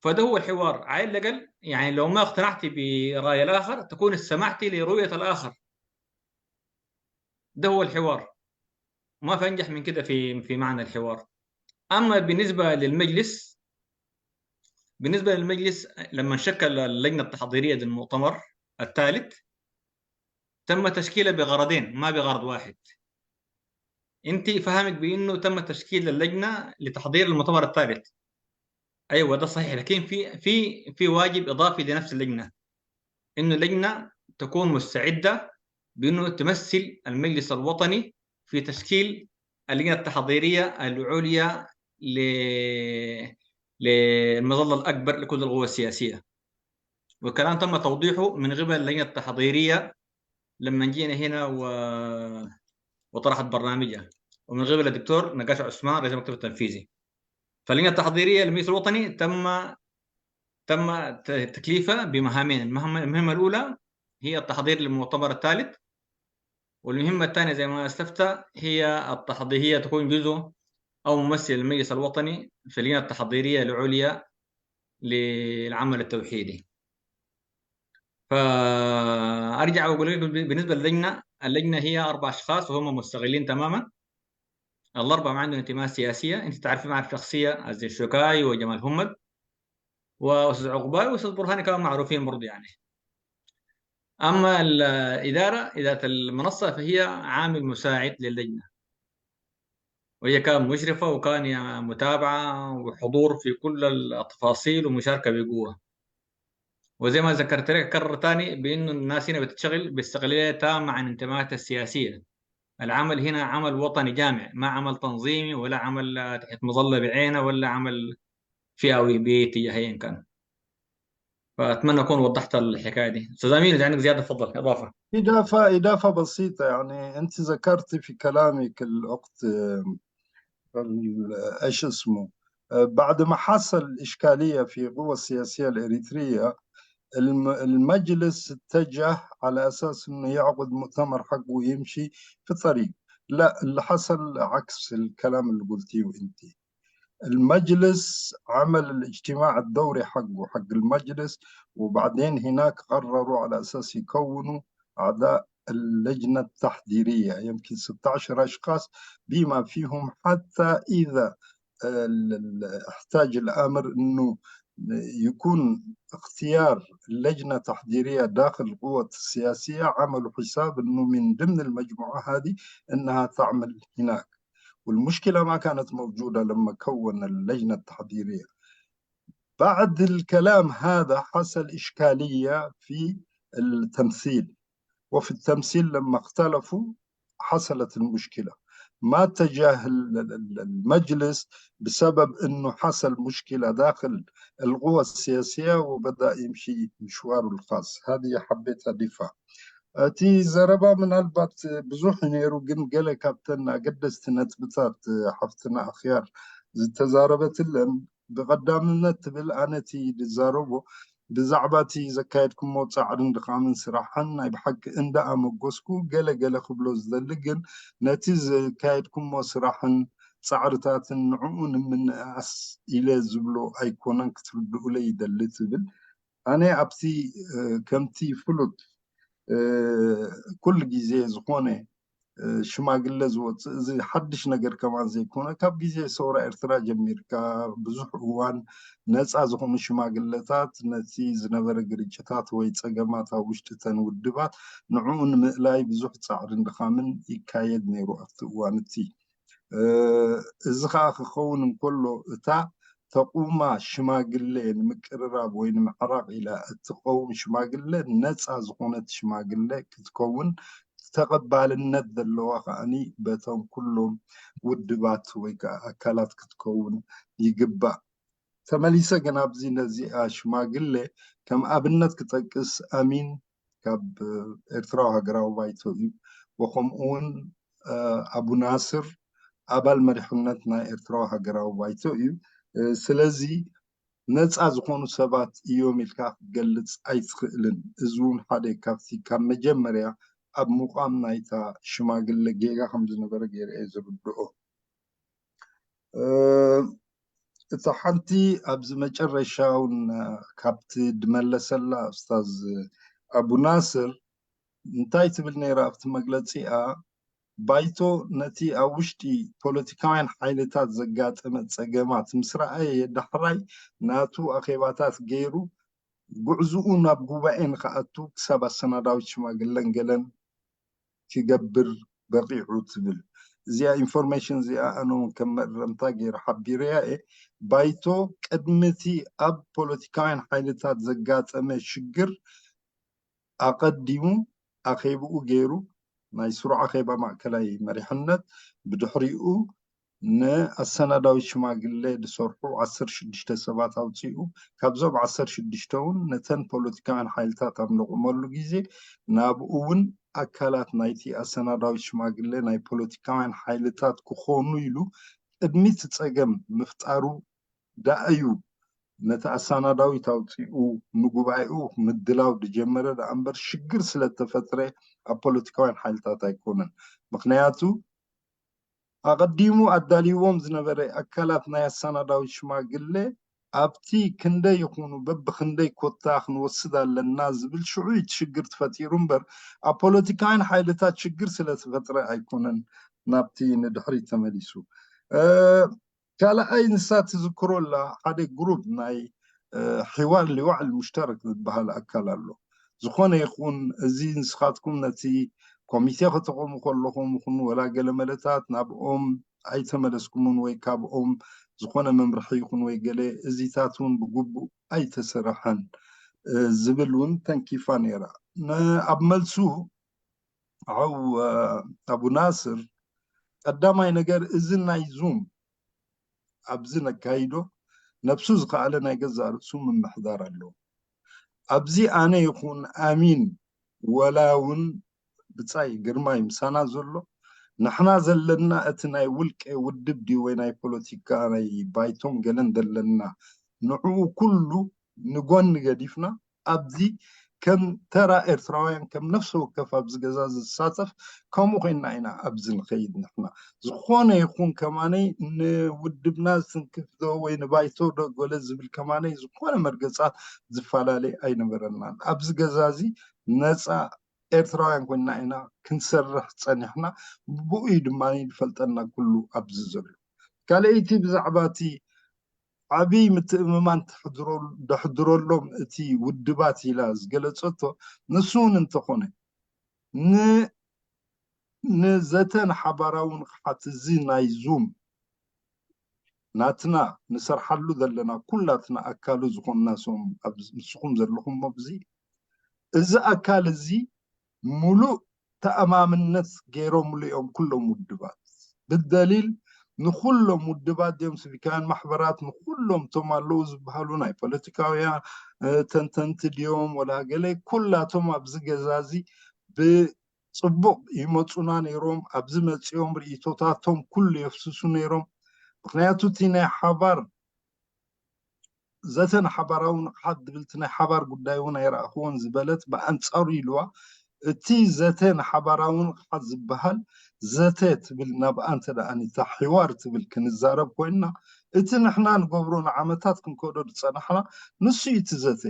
فده هو الحوار. على الاقل يعني لو ما اقتنعتي براي الاخر، تكون استمعتي لرؤيه الاخر. ده هو الحوار. ما في انجح من كده في في معنى الحوار. اما بالنسبه للمجلس، بالنسبه للمجلس لما شكل اللجنه التحضيريه للمؤتمر الثالث، تم تشكيله بغرضين، ما بغرض واحد. انت فهمك بانه تم تشكيل اللجنه لتحضير المؤتمر الثالث. ايوه، ده صحيح، لكن في في في واجب اضافي لنفس اللجنه، انه اللجنه تكون مستعده بانه تمثل المجلس الوطني في تشكيل اللجنه التحضيريه العليا ل للمظله الاكبر لكل القوى السياسيه. والكلام تم توضيحه من قبل اللجنه التحضيريه لما جينا هنا و... وطرحت برنامجها، ومن قبل الدكتور نقاش عثمان رئيس المكتب التنفيذي. فاللجنه التحضيريه للمجلس الوطني تم تم تكليفها بمهامين. المهمه الاولى هي التحضير للمؤتمر الثالث، والمهمه الثانيه زي ما استفتى هي التحضير، هي تكون جزء او ممثل المجلس الوطني في اللجنه التحضيريه العليا للعمل التوحيدي. فارجع واقول لكم بالنسبه للجنه، اللجنه هي اربع اشخاص وهم مستقلين تماما. الاربعه ما عندهم انتماءات سياسيه، انت تعرفي معرفه شخصيه، عزيز الشوكاي وجمال همد واستاذ عقبال واستاذ برهاني كانوا معروفين برضه يعني. اما الاداره، اداره المنصه، فهي عامل مساعد للجنه، وهي كان مشرفه وكان متابعه وحضور في كل التفاصيل ومشاركه بقوه. وزي ما ذكرت لك، اكرر تاني بانه الناس هنا بتشتغل باستقلاليه تامه عن انتماءاتها السياسيه. العمل هنا عمل وطني جامع، ما عمل تنظيمي ولا عمل تحت مظله بعينه ولا عمل فئوي باتجاه ايا كان. فاتمنى اكون وضحت الحكايه دي. استاذ امين، اذا عندك زياده تفضل، اضافه. اضافه اضافه بسيطه، يعني انت ذكرت في كلامك الاخت ايش اسمه، بعد ما حصل الاشكاليه في القوى السياسيه الاريتريه، المجلس اتجه على اساس انه يعقد مؤتمر حقه ويمشي في الطريق. لا، اللي حصل عكس الكلام اللي قلتيه انت. المجلس عمل الاجتماع الدوري حقه، حق المجلس، وبعدين هناك قرروا على اساس يكونوا اعضاء اللجنه التحضيريه، يمكن ستة عشر اشخاص، بما فيهم حتى اذا احتاج الامر انه يكون اختيار اللجنه التحضيريه داخل القوى السياسيه، عملوا حساب انه من ضمن المجموعه هذه انها تعمل هناك. والمشكله ما كانت موجوده لما كون اللجنه التحضيريه. بعد الكلام هذا حصل اشكاليه في التمثيل، وفي التمثيل لما اختلفوا حصلت المشكله. ما اتجه المجلس بسبب انه حصل مشكله داخل القوى السياسيه وبدا يمشي مشواره الخاص. هذه حبيت اضيفها. እቲ ዘረባ ምናልባት ብዙሕ ነይሩ፣ ግን ገለ ካብተን ኣገደስቲ ነጥብታት ሓፍትና ኣኽያር ዝተዛረበትለን ብቐዳምነት ትብል፣ ኣነ እቲ ዝዛረቦ ብዛዕባ እቲ ዘካየድኩሞ ጻዕርን ድኻምን ስራሕን ናይ ብሓቂ እንዳ ኣመጎስኩ፣ ገለ ገለ ክብሎ ዝደሊ ግን ነቲ ዘካየድኩሞ ስራሕን ፃዕርታትን ንዕኡ ንምንእኣስ ኢለ ዝብሎ ኣይኮነን ክትርድኡለይ ይደሊ ትብል። ኣነ ኣብቲ ከምቲ ፍሉጥ ኩሉ ግዜ ዝኾነ ሽማግለ ዝወፅእ እዚ ሓድሽ ነገር ከማን ዘይኮነ ካብ ግዜ ሰውራ ኤርትራ ጀሚርካ ብዙሕ እዋን ነፃ ዝኾኑ ሽማግለታት ነቲ ዝነበረ ግርጭታት ወይ ፀገማት ኣብ ውሽጢ ተን ውድባት ንዕኡ ንምእላይ ብዙሕ ፃዕርን ድኻምን ይካየድ ነይሩ ኣብቲ እዋን እቲ እዚ ከዓ ክኸውን እንከሎ እታ ተቁማ ሽማግለ ንምቅርራብ ወይ ንምዕራቕ ኢላ እትቀውም ሽማግለ ነፃ ዝኾነት ሽማግለ ክትከውን ተቐባልነት ዘለዋ ከዓኒ በቶም ኩሎም ውድባት ወይ ከዓ ኣካላት ክትከውን ይግባእ። ተመሊሰ ግን ኣብዚ ነዚኣ ሽማግለ ከም ኣብነት ክጠቅስ ኣሚን ካብ ኤርትራዊ ሃገራዊ ባይቶ እዩ። ወከምኡ እውን ኣቡ ናስር ኣባል መሪሕነት ናይ ኤርትራዊ ሃገራዊ ባይቶ እዩ። ስለዚ ነፃ ዝኾኑ ሰባት እዮም ኢልካ ክትገልፅ ኣይትኽእልን። እዚ እውን ሓደ ካብቲ ካብ መጀመርያ ኣብ ምቋም ናይታ ሽማግለ ጌጋ ከም ዝነበረ ገይረ እየ ዝርድኦ። እታ ሓንቲ ኣብዚ መጨረሻ እውን ካብቲ ድመለሰላ ኡስታዝ ኣቡ ናስር እንታይ ትብል ነይራ ኣብቲ መግለፂኣ፣ ባይቶ ነቲ ኣብ ውሽጢ ፖለቲካውያን ሓይልታት ዘጋጠመ ፀገማት ምስ ረኣየ ዳሕራይ ናቱ ኣኼባታት ገይሩ ጉዕዝኡ ናብ ጉባኤ ንክኣቱ ክሳብ ኣሰናዳዊት ሽማግለን ገለን ክገብር በቂዑ ትብል። እዚኣ ኢንፎርሜሽን እዚኣ ኣነ እውን ከም መእረምታ ገይረ ሓቢረያ እየ። ባይቶ ቅድሚ እቲ ኣብ ፖለቲካውያን ሓይልታት ዘጋጠመ ሽግር ኣቐዲሙ ኣኼብኡ ገይሩ ናይ ስሩዕ ኣኼባ ማእከላይ መሪሕነት ብድሕሪኡ ንኣሰናዳዊት ሽማግለ ዝሰርሑ ዓሰርተ ሽዱሽተ ሰባት ኣውፂኡ። ካብዞም ዓሰርተ ሽዱሽተ እውን ነተን ፖለቲካውያን ሓይልታት ኣብ ነቑመሉ ግዜ ናብኡ እውን ኣካላት ናይቲ ኣሰናዳዊት ሽማግለ ናይ ፖለቲካውያን ሓይልታት ክኾኑ ኢሉ ቅድሚ እቲ ፀገም ምፍጣሩ ደኣ እዩ ነቲ ኣሰናዳዊት ኣውፂኡ ንጉባኤኡ ምድላው ዝጀመረ ደኣ እምበር ሽግር ስለተፈጥረ ኣብ ፖለቲካውያን ሓይልታት ኣይኮነን። ምክንያቱ ኣቐዲሙ ኣዳልይዎም ዝነበረ ኣካላት ናይ ኣሰናዳዊት ሽማግለ ኣብቲ ክንደይ ይኹኑ በብክንደይ ኮታ ክንወስድ ኣለና ዝብል ሽዑ እቲ ሽግር ተፈጢሩ እምበር ኣብ ፖለቲካውያን ሓይልታት ሽግር ስለተፈጥረ ኣይኮነን ናብቲ ንድሕሪት ተመሊሱ። ካልኣይ ንሳ ትዝክሮ ኣላ ሓደ ግሩፕ ናይ ሕዋር ሊዋዕል ሙሽተረክ ዝበሃል ኣካል ኣሎ። ዝኾነ ይኹን እዚ ንስኻትኩም ነቲ ኮሚቴ ከተቆሙ ከለኹም ይኹን ወላ ገለ መለታት ናብኦም ኣይተመለስኩምን ወይ ካብኦም ዝኾነ መምርሒ ይኹን ወይ ገለ እዚታት እውን ብግቡእ ኣይተሰረሐን ዝብል እውን ተንኪፋ ነይራ። ኣብ መልሱ ዓው ኣቡ ናስር ቀዳማይ ነገር እዚ ናይ ዙም ኣብዚ ነካይዶ ነብሱ ዝኸኣለ ናይ ገዛእ ርእሱ ምምሕዳር ኣለዎ። ኣብዚ ኣነ ይኹን ኣሚን ወላ እውን ብጻይ ግርማይ ምሳና ዘሎ ንሕና ዘለና እቲ ናይ ውልቀ ውድብ ድዩ ወይ ናይ ፖለቲካ ናይ ባይቶም ገለን ዘለና ንዕኡ ኩሉ ንጎኒ ገዲፍና ኣብዚ ከም ተራ ኤርትራውያን ከም ነፍሲ ወከፍ ኣብዚ ገዛ ዝሳተፍ ከምኡ ኮይና ኢና ኣብዚ ንኸይድ ንሕና ዝኾነ ይኹን ከማነይ ንውድብና ዝትንክፍ ዶ ወይ ንባይቶ ዶ ጎለ ዝብል ከማነይ ዝኾነ መርገፃት ዝፈላለይ ኣይነበረናን ኣብዚ ገዛ እዚ ነፃ ኤርትራውያን ኮይና ኢና ክንሰርሕ ፀኒሕና ብኡ እዩ ድማ ዝፈልጠና ኩሉ ኣብዚ ዘሎ ካልኣይቲ ብዛዕባ እቲ ዓብይ ምትእምማን ተሕድረሉ- ደሕድረሎም እቲ ውድባት ኢላ ዝገለጸቶ ንሱ እውን እንተኾነ ን- ንዘተን ሓባራዊ ንቕሓት እዚ ናይ ዙም ናትና ንሰርሓሉ ዘለና ኩላትና ኣካሉ ዝኾንና ሰም ንስኹም ዘለኹም ኣብዚ እዚ ኣካል እዚ ሙሉእ ተኣማምነት ገይሮምሉ እዮም ኩሎም ውድባት ብደሊል ንኩሎም ውድባት ድዮም ስቪካውያን ማሕበራት ንኩሎም እቶም ኣለዉ ዝበሃሉ ናይ ፖለቲካውያን ተንተንቲ ድዮም ወላ ገለ ኩላቶም ኣብዚ ገዛ እዚ ብፅቡቅ ይመፁና ነይሮም ኣብዚ መፂኦም ርእቶታቶም ኩሉ የፍስሱ ነይሮም ምክንያቱ እቲ ናይ ሓባር ዘተን ሓባራዊ ንቕሓት ድብልቲ ናይ ሓባር ጉዳይ እውን ኣይረኣኽዎን ዝበለት ብኣንፃሩ ኢልዋ እቲ ዘተ ንሓባራዊ ንቕሓት ዝበሃል ዘተ ትብል ናብኣ እንተ ደኣ ኒታ ሕዋር ትብል ክንዛረብ ኮይንና፣ እቲ ንሕና ንገብሮ ንዓመታት ክንከዶ ዝጸናሕና፣ ንሱ እዩ እቲ ዘተ።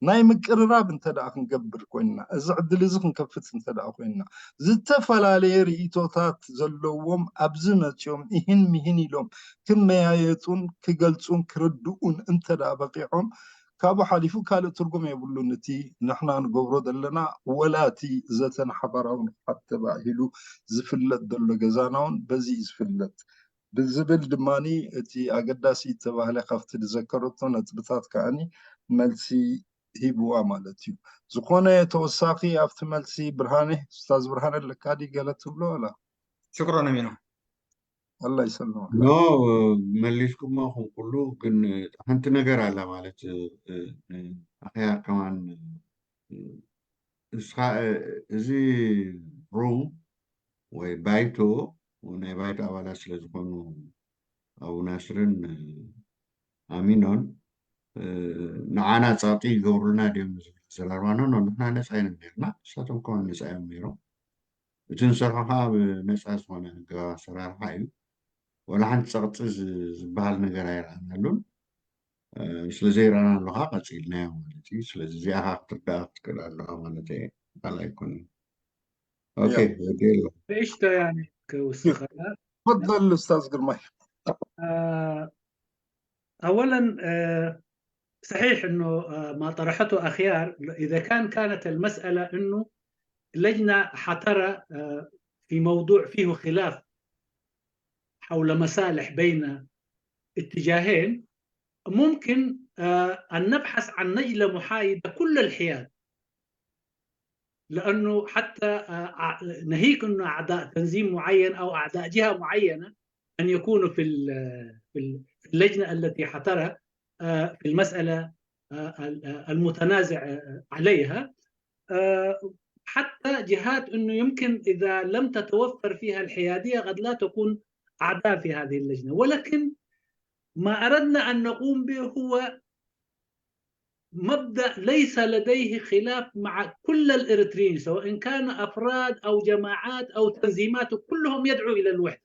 ናይ ምቅርራብ እንተ ደኣ ክንገብር ኮይንና፣ እዚ ዕድል እዚ ክንከፍት እንተ ደኣ ኮይንና፣ ዝተፈላለየ ርእይቶታት ዘለዎም ኣብዚ መጺኦም ኢህን ሚህን ኢሎም ክመያየጡን ክገልጹን ክርድኡን እንተ ደኣ በቂዖም፣ ካብኡ ሓሊፉ ካልእ ትርጉም የብሉን። እቲ ንሕና ንገብሮ ዘለና ወላ እቲ ዘተ ንሓባራዊ ንቕሓት ተባሂሉ ዝፍለጥ ዘሎ ገዛና እውን በዚ እዩ ዝፍለጥ። ብዝብል ድማኒ እቲ ኣገዳሲ ዝተባህለ ካብቲ ዝዘከረቶ ነጥብታት ከኣኒ መልሲ ሂብዋ ማለት እዩ። ዝኾነ ተወሳኺ ኣብቲ መልሲ ብርሃነ፣ ኡስታዝ ብርሃነ ኣለካ ድዩ ገለ ትብሎ ዋላ? ሽክሮን ኣሚኑ። ኣላ ይሰልማ። ኖ፣ መሊስኩሞ ኹም ኩሉ፣ ግን ሓንቲ ነገር ኣላ ማለት፣ እ፣ እ፣ ኣኽያር ከማን፣ እ፣ እስኻ፣ እ፣ እዚ ሩም ወይ ባይቶ፣ ናይ ባይቶ ኣባላት ስለ ዝኾኑ ኣቡ ናስርን፣ እ፣ ኣሚኖን፣ እ፣ ንዓና ጸቕጢ ይገብሩና ድዮም ንዝብል ኣዘራርባ፣ ኖ፣ ኖ፣ ንሕና ነጻ ኢና ነይርና፣ ንሳቶም ከማን ነጻ እዮም ነይሮም። እቲ ንሰርሖ ከዓ ብነፃ ዝኾነ ህጋዊ ኣሰራርሓ እዩ። ወላ ሓንቲ ፀቕጢ ዝ-፣ ዝበሃል ነገር ኣይረኣናሉን። እ፣ ስለ ዘይረኣናሉ ከዓ ቀፂልናዮ ማለት እዩ። ስለዚ እዚኣ ከዓ ክትርዳእ ክትክእል ኣለዋ ማለት እየ። ካልእ ኣይኮነን። ኦኬ፣ ያ። ወዲኤ ኣለኹ። ንእሽቶ ያኒ ክውስኸላ تفضل أستاذ قرماي. آه، أولا، آه، صحيح أنه، آه، ما طرحته أخيار، إذا كان كانت المسألة أنه لجنة حترى، آه، في موضوع فيه خلاف حول مصالح بين اتجاهين، ممكن، آه، أن نبحث عن لجنة محايدة كل الحياد، لأنه حتى، آه، ناهيك أنه أعضاء تنظيم معين أو أعضاء جهة معينة أن يكونوا في ال-، في ال-، في اللجنة التي حترى، آه، في المسألة، آه، ال-، آه، المتنازع، آه، عليها، آه، حتى جهات أنه يمكن إذا لم تتوفر فيها الحيادية قد لا تكون أعضاء في هذه اللجنة، ولكن ما أردنا أن نقوم به هو مبدأ ليس لديه خلاف مع كل الإريتريين، سواء كان أفراد أو جماعات أو تنظيمات، كلهم يدعو إلى الوحدة.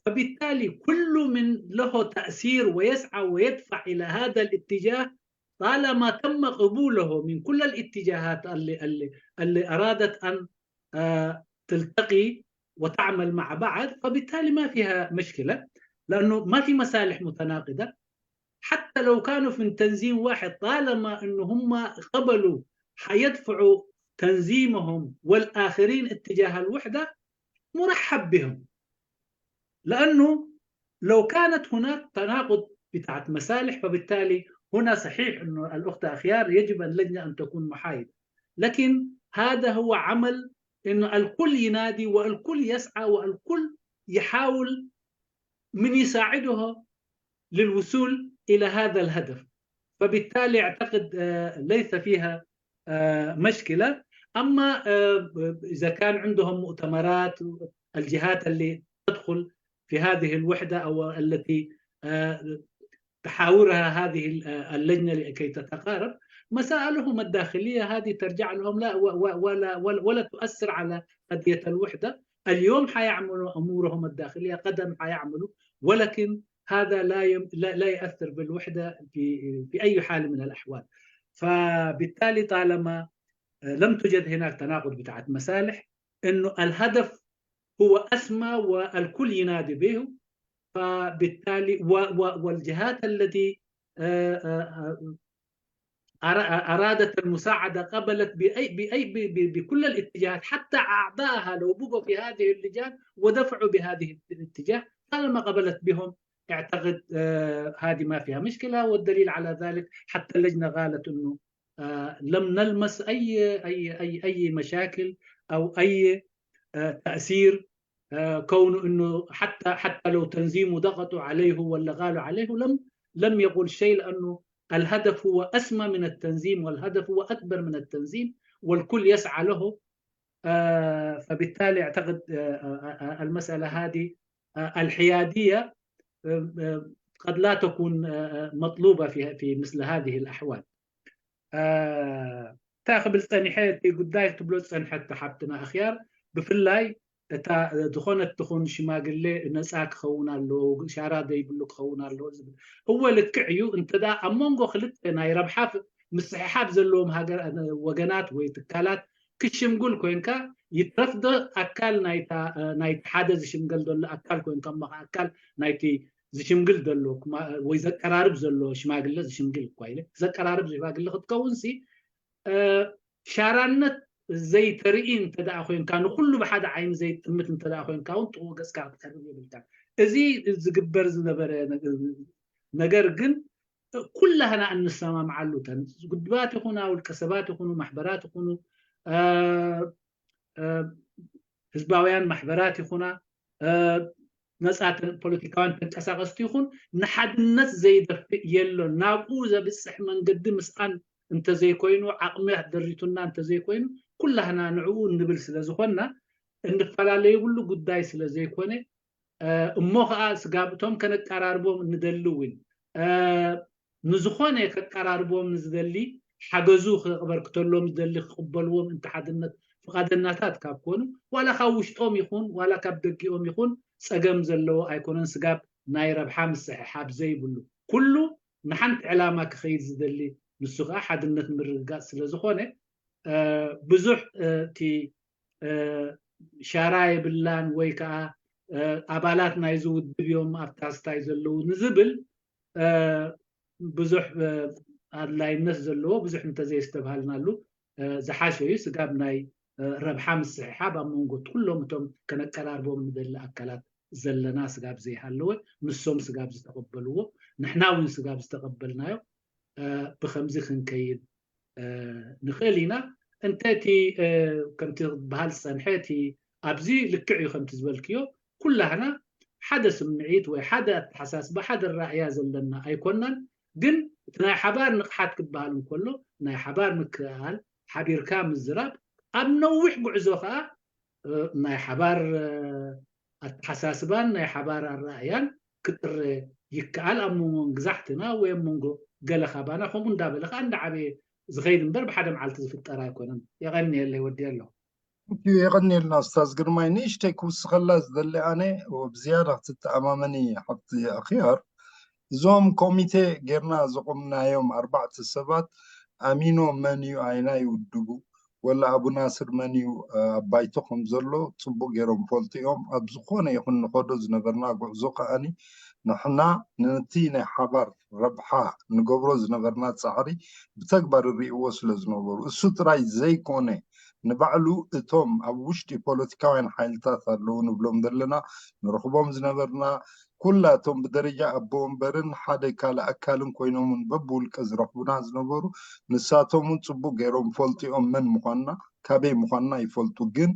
فبالتالي كل من له تأثير ويسعى ويدفع إلى هذا الاتجاه، طالما تم قبوله من كل الاتجاهات اللي، اللي، اللي أرادت أن، آه، تلتقي وتعمل مع بعض، فبالتالي ما فيها مشكلة، لأنه ما في مصالح متناقضة. حتى لو كانوا في تنظيم واحد، طالما إنه هم قبلوا حيدفعوا تنظيمهم والآخرين اتجاه الوحدة، مرحب بهم. لأنه لو كانت هناك تناقض بتاعت مصالح، فبالتالي هنا صحيح إنه الأخت أخيار يجب اللجنة أن تكون محايدة، لكن هذا هو عمل إنه الكل ينادي والكل يسعى والكل يحاول من يساعده للوصول إلى هذا الهدف. فبالتالي أعتقد، آه، ليس فيها، آه، مشكلة. أما، آه، إذا كان عندهم مؤتمرات، الجهات اللي تدخل في هذه الوحدة أو التي، آه، تحاورها هذه ال-، آه، اللجنة لكي تتقارب، مسائلهم الداخلية هذه ترجع لهم، لا، و-، و-، ولا، ولا، ولا تؤثر على قضية الوحدة. اليوم حيعملوا أمورهم الداخلية، غدا حيعملوا، ولكن هذا لا يم-، لا، لا يؤثر بالوحدة في، في أي حال من الأحوال. فبالتالي طالما، آه، لم توجد هناك تناقض بتاعت مصالح، إنه الهدف هو أسمى والكل ينادي به، فبالتالي و-، و-، والجهات التي، آه، آه، آه، أرا-، أرادت المساعدة، قبلت بأي، بأي، ب-، ب-، بكل الاتجاهات، حتى أعضائها لو بقوا في هذه اللجان ودفعوا بهذه الاتجاه، طالما قبلت بهم، أعتقد، آه، هذه ما فيها مشكلة. والدليل على ذلك حتى اللجنة قالت إنه، آه، لم نلمس أي، أي، أي، أي مشاكل أو أي، آه، تأثير، آه، كونه إنه حتى، حتى لو تنظيمه ضغطوا عليه ولا قالوا عليه، لم، لم يقل شيء، لأنه الهدف هو أسمى من التنظيم، والهدف هو أكبر من التنظيم، والكل يسعى له. آه، فبالتالي أعتقد، آه، آه، آه، المسألة هذه، آه، الحيادية، آه، آه، قد لا تكون، آه، آه، مطلوبة في، في مثل هذه الأحوال. آه، እንታይ ክብል ጸኒሐ፣ እቲ ጉዳይ ክትብሎ ዝጸንሐት ሓብትና ኣኽያር፣ ብፍላይ እታ ዝኾነት ትኹን ሽማግሌ ነፃ ክኸውን ኣለዎ፣ ሻራ ዘይብሉ ክኸውን ኣለዎ ዝብል። እወ፣ ልክዕ እዩ። እንተ ደኣ ኣብ መንጎ ክልተ ናይ ረብሓ ፍ-፣ ምስሕሓብ ዘለዎም ሃገር-፣ ወገናት ወይ ትካላት ክሽምጉል ኮይንካ፣ ይትረፍ ዶ ኣካል ናይታ፣ ናይቲ ሓደ ዝሽምገል ዘሎ ኣካል ኮይንካ፣ እሞ ኣካል ናይቲ ዝሽምግል ዘሎ ክማ-፣ ወይ ዘቀራርብ ዘሎ ሽማግለ፣ ዝሽምግል እኳ ኢለ፣ ዘቀራርብ ሽማግለ ክትከውንሲ፣ እ፣ ሻራነት ዘይተርኢ እንተ ደኣ ኮይንካ፣ ንኹሉ ብሓደ ዓይኒ ዘይጥምት እንተ ደኣ ኮይንካ እውን ጥቑ ገጽካ ክትቀርብ የብልካን። እዚ ዝግበር ዝነበረ ነገ-፣ ነገር ግን ኩላህና እንሰማምዓሉ፣ እተን ውድባት ይኹና፣ ውልቀ ሰባት ይኹኑ፣ ማሕበራት ይኹኑ፣ እ፣ እ፣ ህዝባውያን ማሕበራት ይኹና፣ እ፣ ነጻ ተን-፣ ፖለቲካውያን ተንቀሳቐስቲ ይኹን፣ ንሓድነት ዘይደፍእ የሎን። ናብኡ ዘብጽሕ መንገዲ ምስኣን እንተዘይኮይኑ፣ ዓቕሚ ደሪቱና እንተዘይኮይኑ፣ ኩላህና ንዕኡ እንብል ስለ ዝኾንና፣ እንፈላለየብሉ ጉዳይ ስለ ዘይኮነ፣ እ፣ እሞ ኸኣ ስጋብ እቶም ከነቀራርቦም እንደሊ እውን፣ እ፣ ንዝኾነ ከቀራርቦም ንዝደሊ፣ ሓገዙ ከበርክተሎም ዝደሊ ክቕበልዎም፣ እንተ ሓድነት ፍቓደኛታት ካብ ኮኑ፣ ዋላ ካብ ውሽጦም ይኹን፣ ዋላ ካብ ደጊኦም ይኹን፣ ጸገም ዘለዎ ኣይኮነን። ስጋብ ናይ ረብሓ ምስሕሓብ ዘይብሉ፣ ኩሉ ንሓንቲ ዕላማ ክኸይድ ዝደሊ፣ ንሱ ኸኣ ሓድነት ምርግጋጽ ስለ ዝኾነ፣ እ፣ ብዙሕ፣ እ፣ እቲ፣ እ፣ ሻራ የብላን ወይ ከኣ፣ እ፣ ኣባላት ናይዚ ውድብ እዮም ኣብታ ስታይ ዘለዉ ንዝብል፣ እ፣ ብዙሕ፣ እ፣ ኣድላይነት ዘለዎ ብዙሕ እንተዘየስተብሃልናሉ፣ እ፣ ዝሓሸ እዩ። ስጋብ ናይ፣ እ፣ ረብሓ ምስሕሓብ ኣብ መንጎ ኩሎም እቶም ከነቀራርቦም ንደሊ ኣካላት ዘለና ስጋብ ዘይሃለወ፣ ንሶም ስጋብ ዝተቐበልዎ፣ ንሕና እውን ስጋብ ዝተቐበልናዮ፣ እ፣ ብኸምዚ ክንከይድ፣ እ፣ ንኽእል ኢና። እንተ እቲ፣ እ፣ ከምቲ ዝበሃል ዝጸንሐ፣ እቲ ኣብዚ ልክዕ እዩ፣ ከምቲ ዝበልክዮ፣ ኩላህና ሓደ ስምዒት ወይ ሓደ ኣተሓሳስባ፣ ሓደ ራእያ ዘለና ኣይኮናን። ግን እቲ ናይ ሓባር ንቕሓት ክበሃል እንከሎ፣ ናይ ሓባር ምክእኣል፣ ሓቢርካ ምዝራብ፣ ኣብ ነዊሕ ጉዕዞ ከኣ፣ እ፣ ናይ ሓባር፣ እ፣ ኣተሓሳስባን ናይ ሓባር ኣረኣእያን ክጥረ ይከኣል። ኣብ መንጎ ግዛሕትና ወይ ኣብ መንጎ ገለ ካባና ከምኡ እንዳበለ ከኣ እንዳዓበየ ዝኸይድ እምበር፣ ብሓደ መዓልቲ ዝፍጠር ኣይኮነን። የቐንየለይ፣ ወዲ ኣለኹ። Thank you፣ የቐንየልና ኡስታዝ ግርማይ። ንእሽተይ ክውስኸላ ዝደሊ ኣነ፣ ብዝያዳ ክትተኣማመኒ ሓብቲ ኣኽያር፣ እዞም ኮሚቴ ጌርና ዘቖምናዮም ኣርባዕተ ሰባት፣ ኣሚኖ መን እዩ፣ ኣይናይ ውድቡ፣ ወላ ኣቡ ናስር መን እዩ፣ እ፣ ኣብ ባይቶ ከም ዘሎ ጽቡቕ ገይሮም ፈልጡ እዮም። ኣብ ዝኾነ ይኹን ንኸዶ ዝነበርና ጉዕዞ ከኣኒ ንሕና ነቲ ናይ ሓባር ረብሓ ንገብሮ ዝነበርና ጻዕሪ ብተግባር ይርእይዎ ስለ ዝነበሩ፣ እሱ ጥራይ ዘይኮነ ንባዕሉ እቶም ኣብ ውሽጢ ፖለቲካውያን ሓይልታት ኣለዉ ንብሎም ዘለና ንረኽቦም ዝነበርና ኩላቶም ብደረጃ ኣቦ ወንበርን ሓደ ካልእ ኣካልን ኮይኖም እውን በብውልቀ ዝረኽቡና ዝነበሩ ንሳቶም እውን ጽቡቕ ገይሮም ፈልጢኦም መን ምዃንና ካበይ ምዃንና ይፈልጡ። ግን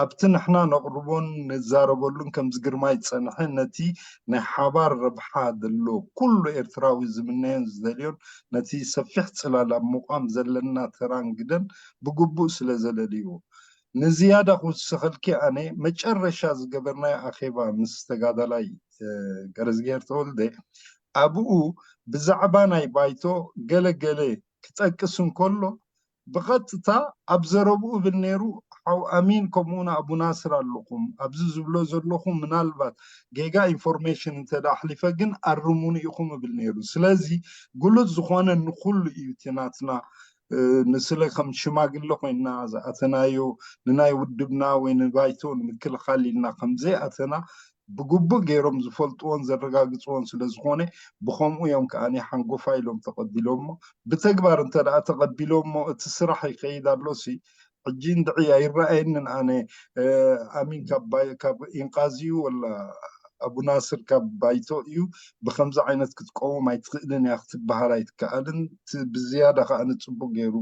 ኣብቲ ንሕና ነቕርቦን ንዛረበሉን ከምዚ ግርማይ ዝጸንሐ ነቲ ናይ ሓባር ረብሓ ዘሎ ኩሉ ኤርትራዊ ዝምነዮን ዝደልዮን ነቲ ሰፊሕ ጽላል ኣብ ምቋም ዘለና ተራን ግደን ብግቡእ ስለ ዘለልይዎ። ንዝያዳ ክውስኸልኪ ኣነ መጨረሻ ዝገበርናዮ ኣኼባ ምስ ተጋዳላይ፣ እ፣ ገረዝግሄር ተወልደ ኣብኡ ብዛዕባ ናይ ባይቶ ገለ ገለ ክጠቅስ እንከሎ ብቐጥታ ኣብ ዘረብኡ እብል ነይሩ፣ ሓው ኣሚን ከምኡውን ኣቡ ናስር ኣለኹም፣ ኣብዚ ዝብሎ ዘለኹ ምናልባት ጌጋ ኢንፎርሜሽን እንተ ደኣ ኣሕሊፈ ግን ኣርሙኒ ኢኹም እብል ነይሩ። ስለዚ ግሉጽ ዝኾነ ንኹሉ እዩ እቲ ናትና፣ እ፣ ንስለ ከም ሽማግለ ኮይንና ዝኣተናዮ ንናይ ውድብና ወይ ንባይቶ ንምክልኻል ኢልና ከም ዘይኣተና ብግቡእ ገይሮም ዝፈልጥዎን ዘረጋግፅዎን ስለ ዝኾነ ብኸምኡ እዮም ከኣ ሓንጎፋ ኢሎም ተቐቢሎሞ። ብተግባር እንተ ደኣ ተቐቢሎሞ እቲ ስራሕ ይኸይድ ኣሎሲ ሕጂ እንድዒ ኣይረኣየንን ኣነ፣ እ፣ ኣሚን ካብ ባይ-፣ ካብ ኢንቃዝዩ ወላ ኣቡ ናስር ካብ ባይቶ እዩ፣ ብኸምዚ ዓይነት ክትቀውም ኣይትኽእልን እያ ክትበሃል ኣይትከኣልን። እቲ ብዝያዳ ከኣ ንጽቡቕ ገይሩ፣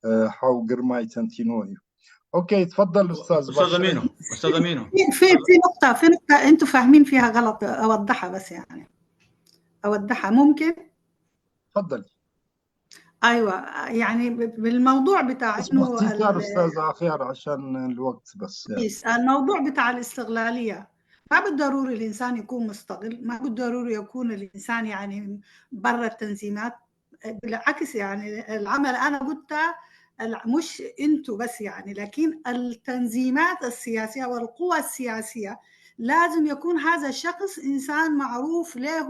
እ፣ ሓው ግርማይ ተንቲንዎ እዩ። ኦኬ፣ ትፈضل ኡስታዝ استاذ ባሻ። امينو، استاذ امينو. في في في نقطة في نقطة انتوا فاهمين فيها غلط، اوضحها بس يعني. اوضحها ممكن؟ تفضل. ايوه، يعني بالموضوع بتاع بس انه باختصار ال- استاذ اخيار عشان الوقت بس يعني. كويس. الموضوع بتاع الاستغلالية ما بالضروري الإنسان يكون مستقل، ما بالضروري يكون الإنسان يعني برا التنظيمات. بالعكس، يعني العمل أنا قلت الع- مش انتوا بس، يعني، لكن التنظيمات السياسية والقوى السياسية لازم يكون هذا الشخص إنسان معروف له،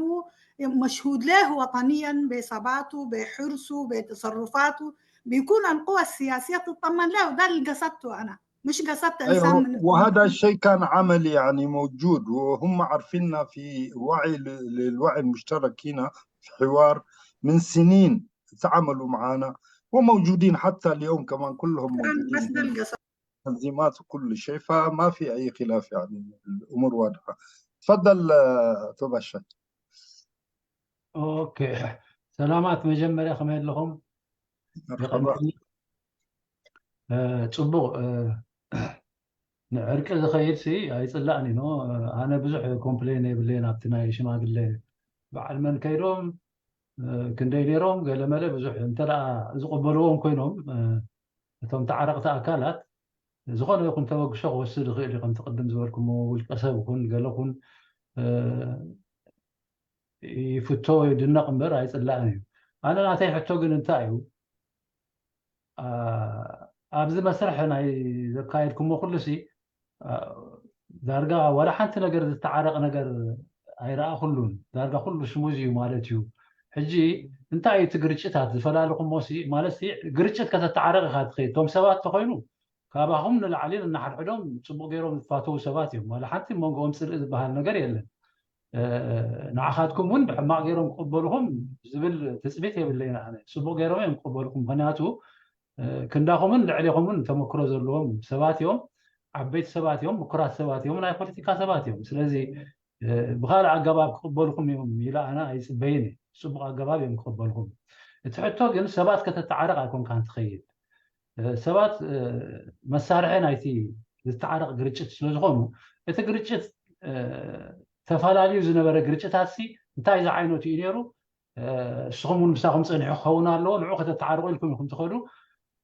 مشهود له وطنيا بإصاباته، بحرصه، بتصرفاته، بيكون القوى السياسية تطمن له. ده اللي قصدته أنا، مش قصدت إنسان أيوة، من وهذا الشيء كان عملي، يعني، موجود، وهم عارفيننا في وعي ل- للوعي المشترك هنا في حوار من سنين، تعاملوا معنا وموجودين حتى اليوم كمان، كلهم شكرا، بس ده موجودين، القصد. تنظيمات وكل شيء، فما في أي خلاف، يعني، الأمور واضحة. تفضل، آه، توبا الشاي. ኦኬ፣ ሰላማት። መጀመርያ ከመይ ኣለኹም? مرحبا. የቐንየልና። እ፣ ጽቡቕ። እ፣ ንዕርቂ ዝኸይድ ሲ ኣይጽላእን እዩ። ኣነ ብዙሕ ኮምፕሌን የብለይን ኣብቲ ናይ ሽማግሌ በዓል መን ከይዶም፣ እ፣ ክንደይ ነይሮም፣ ገለመለ ብዙሕ እንተ ደኣ ዝቕበልዎም ኮይኖም፣ እ፣ እቶም ተዓረቕቲ ኣካላት ዝኾነ ይኹን ተበግሶ ክወስድ ይኽእል እዩ። ከምቲ ቅድም ዝበልኩሞ ውልቀ ሰብ ይኹን ገለ ይኹን፣ እ፣ ይፍቶ ይድነቕ እምበር ኣይጽላእን እዩ። ኣነ ናተይ ሕቶ ግን እንታይ እዩ? ኣ፣ ኣብዚ መስርሕ ናይ ዘካየድኩሞ ኩሉ ሲ፣ ኣ፣ ዳርጋ ዋላ ሓንቲ ነገር ዝተዓረቕ ነገር ኣይረኣኹሉን። ዳርጋ ኩሉ ስሙዝ እዩ ማለት እዩ። ሕጂ እንታይ እዩ እቲ ግርጭታት ዝፈላልኹሞ ሲ? ማለት ሲ ግርጭት ከተተዓረቕ ኢኻ ትኸይድ። እቶም ሰባት ተኾይኑ ካባኹም ንላዕሊ ንሓድሕዶም ጽቡቕ ገይሮም ዝፋተዉ ሰባት እዮም። ዋላ ሓንቲ መንጎኦም ጽልኢ ዝበሃል ነገር የለን። እ፣ ንዓኻትኩም እውን ብሕማቕ ገይሮም ክቕበልኹም ዝብል ትጽቢት የብለይን ኣነ። ጽቡቕ ገይሮም እዮም ክቕበልኹም። ምኽንያቱ፣ እ፣ ክንዳኹምን ልዕሌኹምን ተመክሮ ዘለዎም ሰባት እዮም። ዓበይቲ ሰባት እዮም፣ ምኩራት ሰባት እዮም፣ ናይ ፖለቲካ ሰባት እዮም። ስለዚ፣ እ፣ ብኻልእ ኣገባብ ክቕበልኹም እዮም ኢለ ኣነ ኣይጽበይን እየ። ጽቡቕ ኣገባብ እዮም ክቕበልኹም። እቲ ሕቶ ግን ሰባት ከተተዓርቕ ኣይኮንካን ትኸይድ። እ፣ ሰባት፣ እ፣ መሳርሒ ናይቲ ዝተዓረቕ ግርጭት ስለ ዝኾኑ፣ እቲ ግርጭት፣ እ፣ ተፈላልዩ ዝነበረ ግርጭታት ሲ እንታይ ዝዓይነቱ እዩ ነይሩ? እ፣ ንስኹም እውን ምሳኹም ጸኒሑ ክኸውን ኣለዎ። ንዑ ከተተዓርቑ ኢልኩም ኢኹም ትኸዱ።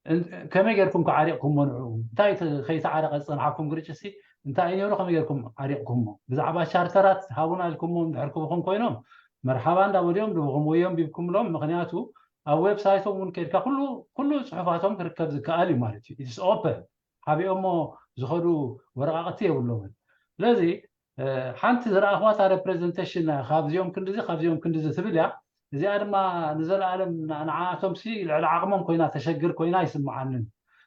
እን-፣ ከመይ ጌርኩም ከዓሪቕኩሞ ንዑ? እንታይ እቲ ከይተዓረቐ ዝጸንሓኩም ግርጭት ሲ እንታይ እዩ ነይሩ? ከመይ ጌርኩም ዓሪቕኩሞ? ብዛዕባ ቻርተራት ሃቡና ኢልኩሞ እንድሕር ክብኹም ኮይኖም፣ መርሓባ እንዳበልዮም ድብኹም ወይ ኣንቢብኩምሎም። ምኽንያቱ ኣብ ዌብሳይቶም እውን ከድካ ኩሉ፣ ኩሉ ጽሑፋቶም ክርከብ ዝከኣል እዩ ማለት እዩ። ኢትስ ኦፐን። ሓቢኦሞ ዝኸዱ ወረቓቕቲ የብሎምን። ስለዚ፣ እ፣ ሓንቲ ዝረኣኽዋ እታ ሬፕሬዘንቴሽን ካብዚኦም ክንድዚ፣ ካብዚኦም ክንድዚ ትብል እያ። እዚኣ ድማ ንዘለኣለም ን-፣ ንዓኣቶም ሲ ልዕሊ ዓቕሞም ኮይና ተሸግር ኮይና ኣይስምዓንን።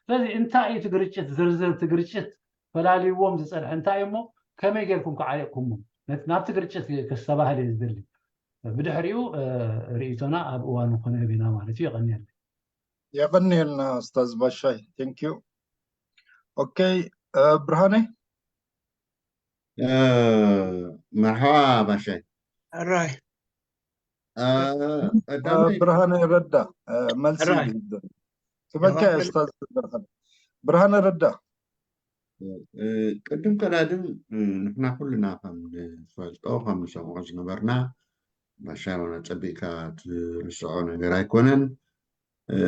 ስለዚ እንታይ እዩ እቲ ግርጭት? ዝርዝር እቲ ግርጭት ፈላልይዎም ዝጸንሐ እንታይ እሞ ከመይ ጌርኩም ከዓሪቕኩሞ? ነት-፣ ናብቲ ግርጭት ከስተባህል እየ ዝደሊ። ብድሕሪኡ፣ እ፣ ርእይቶና ኣብ እዋኑ ክንህብ ኢና ማለት እዩ። የቐንየለይ። የቐንየልና ኡስታዝ ባሻይ። Thank you. ኦኬ፣ እ፣ ብርሃነ? እ፣ መርሓባ ባሻይ። ሕራይ። እ፣ ቀዳመይ ብርሃነ ረዳ፣ እ፣ መልሲ ሕራይ። ይህብ። ትበካ ይቐበል። ኡስታዝ ብርሃነ። ብርሃነ ረዳ። እ፣ ቅድም ቀዳድም፣ እ፣ ንሕና ኩልና ከም ንፈልጦ፣ ከም ንሰምዖ ዝነበርና፣ ባሻይ ዋና ጸቢቕካ ትርስዖ ነገር ኣይኮነን። እ፣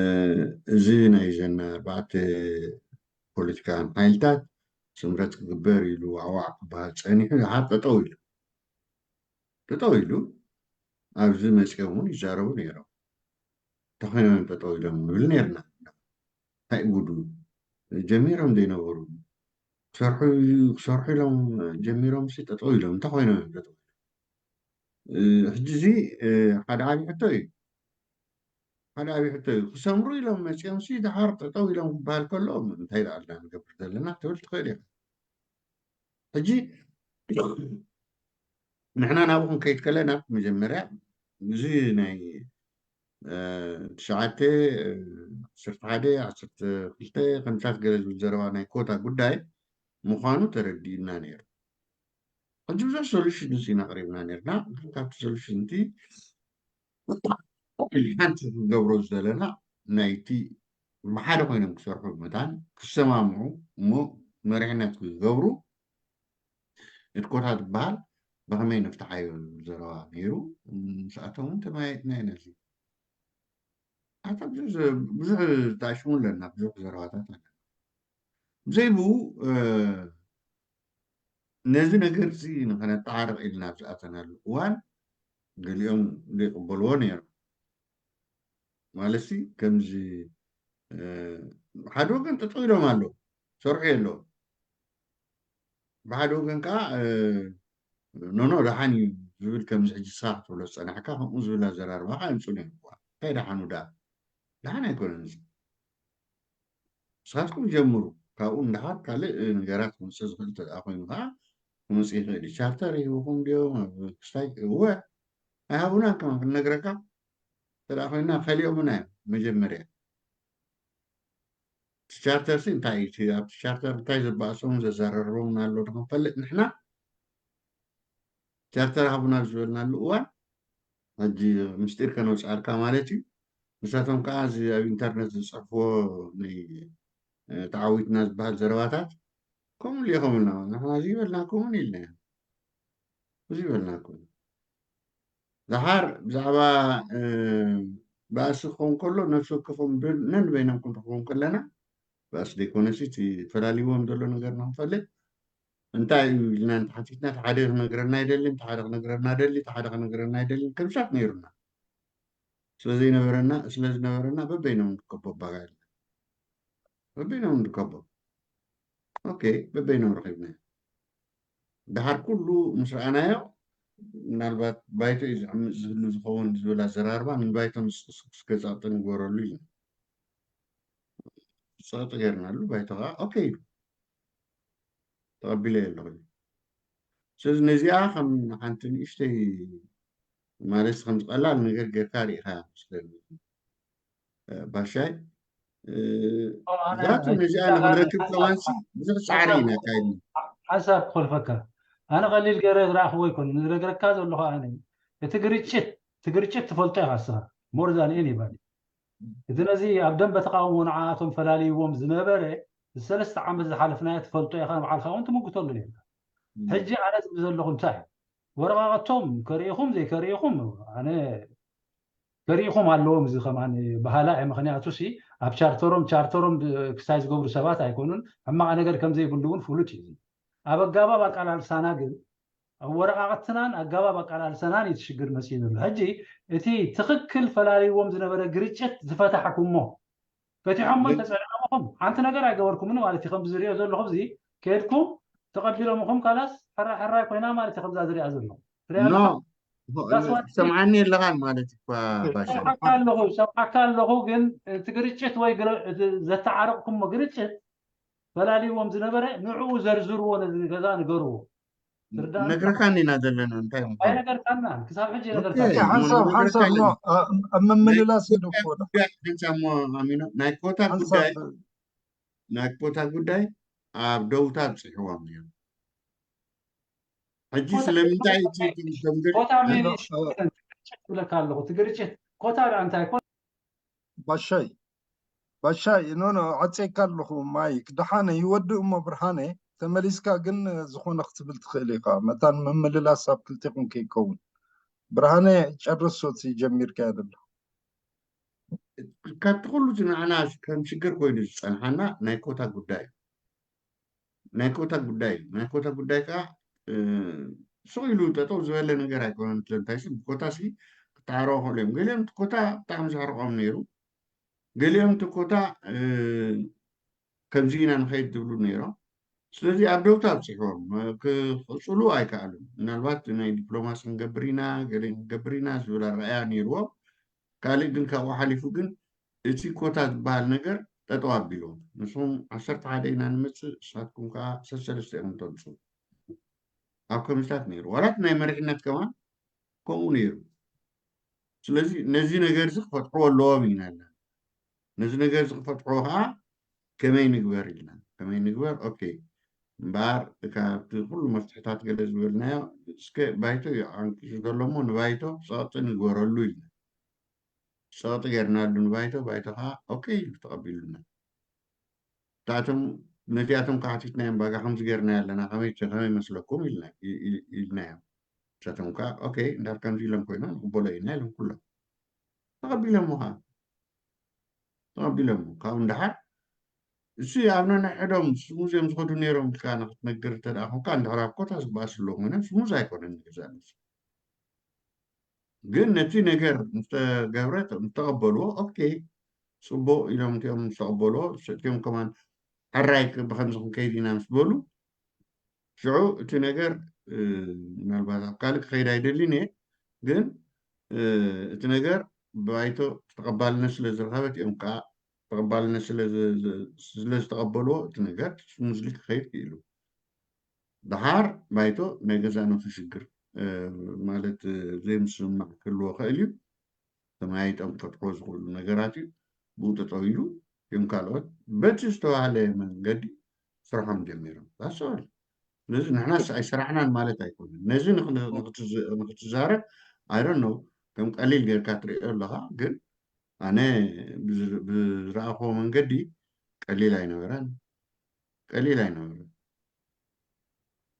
እዚ ናይ ዘን ኣርባዕተ ፖለቲካውያን ሓይልታት ስምረት ክግበር ኢሉ ዋዕዋዕ ክበሃል ጸኒሑ፣ ደሓር ጠጠው ኢሉ። ጠጠው ኢሉ፣ ኣብዚ መጺኦም እውን ይዛረቡ ነይሮም። እንታይ ኮይኖም እዮም ጠጠው ኢሎም ንብል ነይርና። እንታይ ጉዱ? ጀሚሮም ዘይነበሩ? ክሰርሑ፣ ክሰርሑ ኢሎም ጀሚሮም ሲ ጠጠው ኢሎም፣ እንታይ ኮይኖም እዮም ጠጠው ኢሎም? እ፣ ሕጂ እዚ፣ እ፣ ሓደ ዓብዪ ሕቶ እዩ። ሓደ ዓብዪ ሕቶ እዩ። ክሰምሩ ኢሎም መጺኦም ሲ ደሓር ጠጠው ኢሎም ክበሃል ከሎ፣ እንታይ ደኣ ኣለና ንገብር ዘለና ክትብል ትኽእል ኢኻ። ሕጂ ንሕና ናብኡ ክንከይድ ከለና መጀመርያ እዚ ናይ፣ እ፣ ትሽዓተ፣ እ፣ ዓሰርተ ሓደ፣ ዓሰርተ ክልተ ከምታት ገለ ዝብል ዘረባ ናይ ኮታ ጉዳይ ምዃኑ ተረዲእና ነይሩ። ሕጂ ብዙሕ ሶሉሽንስ ኢና ኣቕሪብና ነይርና። ግን ካብቲ ሶሉሽን እቲ ሓንቲ ክንገብሮ ዝደለና ናይቲ ብሓደ ኮይኖም ክሰርሑ መታን ክሰማምዑ እሞ መሪሕነት ክገብሩ እቲ ኮታ ዝበሃል ብኸመይ ንፍትሓዮ ዝብል ዘረባ ነይሩ። ምስኣቶም እውን ተመያይጥና ኢና። እዚ ኣታ ብዙሕ ዘ-፣ ብዙሕ ተኣሽሙ ኣለና፣ ብዙሕ ዘረባታት ኣለና። ብዘይ ብኡ፣ እ፣ ነዚ ነገር እዚ ንኸነተዓርቕ ኢልና ኣብ ዝኣተናሉ እዋን ገሊኦም ዘይቕበልዎ ነይሮም። ማለትሲ ከምዚ ሓደ ወገን ጠጠው ኢሎም ኣለዉ፣ ሰርሑ የለዉ። ብሓደ ወገን ከዓ ኖኖ ደሓን እዩ ዝብል፣ ከምዚ ሕጂ ንስኻ ክትብሎ ዝፀናሕካ ከምኡ ዝብል ኣዘራርባ ከዓ ይምፅኡ እዮም። እንታይ ደሓኑ ደኣ? ደሓን ኣይኮነን እዚ። ንስኻትኩም ጀምሩ፣ ካብኡ ንደሓር ካልእ ነገራት ክመፅእ ዝኽእል እንተ ደኣ ኮይኑ ከዓ ክመፅእ ይኽእል እዩ። ቻርተር ይህብኹም ድዮም? ኣብ ክስታይ እወ ኣይሃቡናን ከማን ክንነግረካ እንተ ደኣ ኮይና ከሊኦምና እዮም መጀመርያ። እቲ ቻርተር ሲ እንታይ እዩ? እቲ ኣብቲ ቻርተር እንታይ ዘባእሶምን ዘዘራርቦምን ኣሎ ዶ ክንፈልጥ ንሕና? ቻርተር ሃቡና ዝበልናሉ እዋን ሕጂ ምስጢር ከነውፅኣልካ ማለት እዩ። ንሳቶም ከዓ እዚ ኣብ ኢንተርነት ዝፅሕፍዎ ናይ ተዓዊትና ዝበሃል ዘረባታት ከምኡ ልኢኾምልና። ንሕና እዚ ይበልናኩምን ኢልና ኢና። እዚ ይበልናኩም። ደሓር ብዛዕባ ባእሲ ክኸውን ከሎ ነፍሲ ወከፎም ነንበይኖም ክንረኽቦም ከለና ባእሲ ዘይኮነሲ እቲ ፈላልይዎም ዘሎ ነገር ንክንፈልጥ እንታይ እዩ ኢልና እንተሓቲትና፣ እቲ ሓደ ክነግረና ኣይደልን፣ እቲ ሓደ ክነግረና ደሊ፣ እቲ ሓደ ክነግረና ኣይደልን፣ ከምሳት ነይሩና። ስለዘይነበረና ስለዝነበረና በበይኖም ንከቦ ባጋ የለን። በበይኖም ንከቦ። ኦኬ፣ በበይኖም ረኺብናዮ። ደሓር ኩሉ ምስ ረኣናዮ ምናልባት ባይቶ እዩ ዝዕምፅ ዝህሉ ዝኸውን ዝብል ኣዘራርባ ንባይቶ ምስ ክስክስ ገፃቕጥን ይግበረሉ ኢልና ፀቕጢ ገይርናሉ። ባይቶ ከዓ ኦኬ ኢሉ ተቐቢለዮ ኣለኹ። ስለዚ ነዚኣ ከም ሓንቲ ንእሽተይ ማለት ከም ቀላል ነገር ጌርካ ርኢኻ መስለኒ ባሻይ። ዛቱ ነዚኣ ንክንረክብ ከማንሲ ብዙሕ ፃዕሪ ኢና ካይድና። ሓንሳብ ክኾልፈካ፣ ኣነ ቀሊል ገይረ ዝረኣኽዎ ኣይኮንን ዝነግረካ ዘለኹ። ኣነ እቲ ግርጭት እቲ ግርጭት ትፈልጦ ኢኻ ንስኻ more than anybody። እቲ ነዚ ኣብ ደንበ ተቃውሞ ንዓኣቶም ፈላልይዎም ዝነበረ ዝሰለስተ ዓመት ዝሓለፍናዮ ትፈልጦ ኢኻ፣ ንባዕልካ እውን ትምጉተሉ ነርካ። ሕጂ ኣነ ዝብል ዘለኹ እንታይ እዩ? ወረቃቀቶም ከርእኹም ዘይከርእኹም ኣነ ከርእኹም ኣለዎም። እዚ ከማን በሃላ እየ። ምክንያቱ ሲ ኣብ ቻርተሮም ቻርተሮም ክስታይ ዝገብሩ ሰባት ኣይኮኑን። ሕማቕ ነገር ከም ዘይብሉ እውን ፍሉጥ እዩ። ኣብ ኣጋባብ ኣቃላልሳና ግን ኣብ ወረቃቅትናን ኣጋባብ ኣቃላልሰናን እዩ እቲ ሽግር መፅዩ ዘሎ። ሕጂ እቲ ትኽክል ፈላልይዎም ዝነበረ ግርጭት ዝፈታሕኩሞ ፈቲሖሞ እንተፀኒዖምኹም ሓንቲ ነገር ኣይገበርኩምን ማለት እዩ። ከምዚ ዝሪኦ ዘለኹ እዚ ከድኩም ተቐቢሎምኹም ካላስ ሕራይ ሕራይ ኮይና ማለት እዩ። ከምዛ ዝሪኣ ዘለኹ ትሪኣ ኣለኻ? ሰምዓኒ ኣለኻን ማለት እኳ ባሻ ሰምዓካ ኣለኹ ሰምዓካ ኣለኹ። ግን እቲ ግርጭት ወይ ዘተዓረቕኩሞ ግርጭት ፈላልይዎም ዝነበረ ንዕኡ ዘርዝርዎ ነዚ ገዛ ንገርዎ። ትርዳእ ነግረካኒ ኢና ዘለና እንታይ እንታይ ምዃኑ። ነገርካና ክሳብ ሕጂ ነገርካ ሓንሳብ ሓንሳብ ኖ ኣብ ምምልላስ ይደኮ ሓንሳብ ሞ ኣሚኖ ናይ ኮታ ጉዳይ ናይ ኮታ ጉዳይ ኣብ ደውታ ኣብፅሕዎም እዮም። ሕጂ ስለምንታይ እቲ ከምገ ቦታ ሜኒ ክብለካ ኣለኹ እቲ ግርጭት ኮታ ዳ እንታይ ኮ ባሻይ ባሻይ ኖ ኖ ዓፀይካ ኣለኹ ማይክ ደሓነ ይወድእ እሞ ብርሃነ ተመሊስካ ግን ዝኾነ ክትብል ትኽእል ኢኻ መታን ምምልላስ ኣብ ክልቴኹም ከይከውን ብርሃነ ጨርሶ እቲ ጀሚርካዮ ዘለኻ ካብቲ ኩሉ እቲ ንዓና ከም ሽግር ኮይኑ ዝፀንሓና ናይ ኮታ ጉዳይ እዩ ናይ ኮታ ጉዳይ እዩ ናይ ኮታ ጉዳይ ከዓ ሱቕ ኢሉ ጠጠው ዝበለ ነገር ኣይኮነን ስለምንታይ ሲ ብኮታ ሲ ክተዓረቑ ክእሉ እዮም ገሊኦም እቲ ኮታ ብጣዕሚ ዘሕርቖም ነይሩ ገሊኦም እቲ ኮታ ከምዚ ኢና ንኸይድ ዝብሉ ነይሮም ስለዚ ኣብ ደውታ ኣብፅሕዎም ክቕፅሉ ኣይከኣሉን ምናልባት ናይ ዲፕሎማሲ ክንገብር ኢና ገለ ክንገብር ኢና ዝብል ኣረኣያ ነይርዎም ካልእ ግን ካብኡ ሓሊፉ ግን እቲ ኮታ ዝበሃል ነገር ጠጠው ኣቢልዎም ንስኹም ዓሰርተ ሓደ ኢና ንምፅእ ንስኻትኩም ከዓ ሰሰለስተ ኢኹም ተምፅኡ ኣብ ከምዚታት ነይሩ ዋላት ናይ መሪሕነት ከማን ከምኡ ነይሩ ስለዚ ነዚ ነገር እዚ ክፈትሕዎ ኣለዎም ኢና ኣለና ነዚ ነገር እዚ ክፈትሕዎ ከዓ ከመይ ንግበር ኢልና ከመይ ንግበር ኦኬ እምበኣር ካብቲ ኩሉ መፍትሕታት ገለ ዝበልናዮ እስከ ባይቶ እዩ ዓንቂሱ ዘሎ እሞ ንባይቶ ፀቕጢ ንግበረሉ ኢልና ፀቕጢ ገይርናሉ ንባይቶ ባይቶ ከዓ ኦኬ ኢሉ ተቐቢሉና እታቶም ነቲኣቶም ከዓ ሓቲትናዮም ባጋ ከምዚ ገይርና ኣለና ከመይ ከመይ መስለኩም ኢልናዮም እሳቶም ከዓ ኦኬ እንዳር ከምዚ ኢሎም ኮይኖም ንቕበሎ ኢና ኢሎም ኩሎም ተቐቢሎሞ ከዓ ተቐቢሎሞ ካብኡ ንደሓር እሱ ኣብ ነንሕዶም ስሙዝዮም ዝኸዱ ነይሮም ኢልካ ንክትነግር እንተ ደኣ ኮንካ እንድሕር ኣብ ኮታ ዝበኣስ ኣለዉ ኮይኖም ስሙዝ ኣይኮነን ንገዛእ ነብሱ ግን ነቲ ነገር ምስተገብረ ምስተቐበልዎ ኦኬ ጽቡቕ ኢሎም እቲኦም ምስ ተቐበልዎ፣ እቲኦም ከማን ሕራይ ብኸምዚ ክንከይድ ኢና ምስ በሉ፣ ሽዑ እቲ ነገር ምናልባት ኣብ ካልእ ክኸይድ ኣይደልን እየ፣ ግን እቲ ነገር ብባይቶ ተቐባልነት ስለ ዝረኸበ፣ እቲኦም ከዓ ተቐባልነት ስለ ዝተቐበልዎ፣ እቲ ነገር ስሙዝሊ ክኸይድ ክኢሉ። ደሓር ባይቶ ናይ ገዛእ ነብሱ ሽግር ማለት ዘይምስምማዕ ክህልዎ ክእል እዩ። ተመያይጦም ክፈትሕዎ ዝኽእሉ ነገራት እዩ። ብኡ ጠጠው ኢሉ እዮም ካልኦት በቲ ዝተባህለ መንገዲ ስርሖም ጀሚሮም። ዳስዋል ስለዚ ንሕናስ ኣይሰራሕናን ማለት ኣይኮነን። ነዚ ንክትዛረብ ኣይደን ነው ከም ቀሊል ጌርካ ትሪኦ ኣለኻ፣ ግን ኣነ ብዝረኣኽዎ መንገዲ ቀሊል ኣይነበረን፣ ቀሊል ኣይነበረን።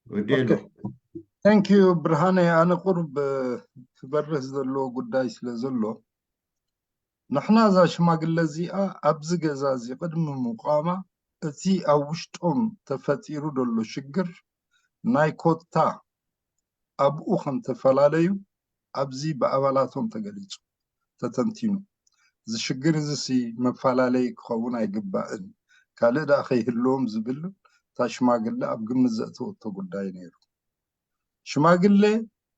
ወዲ ኣለኹ። Thank you ብርሃነ። ኣነ ቁርብ ክበርህ ዘለዎ ጉዳይ ስለ ዘሎ፣ ንሕና እዛ ሽማግለ እዚኣ ኣብዚ ገዛ እዚ ቅድሚ ምቋማ እቲ ኣብ ውሽጦም ተፈጢሩ ዘሎ ሽግር ናይ ኮታ ኣብኡ ከም ተፈላለዩ ኣብዚ ብኣባላቶም ተገሊጹ፣ ተተንቲኑ። እዚ ሽግር እዚ ሲ መፈላለዪ ክኸውን ኣይግባእን፣ ካልእ ደኣ ከይህልዎም ዝብል እታ ሽማግለ ኣብ ግምት ዘእተወቶ ጉዳይ ነይሩ። ሽማግለ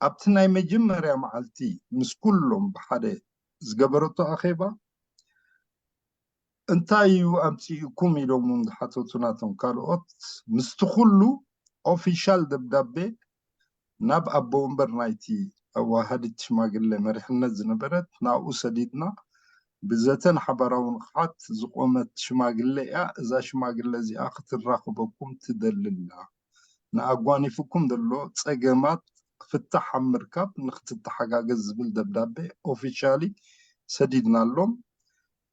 ኣብቲ ናይ መጀመርያ መዓልቲ ምስ ኩሎም ብሓደ ዝገበረቶ ኣኼባ እንታይ እዩ ኣምፂኡኩም ኢሎም እውን ዝሓተቱ ናቶም ካልኦት ምስቲ ኩሉ ኦፊሻል ደብዳቤ ናብ ኣቦ ወንበር ናይቲ ኣዋሃዲት ሽማግለ መሪሕነት ዝነበረት ናብኡ ሰዲድና ብዘተን ሓባራዊ ንቕሓት ዝቆመት ሽማግለ እያ። እዛ ሽማግለ እዚኣ ክትራኽበኩም ትደሊ ኣላ። ንኣጓኒፉኩም ዘሎ ፀገማት ክፍታሕ ኣብ ምርካብ ንክትተሓጋገዝ ዝብል ደብዳቤ ኦፊሻሊ ሰዲድናሎም።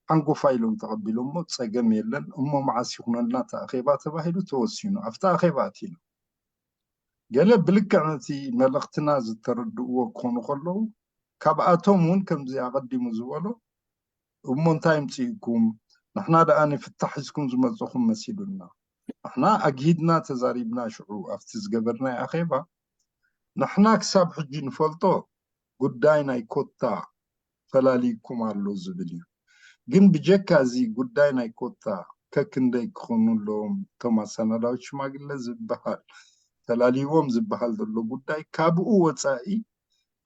ሓንጎፋ ኢሎም ተቐቢሎሞ፣ ፀገም የለን እሞ መዓስ ይኹነልና እቲ ኣኼባ ተባሂሉ ተወሲኑ። ኣብቲ ኣኼባ ኣቲና ገለ ብልክዕ ነቲ መልእኽትና ዝተረድእዎ ክኾኑ ከለዉ ካብኣቶም እውን ከምዚ ኣቐዲሙ ዝበሎ እሞ እንታይ ምፅእኩም? ንሕና ደኣ ንፍታሕ ሒዝኩም ዝመፀኹም መሲሉና። ንሕና ኣግሂድና ተዛሪብና ሽዑ ኣብቲ ዝገበርናይ ኣኼባ ንሕና ክሳብ ሕጂ ንፈልጦ ጉዳይ ናይ ኮታ ፈላልይኩም ኣሎ ዝብል እዩ። ግን ብጀካ እዚ ጉዳይ ናይ ኮታ ከክንደይ ክኾኑ ኣለዎም እቶም ኣሰናዳዊት ሽማግለ ዝበሃል ፈላልይዎም ዝበሃል ዘሎ ጉዳይ ካብኡ ወፃኢ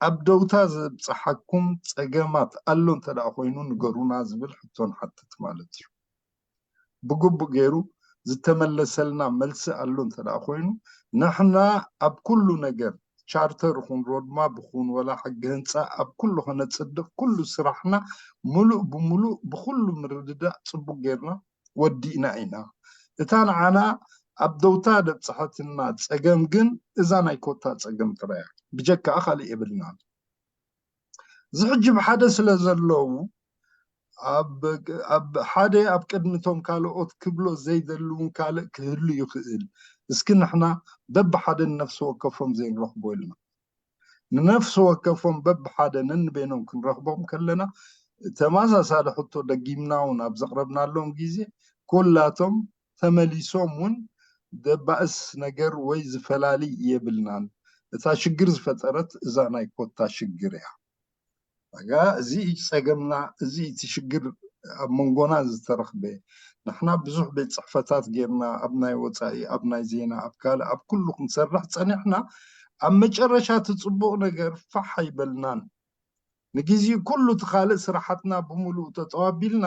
ኣብ ደውታ ዘብፅሓኩም ፀገማት ኣሎ እንተ ደኣ ኮይኑ ንገሩና ዝብል ሕቶ ንሓትት ማለት እዩ። ብግቡእ ገይሩ ዝተመለሰልና መልሲ ኣሎ እንተ ደኣ ኮይኑ ንሕና ኣብ ኩሉ ነገር ቻርተር ይኹን ሮድማፕ ይኹን ወላ ሕጊ ህንፃ ኣብ ኩሉ ከነፅድቕ ኩሉ ስራሕና ሙሉእ ብሙሉእ ብኩሉ ምርድዳእ ፅቡቅ ገይርና ወዲእና ኢና። እታ ንዓና ኣብ ደውታ ደብፅሐትና ፀገም ግን እዛ ናይ ኮታ ፀገም ጥራያ ብጀካኣ ካልእ የብልናን። እዚ ሕጂ ብሓደ ስለ ዘለዉ ኣብ ሓደ ኣብ ቅድሚቶም ካልኦት ክብሎ ዘይደልውን ካልእ ክህሉ ይኽእል። እስኪ ንሕና በብሓደ ንነፍሲ ወከፎም ዘይንረኽቦ ኢልና ንነፍሲ ወከፎም በብሓደ ነንበይኖም ክንረኽቦም ከለና ተመሳሳሊ ሕቶ ደጊምና እውን ኣብ ዘቕረብናሎም ግዜ ኩላቶም ተመሊሶም እውን ደባእስ ነገር ወይ ዝፈላሊ የብልናን። እታ ሽግር ዝፈጠረት እዛ ናይ ኮታ ሽግር እያ። ኣጋ እዚ እዩ ጸገምና፣ እዚ እቲ ሽግር ኣብ መንጎና ዝተረኽበ። ንሕና ብዙሕ ቤት ጽሕፈታት ጌርና ኣብ ናይ ወጻኢ፣ ኣብ ናይ ዜና፣ ኣብ ካልእ ኣብ ኩሉ ክንሰርሕ ጸኒሕና ኣብ መጨረሻ እቲ ጽቡቕ ነገር ፋሕ ኣይበልናን። ንግዜኡ ኩሉ እቲ ካልእ ስራሓትና ብምሉኡ ጠጠው ኣቢልና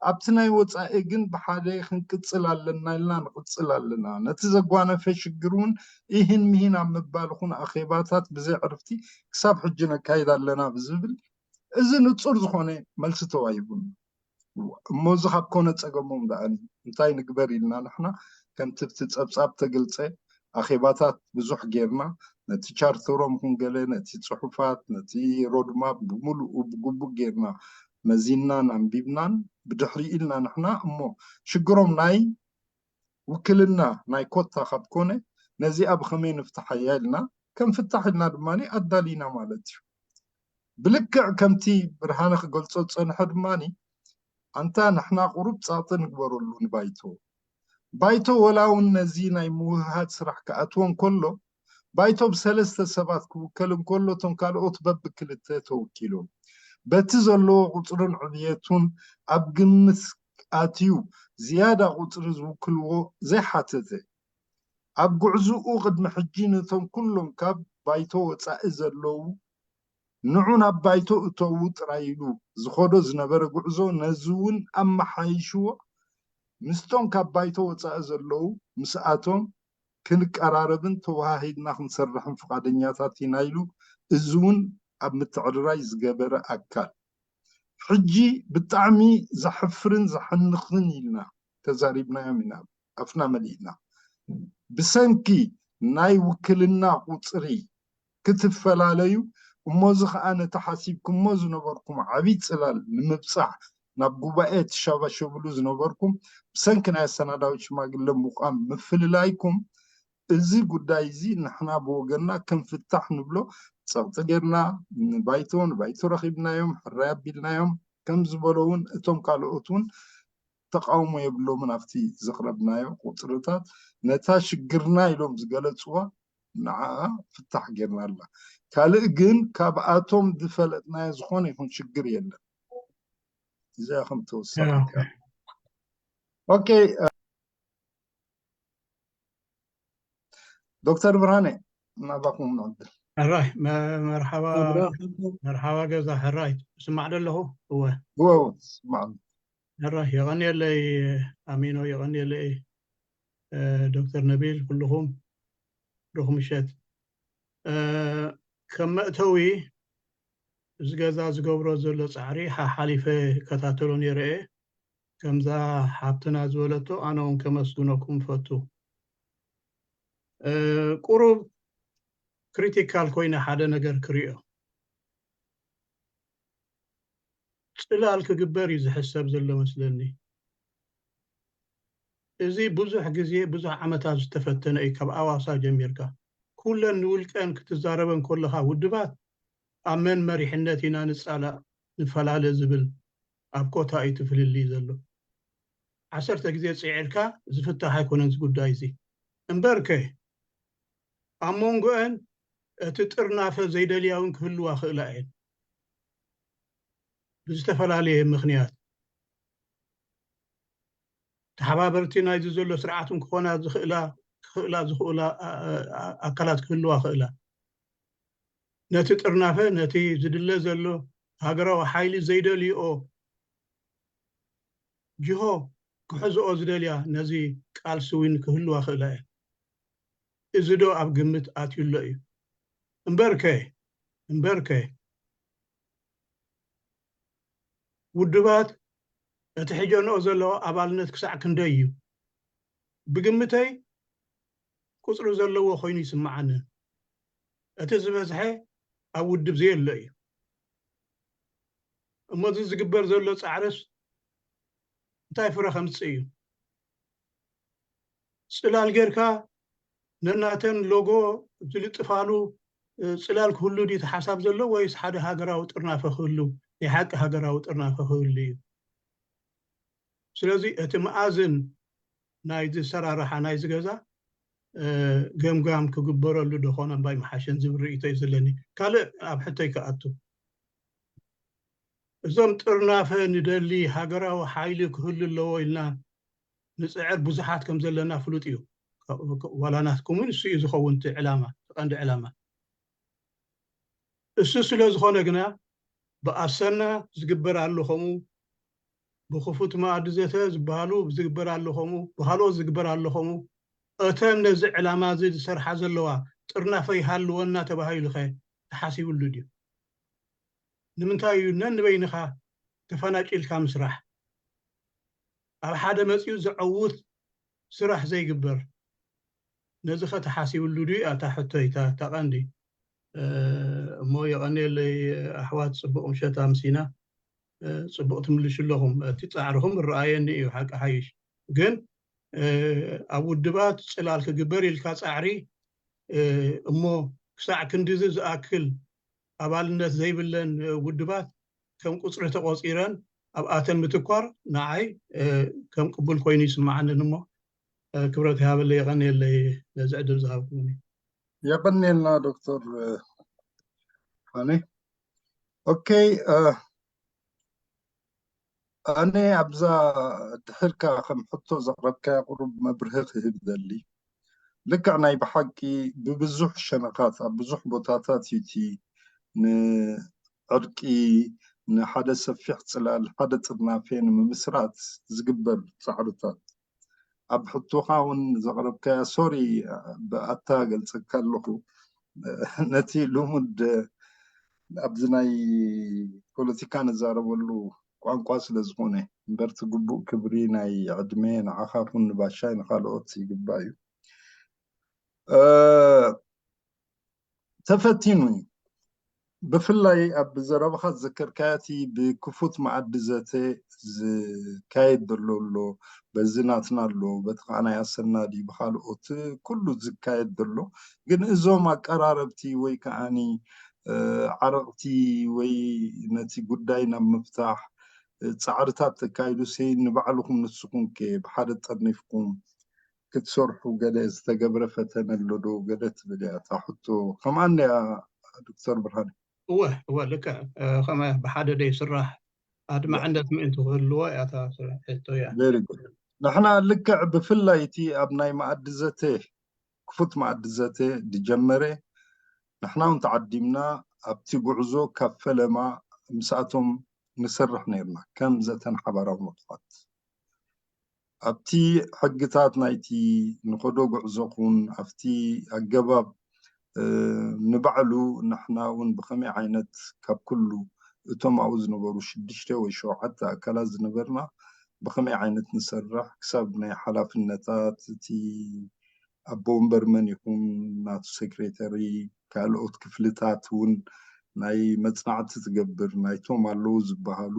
ኣብቲ ናይ ወጻኢ ግን ብሓደ ክንቅጽል ኣለና ኢልና ንቕጽል ኣለና። ነቲ ዘጓነፈ ሽግር እውን ኢሂን ሚሂን ኣብ ምባል ይኹን ኣኼባታት ብዘይ ዕርፍቲ ክሳብ ሕጂ ነካይድ ኣለና ብዝብል እዚ ንጹር ዝኾነ መልሲ ተዋሂቡና። እሞ እዚ ካብ ኮነ ጸገሞም ደኣኒ እንታይ ንግበር ኢልና ንሕና ከምቲ ብቲ ጸብጻብ ተገልጸ ኣኼባታት ብዙሕ ጌርና ነቲ ቻርተሮም ይኹን ገለ ነቲ ጽሑፋት ነቲ ሮድማፕ ብምሉኡ ብግቡእ ጌርና መዚንናን ኣንቢብናን ብድሕሪ ኢልና ንሕና እሞ ሽግሮም ናይ ውክልና ናይ ኮታ ካብ ኮነ ነዚኣ ብኸመይ ንፍትሓያ ኢልና ከም ፍታሕ ኢልና ድማ ኣዳሊና ማለት እዩ። ብልክዕ ከምቲ ብርሃነ ክገልጾ ዝጸንሐ ድማ ኣንታ ንሕና ቁሩብ ጸቕጢ ንግበረሉ ንባይቶ። ባይቶ ወላ እውን ነዚ ናይ ምውህሃድ ስራሕ ክኣትዎ እንከሎ ባይቶ ብሰለስተ ሰባት ክውከል እንከሎ እቶም ካልኦት በብክልተ ተወኪሎም በቲ ዘለዎ ቁፅርን ዕብየቱን ኣብ ግምት ኣትዩ ዝያዳ ቁፅሪ ዝውክልዎ ዘይሓተተ፣ ኣብ ጉዕዝኡ ቅድሚ ሕጂ ነቶም ኩሎም ካብ ባይቶ ወፃኢ ዘለዉ ንዑ ናብ ባይቶ እተዉ ጥራይ ኢሉ ዝኸዶ ዝነበረ ጉዕዞ ነዚ እውን ኣመሓይሽዎ። ምስቶም ካብ ባይቶ ወፃኢ ዘለዉ ምስኣቶም ክንቀራረብን ተወሃሂድና ክንሰርሕን ፍቓደኛታት ኢና ኢሉ። እዚ እውን ኣብ ምትዕርራይ ዝገበረ ኣካል ሕጂ ብጣዕሚ ዘሕፍርን ዘሕንኽን ኢልና ተዛሪብናዮም ኢና ኣፍና መሊእና። ብሰንኪ ናይ ውክልና ቁፅሪ ክትፈላለዩ፣ እሞዚ ከዓ ነቲ ሓሲብኩሞ ዝነበርኩም ዓብይ ፅላል ንምብፃሕ ናብ ጉባኤ ትሸባሸብሉ ዝነበርኩም ብሰንኪ ናይ ኣሰናዳዊ ሽማግለ ምቋም ምፍልላይኩም፣ እዚ ጉዳይ እዚ ንሕና ብወገንና ክንፍታሕ ንብሎ ፀቕጢ ጌርና ንባይቶ ንባይቶ ረኺብናዮም ሕራይ ኣቢልናዮም ከም ዝበሎ እውን እቶም ካልኦት እውን ተቃውሞ የብሎምን ኣብቲ ዘቕረብናዮ ቁፅርታት ነታ ሽግርና ኢሎም ዝገለፅዋ ንዓኣ ፍታሕ ጌርና ኣላ። ካልእ ግን ካብኣቶም ዝፈለጥናዮ ዝኾነ ይኹን ሽግር የለን። እዚኣ ከም ተወሳኺ ኦኬ። ዶክተር ብርሃነ ናባኹም ንዕድል። ሕራይ መ- መርሓባ መርሓባ ገዛ ሕራይ። ስማዕ ዶ ኣለኹ? እወ። እወ እወ ስማዕ። ሕራይ የቐንየለይ። ኣሚኖ የቐንየለይ። ዶክተር ነቢል ኩልኹም ሩኽ ምሸት። ከም መእተዊ እዚ ገዛ ዝገብሮ ዘሎ ፃዕሪ ሓሓሊፈ ይከታተሎ ነይረ እየ። ከምዛ ሓብትና ዝበለቶ ኣነ እውን ከመስግነኩም ፈቱ። ቁሩብ ክሪቲካል ኮይነ ሓደ ነገር ክሪኦ ፅላል ክግበር እዩ ዝሕሰብ ዘሎ መስለኒ። እዚ ብዙሕ ግዜ ብዙሕ ዓመታት ዝተፈተነ እዩ። ካብ ኣዋሳ ጀሚርካ ኩለን ንውልቀን ክትዛረበን ከለኻ ውድባት ኣብ መን መሪሕነት ኢና ንፃላእ ንፈላለ ዝብል ኣብ ኮታ እዩ ትፍልልይ ዘሎ። ዓሰርተ ግዜ ፅዒርካ ዝፍታሕ ኣይኮነን እዚ ጉዳይ እዚ። እምበርከ ኣብ መንጎአን እቲ ጥርናፈ ዘይደልያ እውን ክህልዋ ክእላ እየን ብዝተፈላለየ ምክንያት። ተሓባበርቲ ናይዚ ዘሎ ስርዓት እውን ክኾና ዝኽእላ ክኽእላ ዝኽእላ ኣካላት ክህልዋ ክእላ። ነቲ ጥርናፈ ነቲ ዝድለ ዘሎ ሃገራዊ ሓይሊ ዘይደልይኦ ጅሆ ክሕዝኦ ዝደልያ ነዚ ቃልሲ እውን ክህልዋ ክእላ እየን። እዚ ዶ ኣብ ግምት ኣትዩ ኣሎ እዩ? እምበርከ እምበርከ ውድባት እቲ ሕጀንኦ ዘለዎ ኣባልነት ክሳዕ ክንደይ እዩ? ብግምተይ ቁፅሪ ዘለዎ ኮይኑ ይስምዓኒ። እቲ ዝበዝሐ ኣብ ውድብ ዘየሎ እዩ። እሞ እዚ ዝግበር ዘሎ ፃዕርስ እንታይ ፍረ ከምፅእ እዩ? ፅላል ጌርካ ነናተን ሎጎ ዝልጥፋሉ ፅላል ክህሉ ድዩ እቲ ሓሳብ ዘሎ ወይስ ሓደ ሃገራዊ ጥርናፈ ክህሉ ናይ ሓቂ ሃገራዊ ጥርናፈ ክህሉ እዩ? ስለዚ እቲ መኣዝን ናይዚ ሰራርሓ ናይዚ ገዛ ገምጋም ክግበረሉ ዶ ኾነ እምባይ ምሓሸን ዝብል ርእይቶ እዩ ዘለኒ። ካልእ ኣብ ሕቶይ ክኣቱ እዞም ጥርናፈ ንደሊ ሃገራዊ ሓይሊ ክህሉ ኣለዎ ኢልና ንፅዕር ብዙሓት ከም ዘለና ፍሉጥ እዩ። ዋላ ናትኩም እውን እሱ እዩ ዝኸውን እቲ ዕላማ እቲ ቀንዲ ዕላማ። እሱ ስለ ዝኾነ ግና ብኣሰና ዝግበር ኣሎ ከምኡ ብክፉት መኣዲ ዘተ ዝበሃሉ ዝግበር ኣሎ ከምኡ ብካልኦት ዝግበር ኣሎ ከምኡ እተን ነዚ ዕላማ እዚ ዝሰርሓ ዘለዋ ጥርናፈ ይሃልወና ተባሂሉኸ ተሓሲብሉ ድዩ? ንምንታይ እዩ ነንበይንኻ ተፈናጭልካ ምስራሕ ኣብ ሓደ መፂኡ ዘዐውት ስራሕ ዘይግበር? ነዚ ኸ ተሓሲብሉ ድዩ እያ እታ ሕቶይ እታ ቀንዲ። እሞ የቐንየለይ ኣሕዋት ፅቡቕ ምሸት ኣምሲና። ፅቡቕ ትምልሹ ኣለኹም። እቲ ፃዕርኹም እረኣየኒ እዩ ሓቂ ሓይሽ ግን ኣብ ውድባት ፅላል ክግበር ኢልካ ፃዕሪ እሞ ክሳዕ ክንድዚ ዝኣክል ኣባልነት ዘይብለን ውድባት ከም ቁፅሪ ተቆፂረን ኣብኣተን ምትኳር ንዓይ ከም ቅቡል ኮይኑ ይስምዓንን እሞ ክብረት ይሃበለይ የቐንየለይ ነዚ ዕድል ዝሃብኩምኒ። የቐንየልና ዶክተር ሓኒ። ኦኬ ኣነ ኣብዛ ድሕርካ ከም ሕቶ ዘቕረብካያ ቁሩብ መብርሂ ክህብ ደሊ። ልክዕ ናይ ብሓቂ ብብዙሕ ሸነኻት ኣብ ብዙሕ ቦታታት እዩ እቲ ንዕርቂ፣ ንሓደ ሰፊሕ ጽላል፣ ሓደ ጥርናፌ ንምምስራት ዝግበር ጻዕርታት። ኣብ ሕቶኻ እውን ዘቕረብካያ፣ ሶሪ ብኣታ ገልጸካ ኣለኹ፣ ነቲ ልሙድ ኣብዚ ናይ ፖለቲካ ንዛረበሉ ቋንቋ ስለ ዝኾነ እምበር፣ እቲ ግቡእ ክብሪ ናይ ዕድመ ንዓኻ ኩን ንባሻይ ንኻልኦት ይግባእ እዩ። ተፈቲኑ እዩ። ብፍላይ ኣብ ዘረባኻ ዝዘከርካያ እቲ ብክፉት መኣዲ ዘተ ዝካየድ ዘሎ ኣሎ፣ በዚ ናትና ኣሎ፣ በቲ ከዓ ናይ ኣሰና ድዩ፣ ብካልኦት ኩሉ ዝካየድ ዘሎ። ግን እዞም ኣቀራረብቲ ወይ ከዓኒ ዓረቕቲ ወይ ነቲ ጉዳይ ናብ ምፍታሕ ፃዕርታት ተካይዱ ሲ ንባዕልኹም ንስኹም ከ ብሓደ ጠርኒፍኩም ክትሰርሑ ገለ ዝተገብረ ፈተነ ኣሎ ዶ ገለ ትብል እያ እታ ሕቶ። ከምኣ እንድያ ዶክተር ብርሃነ? እወ እወ ልክዕ ከመ ብሓደ ደይ ስራሕ ኣድማዕነት ምእንቲ ክህልዎ እያ እታ ሕቶ እያ። ንሕና ልክዕ ብፍላይ እቲ ኣብ ናይ መኣዲ ዘተ ክፉት መኣዲ ዘተ ድጀመረ ንሕና እውን ተዓዲምና ኣብቲ ጉዕዞ ካብ ፈለማ ምስኣቶም ንሰርሕ ነይርና ከም ዘተን ሓባራዊ መጥፋት ኣብቲ ሕግታት ናይቲ ንኸዶ ጉዕዞ ኩን ኣብቲ ኣገባብ ንባዕሉ ንሕና እውን ብኸመይ ዓይነት ካብ ኩሉ እቶም ኣብኡ ዝነበሩ ሽዱሽተ ወይ ሸውዓተ ኣካላት ዝነበርና ብኸመይ ዓይነት ንሰርሕ ክሳብ ናይ ሓላፍነታት እቲ ኣቦ ወንበር መን ይኹን ናቱ ሴክሬተሪ ካልኦት ክፍልታት እውን ናይ መፅናዕቲ ትገብር ናይቶም ኣለዉ ዝበሃሉ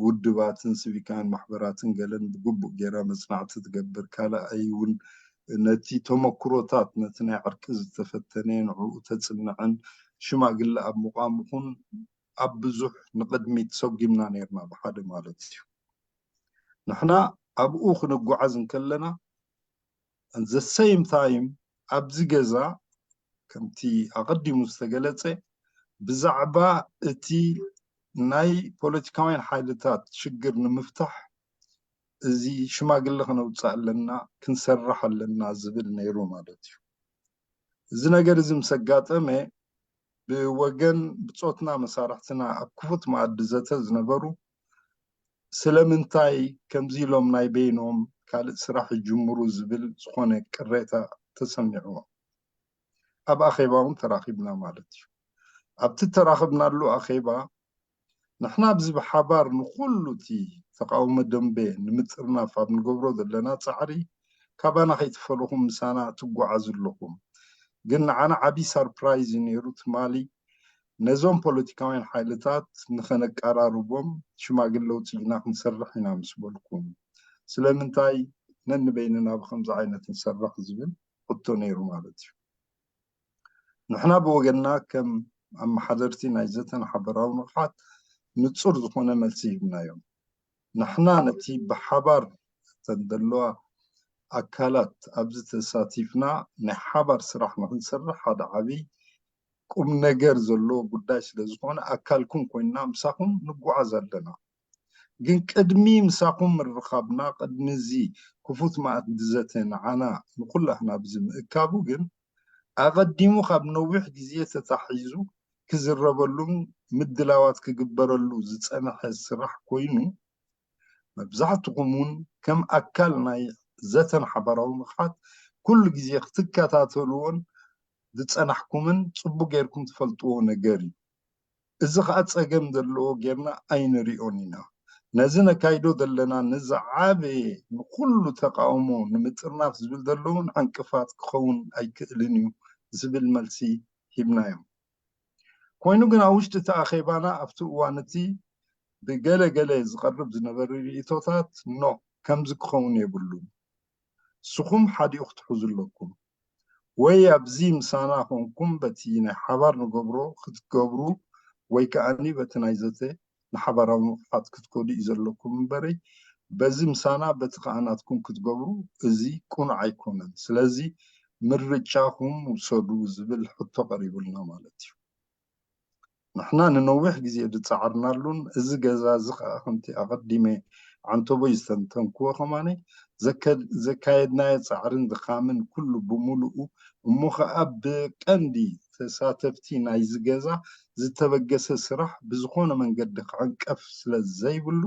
ውድባትን ስቪካን ማሕበራትን ገለን ብግቡእ ገይራ መፅናዕቲ ትገብር። ካልኣይ እውን ነቲ ተመክሮታት ነቲ ናይ ዕርቂ ዝተፈተነ ንዕኡ ተፅንዕን ሽማግለ ኣብ ምቋም ኹን ኣብ ብዙሕ ንቕድሚት ሰጒምና ነይርና ብሓደ ማለት እዩ። ንሕና ኣብኡ ክንጓዓዝ እንከለና the same time ኣብዚ ገዛ ከምቲ ኣቐዲሙ ዝተገለጸ ብዛዕባ እቲ ናይ ፖለቲካውያን ሓይልታት ሽግር ንምፍታሕ እዚ ሽማግለ ክነውፅእ ኣለና ክንሰርሕ ኣለና ዝብል ነይሩ ማለት እዩ። እዚ ነገር እዚ ምስ ኣጋጠመ ብወገን ብፆትና መሳርሕትና ኣብ ክፉት መኣዲ ዘተ ዝነበሩ ስለምንታይ ከምዚ ኢሎም ናይ በይኖም ካልእ ስራሕ ይጅምሩ ዝብል ዝኾነ ቅሬታ ተሰሚዕዎም ኣብ ኣኼባ እውን ተራኺብና ማለት እዩ። ኣብቲ ተራኽብናሉ ኣኼባ ንሕና ኣብዚ ብሓባር ንኹሉ እቲ ተቃውሞ ደንበ ንምጥርናፍ ኣብ ንገብሮ ዘለና ፃዕሪ ካባና ከይትፈለኹም ምሳና ትጓዓዙ ኣለኹም። ግን ንዓና ዓብዪ ሳርፕራይዝ እዩ ነይሩ ትማሊ ነዞም ፖለቲካውያን ሓይልታት ንኸነቀራርቦም ሽማግለ ውፅኢና ክንሰርሕ ኢና ምስ በልኩም ስለምንታይ ነንበይንና ብከምዚ ዓይነት ንሰርሕ ዝብል ሕቶ ነይሩ ማለት እዩ። ንሕና ብወገንና ከም ኣመሓደርቲ ናይ ዘተን ሓበራዊ ንቕሓት ንፁር ዝኾነ መልሲ ሂብናዮም። ንሕና ነቲ ብሓባር እተን ዘለዋ ኣካላት ኣብዚ ተሳቲፍና ናይ ሓባር ስራሕ ንክንሰርሕ ሓደ ዓብይ ቁም ነገር ዘለዎ ጉዳይ ስለ ዝኾነ ኣካልኩም ኮይንና ምሳኹም ንጓዓዝ ኣለና። ግን ቅድሚ ምሳኹም ምርኻብና ቅድሚ እዚ ክፉት መኣዲ ዘተ ንዓና ንኩላህና ብዚ ምእካቡ ግን ኣቐዲሙ ካብ ነዊሕ ግዜ ተታሒዙ ክዝረበሉን ምድላዋት ክግበረሉ ዝጸንሐ ስራሕ ኮይኑ መብዛሕትኹም እውን ከም ኣካል ናይ ዘተን ሓባራዊ ንቕሓት ኩሉ ግዜ ክትከታተልዎን ዝጸናሕኩምን ጽቡቅ ጌርኩም ትፈልጥዎ ነገር እዩ። እዚ ከዓ ጸገም ዘለዎ ጌርና ኣይንሪኦን ኢና። ነዚ ነካይዶ ዘለና ንዝዓበየ ንኩሉ ተቃውሞ ንምጥርናፍ ዝብል ዘለውን ዕንቅፋት ክኸውን ኣይክእልን እዩ ዝብል መልሲ ሂብናዮም። ኮይኑ ግን ኣብ ውሽጢ እቲ ኣኼባና ኣብቲ እዋን እቲ ብገለ ገለ ዝቐርብ ዝነበረ ርእቶታት ኖ ከምዚ ክኸውን የብሉን። ንስኹም ሓዲኡ ክትሕዙ ኣለኩም። ወይ ኣብዚ ምሳና ኮንኩም በቲ ናይ ሓባር ንገብሮ ክትገብሩ ወይ ከዓኒ በቲ ናይ ዘተ ንሓባራዊ ንቕሓት ክትከዱ እዩ ዘለኩም እምበረይ በዚ ምሳና በቲ ከዓ ናትኩም ክትገብሩ እዚ ቅኑዕ ኣይኮነን። ስለዚ ምርጫኹም ውሰዱ ዝብል ሕቶ ቀሪቡልና ማለት እዩ። ንሕና ንነዊሕ ግዜ ዝጸዓርናሉን፣ እዚ ገዛ እዚ ከኣ ከምቲ ኣቐዲመ ዓንተቦይ ዝተንተንክዎ ከማኒ፣ ዘከ-፣ ዘካየድናዮ ጻዕርን ድኻምን ኩሉ ብምሉኡ፣ እሞ ከኣ ብቀንዲ ተሳተፍቲ ናይዚ ገዛ ዝተበገሰ ስራሕ ብዝኾነ መንገዲ ክዕንቀፍ ስለ ዘይብሉ፣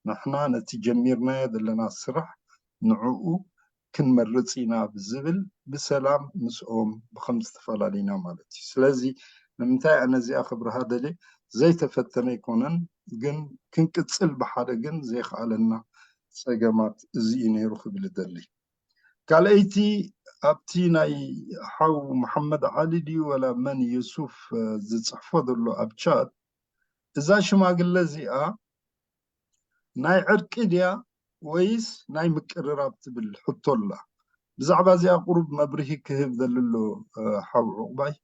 ንሕና ነቲ ጀሚርናዮ ዘለና ስራሕ ንዕኡ ክንመርጽ ኢና ብዝብል ብሰላም ምስኦም ብኸምዚ ተፈላለዩና ማለት እዩ። ስለዚ ንምንታይ ኣነ እዚኣ ክብርሃ ደልየ፣ ዘይተፈተነ ኣይኮነን፣ ግን ክንቅጽል ብሓደ ግን ዘይከኣለና ጸገማት እዚ እዩ ነይሩ ክብል እደሊ። ካልኣይቲ፣ ኣብቲ ናይ ሓው መሓመድ ዓሊ ድዩ ወላ መን ዩሱፍ፣ እ፣ ዝጽሕፎ ዘሎ ኣብ ቻት፣ እዛ ሽማግለ እዚኣ ናይ ዕርቂ ድያ ወይስ ናይ ምቅርራብ ትብል ሕቶ ኣላ። ብዛዕባ እዚኣ ቁሩብ መብርሂ ክህብ ደሊ ኣሎ፣ እ፣ ሓው ዕቑባይ።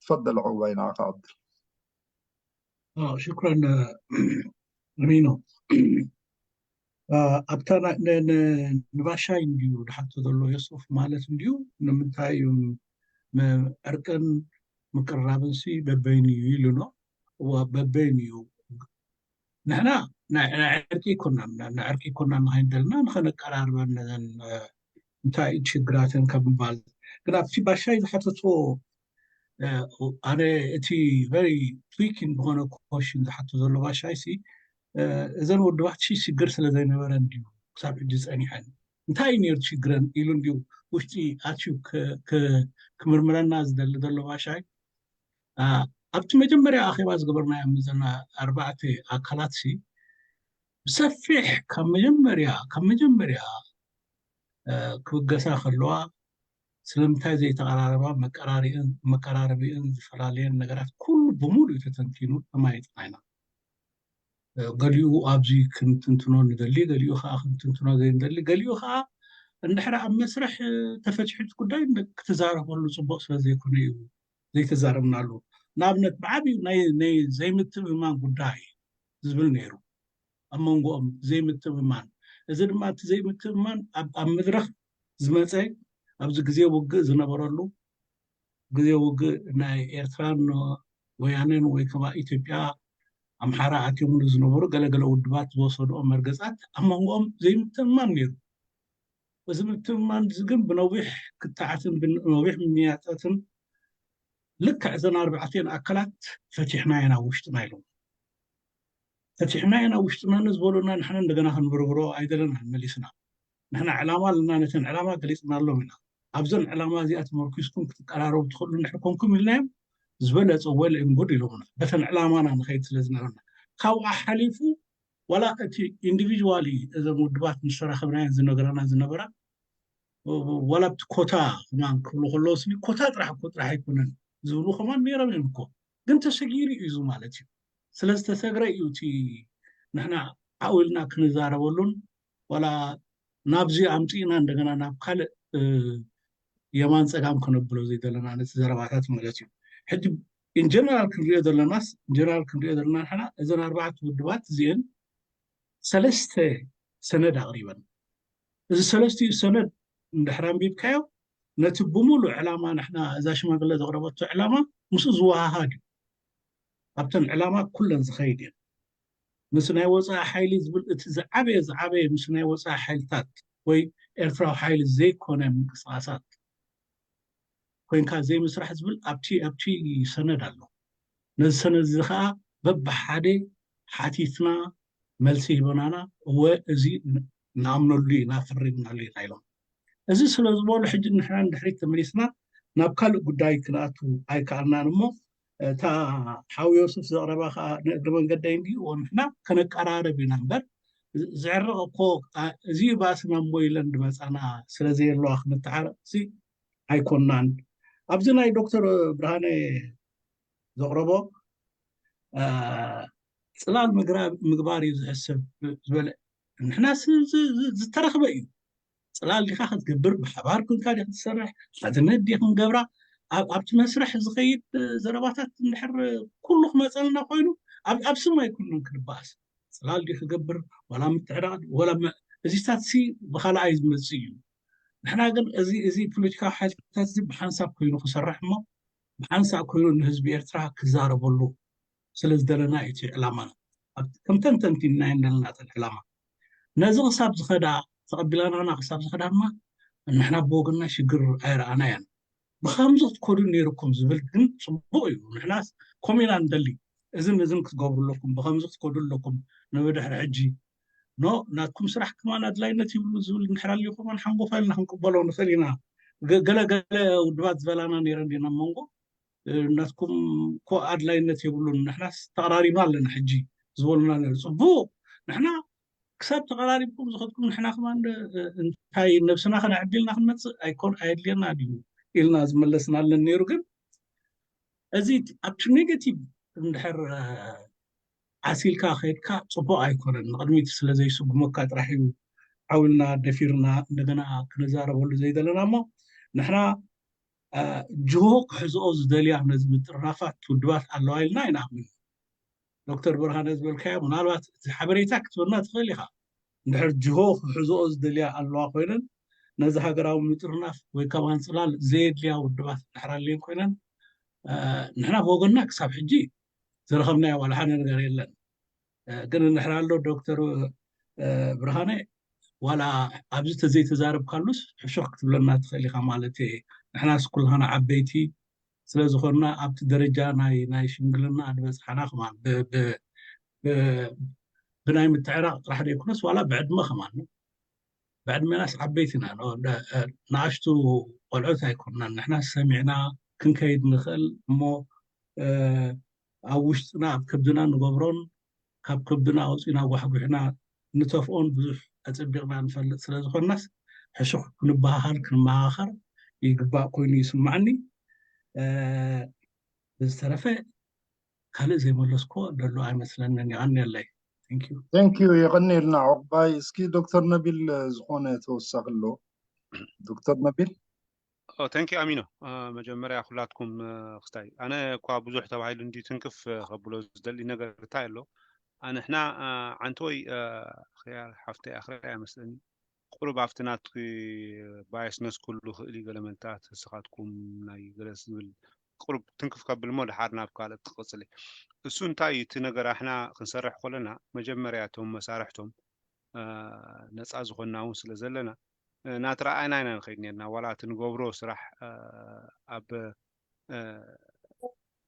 ትፈደል ዕቑባይ፣ ንዓኻ ዕድል። ሽኩረን ሚኖ። ኣብታ ንባሻይ እንድዩ ዝሓቶ ዘሎ ዮሱፍ ማለት እንድዩ፣ ንምንታይ እዩ ዕርቅን ምቅርራብን ሲ በበይኑ እዩ ኢሉ ነው። እዋ በበይኑ እዩ። ንሕና ናይ ዕርቂ ይኮናን፣ ናይ ዕርቂ ይኮናን ንኸይን ደልና ንኸነቀራርበን ነዘን እንታይ ሽግራተን ካብ ምባል፣ ግን ኣብቲ ባሻይ ዝሓተቶ ኣነ እቲ very tweaking ዝኾነ ኮሽን ዝሓቶ ዘሎ ባሻይ ሲ፣ እዘን ውድባት ሲ ሽግር ስለ ዘይነበረን ድዩ ክሳብ ሕጂ ጸኒሐን? እንታይ እዩ ነይሩ ሽግረን ኢሉ እንድዩ ውሽጢ ኣትዩ ክምርምረና ዝደሊ ዘሎ ባሻይ። ኣብቲ መጀመርያ ኣኼባ ዝገበርናዮ ምዘና ኣርባዕተ ኣካላት ሲ ብሰፊሕ ካብ መጀመርያ ካብ መጀመርያ ክብገሳ ከለዋ ስለምንታይ ዘይተቐራረባ፣ መቀራረቢእን ዝፈላለየን ነገራት ኩሉ ብምሉእ እዩ ተተንቲኑ ተማይጥና ኢና። ገሊኡ ኣብዚ ክንትንትኖ ንደሊ፣ ገሊኡ ከዓ ክንትንትኖ ዘይንደሊ፣ ገሊኡ ከዓ እንድሕር ኣብ መስርሕ ተፈትሒት ጉዳይ ክትዛረበሉ ፅቡቅ ስለዘይኮነ እዩ ዘይተዛረብናሉ። ንኣብነት ብዓብዩ ናይ ዘይምትእምማን ጉዳይ ዝብል ነይሩ ኣብ መንጎኦም ዘይምትእምማን። እዚ ድማ እቲ ዘይምትእምማን ኣብ መድረኽ ዝመፀ ኣብዚ ግዜ ውግእ ዝነበረሉ ግዜ ውግእ ናይ ኤርትራን ወያኔን ወይ ከማ ኢትዮጵያ ኣምሓራ ኣትዮምሉ ዝነበሩ ገለገለ ውድባት ዝወሰድኦ መርገፃት ኣብ መንጎኦም ዘይምትእምማን ነይሩ። እዚ ምትእምማን እዚ ግን ብነዊሕ ክትዓትን ብነዊሕ ምምያጣትን ልክዕ እዘን ኣርባዕቲኤን ኣካላት ፈቲሕናየን ኣብ ውሽጥና ኢሎም። ፈቲሕናየን ኣብ ውሽጥና ንዝበሉና ንሕና እንደገና ክንብርብሮ ኣይደለናን መሊስና። ንሕና ዕላማ ኣለና፣ ነተን ዕላማ ገሊፅናሎም ኢና። ኣብዘን ዕላማ እዚኣ ተመርኪስኩም ክትቀራረቡ ትኽእሉ እንድሕር ኮንኩም ኢልናዮም ዝበለፀ well and good ኢሎምና። በተን ዕላማና ንኸይድ ስለ ዝነበርና ካብኣ ሓሊፉ ዋላ እቲ individually እዘን ውድባት ምስ ተራኸብናየን ዝነገራና ዝነበራ ዋላ ኣብቲ ኮታ ከማን ክብሉ ከለዎ ስኒ ኮታ ጥራሕ እኮ ጥራሕ ኣይኮነን ዝብሉ ከማን ነይሮም እዮም እኮ። ግን ተሰጊሩ እዩ እዚ ማለት እዩ። ስለ ዝተሰግረ እዩ እቲ ንሕና ዓው ኢልና ክንዛረበሉን ዋላ ናብዚ ኣምፂእና እንደገና ናብ ካልእ የማን ፀጋም ከነብሎ ዘይደለና ነቲ ዘረባታት ማለት እዩ። ሕጂ in general ክንሪኦ ዘለናስ in general ክንሪኦ ዘለና ንሕና እዘን ኣርባዕተ ውድባት እዚአን ሰለስተ ሰነድ ኣቕሪበን። እዚ ሰለስቲኡ ሰነድ እንድሕር ኣንቢብካዮ ነቲ ብምሉእ ዕላማ ንሕና እዛ ሽማግለ ዘቕረበቶ ዕላማ ምስኡ ዝወሃሃድ እዩ። ኣብተን ዕላማ ኩለን ዝኸይድ እየን። ምስ ናይ ወፃኢ ሓይሊ ዝብል እቲ ዝዓበየ ዝዓበየ ምስ ናይ ወፃኢ ሓይልታት ወይ ኤርትራዊ ሓይሊ ዘይኮነ ምንቅስቃሳት ኮይንካ ዘይምስራሕ ዝብል ኣብቲ ኣብቲ ሰነድ ኣሎ። ነዚ ሰነድ እዚ ከዓ በብሓደ ሓቲትና መልሲ ሂበናና እወ እዚ ንኣምነሉ ኢና ፈሪምናሉ ኢና ኢሎም። እዚ ስለ ዝበሉ ሕጂ ንሕና ንድሕሪት ተመሊስና ናብ ካልእ ጉዳይ ክንኣቱ ኣይከኣልናን እሞ እታ ሓው ዮሱፍ ዘቕረባ ከዓ ንእግሪ መንገደይ እንድዩ ንሕና ከነቀራርብ ኢና እምበር ዝዕረቕ እኮ እዚ ባእስና እሞ ኢለን ዝመፃና ስለዘየለዋ ክንተዓረቕ እዚ ኣይኮናን። ኣብዚ ናይ ዶክተር ብርሃነ ዘቕረቦ ፅላል ምግባር እዩ ዝሕሰብ ዝበለ ንሕና ዝተረኽበ እዩ። ፅላል ዲኻ ክትገብር ብሓባር ኮንካ ዲ ክትሰርሕ ሓድነት ዲ ክንገብራ ኣብቲ መስርሕ ዝኸይድ ዘረባታት እንድሕር ኩሉ ክመፀልና ኮይኑ ኣብ ስም ኣይኩሉን ክንበኣስ ፅላል ዲ ክገብር ዋላ ምትዕራቕ ዋላ እዚታት ሲ ብካልኣይ ዝመፅእ እዩ። ንሕና ግን እዚ እዚ ፖለቲካዊ ሓይልታት እዚ ብሓንሳብ ኮይኑ ክሰርሕ እሞ ብሓንሳብ ኮይኑ ንህዝቢ ኤርትራ ክዛረበሉ ስለ ዝደለና እዩ እቲ ዕላማና። ከም ተንተንቲ ኢና ዘለና ዕላማ። ነዚ ክሳብ ዝኸዳ፣ ተቐቢላናና ክሳብ ዝኸዳ ድማ ንሕና ብወገንና ሽግር ኣይረኣናያን። ብኸምዚ ክትኮዱ ነይርኩም ዝብል ግን ፅቡቕ እዩ። ንሕናስ ከምኡ ኢና ንደሊ። እዝን እዝን ክትገብሩ ኣለኩም፣ ብኸምዚ ክትኮዱ ኣለኩም ንብድሕሪ ሕጂ። ኖ፣ ናትኩም ስራሕ ከማን ኣድላይነት ይብሉ ዝብል እንድሕር ኣልዩ ከማን ሓንጎፋ ኢልና ክንቅበሎ ንኽእል ኢና። ገ- ገለ ገለ ውድባት ዝበላና ነይረን ዲና መንጎ ናትኩም እኮ ኣድላይነት የብሉን፣ ንሕናስ ተቐራሪብና ኣለና ሕጂ ዝበሉና ነይሩ። ፅቡቕ፣ ንሕና ክሳብ ተቐራሪብኩም ዝኸድኩም ንሕና ከማን እንታይ ነብስና ከነዕቢልና ክንመፅእ ኣይኮን ኣየድልየና ድዩ ኢልና ዝመለስና ኣለን ነይሩ። ግን እዚ ኣብቲ ኔጋቲቭ እንድሕር ዓሲልካ ከይድካ ፅቡቕ ኣይኮነን። ንቕድሚት ስለ ዘይስጉመካ ጥራሕ እዩ ዓውልና ደፊርና እንደገና ክንዛረበሉ ዘይደለና እሞ ንሕና ጅሆ ክሕዝኦ ዝደልያ ነዚ ምጥርናፋት ውድባት ኣለዋ ኢልና ኣይንኣምን። ዶክተር ብርሃነ ዝበልካዮ ምናልባት እቲ ሓበሬታ ክትበና ትኽእል ኢኻ። እንድሕር ጅሆ ክሕዝኦ ዝደልያ ኣለዋ ኮይነን ነዚ ሃገራዊ ምጥርናፍ ወይ ከማን ፅላል ዘየድልያ ውድባት እንድሕር ኣልየን ኮይነን ንሕና ብወገንና ክሳብ ሕጂ ዝረኸብናዮ ዋላ ሓደ ነገር የለን። ግን እንድሕር ኣሎ ዶክተር ብርሃነ ዋላ ኣብዚ ተዘይተዛረብካሉስ ሕሹኽ ክትብለና ትኽእል ኢኻ ማለት እየ። ንሕናስ ኩልኻና ዓበይቲ ስለዝኾንና ኣብቲ ደረጃ ናይ ናይ ሽምግልና ዝበፅሓና ከማን ብናይ ምትዕራቕ ጥራሕ ዘይኮነስ ዋላ ብዕድመ ከማን ብዕድመናስ ዓበይቲ ኢና። ንኣሽቱ ቆልዑት ኣይኮንናን። ንሕና ሰሚዕና ክንከይድ ንኽእል እሞ ኣብ ውሽጥና ኣብ ከብድና ንገብሮን ካብ ከብድና ኣውፂና ጓሕጉሕና ንተፍኦን ብዙሕ ኣፀቢቕና ንፈልጥ ስለዝኾንናስ ሕሹኽ ክንበሃሃል ክንመኻኸር ይግባእ ኮይኑ ይስማዕኒ። ብዝተረፈ ካልእ ዘይመለስኮ ደሎ ኣይመስለንን። ይቐንየለይ። Thank you። Thank you። የቐንየልና ዑቕባይ። እስኪ ዶክተር ነቢል ዝኾነ ተወሳኺ ኣሎ? ዶክተር ነቢል። Thank you ኣሚኖ። መጀመርያ ኩላትኩም ክስታይ ኣነ እኳ ብዙሕ ተባሂሉ እንዲ ትንክፍ ከብሎ ዝደሊ ነገር እንታይ ኣሎ? ኣንሕና ዓንተወይ ኣኽርያ ሓፍተይ ኣኽርያ ኣይመስለኒ ቁሩብ ኣብቲ ናትኪ ባየስነስ ክህሉ ይኽእል እዩ ገለ መንታት ንስኻትኩም ናይ ገለ ዝብል ቁሩብ ትንክፍ ከብል እሞ ድሓር ናብ ካልእ ትቕፅል እሱ እንታይ እቲ ነገር ኣሕና ክንሰርሕ ከለና መጀመርያ እቶም መሳርሕቶም ነፃ ዝኾንና እውን ስለ ዘለና ናትረኣይና ኢና ንኸይድ ነርና ዋላ እቲ ንገብሮ ስራሕ ኣብ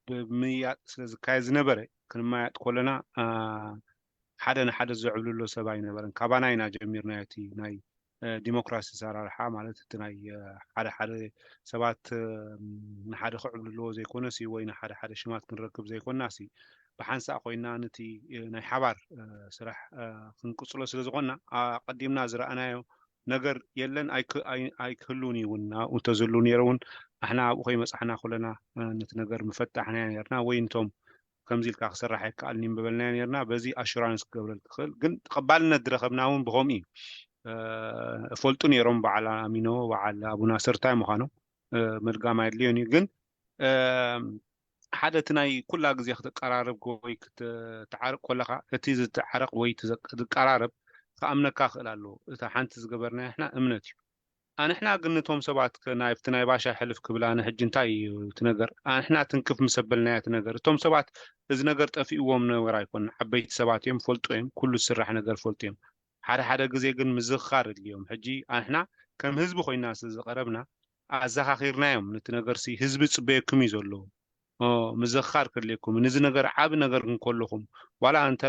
ብምያጥ ስለ ዝካየድ ዝነበረ ክንመያጥ ከለና ሓደ ንሓደ ዘዕብልሎ ሰብ ኣይነበረን። ካባና ኢና ጀሚርናዮ እቲ ናይ ዲሞክራሲ ኣሰራርሓ ማለት እቲ ናይ ሓደ ሓደ ሰባት ንሓደ ክዕብልልዎ ዘይኮነሲ ወይ ንሓደ ሓደ ሽማት ክንረክብ ዘይኮናሲ ብሓንሳእ ኮይና ነቲ ናይ ሓባር ስራሕ ክንቅፅሎ ስለ ዝኾንና ኣቐዲምና ዝረኣናዮ ነገር የለን ኣይክህሉን እዩ እውን ናብኡ እንተዝህሉ ነይረ እውን ኣሕና ኣብኡ ከይመፃሕና ከለና ነቲ ነገር ምፈታሕናዮ ነርና ወይ እንቶም ከምዚ ኢልካ ክስራሕ ኣይከኣልን እዩ ምበልናዮ ነርና በዚ ኣሹራንስ ክገብረል ክኽእል ግን ተቐባልነት ዝረኸብና እውን ብኸምኡ እዩ እፈልጡ ነይሮም በዓል ኣሚኖ በዓል ኣቡና ሰርታይ ምዃኖም ምድጋም ኣየድልዮን እዩ ግን ሓደ እቲ ናይ ኩላ ግዜ ክትቀራረብ ወይ ክትዓርቅ ከለካ እቲ ዝትዓረቅ ወይ ዝቀራረብ ክኣምነካ ክእል ኣለዎ እታ ሓንቲ ዝገበርናዮ ንሕና እምነት እዩ ኣንሕና ግን ነቶም ሰባት ናብቲ ናይ ባሻ ሕልፍ ክብል ኣነ ሕጂ እንታይ እዩ እቲ ነገር ኣንሕና ትንክፍ ምስ ኣበልናዮ እቲ ነገር እቶም ሰባት እዚ ነገር ጠፊእዎም ነገር ኣይኮን ዓበይቲ ሰባት እዮም ፈልጡ እዮም ኩሉ ዝስራሕ ነገር ፈልጡ እዮም ሓደ ሓደ ግዜ ግን ምዝኽኻር የድልዮም ሕጂ ኣንሕና ከም ህዝቢ ኮይና ስለ ዝቐረብና ኣዘኻኺርናዮም ነቲ ነገር ሲ ህዝቢ ይፅበየኩም እዩ ዘሎ ምዝኽኻር ከድልየኩም ንዚ ነገር ዓቢ ነገር እንከለኹም ዋላ እንተ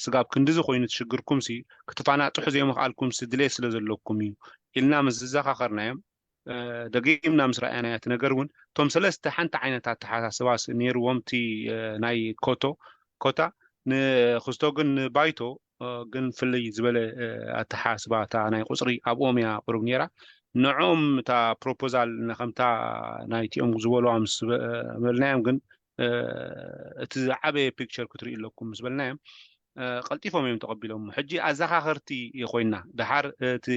ስጋብ ክንድዚ ኮይኑ ትሽግርኩም ሲ ክትፋናጥሑ ዘይምኽኣልኩም ሲ ድሌት ስለ ዘለኩም እዩ ኢልና ምስ ዝዘኻኸርናዮም ደጊምና ምስ ረኣናዮ እቲ ነገር እውን እቶም ሰለስተ ሓንቲ ዓይነት ኣተሓሳስባ ነይርዎም እቲ ናይ ኮቶ ኮታ ንክስቶ ግን ንባይቶ ግን ፍልይ ዝበለ ኣተሓስባ እታ ናይ ቁፅሪ ኣብኦም እያ ቅሩብ ነይራ ንዕኦም እታ ፕሮፖዛል ከምታ ናይቲኦም ዝበልዋ ምስ በልናዮም ግን እቲ ዝዓበየ ፒክቸር ክትርኢ ኣለኩም ምስ በልናዮም ቀልጢፎም እዮም ተቐቢሎም ሕጂ ኣዘኻኸርቲ ኮይና ድሓር እቲ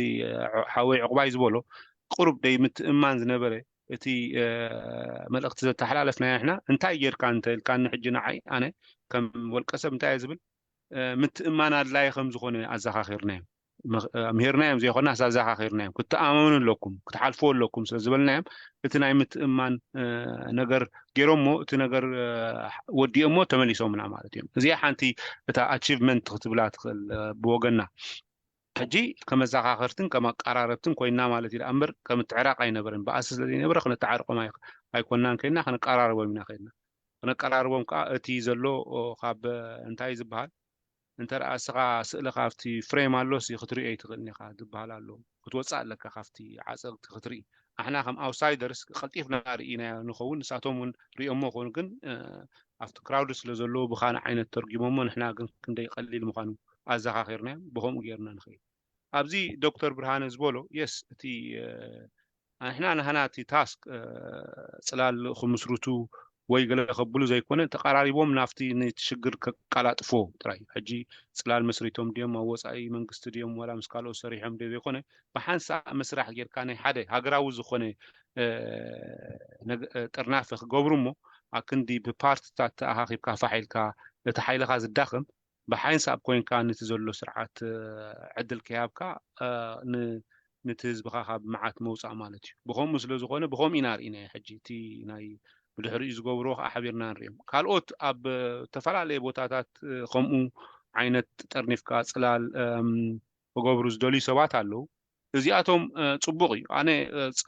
ሓወይ ዕቑባይ ዝበሎ ቅሩብ ደይ ምትእማን ዝነበረ እቲ መልእኽቲ ዘተሓላለፍናዮ ንሕና እንታይ ጌርካ እንተ ኢልካኒ ሕጂ ንዓይ ኣነ ከም ወልቀሰብ እንታይ እየ ዝብል ምትእማን ኣድላይ ከም ዝኾነ ኣዘኻኺርናዮም ምሂርናዮም ዘይኮናስ ኣዘኻኺርናዮም። ክትኣማመኑ ኣለኩም፣ ክትሓልፍዎ ኣለኩም ስለ ዝበልናዮም፣ እቲ ናይ ምትእምማን ነገር ገይሮሞ፣ እቲ ነገር ወዲኦሞ ተመሊሶምና ማለት እዮም። እዚኣ ሓንቲ እታ ኣቺቭመንት ክትብላ ትኽእል ብወገና። ሕጂ ከም ኣዘኻኸርትን ከም ኣቀራረብትን ኮይና ማለት እዩ እምበር ከም እትዕራቕ ኣይነበረን። ብኣሲ ስለ ዘይነበረ ክነተዓርቆም ኣይኮናን ከይድና፣ ከነቀራርቦም ኢና ከይድና። ክነቀራርቦም ከዓ እቲ ዘሎ ካብ እንታይ ዝበሃል እንተ ደኣ እስኻ ስእሊ ካብቲ ፍሬም ኣሎ ሲ ክትሪኦ ኣይትኽእልን ኢኻ ዝበሃል ኣሎ። ክትወፅእ ኣለካ ካብቲ ዓፀቕቲ ክትርኢ። ኣሕና ከም ኣውትሳይደርስ ቀልጢፍና ርኢና ንኸውን፣ ንሳቶም እውን ሪኦሞ ኾኑ፣ ግን ኣብቲ ክራውድ ስለ ዘለዉ ብኻን ዓይነት ተርጉሞሞ፣ ንሕና ግን ክንደይ ቀሊል ምዃኑ ኣዘኻኺርናዮም፣ ብኸምኡ ጌርና ንኸይድ። ኣብዚ ዶክተር ብርሃነ ዝበሎ የስ እቲ ንሕና ናህና እቲ ታስክ ፅላል ክምስርቱ ወይ ገለ ከብሉ ዘይኮነ፣ ተቐራሪቦም ናብቲ ነቲ ሽግር ከቃላጥፎ ጥራይ። ሕጂ ፅላል መስሪቶም ድዮም፣ ኣብ ወፃኢ መንግስቲ ድዮም፣ ዋላ ምስ ካልኦት ሰሪሖም ድዮ ዘይኮነ፣ ብሓንሳእ ምስራሕ ጌርካ ናይ ሓደ ሃገራዊ ዝኾነ ጥርናፈ ክገብሩ እሞ ኣክንዲ ብፓርትታት ተኣኻኺብካ ፋሕ ኢልካ እቲ ሓይልኻ ዝዳኸም ብሓይንሳብ ኮይንካ ነቲ ዘሎ ስርዓት ዕድል ከይሃብካ ነቲ ህዝብኻ ካብ መዓት መውፃእ ማለት እዩ። ብኸምኡ ስለ ዝኾነ ብኸምኡ ኢና ርኢናዮ። ሕጂ እቲ ናይ ብድሕሪኡ ዝገብርዎ ከዓ ሓቢርና ንሪኦም። ካልኦት ኣብ ዝተፈላለየ ቦታታት ከምኡ ዓይነት ጠርኒፍካ ፅላል ክገብሩ ዝደልዩ ሰባት ኣለዉ። እዚኣቶም ፅቡቕ እዩ። ኣነ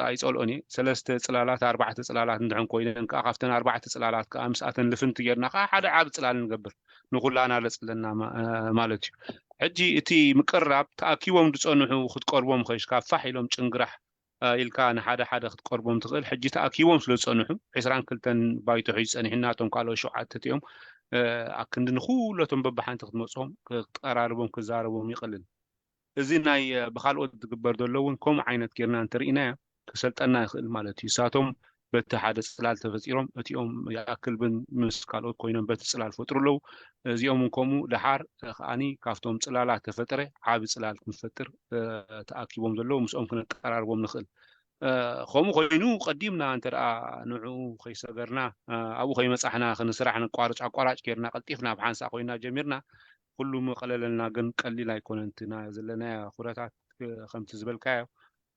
ኣይፀልኦን እየ። ሰለስተ ፅላላት ኣርባዕተ ፅላላት እንድሕን ኮይነን ከዓ ካብተን ኣርባዕተ ፅላላት ከዓ ምስኣተን ልፍንቲ ጌርና ከዓ ሓደ ዓብ ፅላል ንገብር፣ ንኩላና ለፅለና ማለት እዩ። ሕጂ እቲ ምቅርራብ ተኣኪቦም ዝፀንሑ ክትቀርቦም ኸሽ ካብ ፋሕ ኢሎም ጭንግራሕ ኢልካ ንሓደ ሓደ ክትቀርቦም ትኽእል። ሕጂ ተኣኪቦም ስለ ዝፀንሑ ዕስራን ክልተን ባይቶ ሒዙ ፀኒሕና፣ እቶም ካልኦት ሸውዓተ እቲኦም ኣክንዲ ንኩለቶም በብሓንቲ ክትመፅኦም ክትቀራርቦም ክዛረቦም ይቕልል። እዚ ናይ ብካልኦት ዝግበር ዘሎ እውን ከምኡ ዓይነት ጌርና እንተርኢናዮ ከሰልጠና ይኽእል ማለት እዩ። እሳቶም በቲ ሓደ ፅላል ተፈጢሮም እቲኦም ይኣክል ብን ምስ ካልኦት ኮይኖም በቲ ፅላል ፈጥሩ ኣለዉ። እዚኦም እውን ከምኡ ደሓር ከዓኒ ካብቶም ፅላላት ተፈጥረ ዓቢ ፅላል ክንፈጥር ተኣኪቦም ዘለዉ ምስኦም ክነቀራርቦም ንኽእል። ከምኡ ኮይኑ ቀዲምና እንተ ደኣ ንዕኡ ከይሰገርና ኣብኡ ከይመፃሕና ክንስራሕ ነቋርጭ ኣቋራጭ ጌርና ቀልጢፍና ብሓንሳእ ኮይና ጀሚርና ኩሉ መቐለለልና ግን ቀሊል ኣይኮነን። እቲ ዘለናዮ ኩነታት ከምቲ ዝበልካዮ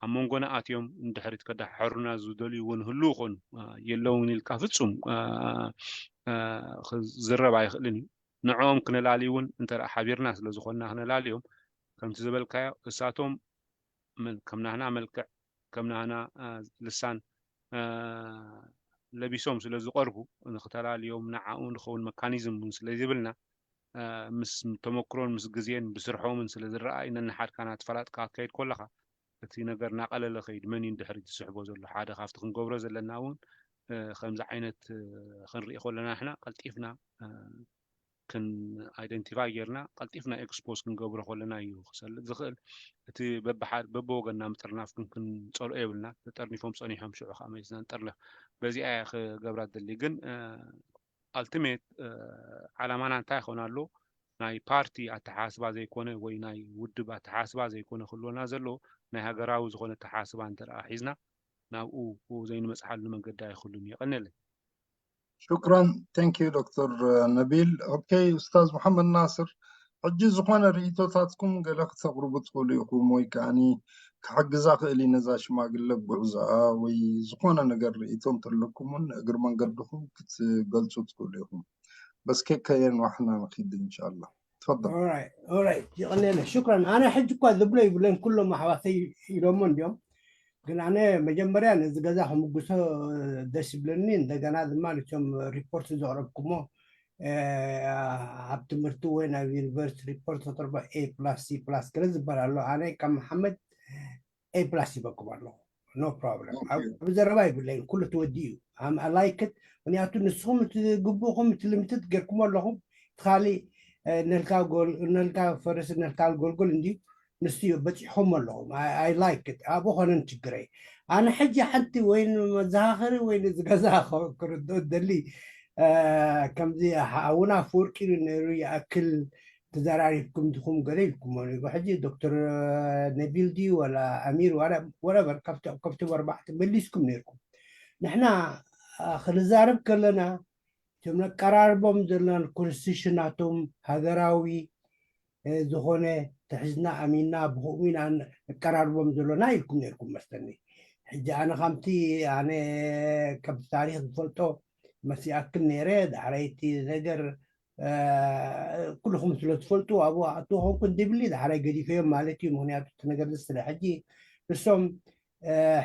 ኣብ መንጎና ኣትዮም ንድሕሪት ከዳሓሕሩና ዝደልዩ እውን ህልው ይኾኑ። የለውን ኢልካ ፍጹም ክዝረብ ኣይኽእልን እዩ። ንዕኦም ክነላሊ እውን እንተ ሓቢርና ስለ ዝኾንና ክነላልዮም ከምቲ ዝበልካዮ እሳቶም ከም ናህና መልክዕ ከም ናህና ልሳን ለቢሶም ስለ ዝቐርቡ ንክተላልዮም ንዓኡ ንኸውን መካኒዝም እውን ስለ ዘይብልና ምስ ተመክሮን ምስ ግዜን ብስርሖምን ስለ ዝረኣይ ነንሓድካ ናተፈላጥካ ክትከይድ ከለኻ እቲ ነገር እናቐለለ ከይድ መን እዩ ንድሕሪት ዝስሕቦ ዘሎ ሓደ ካብቲ ክንገብሮ ዘለና እውን ከምዚ ዓይነት ክንርኢ ከለና ንሕና ቀልጢፍና ክን ኣይደንቲፋይ ጌርና ቀልጢፍና ኤክስፖዝ ክንገብሮ ከለና እዩ ክሰልጥ ዝኽእል። እቲ በብሓድ በብወገንና ምጥርናፍ ግን ክንጸልኦ የብልና። ተጠርኒፎም ጸኒሖም ሽዑ ከዓ መሊስና ንጥርነፍ። በዚኣ እየ ክገብራ ደሊ ግን ኣልቲሜት ዓላማና እንታይ ይኾን ኣሎ ናይ ፓርቲ ኣተሓስባ ዘይኮነ ወይ ናይ ውድብ ኣተሓስባ ዘይኮነ ክህልወና ዘለዎ ናይ ሃገራዊ ዝኾነ ኣተሓስባ እንተ ሒዝና ናብኡ ዘይንመፅሓሉ መንገዲ ኣይክሉን። የቐንየለይ። شكرا. Thank you دكتور نبيل. Okay أستاذ محمد ناصر، ሕጂ ዝኾነ ርእይቶታትኩም ገለ ክተቕርቡ ትኽእሉ ኢኹም ወይ ከዓኒ ክሕግዛ ክእል እዩ ነዛ ሽማግለ ጉዕዞኣ ወይ ዝኾነ ነገር ርእይቶ እንተለኩም እውን እግሪ መንገድኹም ክትገልፁ ትኽእሉ ኢኹም። በስ ከየን ዋሕና ንኪድ እንሻላ። ትፈضል። ኦራይት ኦራይት፣ ይቕኔለ ሽክራን። ኣነ ሕጂ እኳ ዝብሎ ይብለን ኩሎም ኣሕዋተይ ኢሎሞ እንዲዮም። ግን ኣነ መጀመርያ ነዚ ገዛ ክምጉሶ ደስ ይብለኒ። እንደገና ድማ ነቶም ሪፖርት ዘቕረብኩሞ ኣብ ትምህርቲ ወይ ናብ ዩኒቨርሲቲ ሪፖርት ተቅርቦ ኤ ፕላስ ሲ ፕላስ ገለ ዝበሃል ኣሎ። ኣነ ከም መሓመድ ኤ ፕላስ ይበኩም ኣለኹ። ኖ ፕሮብለም። ኣብ ዘረባ ይብለይን ኩሉ ተወዲኡ እዩ። ኣም ኣላይክት ምክንያቱ ንስኹም እቲ ግቡእኹም እቲ ልምትት ጌርኩም ኣለኹም። እቲ ካሊእ ነልካ ጎል ነልካ ፈረስ ነልካ ጎልጎል እንዲ ንሱ እዩ በፂሕኹም ኣለኹም። ኣይ ላይክ ኣብኡ ኮነን ችግረይ። ኣነ ሕጂ ሓንቲ ወይ መዘኻኸሪ ወይ ንዝገዛ ክርድኦ ደሊ ከምዚ ሓውና ኣፈወርቂ ነይሩ ይኣክል ተዘራሪብኩም ዲኹም ገለ ኢልኩሞ ነይሩ። ሕጂ ዶክተር ነቢል ድዩ ወላ ኣሚር ወረቨር ካብቶም ኣርባዕተ መሊስኩም ነይርኩም። ንሕና ክንዛረብ ከለና እቶም ነቀራርቦም ዘለና ኮንስቲቱሽን ናቶም ሃገራዊ ዝኾነ ተሕዝና ኣሚንና ብኸምኡ ኢና ንቀራርቦም ዘለና ኢልኩም ነርኩም መስተኒ። ሕጂ ኣነ ከምቲ ኣነ ከምቲ ታሪክ ዝፈልጦ መስ ይኣክል ነይረ ዳሕራይ እቲ ነገር ኩልኹም ስለ ትፈልጡ ኣብኡ ኣእትዎ ኮንኩን ድብሊ ዳሕራይ ገዲፈዮም ማለት እዩ። ምክንያቱ እቲ ነገር ስለ ሕጂ ንሶም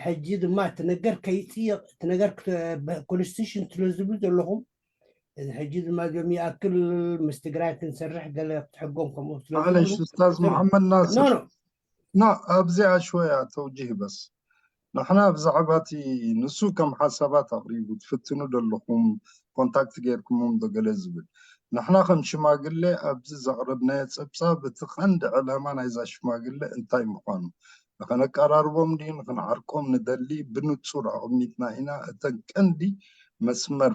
ሕጂ ድማ እቲ ነገር ከይፅይቕ እቲ ነገር ኮንስቲቱሽን ስለ ዝብሉ ዘለኹም እዚ ሕጂ ድማ እዚኦም ይኣክል ምስ ትግራይ ክንሰርሕ ገለ ክትሕጎም ከምኡ ስለ ማለሽ ዝብሉ ኡስታዝ እዞም- መሐመድ ኖ ናስር ኖ ና ኣብዚኣ ሽወያ ተውጅህ በስ ንሕና ብዛዕባ እቲ ንሱ ከም ሓሳባት ኣቕሪቡ ትፍትኑ ዘለኹም ኮንታክት ገይርኩሞም ዶ ገለ ዝብል ንሕና ከም ሽማግሌ ኣብዚ ዘቕረብናዮ ፀብፃብ እቲ ቀንዲ ዕላማ ናይዛ ሽማግሌ እንታይ ምዃኑ ንኸነቀራርቦም ድዩ ንኽንዓርቆም ንደሊ ብንፁር ኣቕሚጥና ኢና እተን ቀንዲ መስመር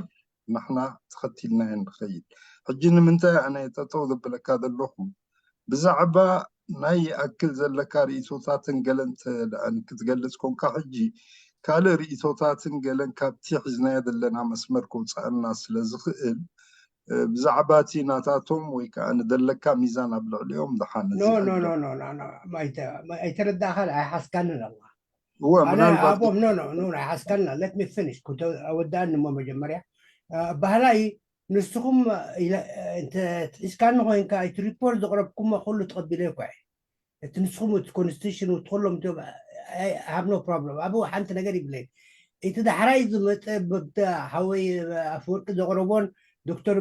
ንሕና ተኸቲልናዮ ንኸይድ ሕጂ ንምንታይ ኣነ ጠጠው ዘብለካ ዘለኹ ብዛዕባ ናይ ይኣክል ዘለካ ርእይቶታትን ገለን ክትገልፅ ኮንካ ሕጂ ካልእ ርእይቶታትን ገለን ካብቲ ሒዝናዮ ዘለና መስመር ከውፅኣና ስለ ዝኽእል ብዛዕባ እቲ ናታቶም ወይ ከዓ ንደለካ ሚዛን ኣብ ልዕሊኦም ደሓን ኣይተረዳእኻን ኣይሓስካንን ኣላ እወ ኣነ ምናልባት ኣቦም ኖ ኖ ኖ ኣይሓስካልና let me finish ኣወዳእኒ እሞ መጀመርያ ባህላይ ንስኹም ሒዝካኒ ኮይንካ እቲ ሪፖርት ዘቕረብኩሞ ኩሉ ተቐቢለ እኳ እየ እቲ ንስኹም እቲ ኮንስቲቱሽን እቲ ኩሎም have no problem ኣብኡ ሓንቲ ነገር ይብለይ እቲ ዳሕራይ ዝመፀ ሓወይ ኣፈወርቂ ዘቕረቦን ዶክተር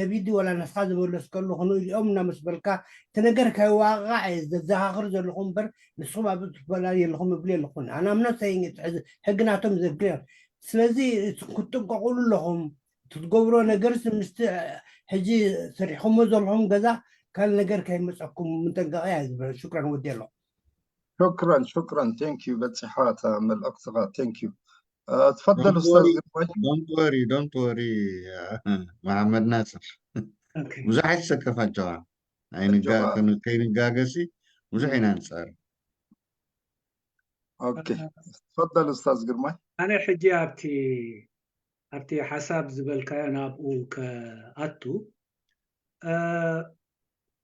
ነቢዲ ወላ ንስኻ ዝመለስከሉ ክንሪኦም እናመስበልካ እቲ ነገር ከይዋቕቓዕ እየ ዘዘኻኽር ዘለኹ እምበር ንስኹም ኣብ ትፈላለዩ የለኹም እብል የለኹን ኣናምኖ ሰይን ሕጊ ናቶም ዘግር ስለዚ ክትጥንቀቑሉ ኣለኹም እቲ ትገብሮ ነገርስ ምስቲ ሕጂ ሰሪሕኹሞ ዘለኹም ገዛ ካልእ ነገር ከይመፀኩም ምጠንቀቐ እያ ዝበለ ሽክረን ወዲ ኣለኹ شكرا شكرا thank you በፂሓ እታ መልእኽትኻ thank you تفضل أستاذ ግርማይ don't worry don't worry መሓመድ ናስር ብዙሕ ኣይትሰከፍ ኣጆኻ ከይንጋገሲ ብዙሕ ኢና ንፃር ኦኬ تفضل أستاذ ግርማይ ኣነ ሕጂ ኣብቲ ኣብቲ ሓሳብ ዝበልካዮ ናብኡ ከኣቱ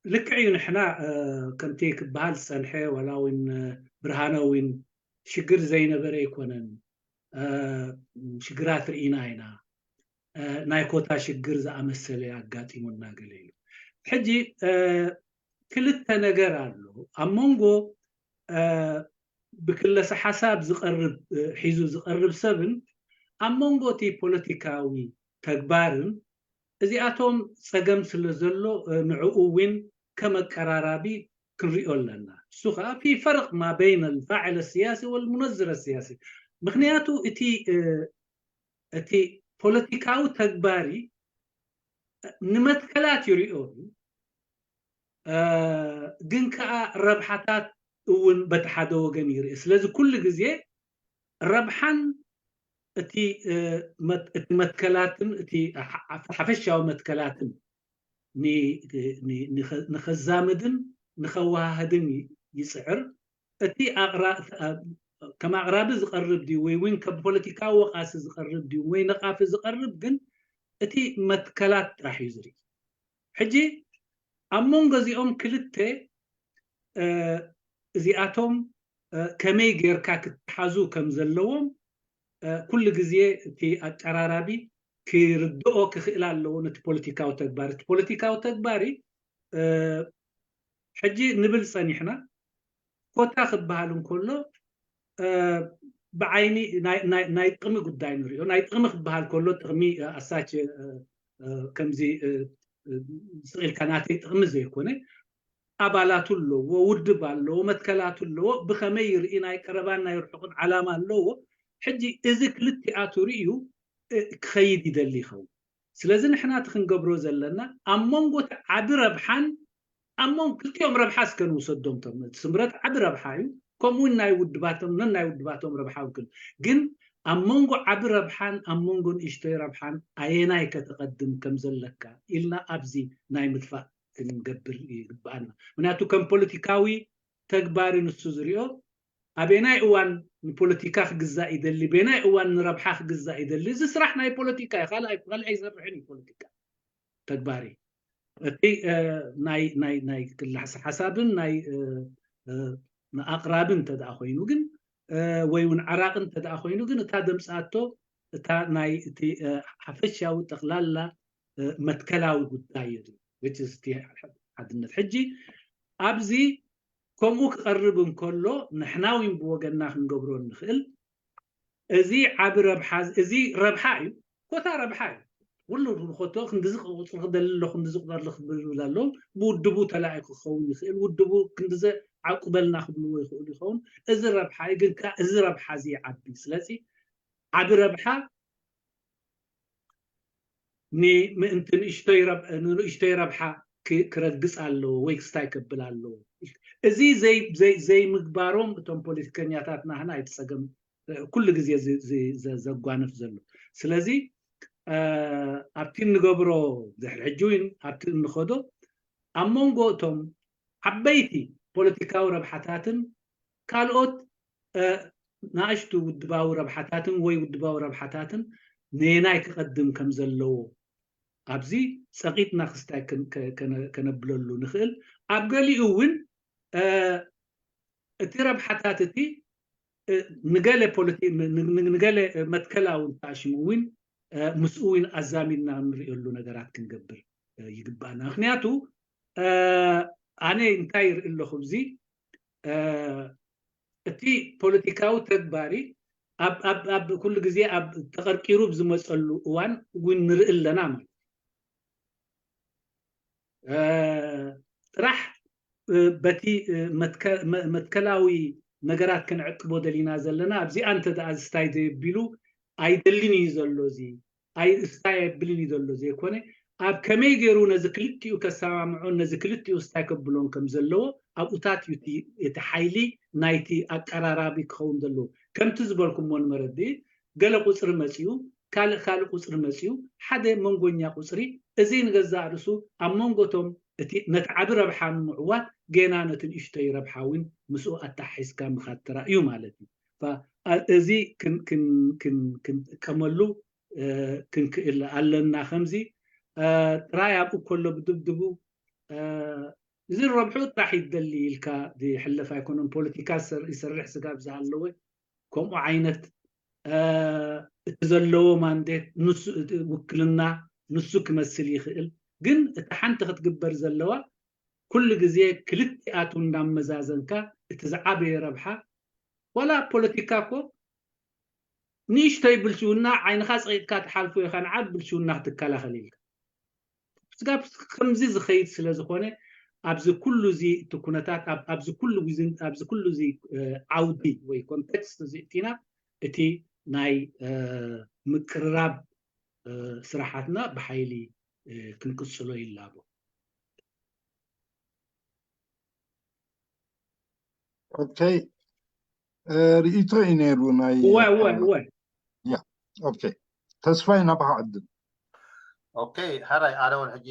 ልክዕ እዩ ንሕና ከምቲ ክበሃል ዝፀንሐ ዋላ እውን ብርሃነ እውን ሽግር ዘይነበረ ኣይኮነን ሽግራት ርኢና ኢና ናይ ኮታ ሽግር ዝኣመሰለ ኣጋጢሙና ገለ ኢሉ ሕጂ ክልተ ነገር ኣሎ ኣብ መንጎ ብክለሰ ሓሳብ ዝቀርብ ሒዙ ዝቀርብ ሰብን ኣብ መንጎ እቲ ፖለቲካዊ ተግባርን እዚኣቶም ፀገም ስለ ዘሎ ንዕኡ እውን ከም ኣቀራራቢ ክንሪኦ ኣለና እሱ ከዓ في فرق ما بين الفاعل السياسي والمنظر السياسي ምክንያቱ እቲ እቲ ፖለቲካዊ ተግባሪ ንመትከላት ይሪኦ ግን ከዓ ረብሓታት እውን በቲ ሓደ ወገን ይርኢ ስለዚ ኩሉ ግዜ ረብሓን እቲ እቲ መትከላትን እቲ ሓፈሻዊ መትከላትን ንኸዛምድን ንኸወሃህድን ይፅዕር እቲ ከም ኣቅራቢ ዝቀርብ ድዩ ወይ እውን ከም ፖለቲካዊ ወቃሲ ዝቀርብ ድዩ ወይ ነቃፊ ዝቀርብ ግን እቲ መትከላት ጥራሕ እዩ ዝርኢ ሕጂ ኣብ መንጎ እዚኦም ክልተ እዚኣቶም ከመይ ጌርካ ክትሓዙ ከም ዘለዎም ኩሉ ግዜ እቲ ኣቀራራቢ ክርድኦ ክኽእል ኣለዎ ነቲ ፖለቲካዊ ተግባር እቲ ፖለቲካዊ ተግባሪ ሕጂ ንብል ፀኒሕና ኮታ ክበሃል እንከሎ ብዓይኒ ናይ ጥቕሚ ጉዳይ ንሪኦ ናይ ጥቕሚ ክበሃል ከሎ ጥቕሚ ኣሳች ከምዚ ስቕ ኢልካ ናተይ ጥቕሚ ዘይኮነ ኣባላቱ ኣለዎ ውድብ ኣለዎ መትከላቱ ኣለዎ ብኸመይ ይርኢ ናይ ቀረባን ናይ ርሑቕን ዓላማ ኣለዎ ሕጂ እዚ ክልቲኣቱ ርእዩ ክኸይድ ይደሊ ይኸውን ስለዚ ንሕና እቲ ክንገብሮ ዘለና ኣብ መንጎ እቲ ዓቢ ረብሓን ኣብ መንጎ ክልቲኦም ረብሓ እስከ ንውሰዶም ቶም እቲ ስምረት ዓቢ ረብሓ እዩ ከምኡ እውን ናይ ውድባቶም ነናይ ውድባቶም ረብሓ ውክል ግን ኣብ መንጎ ዓቢ ረብሓን ኣብ መንጎ ንእሽቶይ ረብሓን ኣየናይ ከተቐድም ከም ዘለካ ኢልና ኣብዚ ናይ ምድፋእ ክንገብር ይግብኣና ምክንያቱ ከም ፖለቲካዊ ተግባሪ ንሱ ዝሪኦ ኣበየናይ እዋን ንፖለቲካ ክግዛእ ይደሊ በየናይ እዋን ንረብሓ ክግዛእ ይደሊ እዚ ስራሕ ናይ ፖለቲካ እዩ ካልእ ኣይሰርሕን እዩ ፖለቲካ ተግባሪ እቲ ናይ ናይ ናይ ክላስ ሓሳብን ናይ ኣቅራቢ እንተ ደኣ ኮይኑ ግን ወይ እውን ዓራቂ እንተ ደኣ ኮይኑ ግን እታ ደምፃቶ እታ ናይ እቲ ሓፈሻዊ ጠቕላላ መትከላዊ ጉዳይ እዩ። እቲ ሓድነት ሕጂ ኣብዚ ከምኡ ክቐርብ እንከሎ ንሕና እውን ብወገንና ክንገብሮ እንኽእል እዚ ዓቢ ረብሓ እዚ ረብሓ እዩ። ኮታ ረብሓ እዩ። ኩሉ ንኸቶ ክንድዚ ቁፅሪ ክደሊ ኣለኹ ክንድዚ ቁፅሪ ክብል ኣለዎም። ብውድቡ ተላኢኹ ክኸውን ይኽእል። ውድቡ ክንድዚ ዓቁበልና ክብልዎ ይኽእሉ ይኸውን። እዚ ረብሓ እዩ። ግን ከኣ እዚ ረብሓ እዚ ይዓቢ። ስለዚ ዓቢ ረብሓ ንምእንቲ ንእሽቶይ ረብ- ንንእሽቶይ ረብሓ ክ- ክረግፅ ኣለዎ ወይ ክስታይ ከብል ኣለዎ። እዚ ዘይ- ዘይ- ዘይምግባሮም እቶም ፖለቲከኛታት ናህና ኣይትፀገም ኩሉ ግዜ ዚ- ዚ- ዘ- ዘጓንፍ ዘሎ። ስለዚ ኣብቲ እንገብሮ ድሕሪ ሕጂ እውን ኣብቲ እንኸዶ ኣብ መንጎ እቶም ዓበይቲ ፖለቲካዊ ረብሓታትን ካልኦት ናእሽቱ ውድባዊ ረብሓታትን ወይ ውድባዊ ረብሓታትን ነየናይ ክቐድም ከም ዘለዎ ኣብዚ ፀቒጥና ክስታይ ከነብለሉ ንኽእል። ኣብ ገሊኡ እውን እቲ ረብሓታት እቲ ንገለ ፖለቲ ንገለ መትከላዊ እንተኣሽሙ እውን ምስኡ እውን ኣዛሚድና እንሪእሉ ነገራት ክንገብር ይግባእና። ምክንያቱ ኣነ እንታይ ይርኢ ኣለኹ፣ እዚ እቲ ፖለቲካዊ ተግባሪ ኣብ ኩሉ ግዜ ኣብ ተቐርቂሩ ብዝመፀሉ እዋን እውን ንርኢ ኣለና ማለት ጥራሕ በቲ መትከላዊ ነገራት ክንዕቅቦ ደሊና ዘለና ኣብዚኣ እንተ ደኣ ዝስታይ ዘየቢሉ ኣይደልን እዩ ዘሎ እዚ ኣይ እስታይ ኣይብልን እዩ ዘሎ ዘይኮነ ኣብ ከመይ ገይሩ ነዚ ክልቲኡ ከሰማምዖን ነዚ ክልቲኡ እስታይ ከብሎን ከም ዘለዎ ኣብኡታት እዩ እቲ ሓይሊ ናይቲ ኣቀራራቢ ክኸውን ዘለዎ። ከምቲ ዝበልኩሞ ንመረድእ ገለ ቁፅሪ መፅኡ ካልእ ካልእ ቁፅሪ መፅኡ ሓደ መንጎኛ ቁፅሪ እዚ ንገዛእ ርእሱ ኣብ መንጎቶም እቲ ነቲ ዓቢ ረብሓ ንምዕዋት ጌና ነቲ ንእሽተይ ረብሓ እውን ምስኡ ኣተሓሒዝካ ምኻድ ተራእዩ ማለት እዩ። እዚ ክንጥቀመሉ ክንክእል ኣለና። ከምዚ ጥራይ ኣብኡ ከሎ ብድብድቡ እዚ ረብሑ ጥራሕ ይደሊ ኢልካ ዝሕለፍ ኣይኮነን። ፖለቲካ ይሰርሕ ስጋብ ዝሃለወ ከምኡ ዓይነት እቲ ዘለዎ ማንዴት ውክልና ንሱ ክመስል ይኽእል። ግን እቲ ሓንቲ ክትግበር ዘለዋ ኩሉ ግዜ ክልቲኣቱ እንዳመዛዘንካ እቲ ዝዓበየ ረብሓ ዋላ ፖለቲካ እኮ ንእሽተይ ብልሽውና ዓይንኻ ፀቂጥካ ትሓልፎ ኢኻ ንዓብ ብልሽውና ክትከላኸል ኢልካ ስጋብ ከምዚ ዝኸይድ ስለ ዝኾነ ኣብዚ ኩሉ እዚ እቲ ኩነታት ኣብዚ ኩሉ ኣብዚ ኩሉ እዚ ዓውዲ ወይ ኮንቴክስት እዚ እቲና እቲ ናይ ምቅርራብ ስራሓትና ብሓይሊ ክንቅፅሎ ይላቦ። ኦኬ ርእይቶ እዩ ነይሩ ናይ እወ እወ እወ ያ ኦኬ ተስፋይ ናባኻ ዕድል ኦኬ ሕራይ ኣነ እውን ሕጂ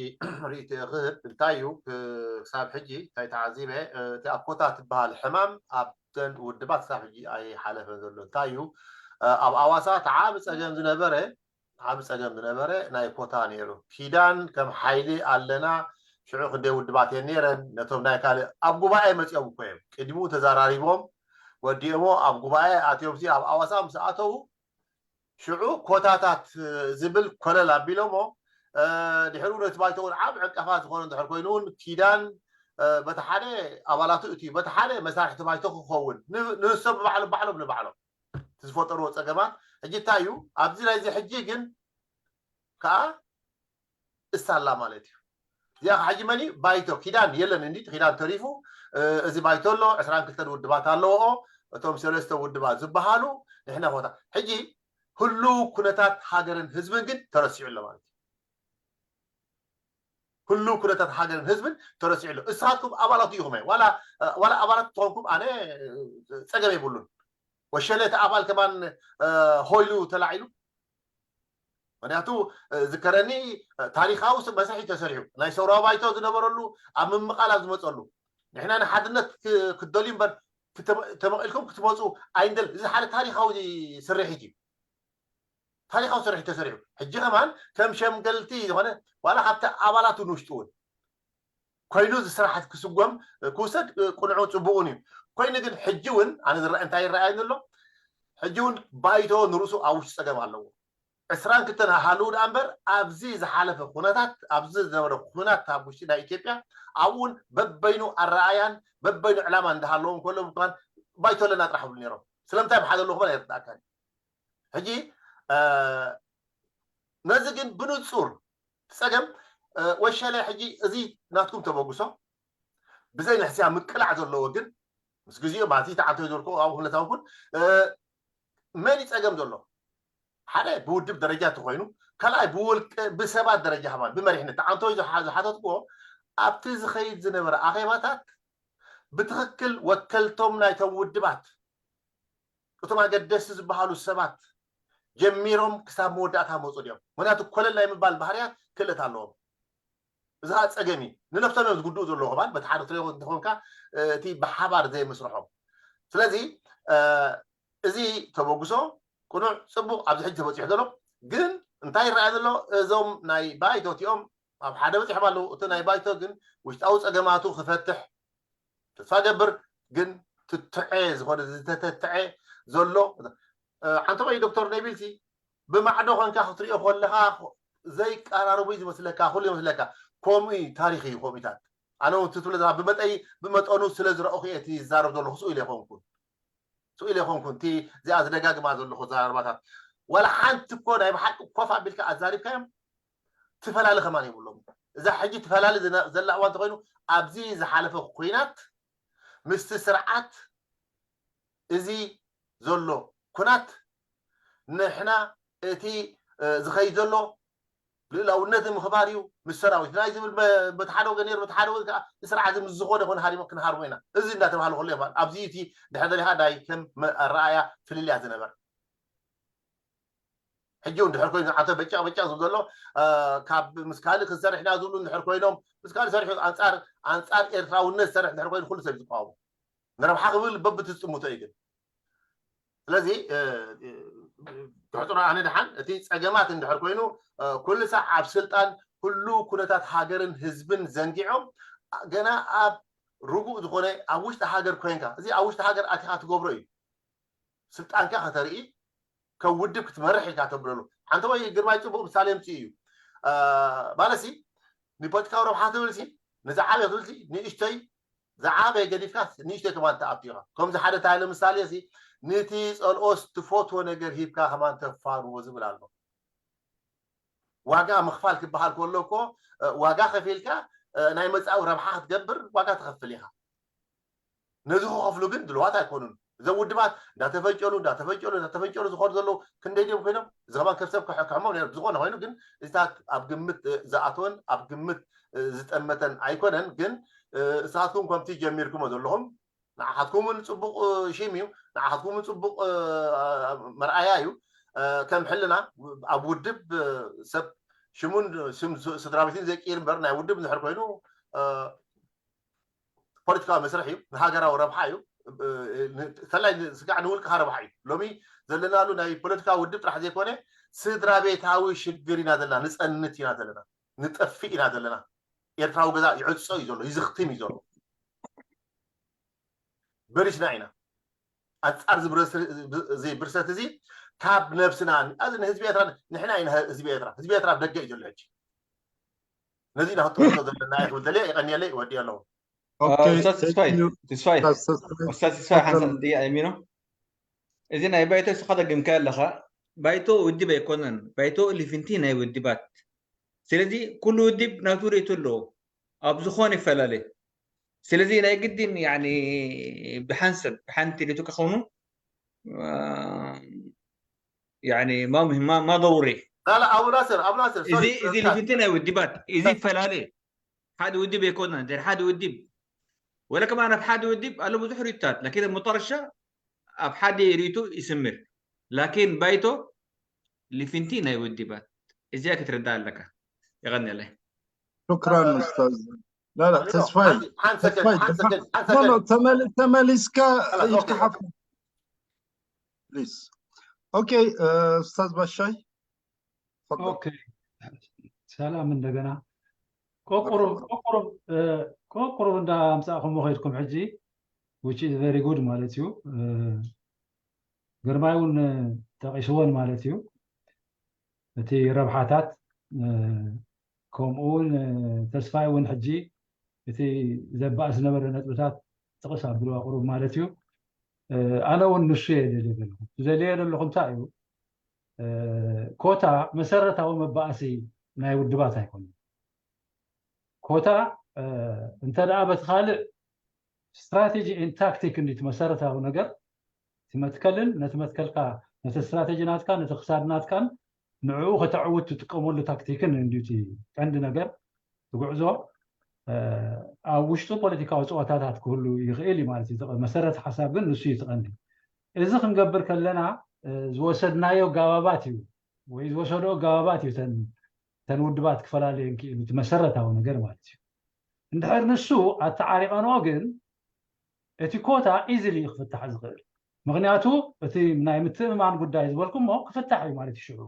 ርእይቶ ክህብ እንታይ እዩ ክሳብ ሕጂ እንታይ ተዓዚበ እቲ ኣኮታ ትበሃል ሕማም ኣብተን ውድባት ክሳብ ሕጂ ኣይሓለፈን ዘሎ እንታይ እዩ ኣብ ኣዋሳ ተዓቢ ፀገም ዝነበረ ዓብ ፀገም ዝነበረ ናይ ኮታ ነይሩ። ኪዳን ከም ሓይሊ ኣለና ሽዑ ክንደይ ውድባት እየን ነይረን ነቶም ናይ ካልእ ኣብ ጉባኤ መፂኦም እኮ እዮም ቅድሚኡ ተዘራሪቦም ወዲኦሞ ኣብ ጉባኤ ኣትዮም ሲ ኣብ ኣዋሳ ምስ ኣተዉ ሽዑ ኮታታት ዝብል ኮለል ኣቢሎሞ ድሕሪኡ ነቲ ባይቶ እውን ዓብ ዕንቀፋት ዝኾነ እንድሕር ኮይኑ እውን ኪዳን በቲ ሓደ ኣባላቱ እቲ በቲ ሓደ መሳርሕቲ ባይቶ ክኸውን ንሶም ብባዕሎም ባዕሎም ንባዕሎም እቲ ዝፈጠርዎ ፀገማት ሕጂ እንታይ እዩ ኣብዚ ናይዚ ሕጂ ግን ከዓ እሳላ ማለት እዩ እዚኣ ከዓ ሕጂ መን እዩ ባይቶ ኪዳን የለን እንዲ ኪዳን ተሪፉ እዚ ባይቶ ኣሎ ዕስራን ክልተን ውድባት ኣለዎ እቶም ሰለስተ ውድባት ዝበሃሉ ንሕና ቦታ ሕጂ ህሉው ኩነታት ሃገርን ህዝብን ግን ተረሲዑ ኣሎ ማለት እዩ ህሉው ኩነታት ሃገርን ህዝብን ተረሲዑ ኣሎ። እስኻትኩም ኣባላቱ ኢኹም ዋላ ኣባላት ትኾንኩም ኣነ ፀገም የብሉን። ወሸለ እቲ ኣባል ከማን ሆይሉ ተላዒሉ ምክንያቱ ዝከረኒ ታሪካዊ መስርሒ ተሰሪሑ ናይ ሰውራዊ ባይቶ ዝነበረሉ ኣብ ምምቃል ኣብ ዝመፀሉ ንሕና ንሓድነት ክትደልዩ እምበር ተመቂልኩም ክትመፁ ኣይንደል እዚ ሓደ ታሪካዊ ስርሒት እዩ። ታሪካዊ ስርሒ ተሰሪሑ ሕጂ ከማን ከም ሸምገልቲ ዝኾነ ዋላ ካብቲ ኣባላት ንውሽጡ እውን ኮይኑ እዚ ስራሓት ክስጎም ክውሰድ ቅኑዑ ፅቡቕን እዩ። ኮይኑ ግን ሕጂ እውን ኣነ ዝረአ እንታይ ይረኣየኒ ኣሎ? ሕጂ እውን ባይቶ ንርእሱ ኣብ ውሽጢ ፀገም ኣለዎ። ዕስራን ክልተን ሃልው ደኣ እምበር ኣብዚ ዝሓለፈ ኩነታት ኣብዚ ዝነበረ ኩናት ኣብ ውሽጢ ናይ ኢትዮጵያ ኣብኡ እውን በበይኑ ኣረኣያን በበይኑ ዕላማ እንዳሃለዎም ከሎ ምኳን ባይቶ ኣለና ጥራሕ ብሉ ነይሮም። ስለምንታይ ብሓደ ኣለኹ ኣይርዳእካን። ሕጂ ነዚ ግን ብንፁር ፀገም ወሸለ ሕጂ እዚ ናትኩም ተበግሶ ብዘይ ንሕስያ ምቅላዕ ዘለዎ ግን ምስ ግዜኡ ማለት ተዓንቶ ዝበልኩ ኣብ ኩነታዊ ኩን መን ይፀገም ዘሎ ሓደ ብውድብ ደረጃ ተኮይኑ ካልኣይ ብውልቀ ብሰባት ደረጃ ሃባን ብመሪሕነት ተዓንቶ ዝሓተትኩዎ ኣብቲ ዝኸይድ ዝነበረ ኣኼባታት ብትኽክል ወከልቶም ናይቶም ውድባት እቶም ኣገደስቲ ዝበሃሉ ሰባት ጀሚሮም ክሳብ መወዳእታ መፁ ድዮም? ምክንያቱ ኮለል ናይ ምባል ባህርያት ክእለት ኣለዎም። እዚ ከዓ ፀገም እዩ። ንነፍሶም እዮም ዝጉድኡ ዘለዉ ከማን በቲ ሓደ ክትሪኦ እንተኾንካ እቲ ብሓባር ዘይምስርሖም። ስለዚ እዚ ተበግሶ ቅኑዕ ፅቡቕ ኣብዚ ሕጂ ተበፂሑ ዘሎ ግን እንታይ ይረኣይ ዘሎ እዞም ናይ ባይቶ እቲኦም ኣብ ሓደ በፂሖም ኣለዉ። እቲ ናይ ባይቶ ግን ውሽጣዊ ፀገማቱ ክፈትሕ ተስፋ ገብር ግን ትትዐ ዝኾነ ዝተተትዐ ዘሎ ሓንተወይ ዶክተር ነቢልሲ ብማዕዶ ኮንካ ክትሪኦ ከለካ ዘይቀራረቡ እዩ ዝመስለካ ኩሉ ይመስለካ ከምኡ ታሪክ እዩ ከምኡታት ኣነ እውን ትትብለ ብመጠይ ብመጠኑ ስለ ዝረእኹ እየ ዝዛረብ ዘለኹ ስኡ ኢለ ይኮንኩን ስኡ ኢለ ይኮንኩን እቲ እዚኣ ዝደጋግማ ዘለኹ ዘራርባታት ዋላ ሓንቲ እኮ ናይ ብሓቂ ኮፍ ኣቢልካ ኣዛሪብካዮም ትፈላለ ከማን የብሎም እዛ ሕጂ ትፈላለ ዘላ እዋ እንተኮይኑ ኣብዚ ዝሓለፈ ኩናት ምስቲ ስርዓት እዚ ዘሎ ኩናት ንሕና እቲ ዝኸይድ ዘሎ ልእላውነት ንምኽባር እዩ ምስ ሰራዊት ናይ ዝብል በቲ ሓደ ወገን ነሩ በቲ ሓደ ወገን ከዓ ንስርዓት ምስ ዝኾነ ይኾነ ሃሪሞ ክንሃርሞ ኢና እዚ እንዳተባሃለ ከሎ ይባል ኣብዚ እቲ ድሕር ደሊኻ ናይ ከም ኣረኣያ ፍልልያ ዝነበር ሕጂ እውን ድሕር ኮይኑ ዓቶ በጫቕ በጫቕ ዝብል ዘሎ ካብ ምስ ካልእ ክንሰርሕ ኢና ዝብሉ እንድሕር ኮይኖም ምስ ካልእ ሰሪሑ ኣንፃር ኣንፃር ኤርትራውነት ዝሰርሕ እንድሕር ኮይኑ ኩሉ ሰብ ዝቃወሙ ንረብሓ ክብል በብትፅምቶ እዩ ግን ስለዚ ትሕፅሮ ኣነ ድሓን እቲ ፀገማት እንድሕር ኮይኑ ኩሉ ሳዕ ኣብ ስልጣን ኩሉ ኩነታት ሃገርን ህዝብን ዘንጊዖም ገና ኣብ ርጉእ ዝኾነ ኣብ ውሽጢ ሃገር ኮይንካ እዚ ኣብ ውሽጢ ሃገር ኣቲኻ ትገብሮ እዩ ስልጣንካ ከተርኢ ከም ውድብ ክትመርሕ ኢልካ ተብለሉ ሓንተ ወይ ግርማይ ፅቡቅ ምሳሌ ምፅእ እዩ ማለሲ ንፖለቲካዊ ረብሓ ትብልሲ ንዝዓበየ ትብልሲ ንእሽተይ ዝዓበየ ገዲፍካ ንእሽተይ ከማን ተኣቱ ኢኻ ከምዚ ሓደ እንታይ ምሳሌ ሲ ንቲ ፀልኦስ ትፈትዎ ነገር ሂብካ ከማን ተፋርዎ ዝብል ኣሎ ዋጋ ምኽፋል ክበሃል ከሎ እኮ ዋጋ ከፊልካ ናይ መፃኢ ረብሓ ክትገብር ዋጋ ትኸፍል ኢኻ ነዚ ክኸፍሉ ግን ድልዋት ኣይኮኑን እዞም ውድባት እንዳተፈጨሉ እንዳተፈጨሉ እንዳተፈጨሉ ዝኸዱ ዘለዉ ክንደይ ድዮም ኮይኖም እዚ ከማን ከሰብ ክሕሞም ነሩ ብዝኾነ ኮይኑ ግን እዚታት ኣብ ግምት ዝኣተወን ኣብ ግምት ዝጠመተን ኣይኮነን ግን እሳትኩም ከምቲ ጀሚርኩሞ ዘለኹም ንዓኻትኩም እውን ፅቡቕ ሽም እዩ ንዓኻትኩም እውን ፅቡቕ መርኣያ እዩ ከም ሕልና ኣብ ውድብ ሰብ ሽሙን ስድራ ቤትን ዘይቅይር እምበር ናይ ውድብ እንድሕር ኮይኑ ፖለቲካዊ መስርሕ እዩ ንሃገራዊ ረብሓ እዩ ፈላይ ስጋዕ ንውልቅኻ ረብሓ እዩ ሎሚ ዘለናሉ ናይ ፖለቲካዊ ውድብ ጥራሕ ዘይኮነ ስድራ ቤታዊ ሽግር ኢና ዘለና ንፀንት ኢና ዘለና ንጠፍእ ኢና ዘለና ኤርትራዊ ገዛ ይዕፆ እዩ ዘሎ ይዝኽትም እዩ ዘሎ በሪስና ኢና ኣንፃር እዚ ብርሰት እዚ ካብ ነብስና እዚ ንህዝቢ ኤርትራ ንሕና ኢና ህዝቢ ኤርትራ ህዝቢ ኤርትራ ደገ እዩ ዘሎ ሕጂ ነዚ ኢና ክትጠቅሶ ዘለና ክብል ደልየ የቀንየለይ ይወዲ ኣለዉ ተስፋይ ተስፋይ ሓንሳብ ጥያ የሚኖ እዚ ናይ ባይቶ ስኻ ደገምካ ኣለኻ ባይቶ ውድብ ኣይኮነን ባይቶ ሊፍንቲ ናይ ውድባት ስለዚ ኩሉ ውድብ ናቱ ርእቱ ኣለዎ ኣብ ዝኾነ ይፈላለ ስለዚ ናይ ግድን ብሓንሰብ ብሓንቲ ርእቱ ከኾኑ ማ ضروري لا لا ابو ناصر ابو ناصر እዚ እዚ ሊፍንቲ ናይ ውድባት እዚ ይፈላለ ሓደ ውድብ ኣይኮነን ድሕሪ ሓደ ውድብ ወለ ከማን ኣብ ሓደ ውድብ ኣሎ ብዙሕ ርእታት ላኪን መጠረሻ ኣብ ሓደ ርእቱ ይስምር ላኪን ባይቶ ሊፍንቲ ናይ ውድባት እዚኣ ክትርዳእ ኣለካ የቐንየለይ شكرا استاذ لا لا ተስፋይ ተስፋይ ተመሊስካ ኢድካ ሓፍ ፕሊዝ ኦኬ استاذ ባሻይ ኦኬ ሰላም እንደገና ቆቆሮ ቆቆሮ ቆቁሩብ እንዳ ኣምጻእኹሞ ከይድኩም ሕጂ which is very good ማለት እዩ። ግርማይ እውን ጠቂስዎን ማለት እዩ። እቲ ረብሓታት ከምኡ እውን ተስፋይ እውን ሕጂ እቲ ዘባእ ዝነበረ ነጥብታት ጥቕስ ኣብልዋ ቁሩብ ማለት እዩ። ኣነ እውን ንሱ እየ ደልየ ዘለኹ። ዝደልየ ዘለኹ እንታይ እዩ? ኮታ መሰረታዊ መባእሲ ናይ ውድባት ኣይኮነን። ኮታ እንተ ደኣ በቲ ካልእ ስትራቴጂ and ታክቲክ እንዲ እቲ መሰረታዊ ነገር እቲ መትከልን ነቲ መትከልካ ነቲ ስትራቴጂ ናትካ ነቲ ክሳድ ናትካን ንዕኡ ከተዕውት ትጥቀመሉ ታክቲክን እንዲ እቲ ቀንዲ ነገር ትጉዕዞ ኣብ ውሽጡ ፖለቲካዊ ፀዋታታት ክህሉ ይኽእል እዩ ማለት እዩ። መሰረት ሓሳብ ግን ንሱ እዩ ትቐንዲ። እዚ ክንገብር ከለና ዝወሰድናዮ ጋባባት እዩ ወይ ዝወሰዶ ጋባባት እዩ ተን ውድባት ክፈላለየን ክኢሉ እቲ መሰረታዊ ነገር ማለት እዩ። እንድሕር ንሱ ኣተዓሪቐንኦ ግን እቲ ኮታ ኢዝሊ ክፍታሕ ዝኽእል ምክንያቱ እቲ ናይ ምትእምማን ጉዳይ ዝበልኩሞ ክፍታሕ እዩ ማለት እዩ። ሽዑ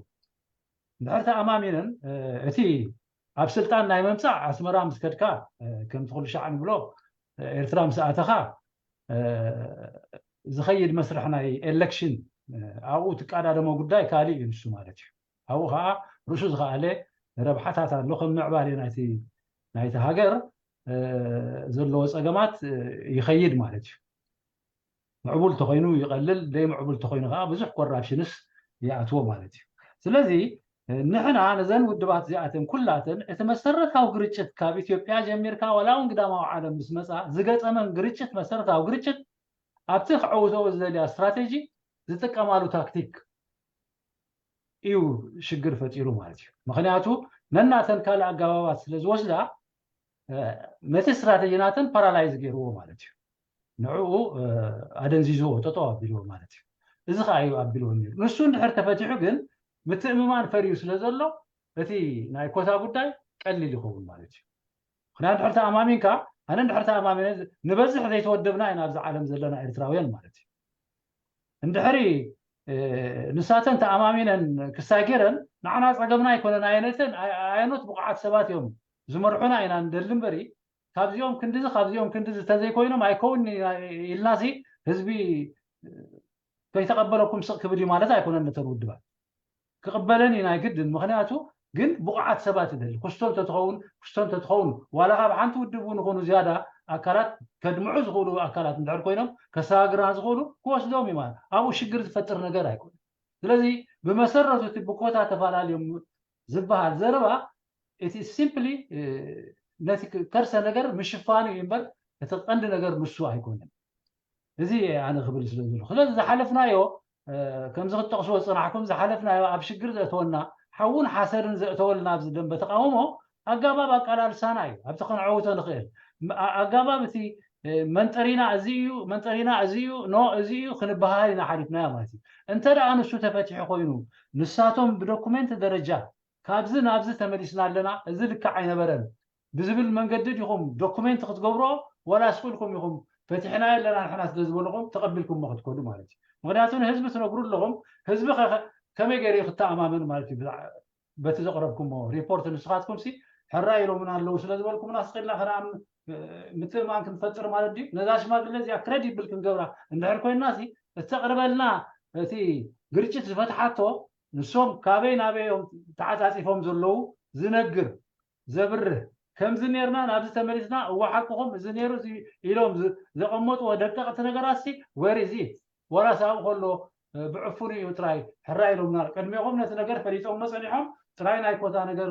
እንድሕር ተኣማሚነን እቲ ኣብ ስልጣን ናይ መምፃእ ኣስመራ ምስ ከድካ ከምቲ ኩሉ ሻዕ ንብሎ ኤርትራ ምስ ኣተኻ ዝኸይድ መስርሕ ናይ ኤሌክሽን ኣብኡ ትቃዳደሞ ጉዳይ ካልእ እዩ ንሱ ማለት እዩ። ኣብኡ ከዓ ርእሱ ዝኸኣለ ረብሓታት ኣሎ ከም ምዕባሌ ናይቲ ናይቲ ሃገር ዘለዎ ፀገማት ይኸይድ ማለት እዩ። ምዕቡል ተኮይኑ ይቐልል፣ ዘይምዕቡል ተኮይኑ ከዓ ብዙሕ ኮራፕሽንስ ይኣትዎ ማለት እዩ። ስለዚ ንሕና ነዘን ውድባት እዚኣተን ኩላተን እቲ መሰረታዊ ግርጭት ካብ ኢትዮጵያ ጀሚርካ ዋላ እውን ግዳማዊ ዓለም ምስ መፃ ዝገጠመን ግርጭት መሰረታዊ ግርጭት ኣብቲ ክዕውተኦ ዝደልያ ስትራቴጂ ዝጥቀማሉ ታክቲክ እዩ ሽግር ፈጢሩ ማለት እዩ። ምክንያቱ ነናተን ካልእ ኣጋባባት ስለ ዝወስዳ ነቲ ስትራቴጂ ናተን ፓራላይዝ ገይርዎ ማለት እዩ። ንዕኡ ኣደንዚዝዎ ጠጠው ኣቢልዎ ማለት እዩ። እዚ ከዓ እዩ ኣቢልዎ ነይሩ። ንሱ እንድሕር ተፈቲሑ ግን ምትእምማን ፈርዩ ስለ ዘሎ እቲ ናይ ኮታ ጉዳይ ቀሊል ይኸውን ማለት እዩ። ምክንያቱ እንድሕር ተኣማሚንካ ኣነ እንድሕር ተኣማሚነ ንበዝሕ ዘይተወደብና ኢና ኣብዚ ዓለም ዘለና ኤርትራውያን ማለት እዩ። እንድሕሪ ንሳተን ተኣማሚነን ክሳይ ገይረን ንዓና ፀገምና ኣይኮነን። ኣየነተን ኣየኖት ብቑዓት ሰባት እዮም ዝመርሑና ኢና ንደሊ እምበሪ ካብዚኦም ክንድዚ ካብዚኦም ክንድዚ ተዘይኮይኖም ኣይከውን ኢልናሲ ህዝቢ ከይተቐበለኩም ስቕ ክብል እዩ ማለት ኣይኮነን። ነተን ውድባት ክቕበለን እዩ ናይ ግድን። ምክንያቱ ግን ብቑዓት ሰባት ይደሊ። ክስቶ እንተትኸውን ክስቶ እንተትኸውን ዋላ ካብ ሓንቲ ውድብ እውን ይኹኑ ዝያዳ ኣካላት ከድምዑ ዝኽእሉ ኣካላት እንድሕር ኮይኖም ከሰጋግርና ዝኽእሉ ክወስዶም እዩ ማለት ኣብኡ ሽግር ዝፈጥር ነገር ኣይኮነን። ስለዚ ብመሰረቱ እቲ ብኮታ ተፈላለዮም ዝበሃል ዘረባ እቲ ሲምፕሊ ነቲ ከርሰ ነገር ምሽፋኑ እዩ እምበር እቲ ቀንዲ ነገር ንሱ ኣይኮነን። እዚ ኣነ ክብል ስለ ዘለኹ ስለዚ ዝሓለፍናዮ ከምዚ ክትጠቕስዎ ዝፅናሕኩም ዝሓለፍናዮ ኣብ ሽግር ዘእተወና ሓውን ሓሰርን ዘእተወልና ኣብዚ ደንበ ተቃውሞ ኣጋባብ ኣቃላልሳና እዩ ኣብቲ ክንዕውቶ ንኽእል ኣጋባብ እቲ መንጠሪና እዚ እዩ መንጠሪና እዚ እዩ ኖ እዚ እዩ ክንበሃል ኢና ሓሊፍናዮ ማለት እዩ። እንተ ደኣ ንሱ ተፈቲሑ ኮይኑ ንሳቶም ብዶኩሜንት ደረጃ ካብዚ ናብዚ ተመሊስና ኣለና እዚ ልክዕ ኣይነበረን ብዝብል መንገዲ ዲኹም ዶኩሜንት ክትገብርኦ ዋላ ስኢልኩም ኢኹም ፈቲሕናዮ ኣለና ንሕና ስለ ዝበልኹም ተቐቢልኩሞ ክትከዱ ማለት እዩ። ምክንያቱ ንህዝቢ ትነግሩ ኣለኹም ህዝቢ ከመይ ገይሩ እዩ ክተኣማመን ማለት እዩ። በቲ ዘቕረብኩሞ ሪፖርት ንስኻትኩም ሲ ሕራይ ኢሎምና ኣለዉ ስለ ዝበልኩምና ስቕ ኢልና ከነኣምን ምትእምማን ክንፈጥር ማለት ድዩ? ነዛ ሽማግለ እዚኣ ክረዲብል ክንገብራ እንድሕር ኮይንና ሲ እተቕርበልና እቲ ግርጭት ዝፈትሓቶ ንሶም ካበይ ናበይ እዮም ተዓፃፂፎም ዘለዉ ዝነግር ዘብርህ ከምዚ ኔርና ናብዚ ተመሊስና እወ ሓቅኹም እዚ ነይሩ ኢሎም ዘቐመጥዎ ደቀቕቲ ነገራት ሲ ወር እዚ ወላ ሳብ ከሎ ብዕፉን እዩ ጥራይ ሕራ ኢሎምና ቅድሜኹም ነቲ ነገር ፈሊጦሞ ፀኒሖም ጥራይ ናይ ኮታ ነገር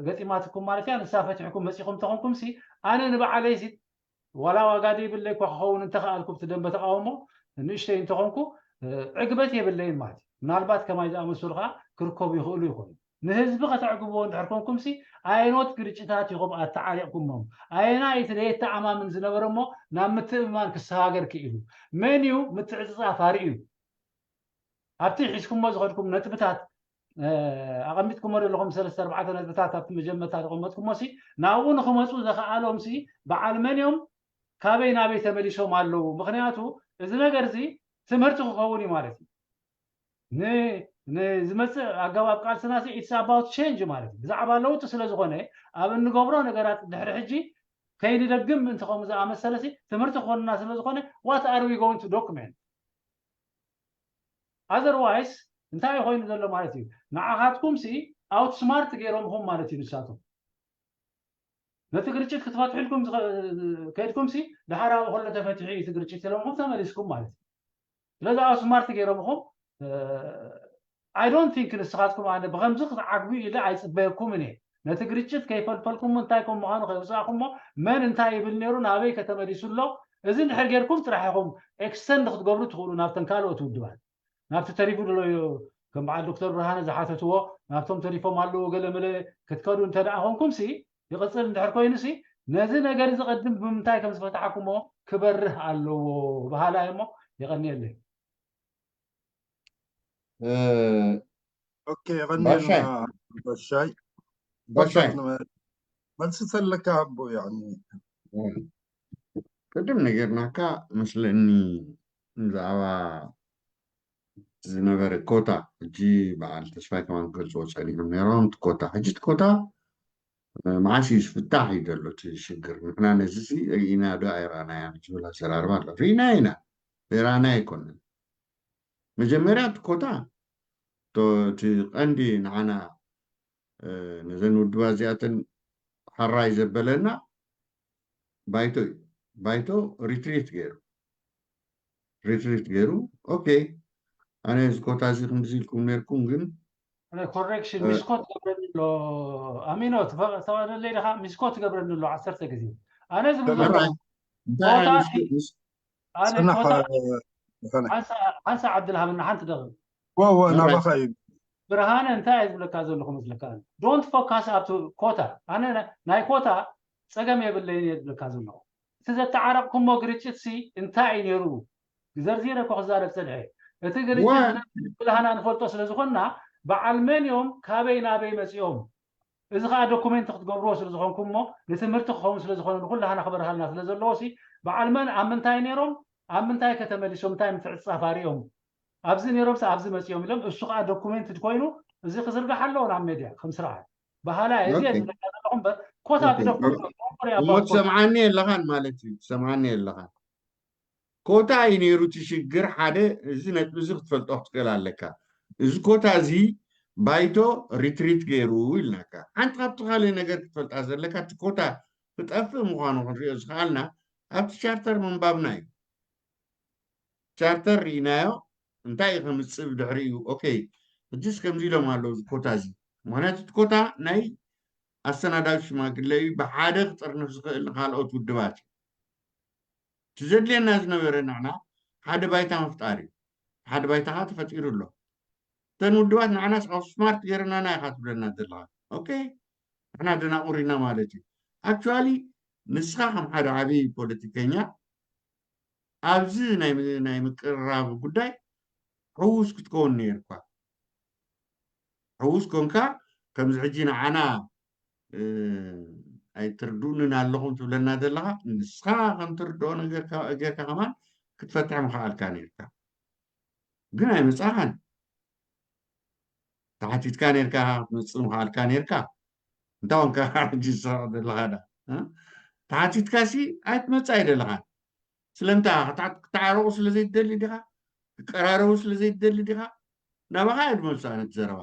ገጢማትኩም ማለት እያ ንሳ ፈቲሕኩም መፂኹም ተኾንኩም ሲ ኣነ ንባዕለይ ሲ ዋላ ዋጋ ዘይብለይ እኳ ክኸውን እንተኽኣልኩ ብቲ ደንበ ተቃውሞ ንእሽተይ እንተኾንኩ ዕግበት የብለይን ማለት እዩ። ምናልባት ከማይ ዝኣመሰሉ ከዓ ክርከቡ ይኽእሉ ይኾኑ። ንህዝቢ ከተዕግብዎ እንድሕር ኮንኩም ሲ ኣየኖት ግርጭታት ኢኹም ኣተዓሪቕኩሞም? ኣየናይ እቲ ዘየተኣማምን ዝነበረ እሞ ናብ ምትእምማን ክሰጋገር ክኢሉ? መን እዩ ምትዕፅፃፍ ኣርእዩ? ኣብቲ ሒዝኩሞ ዝኸድኩም ነጥብታት ኣቐሚጥኩሞ ዘለኹም ሰለስተ ኣርባዕተ ነጥብታት ኣብቲ መጀመርታ ዘቐመጥኩሞ ሲ ናብኡ ንክመፁ ዘኽኣሎም ሲ በዓል መን እዮም? ካበይ ናበይ ተመሊሶም ኣለዉ? ምክንያቱ እዚ ነገር እዚ ትምህርቲ ክኸውን እዩ ማለት እዩ። ንዝመፅእ ኣገባብ ቃልስና ሲ it's about change ማለት እዩ። ብዛዕባ ለውጢ ስለ ዝኾነ ኣብ እንገብሮ ነገራት ድሕሪ ሕጂ ከይንደግም ምእንቲ ከምኡ ዝኣመሰለ ሲ ትምህርቲ ክኾንና ስለ ዝኾነ what are we going to document? Otherwise እንታይ ኮይኑ ዘሎ ማለት እዩ? ንዓኻትኩም ሲ ኣውትስማርት ገይሮምኹም ማለት እዩ ንሳቶም። ነቲ ግርጭት ክትፈትሕልኩም ዝኸ- ከድኩም ሲ ድሓር ኣብ ከሎ ተፈትሒ እዩ እቲ ግርጭት ኢሎምኹም ተመሊስኩም ማለት እዩ። ስለዚ ኣውትስማርት ገይሮምኹም I don't think ንስኻትኩም ኣነ ብኸምዚ ክትዓግቡ ኢለ ኣይፅበየኩምን እየ። ነቲ ግርጭት ከይፈልፈልኩም እንታይ ከም ምዃኑ ከይውፃእኩሞ መን እንታይ ይብል ነይሩ ናበይ ከተመሊሱ ኣሎ እዚ እንድሕር ጌርኩም ጥራሕ ኢኹም ኤክስተንድ ክትገብሩ ትኽእሉ ናብተን ካልኦት ውድባት ናብቲ ተሪፉ ዘሎ እዩ ከም በዓል ዶክተር ብርሃነ ዝሓተትዎ ናብቶም ተሪፎም ኣለዉ ገለ መለ ክትከዱ እንተ ደኣ ኮንኩም ሲ ይቕፅል እንድሕር ኮይኑ ሲ ነዚ ነገር እዚ ቅድም ብምንታይ ከም ዝፈትሓኩሞ ክበርህ ኣለዎ በሃላይ እሞ የቐንየለይ ኦኬ የቐንየልና ባሻይ ባሻይ መልሲ ተለካ ኣቦ ያኒ ቅድም ነገርናካ መስለኒ ብዛዕባ ዝነበረ ኮታ ሕጂ በዓል ተስፋይ ከማን ክገልፅዎ ፀኒሖም ነይሮም እቲ ኮታ ሕጂ እቲ ኮታ መዓስ እዩ ዝፍታሕ እዩ ዘሎ እቲ ሽግር ንሕና ነዚ ርኢና ዶ ኣይረኣናያን ዝብል ኣዘራርባ ኣሎ ርኢና ኢና ርኢና ኣይኮነን መጀመርያ እቲ ኮታ እቲ ቀንዲ ንዓና ነዘን ውድባት እዚኣተን ሓራይ ዘበለና ባይቶ እዩ ባይቶ ሪትሪት ገይሩ ሪትሪት ገይሩ ኦኬ ኣነ እዚ ኮታ እዚ ክንድዚ ኢልኩም ነርኩም ግን ኮሬክሽን ሚስኮት ገብረኒ ኣሎ ኣሚኖ ተዋደለይ ዲኻ ሚስኮት ገብረኒ ኣሎ ዓሰርተ ግዜ ኣነ ዝብል ሓንሳ ዓድል ሃበና ሓንቲ ደቕም ናባኻ እዩ ብርሃነ እንታይ እየ ዝብለካ ዘለኹ መስለካ don't focus ኣብቲ ኮታ ኣነ ናይ ኮታ ፀገም የብለይን እየ ዝብለካ ዘለኹ እቲ ዘተዓረቕኩሞ ግርጭት ሲ እንታይ እዩ ነይሩ ዘርዚረ እኮ ክዛረብ ፀንሐ እቲ ግርጭት ብልሃና ንፈልጦ ስለ ዝኾንና በዓል መን እዮም ካበይ ናበይ መፂኦም እዚ ከዓ ዶኩሜንት ክትገብርዎ ስለ ዝኾንኩም እሞ ንትምህርቲ ክኸውን ስለ ዝኾነ ንኩላህና ክበርሃልና ስለ ዘለዎ ሲ በዓል መን ኣብ ምንታይ ነይሮም ኣብ ምንታይ ከተመሊሶም እንታይ ምትዕፃፍ ኣሪኦም ኣብዚ ነይሮምስ ኣብዚ መፂኦም ኢሎም እሱ ከዓ ዶኩሜንት ኮይኑ እዚ ክዝርጋሕ ኣለዎ ናብ ሜድያ ከም ስርዓት በሃላ እዚ ዝብለካ ዘለኹ እምበር ኮታ ግደፉ እሞ ትሰምዓኒ የለኻን ማለት እዩ ትሰምዓኒ የለኻን ኮታ እዩ ነይሩ እቲ ሽግር ሓደ እዚ ነጥቢ እዚ ክትፈልጦ ክትክእል ኣለካ እዚ ኮታ እዚ ባይቶ ሪትሪት ገይሩ ኢልናካ ሓንቲ ካብቲ ካልእ ነገር ክትፈልጣ ዘለካ እቲ ኮታ ክጠፍእ ምዃኑ ክንሪኦ ዝኽኣልና ኣብቲ ቻርተር ምንባብና እዩ ቻርተር ርኢናዮ እንታይ እዩ ከምፅእ ብድሕሪኡ ኦኬ ሕጅስ ከምዚ ኢሎም ኣለዉ እዚ ኮታ እዚ ምክንያቱ እቲ ኮታ ናይ ኣሰናዳዊ ሽማግለ እዩ ብሓደ ክጥርንፍ ዝኽእል ንካልኦት ውድባት እዩ እቲ ዘድልየና ዝነበረ ንዕና ሓደ ባይታ ምፍጣር እዩ ሓደ ባይታ ከዓ ተፈጢሩ ኣሎ እተን ውድባት ንዓናስ ኣብ ስማርት ገይርናና ኢኻ ትብለና ዘለኻ ኦኬ ንሕና ደናቑር ኢና ማለት እዩ actually ንስኻ ከም ሓደ ዓብዪ ፖለቲከኛ ኣብዚ ናይ ምቅርራብ ጉዳይ ሕዉስ ክትከውን ነይርኳ ሕዉስ ኮንካ ከምዚ ሕጂ ንዓና ኣይትርድኡንን ኣለኹም ትብለና ዘለኻ ንስኻ ከም ትርድኦ ጌርካ ከማን ክትፈትሕ ምኽኣልካ ነይርካ ግን ኣይመፃኻን ተሓቲትካ ነርካ ክትመፅእ ምኽኣልካ ነርካ እንታይ ኮንካ ሕጂ ዝሰቕ ዘለኻ ዳ ተሓቲትካ ሲ ኣይትመፅእ ኣይደለኻን ስለምንታይ ክትዓረቑ ስለ ዘይትደሊ ዲኻ ክቀራረቡ ስለ ዘይትደሊ ዲኻ ናባኻ እየ ድመልሶ ኣነ ዘረባ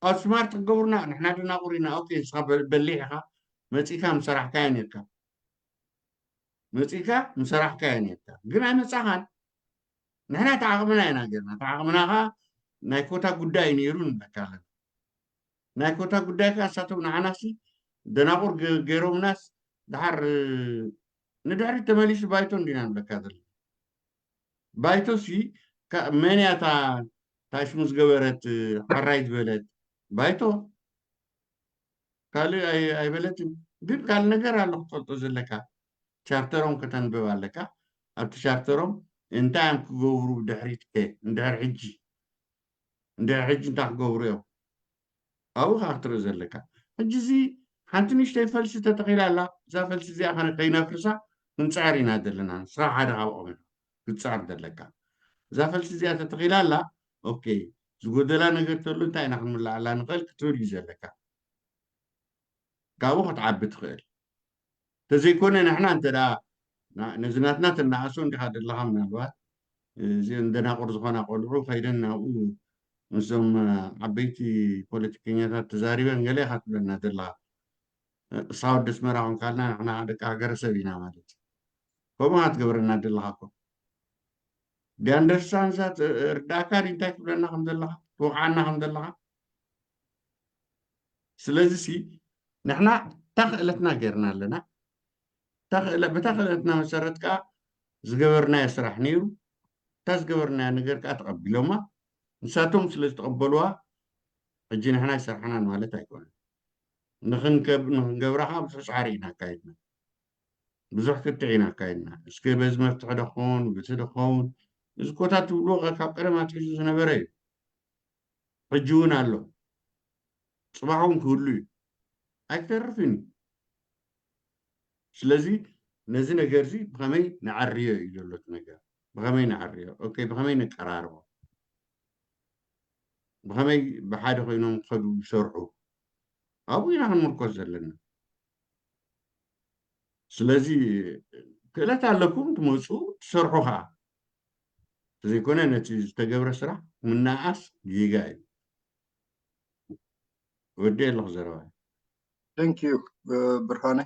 ኣብ ስማርት ክገብሩና ንሕና ደናቑር ኢና ኦኬ ንስኻ በሊሕ ኢኻ መፂእካ ምሰራሕካዮ ነርካ መፂእካ ምሰራሕካዮ ነርካ ግን ኣይመፃኻን ንሕና ተዓቕምና ኢና ጌርና ተዓቕምና ኸዓ ናይ ኮታ ጉዳይ ነይሩ ንብለካ ኣለና ናይ ኮታ ጉዳይ ከዓ ንሳቶም ንዓናሲ ደናቑር ገይሮምናስ ድሓር ንድሕሪት ተመሊሱ ባይቶ እንዲና ንብለካ ዘለና ባይቶሲ መን እያ እታ ሽሙ ዝገበረት ሓራይ ዝበለት ባይቶ ካልእ ኣይበለትን ግን ካልእ ነገር ኣሎ ክትፈልጦ ዘለካ ቻርተሮም ከተንብብ ኣለካ ኣብቲ ቻርተሮም እንታይ እዮም ክገብሩ ብድሕሪት ከ እንድሕር ሕጂ እንድሕር ሕጂ እንታይ ክገብሩ እዮም ኣብኡ ከዓ ክትርኢ ዘለካ ሕጂ እዚ ሓንቲ ንሽተይ ፈልሲ ተተኺላ ኣላ እዛ ፈልሲ እዚኣ ከይነፍርሳ ክንፅዕር ኢና ዘለና ስራሕ ሓደ ካብኦም ክትፅዕር ዘለካ እዛ ፈልሲ እዚኣ ተተኺላ ኣላ ኦኬ ዝጎደላ ነገር ተሉ እንታይ ኢና ክንምላዓላ ንኽእል ክትብል እዩ ዘለካ ካብኡ ክትዓቢ ትኽእል። ተዘይኮነ ንሕና እንተ ደኣ ና- ነዚ ናትና ትናኣሶ እንዲኻ ዘለኻ ምናልባት እዚኦም ደናቁር ዝኾና ቆልዑ ከይደን ናብኡ ምስዞም ዓበይቲ ፖለቲከኛታት ተዛሪበን ገለ ኢኻ ትብለና ዘለኻ። እሳ ወዲ ኣስመራ ኮንካልና ንሕና ደቂ ሃገረሰብ ኢና ማለት እዩ። ከምኡ ክትገብረና ዘለኻ እኮ ዲኣንደርሳንሳ እርዳእካ ድዩ እንታይ ትብለና ከም ዘለኻ ትወቕዓና ከም ዘለኻ። ስለዚ ሲ ንሕና እታ ክእለትና ጌርና ኣለና። እታ ክእለ- በታ ክእለትና መሰረት ከዓ ዝገበርናዮ ስራሕ ነይሩ። እታ ዝገበርናዮ ነገር ከዓ ተቐቢሎማ። ንሳቶም ስለ ዝተቐበልዋ ሕጂ ንሕና ኣይሰርሓናን ማለት ኣይኮነን። ንኽንከብ- ንኽንገብራ ከዓ ብዙሕ ፃዕሪ ኢና ኣካይድና። ብዙሕ ክትዕ ኢና ኣካይድና። እስከ በዚ መፍትሒ ዶ ክኸውን፣ በቲ ዶ ክኸውን፣ እዚ ኮታ ትብልዎ ካብ ቀደም ኣትሒዙ ዝነበረ እዩ። ሕጂ እውን ኣሎ። ፅባሕ እውን ክህሉ እዩ። ኣይተርፍን እዩ። ስለዚ ነዚ ነገር እዚ ብኸመይ ንዓርዮ እዩ ዘሎ እቲ ነገር። ብኸመይ ንዓርዮ? ኦኬ፣ ብኸመይ ነቀራርቦ? ብኸመይ ብሓደ ኮይኖም ክኸዱ ይሰርሑ? ኣብኡ ኢና ክንምርኮስ ዘለና። ስለዚ ክእለት ኣለኩም ትመፁ ትሰርሑ ከዓ። ተዘይኮነ ነቲ ዝተገብረ ስራሕ ምናኣስ ጌጋ እዩ። ወዲ ኣለኹ ዘረባ። Thank you ብርሃነ።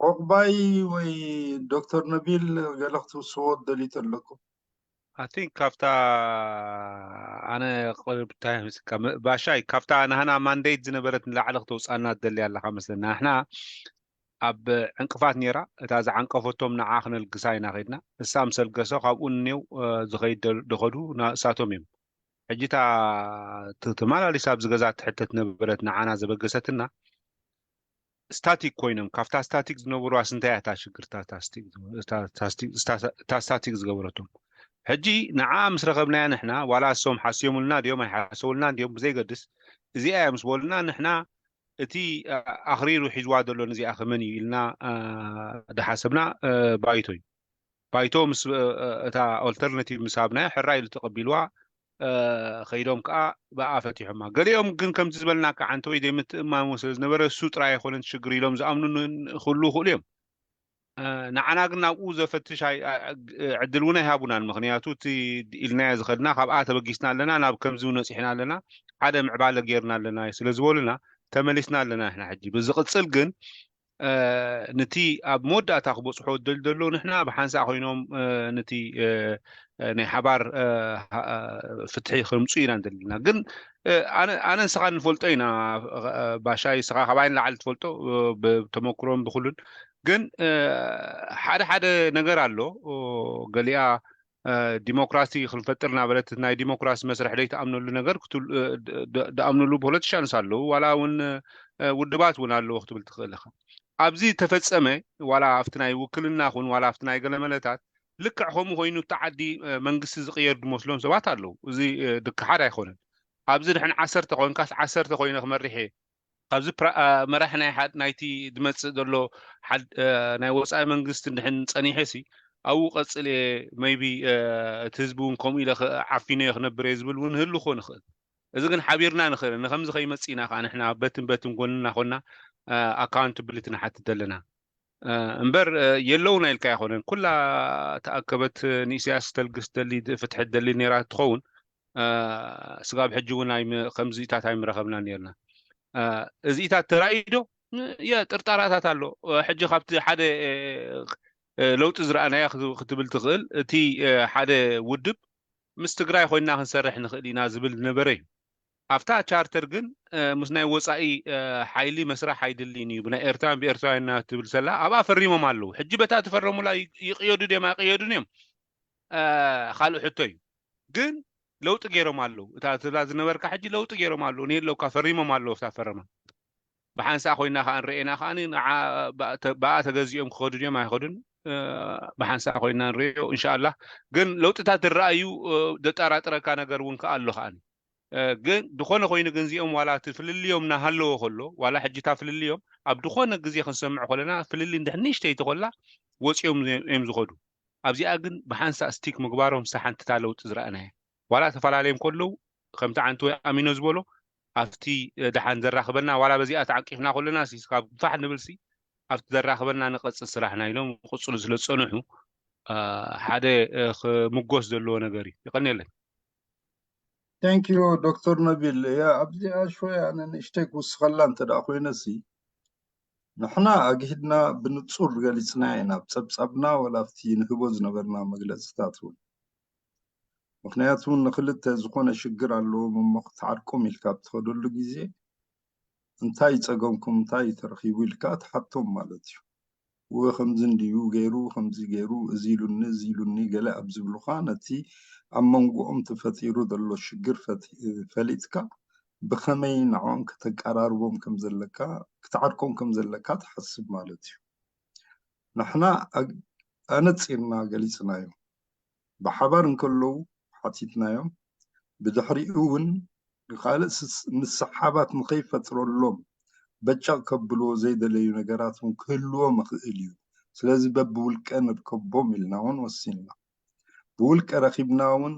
ዑቕባይ ወይ ዶክተር ነቢል ገለ ክትውስዎ ደሊት ኣለኩም? I think ካብታ ኣነ ባሻይ ካብታ ናህና ማንዴት ዝነበረት ንላዕሊ ክተውፃና ትደሊ ኣለካ መስለና። ንሕና ኣብ ዕንቅፋት ነይራ፣ እታ ዝዓንቀፈቶም ንዓ ክነልግሳ ኢና ከድና። እሳ ምስ ኣልገሰ ካብኡ ንኔው ዝኸይድ ደኸዱ እሳቶም እዮም። ሕጂ እታ ተመላሊሳ ኣብዚ ገዛ ትሕተት ነበረት ንዓና ዘበገሰትና ስታቲክ ኮይኖም ካብታ ስታቲክ ዝነበሩ ኣስንታያ እታ ሽግር እታ ስታቲክ ዝገበረቶም። ሕጂ ንዓ ምስ ረኸብናያ ንሕና ዋላ እሶም ሓስዮምልና ድዮም ኣይሓሰውልና ድዮም ብዘይገድስ እዚኣ እያ ምስ በሉና ንሕና እቲ ኣኽሪሩ ሒዝዋ ዘሎ ንዚኣ ከመን እዩ ኢልና ድሓሰብና ባይቶ እዩ። ባይቶ ምስ እታ ኦልተርናቲቭ ምስ ሃብናዮ ሕራይ ኢሉ ተቐቢልዋ። ከይዶም ከዓ ብኣ ፈቲሖማ። ገሊኦም ግን ከምቲ ዝበልናካ ዓንተ ወይ ዘይምትእማሞ ስለ ዝነበረ እሱ ጥራይ ኣይኮነን ሽግር ኢሎም ዝኣምኑ ክህሉ ይኽእሉ እዮም። ንዓና ግን ናብኡ ዘፈትሽ ዕድል እውን ኣይሃቡናን። ምክንያቱ እቲ ኢልናዮ ዝኸድና ካብኣ ተበጊስና ኣለና፣ ናብ ከምዚ እውን በፂሕና ኣለና፣ ሓደ ምዕባለ ጌርና ኣለና ስለ ዝበሉና ተመሊስና ኣለና ንሕና ሕጂ። ብዝቕፅል ግን ነቲ ኣብ መወዳእታ ክበፅሖ ዝደሊ ዘለዉ ንሕና ብሓንሳእ ኮይኖም ነቲ ናይ ሓባር ፍትሒ ክምፁ ኢና ንደሊ ዘለና። ግን ኣነ ንስኻ ንፈልጦ ኢና ባሻይ፣ ንስኻ ካባይ ንላዕሊ ትፈልጦ ብተመክሮን ብኩሉን። ግን ሓደ ሓደ ነገር ኣሎ ገሊኣ ዲሞክራሲ ክንፈጥር እናበለት ናይ ዲሞክራሲ መስርሕ ዘይትኣምነሉ ነገር ዝኣምንሉ ፖለቲሻንስ ኣለዉ፣ ዋላ እውን ውድባት እውን ኣለዉ ክትብል ትኽእል ኢኻ። ኣብዚ ተፈጸመ ዋላ ኣብቲ ናይ ውክልና ኹን ዋላ ኣብቲ ናይ ገለመለታት ልክዕ ከምኡ ኮይኑ እቲ ዓዲ መንግስቲ ዝቕየር ዝመስሎም ሰባት ኣለዉ። እዚ ድክሓድ ኣይኮነን። ኣብዚ ድሕን ዓሰርተ ኮይንካስ ዓሰርተ ኮይነ ክመርሕ እየ ካብዚ መራሕ ናይ ናይቲ ዝመፅእ ዘሎ ናይ ወፃኢ መንግስቲ እንድሕን ፀኒሐ ሲ ኣብኡ ቀፅል እየ maybe እቲ ህዝቢ እውን ከምኡ ኢለ ዓፊነ እየ ክነብር እየ ዝብል እውን ህሉ ክኾን ይኽእል። እዚ ግን ሓቢርና ንኽእል ንከምዚ ከይመፅእ ኢና ከዓ ንሕና በትን በትን ጎንና ኮና ኣካውንትብሊቲ ንሓትት ዘለና እምበር የለውን ኣይልካ ኣይኮነን። ኩላ ተኣከበት ንኢሳያስ ተልግስ ደሊ ፍትሒ ደሊ ነይራ ትኸውን ስጋብ ሕጂ እውን ከምዚታት ኣይምረኸብና ነርና። እዚታት ተራእዩ ዶ? የ ጥርጣራታት ኣሎ። ሕጂ ካብቲ ሓደ ለውጢ ዝረኣናያ ክትብል ትኽእል። እቲ ሓደ ውድብ ምስ ትግራይ ኮይና ክንሰርሕ ንኽእል ኢና ዝብል ዝነበረ እዩ። ኣብታ ቻርተር ግን ምስ ናይ ወፃኢ ሓይሊ መስራሕ ኣይድልን እዩ ብናይ ኤርትራን ብኤርትራውያን ትብል ሰላ ኣብኣ ፈሪሞም ኣለዉ። ሕጂ በታ ትፈረሙላ ይቕየዱ ድዮም ኣይቕየዱን እዮም ካልእ ሕቶ እዩ። ግን ለውጢ ገይሮም ኣለዉ። እታ ትብላ ዝነበርካ ሕጂ ለውጢ ገይሮም ኣለዉ። ንየለውካ ፈሪሞም ኣለዉ ኣብታ ፈረማ። ብሓንሳእ ኮይና ከዓ ንርእየና ከዓ ብኣ ተገዚኦም ክኸዱ ድዮም ኣይኸዱን ብሓንሳእ ኮይና ንርእዮ እንሻላ። ግን ለውጥታት ዝረኣዩ ዘጠራጥረካ ነገር እውን ከዓ ኣሎ ከዓ ግን ዝኾነ ኮይኑ ግን እዚኦም ዋላ እቲ ፍልልዮም እናሃለዎ ከሎ ዋላ ሕጂ እታ ፍልልዮም ኣብ ዝኾነ ግዜ ክንሰምዕ ከለና ፍልልይ እንድሕር ንእሽተይ ተኮላ ወፂኦም እዮም ዝኸዱ። ኣብዚኣ ግን ብሓንሳእ ስቲክ ምግባሮም ሳሓንትታ ለውጢ ዝረኣናየ ዋላ ተፈላለዮም ከለዉ ከምቲ ዓንተ ወይ ኣሚኖ ዝበሎ ኣብቲ ደሓን ዘራኽበና ዋላ በዚኣ ተዓቂፍና ከለና ካብ ፋሕ ንብልሲ ኣብቲ ዘራኽበና ንቐፅል ስራሕና ኢሎም ክቕፅሉ ስለ ዝፀንሑ ሓደ ክምጎስ ዘለዎ ነገር እዩ። ይቐንየለይ። Thank you ዶክተር ነቢል። ያ ኣብዚኣ ሽወይ ኣነ ንእሽተይ ክውስኸላ እንተ ደኣ ኮይነሲ ንሕና ኣግሂድና ብንጹር ገሊጽና ኢና ኣብ ጸብጻብና ወላ ኣብቲ ንህቦ ዝነበርና መግለጽታት እውን። ምኽንያቱ ንኽልተ ዝኾነ ሽግር ኣለዎም እሞ ክትዓርቆም ኢልካ ኣብ ትኸደሉ ግዜ እንታይ ጸገምኩም እንታይ ተረኺቡ ኢልካ ትሓቶም ማለት እዩ። እወ ከምዚ እንድዩ ገይሩ ከምዚ ገይሩ እዚ ኢሉኒ እዚ ኢሉኒ ገለ ኣብ ዝብሉኻ ነቲ ኣብ መንጎኦም ተፈጢሩ ዘሎ ሽግር ፈሊጥካ ብኸመይ ንዕኦም ከተቀራርቦም ከም ዘለካ ክትዓርቆም ከም ዘለካ ትሓስብ ማለት እዩ። ንሕና ኣነጺርና ገሊጽናዮ። ብሓባር እንከለዉ ሓቲትናዮም። ብድሕሪኡ እውን ንኻልእ ምስሓባት ንኸይፈጥረሎም በጨቕ ከብልዎ ዘይደለዩ ነገራት እውን ክህልዎም ይኽእል እዩ። ስለዚ በብውልቀ ንርከቦም ኢልና እውን ወሲንና። ብውልቀ ረኺብና እውን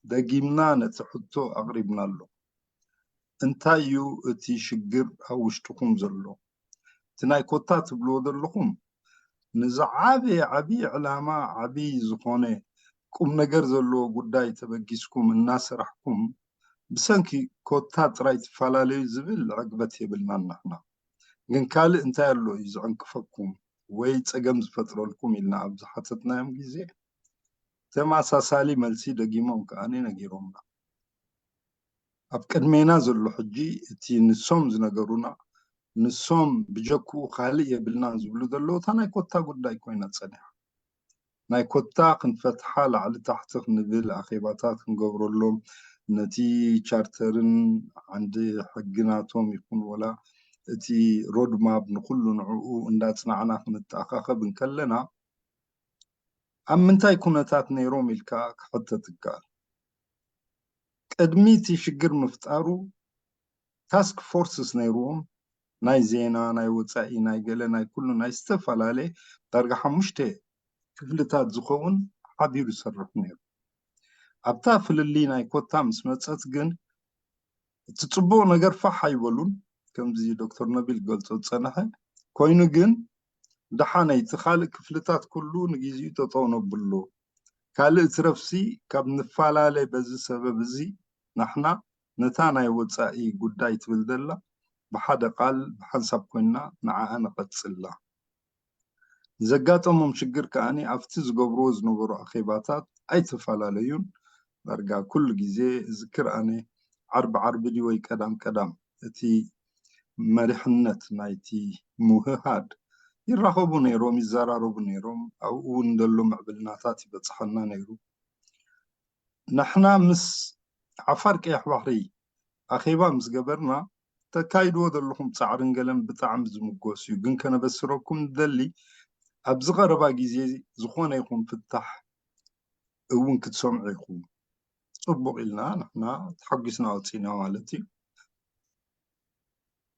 ደጊምና ነቲ ሕቶ ኣቕሪብናሎም። እንታይ እዩ እቲ ሽግር ኣብ ውሽጥኹም ዘሎ? እቲ ናይ ኮታ ትብልዎ ዘለኹም ንዝዓበየ ዓብዪ ዕላማ ዓብዪ ዝኾነ ቁም ነገር ዘለዎ ጉዳይ ተበጊስኩም እናሰራሕኩም ብሰንኪ ኮታ ጥራይ ትፈላለዩ ዝብል ዕግበት የብልናን ንሕና። ግን ካልእ እንታይ ኣሎ እዩ ዝዕንቅፈኩም ወይ ጸገም ዝፈጥረልኩም ኢልና ኣብ ዝሓተትናዮም ግዜ ተመሳሳሊ መልሲ ደጊሞም ከኣ ነጊሮምና። ኣብ ቅድሜና ዘሎ ሕጂ እቲ ንሶም ዝነገሩና ንሶም ብጀክኡ ካልእ የብልናን ዝብሉ ዘለዉ እታ ናይ ኮታ ጉዳይ ኮይና ጸኒሓ። ናይ ኮታ ክንፈትሓ ላዕሊ ታሕቲ ክንብል ኣኼባታት ክንገብረሎም ነቲ ቻርተርን ዓንዲ ሕጊ ናቶም ይኹን ወላ እቲ ሮድማፕ ንኹሉ ንዕኡ እንዳጽናዕና ክንተኣኻኸብ እንከለና ኣብ ምንታይ ኩነታት ነይሮም ኢልካ ክሕተት ይከኣል። ቅድሚ እቲ ሽግር ምፍጣሩ ታስክ ፎርስስ ነይርዎም ናይ ዜና ናይ ወፃኢ ናይ ገለ ናይ ኩሉ ናይ ዝተፈላለየ ዳርጋ ሓሙሽተ ክፍልታት ዝኸውን ሓቢሩ ይሰርሑ ነይሩ። ኣብታ ፍልልይ ናይ ኮታ ምስ መፀት ግን እቲ ፅቡቕ ነገር ፋሕ ኣይበሉን። ከምዚ ዶክተር ነቢል ገልፆ ዝፀንሐ ኮይኑ ግን ደሓነይ እቲ ካልእ ክፍልታት ኩሉ ንግዚኡ ጠጠው ነብሎ። ካልእ ትረፍሲ ካብ ንፈላለ በዚ ሰበብ እዚ ናሕና ነታ ናይ ወፃኢ ጉዳይ ትብል ዘላ ብሓደ ቃል ብሓንሳብ ኮይንና ንዓኣ ንቐፅላ። ንዘጋጠሞም ሽግር ከኣኒ ኣብቲ ዝገብርዎ ዝነበሩ ኣኼባታት ኣይተፈላለዩን። ዳርጋ ኩሉ ግዜ እዝክር ኣነ ዓርቢ ዓርቢ ድዩ ወይ ቀዳም ቀዳም እቲ መሪሕነት ናይቲ ምውህሃድ ይራኸቡ ነይሮም፣ ይዘራረቡ ነይሮም። ኣብኡ እውን ዘሎ ምዕብልናታት ይበፅሓና ነይሩ። ንሕና ምስ ዓፋር ቀይሕ ባሕሪ ኣኼባ ምስ ገበርና ተካይድዎ ዘለኹም ፃዕርን ገለን ብጣዕሚ ዝምጎስ እዩ። ግን ከነበስረኩም ንደሊ ኣብዚ ቀረባ ግዜ ዝኾነ ይኹን ፍታሕ እውን ክትሰምዑ ኢኹም። ፅቡቕ ኢልና ንሕና ተሓጒስና ወፂና ማለት እዩ።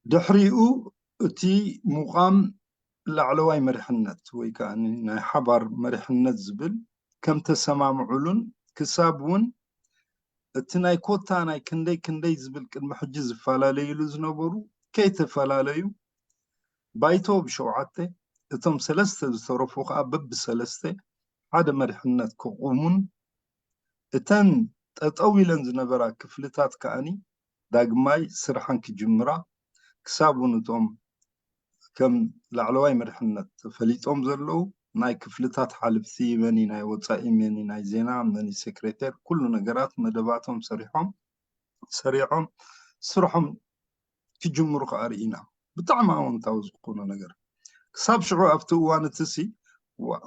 ድሕሪኡ እቲ ምቋም ላዕለዋይ መሪሕነት ወይ ከዓ ናይ ሓባር መሪሕነት ዝብል ከም ተሰማምዑሉን ክሳብ እውን እቲ ናይ ኮታ ናይ ክንደይ ክንደይ ዝብል ቅድሚ ሕጂ ዝፈላለዩሉ ዝነበሩ ከይተፈላለዩ ባይቶ ብሸውዓተ እቶም ሰለስተ ዝተረፉ ከዓ በብሰለስተ ሓደ መሪሕነት ክቑሙን እተን ጠጠው ኢለን ዝነበራ ክፍልታት ከዓኒ ዳግማይ ስርሐን ክጅምራ ክሳብ እውን እቶም ከም ላዕለዋይ መሪሕነት ተፈሊጦም ዘለዉ ናይ ክፍልታት ሓልፍቲ መኒ ናይ ወፃኢ መኒ ናይ ዜና መኒ ሴክሬቴር ኩሉ ነገራት መደባቶም ሰሪሖም ሰሪዖም ስርሖም ክጅምሩ ከዓ ርኢና። ብጣዕሚ ኣወንታዊ ዝኾነ ነገር ክሳብ ሽዑ ኣብቲ እዋን እቲ ሲ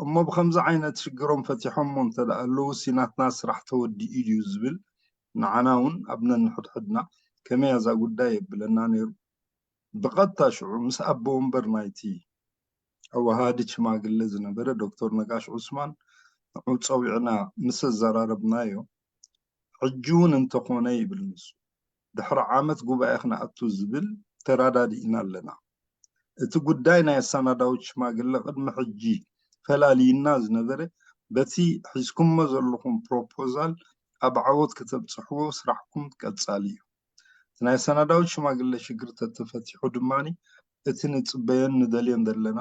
እሞ ብከምዚ ዓይነት ሽግሮም ፈቲሖሞ እንተ ኣለዉ ሲ ናትና ስራሕ ተወዲኡ ድዩ ዝብል ንዓና እውን ኣብ ነንሕድሕድና ከመይ እዛ ጉዳይ የብለና ነይሩ። ብቐጥታ ሽዑ ምስ ኣቦ ወንበር ናይቲ ኣወሃዲ ሽማግለ ዝነበረ ዶክተር ነጋሽ ዑስማን ንዑ ፀዊዕና ምስ ኣዘራረብናዮ ሕጂ እውን እንተኾነ ይብል ንሱ ድሕሪ ዓመት ጉባኤ ክንኣቱ ዝብል ተራዳዲእና ኣለና። እቲ ጉዳይ ናይ ኣሰናዳዊት ሽማግለ ቅድሚ ሕጂ ፈላልይና ዝነበረ በቲ ሒዝኩሞ ዘለኹም ፕሮፖዛል ኣብ ዓወት ከተብፅሕዎ ስራሕኩም ቀፃሊ እዩ። ናይ ኣሰናዳዊት ሽማግለ ሽግር ተተፈቲሑ ድማ እቲ ንፅበዮን ንደልዮን ዘለና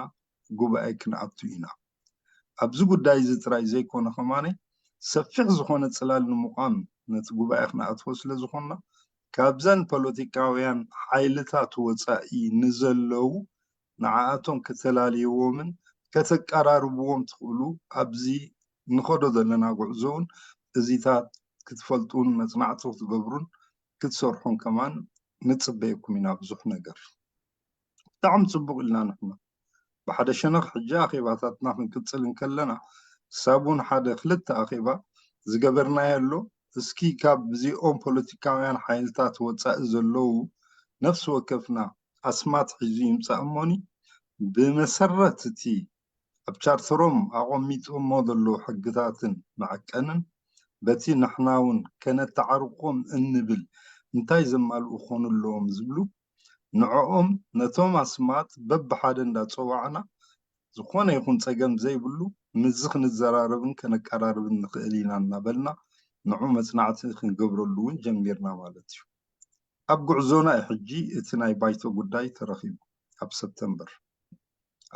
ጉባኤ ክንኣቱ ኢና። ኣብዚ ጉዳይ እዚ ጥራይ ዘይኮነ ከማነ ሰፊሕ ዝኾነ ፅላል ንምቋም ነቲ ጉባኤ ክንኣትዎ ስለ ዝኾንና ካብዘን ፖለቲካውያን ሓይልታት ወፃኢ ንዘለዉ ንዓኣቶም ከተላልይዎምን ከተቀራርብዎም ትኽእሉ ኣብዚ ንኸዶ ዘለና ጉዕዞ እውን እዚታት ክትፈልጡን መፅናዕቲ ክትገብሩን ክትሰርሑን ከማን ንፅበየኩም ኢና ብዙሕ ነገር። ብጣዕሚ ፅቡቅ ኢልና ንሕና ብሓደ ሸነኽ ሕጂ ኣኼባታትና ክንቅፅል እንከለና ክሳብ እውን ሓደ ክልተ ኣኼባ ዝገበርናዮ ኣሎ። እስኪ ካብ እዚኦም ፖለቲካውያን ሓይልታት ወፃኢ ዘለዉ ነፍሲ ወከፍና ኣስማት ሒዙ ይምፃእ እሞኒ ብመሰረት እቲ ኣብ ቻርተሮም ኣቐሚጦሞ ዘለዉ ሕግታትን መዐቀንን በቲ ንሕና እውን ከነተዓርቆም እንብል እንታይ ዘማልኡ ክኾኑ ኣለዎም ዝብሉ ንዕኦም ነቶም ኣስማት በብሓደ እንዳፀዋዕና ዝኾነ ይኹን ፀገም ዘይብሉ ምስዚ ክንዘራረብን ከነቀራርብን ንኽእል ኢና እናበልና ንዑ መፅናዕቲ ክንገብረሉ እውን ጀሚርና ማለት እዩ። ኣብ ጉዕዞና እዩ ሕጂ እቲ ናይ ባይቶ ጉዳይ ተረኺቡ ኣብ ሰፕተምበር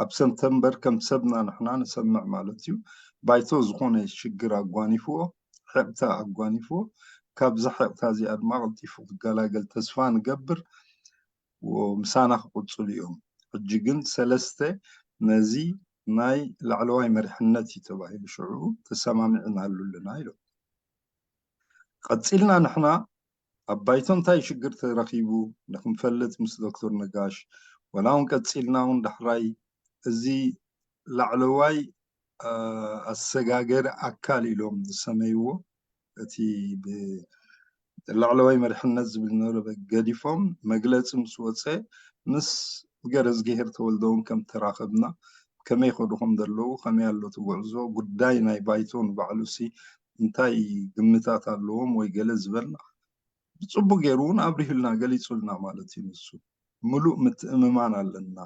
ኣብ ሰፕተምበር ከም ሰብና ንሕና ንሰምዕ ማለት እዩ። ባይቶ ዝኾነ ሽግር ኣጓኒፍዎ ሕቕታ ኣጓኒፍዎ ካብዛ ሕቕታ እዚኣ ድማ ቀልጢፉ ክገላገል ተስፋ ንገብር። ምሳና ክቕፅሉ እዮም። ሕጂ ግን ሰለስተ ነዚ ናይ ላዕለዋይ መሪሕነት እዩ ተባሂሉ ሽዑ ተሰማሚዕናሉ ኣለና ኢሎም። ቀፂልና ንሕና ኣብ ባይቶ እንታይ ሽግር ተረኺቡ ንክንፈልጥ ምስ ዶክተር ነጋሽ ወላ እውን ቀፂልና እውን ዳሕራይ እዚ ላዕለዋይ ኣሰጋገሪ ኣካል ኢሎም ዝሰመይዎ እቲ ላዕለዋይ መሪሕነት ዝብል ነበረ ገዲፎም መግለፂ ምስ ወፀ ምስ ገረዝግሄር ተወልደውን ከም ተራኸብና ከመይ ከዱ ከም ዘለዉ ከመይ ኣሎ እቲ ጉዕዞ ጉዳይ ናይ ባይቶ ንባዕሉ ሲ እንታይ ግምታት ኣለዎም ወይ ገለ ዝበልና ብፅቡቅ ገይሩ እውን ኣብሪሁልና ገሊፁልና ማለት እዩ። ንሱ ምሉእ ምትእምማን ኣለና።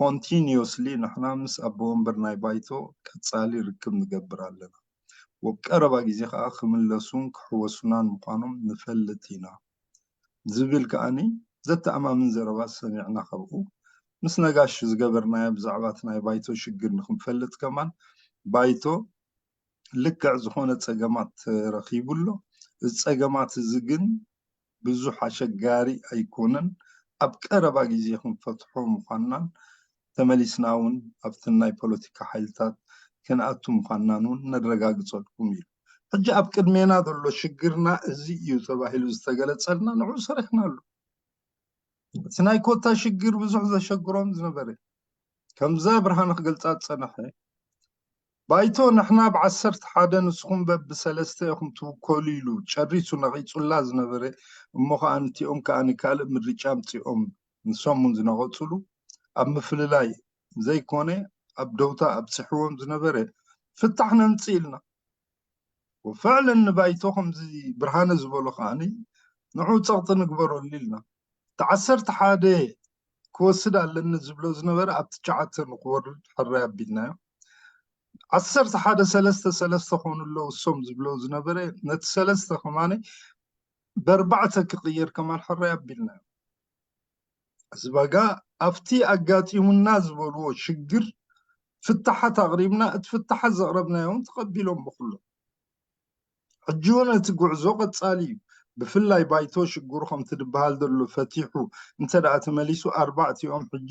ኮንቲኒዮስሊ ንሕና ምስ ኣቦ ወንበር ናይ ባይቶ ቀፃሊ ርክብ ንገብር ኣለና። ወብ ቀረባ ግዜ ከዓ ክምለሱን ክሕወሱናን ምዃኖም ንፈልጥ ኢና ዝብል ከዓኒ ዘተኣማምን ዘረባ ሰሚዕና ካብኡ ምስ ነጋሽ ዝገበርናዮ ብዛዕባ እቲ ናይ ባይቶ ሽግር ንክንፈልጥ ከማን ባይቶ ልክዕ ዝኾነ ፀገማት ተረኺቡ ኣሎ። እዚ ፀገማት እዚ ግን ብዙሕ ኣሸጋሪ ኣይኮነን። ኣብ ቀረባ ግዜ ክንፈትሖ ምዃንናን ተመሊስና እውን ኣብቲ ናይ ፖለቲካ ሓይልታት ክንኣቱ ምዃንናን እውን ነረጋግፀልኩም እዩ። ሕጂ ኣብ ቅድሜና ዘሎ ሽግርና እዚ እዩ ተባሂሉ ዝተገለፀልና ንዑ ሰሪሕናሉ። እቲ ናይ ኮታ ሽግር ብዙሕ ዘሸግሮም ዝነበረ ከምዛ ብርሃነ ክገልፃ ዝፀነሐ ባይቶ ንሕና ብዓሰርተ ሓደ ንስኹም በብሰለስተ ኢኹም ትውከሉ ኢሉ ጨሪሱ ነቒፁላ ዝነበረ እሞ ከዓ ንቲኦም ከዓ ንካልእ ምርጫ ኣምፂኦም ንሶም እውን ዝነቐፅሉ ኣብ ምፍልላይ ዘይኮነ ኣብ ደውታ ኣብፅሕዎም ዝነበረ ፍታሕ ነምፅእ ኢልና ወፈዕለን ንባይቶ ከምዚ ብርሃነ ዝበሎ ከዓኒ ንዑ ፀቕጢ ንግበረሉ ኢልና እቲ ዓሰርተ ሓደ ክወስድ ኣለኒ ዝብሎ ዝነበረ ኣብ ትሽዓተ ንክወርድ ሕራይ ኣቢልናዮ። ዓሰርተ ሓደ ሰለስተ ሰለስተ ኮኑ ኣለዉ እሶም ዝብሎ ዝነበረ ነቲ ሰለስተ ከማነ በርባዕተ ክቕየር ከማን ሕራይ ኣቢልናዮ። እዚ ባጋ ኣብቲ ኣጋጢሙና ዝበልዎ ሽግር ፍታሓት ኣቕሪብና እቲ ፍታሓት ዘቕረብናዮ እውን ተቐቢሎም ብኩሎም ሕጂ እውን እቲ ጉዕዞ ቀፃሊ እዩ። ብፍላይ ባይቶ ሽግሩ ከምቲ ዝበሃል ዘሎ ፈቲሑ እንተ ደኣ ተመሊሱ ኣርባዕቲኦም ሕጂ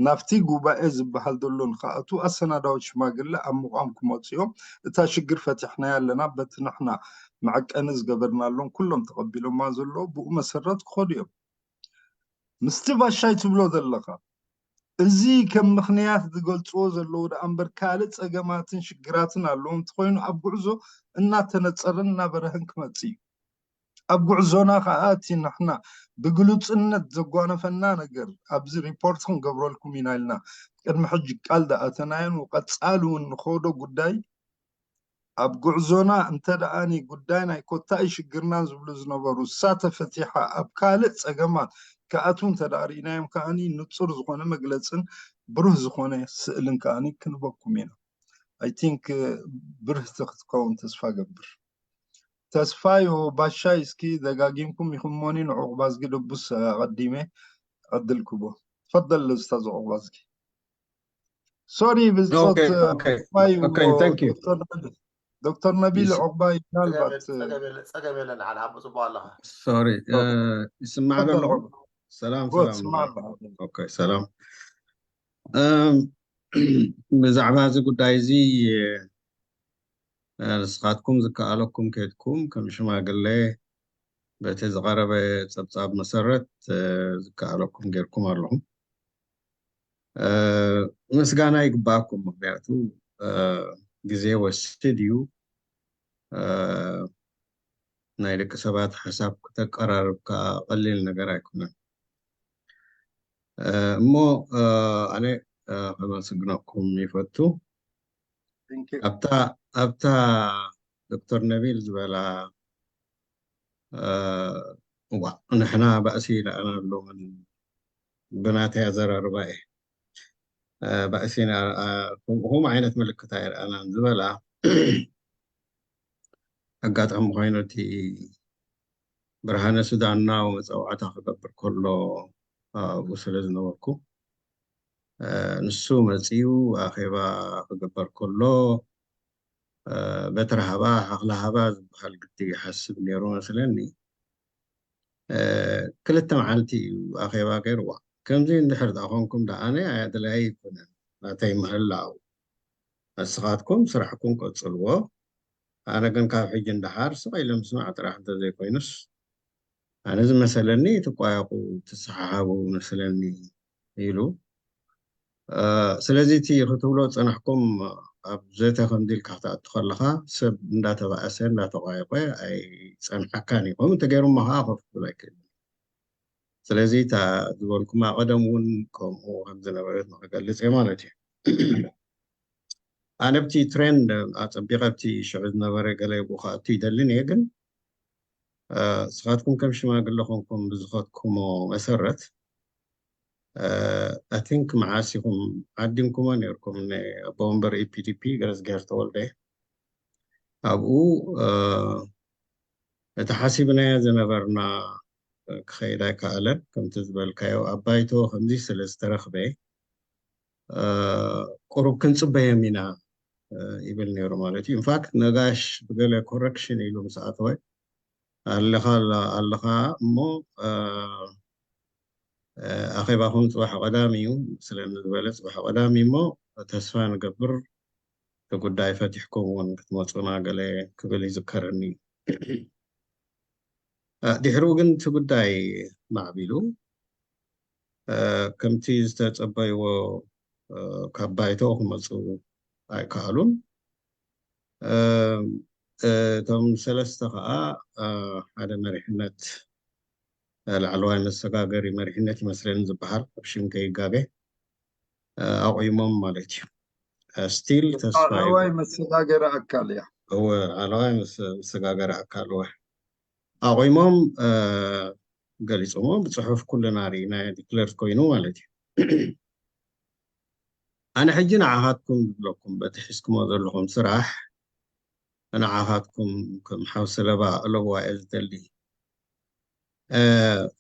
ናብቲ ጉባኤ ዝበሃል ዘሎ ንክኣቱ ኣሰናዳዎት ሽማግለ ኣብ ምቋም ክመፁ እዮም። እታ ሽግር ፈቲሕናያ ኣለና በቲ ንሕና መዐቀኒ ዝገበርናሎም ኩሎም ተቐቢሎማ ዘለዉ ብኡ መሰረት ክኸዱ እዮም። ምስቲ ባሻይ ትብሎ ዘለኻ እዚ ከም ምኽንያት ዝገልፅዎ ዘለዉ ደኣ እምበር ካልእ ፀገማትን ሽግራትን ኣለዉ እንተኾይኑ ኣብ ጉዕዞ እናተነፀረን እናበረህን ክመፅእ እዩ። ኣብ ጉዕዞና ከዓ እቲ ንሕና ብግሉፅነት ዘጓነፈና ነገር ኣብዚ ሪፖርት ክንገብረልኩም ኢና ኢልና ቅድሚ ሕጂ ቃል ደኣተናዮን ቀፃሊ እውን ንኸዶ ጉዳይ ኣብ ጉዕዞና እንተ ደኣኒ ጉዳይ ናይ ኮታይ ሽግርናን ዝብሉ ዝነበሩ እሳ ተፈቲሓ ኣብ ካልእ ጸገማት ክኣትዉ እንተ ደኣ ርኢናዮም ከኣኒ ንጹር ዝኾነ መግለጽን ብሩህ ዝኾነ ስእልን ከኣኒ ክንበኩም ኢና። I think ብርህቲ ክትከውን ተስፋ ገብር። ተስፋዩ ባሻይ፣ እስኪ ደጋጊምኩም ኢኹሞኒ ንዑቕባዝጊ ድቡስ ኣቐዲመ ዕድል ክቦ። ትፈደል ኡስታዝ ዑቕባዝጊ። ሶሪ ብጾት Okay, okay, ተስፋዩ okay, thank you. ዶክተር ነቢል፣ ዶክተር ነቢል ይስ- ዑቕባይ ምናልባት ጸገም የለ- ጸገም የለን። ሓደ ሓቦ ጽቡቅ ኣለኻ። ሶሪ፣ እ፣ ይስማዕ ዶ ተፈደል ኣለኹ? ዑቕባ። ሰላም ጎት ሰላም ስማዕ ዑቕባይ። ኦኬ ሰላም። እም፣ ብዛዕባ እዚ ጉዳይ እዚ፣ እ፣ ንስኻትኩም ዝከኣለኩም ከድኩም ከም ሽማግሌ በቲ ዝቐረበ ጸብጻብ መሰረት፣ እ፣ ዝከኣለኩም ጌርኩም ኣለኹም። እ፣ ምስጋና ይግባኣኩም፣ ምክንያቱ፣ እ፣ ግዜ ወስድ እዩ። እ፣ ናይ ደቂ ሰባት ሓሳብ ክተቀራርብ ከኣ ቀሊል ነገር ኣይኮነን። እ፣ እሞ፣ እ፣ ኣነ፣ እ፣ ከመስግነኩም ይፈቱ። Thank you። ኣብታ ኣብታ ዶክተር ነቢል ዝበላ፣ እ፣ እዋ፣ ንሕና ባእሲ ይረኣና ኣሎ፣ ብናተይ ኣዘራርባ እየ። እ፣ ባእሲ ይረኣ-፣ እ፣ ከምኡ ዓይነት ምልክት ኣይረኣናን ዝበላ፣ ኣጋጣሚ ኮይኑ እቲ ብርሃነ ሱዳናዊ መጸዋዕታ ክገብር ከሎ ኣብኡ ስለ ዝነበርኩ፣ እ፣ ንሱ መጺኡ ኣኼባ ክግበር ከሎ፣ እ፣ በትሪ ሃባ፣ ሓኽሊ ሃባ ዝበሃል ግዲ ይሓስብ ነይሩ መስለኒ። እ፣ ክልተ መዓልቲ እዩ ኣኼባ ገይርዋ። ከምዚ እንድሕር ደኣ ኾንኩም ደኣ ኣነ ኣድላዪ ኣይኮነን፣ ናተይ ምህላው። ንስኻትኩም ስራሕኩም ቀጽልዎ። ኣነ ግን ካብ ሕጂ ንደሓር ስቕ ኢለ ምስማዕ ጥራሕ እንተዘይኮይኑስ፣ ኣነ ዝመሰለኒ ትቋየቑ፣ ትሰሓሓቡ መስለኒ ኢሉ። እ፣ ስለዚ እቲ ክትብሎ ዝጸናሕኩም ኣብ ዘተ ከምዚ ኢልካ ክትኣቱ ከለኻ ሰብ እንዳተባእሰ እንዳተቋየቆ ኣይጸንሓካን እዩ። ከምኡ እንተገይሩሞ ከዓ ኮፍ ክብል ኣይክእልን። ስለዚ እታ ዝበልኩማ ቀደም እውን ከምኡ ከም ዝነበረት ንክገልጽ እየ ማለት እዩ። ኣነ ብቲ ትሬንድ ኣጸቢቐ ኣብቲ ሽዑ ዝነበረ ገለ ብኡ ክኣቱ ይደልን እየ፣ ግን እ፣ ንስኻትኩም ከም ሽማግለ ኮንኩም ብዝኸድኩሞ መሰረት፣ እ፣ I think መዓስ ኢኹም ዓዲምኩሞ ነይርኩም፣ ን-፣ ኣቦ ወንበር E P D P ገረዝግሄር ተወልደ ኣብኡ፣ እ፣ እቲ ሓሲብናዮ ዝነበርና ክኸይድ ኣይከኣለን። ከምቲ ዝበልካዮ ኣብ ባይቶ ከምዚ ስለ ዝተረኽበ፣ እ፣ ቁሩብ ክንጽበዮም ኢና፣ እ፣ ይብል ነይሩ ማለት እዩ። ኢንፋክት ነጋሽ ብገለ ኮረክሽን ኢሉ ምስ ኣተወ ኣለኻ ኣላ-፣ ኣለኻ እሞ፣ እ፣ እ፣ ኣኼባኹም ጽባሕ ቀዳም እዩ ስለኒ ዝበለ ጽባሕ ቀዳም እዩ እሞ ተስፋ ንገብር እቲ ጉዳይ ፈቲሕኩም እውን ክትመጹና ገለ ክብል ይዝከረኒ። እ፣ ድሕሪኡ ግን እቲ ጉዳይ ማዕቢሉ፣ እ፣ ከምቲ ዝተጸበይዎ፣ እ፣ ካብ ባይቶ ክመጹ ኣይከኣሉን። እ፣ እቶም ሰለስተ ከኣ፣ እ፣ ሓደ መሪሕነት፣ እ፣ ላዕለዋይ መሰጋገሪ መሪሕነት ይመስለኒ ዝበሃል፣ ኣብ ሽም ከይጋገ፣ እ፣ ኣቑሞም ማለት እዩ። እ፣ ስቲል ተስፋ እዩ። ላዕለዋይ መሰጋገሪ ኣካል እያ። እወ፣ ላዕለዋይ መሰ-፣ መሰጋገሪ ኣካል እወ። ኣቑሞም፣ እ፣ ገሊጾሞ ብጽሑፍ ኩልና ርኢና ዲክለር ኮይኑ ማለት እዩ። ኣነ ሕጂ ንዓኻትኩም ዝብለኩም በቲ ሒዝኩሞ ዘለኹም ስራሕ ንዓኻትኩም ከም ሓው ሰለባ ኣለዋ እየ ዝደሊ። እ፣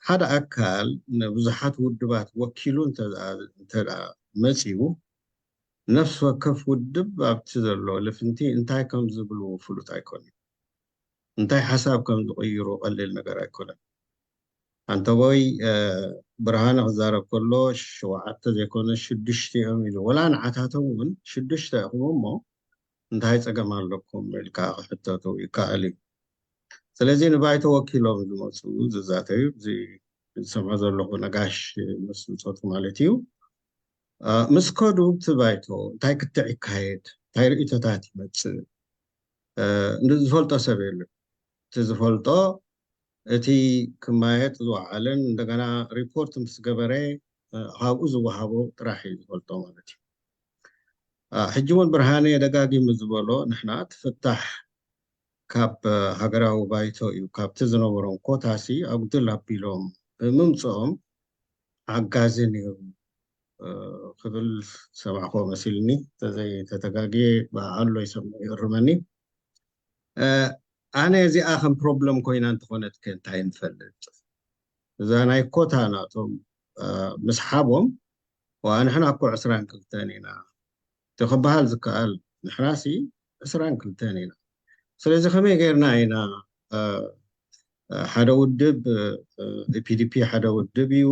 ሓደ ኣካል ንብዙሓት ውድባት ወኪሉ እንተ-፣ እንተ ደኣ መጺኡ፣ ነፍሲ ወከፍ ውድብ ኣብቲ ዘሎ ልፍንቲ እንታይ ከም ዝብሉ ፍሉጥ ኣይኮነን። እንታይ ሓሳብ ከም ዝቕይሩ ቀሊል ነገር ኣይኮነን። ኣንተቦይ፣ እ፣ ብርሃነ ክዛረብ ከሎ ሸውዓተ ዘይኮነ ሽዱሽተ እዮም ኢሉ። ወላ ንዓታቶም እውን ሽዱሽተ ኢኹም እሞ እንታይ ጸገም ኣለኩም ኢልካ ክሕተቱ ይከኣል እዩ። ስለዚ ንባይቶ ወኪሎም ዝመጹ ዝዛተዩ፣ እዚ ዝሰምዖ ዘለኹ ነጋሽ ምስ ብጾቱ ማለት እዩ። እ፣ ምስ ከዱ እቲ ባይቶ እንታይ ክትዕ ይካየድ፣ እንታይ ርእይቶታት ይመጽእ፣ እ፣ እንዲ ዝፈልጦ ሰብ የለን። እቲ ዝፈልጦ እቲ ክማየጥ ዝወዓለን እንደገና ሪፖርት ምስ ገበረ፣ እ፣ ካብኡ ዝወሃቦ ጥራሕ እዩ ዝፈልጦ ማለት እዩ። እ፣ ሕጂ እውን ብርሃነ ደጋጊሙ ዝበሎ ንሕና እቲ ፍታሕ ካብ፣ እ፣ ሃገራዊ ባይቶ እዩ፣ ካብቲ ዝነበሮም ኮታሲ ኣጉድል ኣቢሎም ብምምጽኦም ሓጋዚ ነይሩ፣ እ፣ ክብል ሰማዕኮ መሲልኒ። ተዘይ-፣ ተተጋግየ ኣሎ ይሰም-፣ ይእርመኒ። እ፣ ኣነ እዚኣ ከም ፕሮብለም ኮይና እንተኾነት ከ እንታይ ንፈልጥ? እዛ ናይ ኮታ ናቶም ምስሓቦም፣ ዋ ንሕና እኮ ዕስራን ክልተን ኢና እቲ ክበሃል ዝከኣል፣ ንሕናሲ ዕስራን ክልተን ኢና። ስለዚ ከመይ ጌርና ኢና ሓደ ውድብ፣ ፒዲፒ ሓደ ውድብ እዩ፣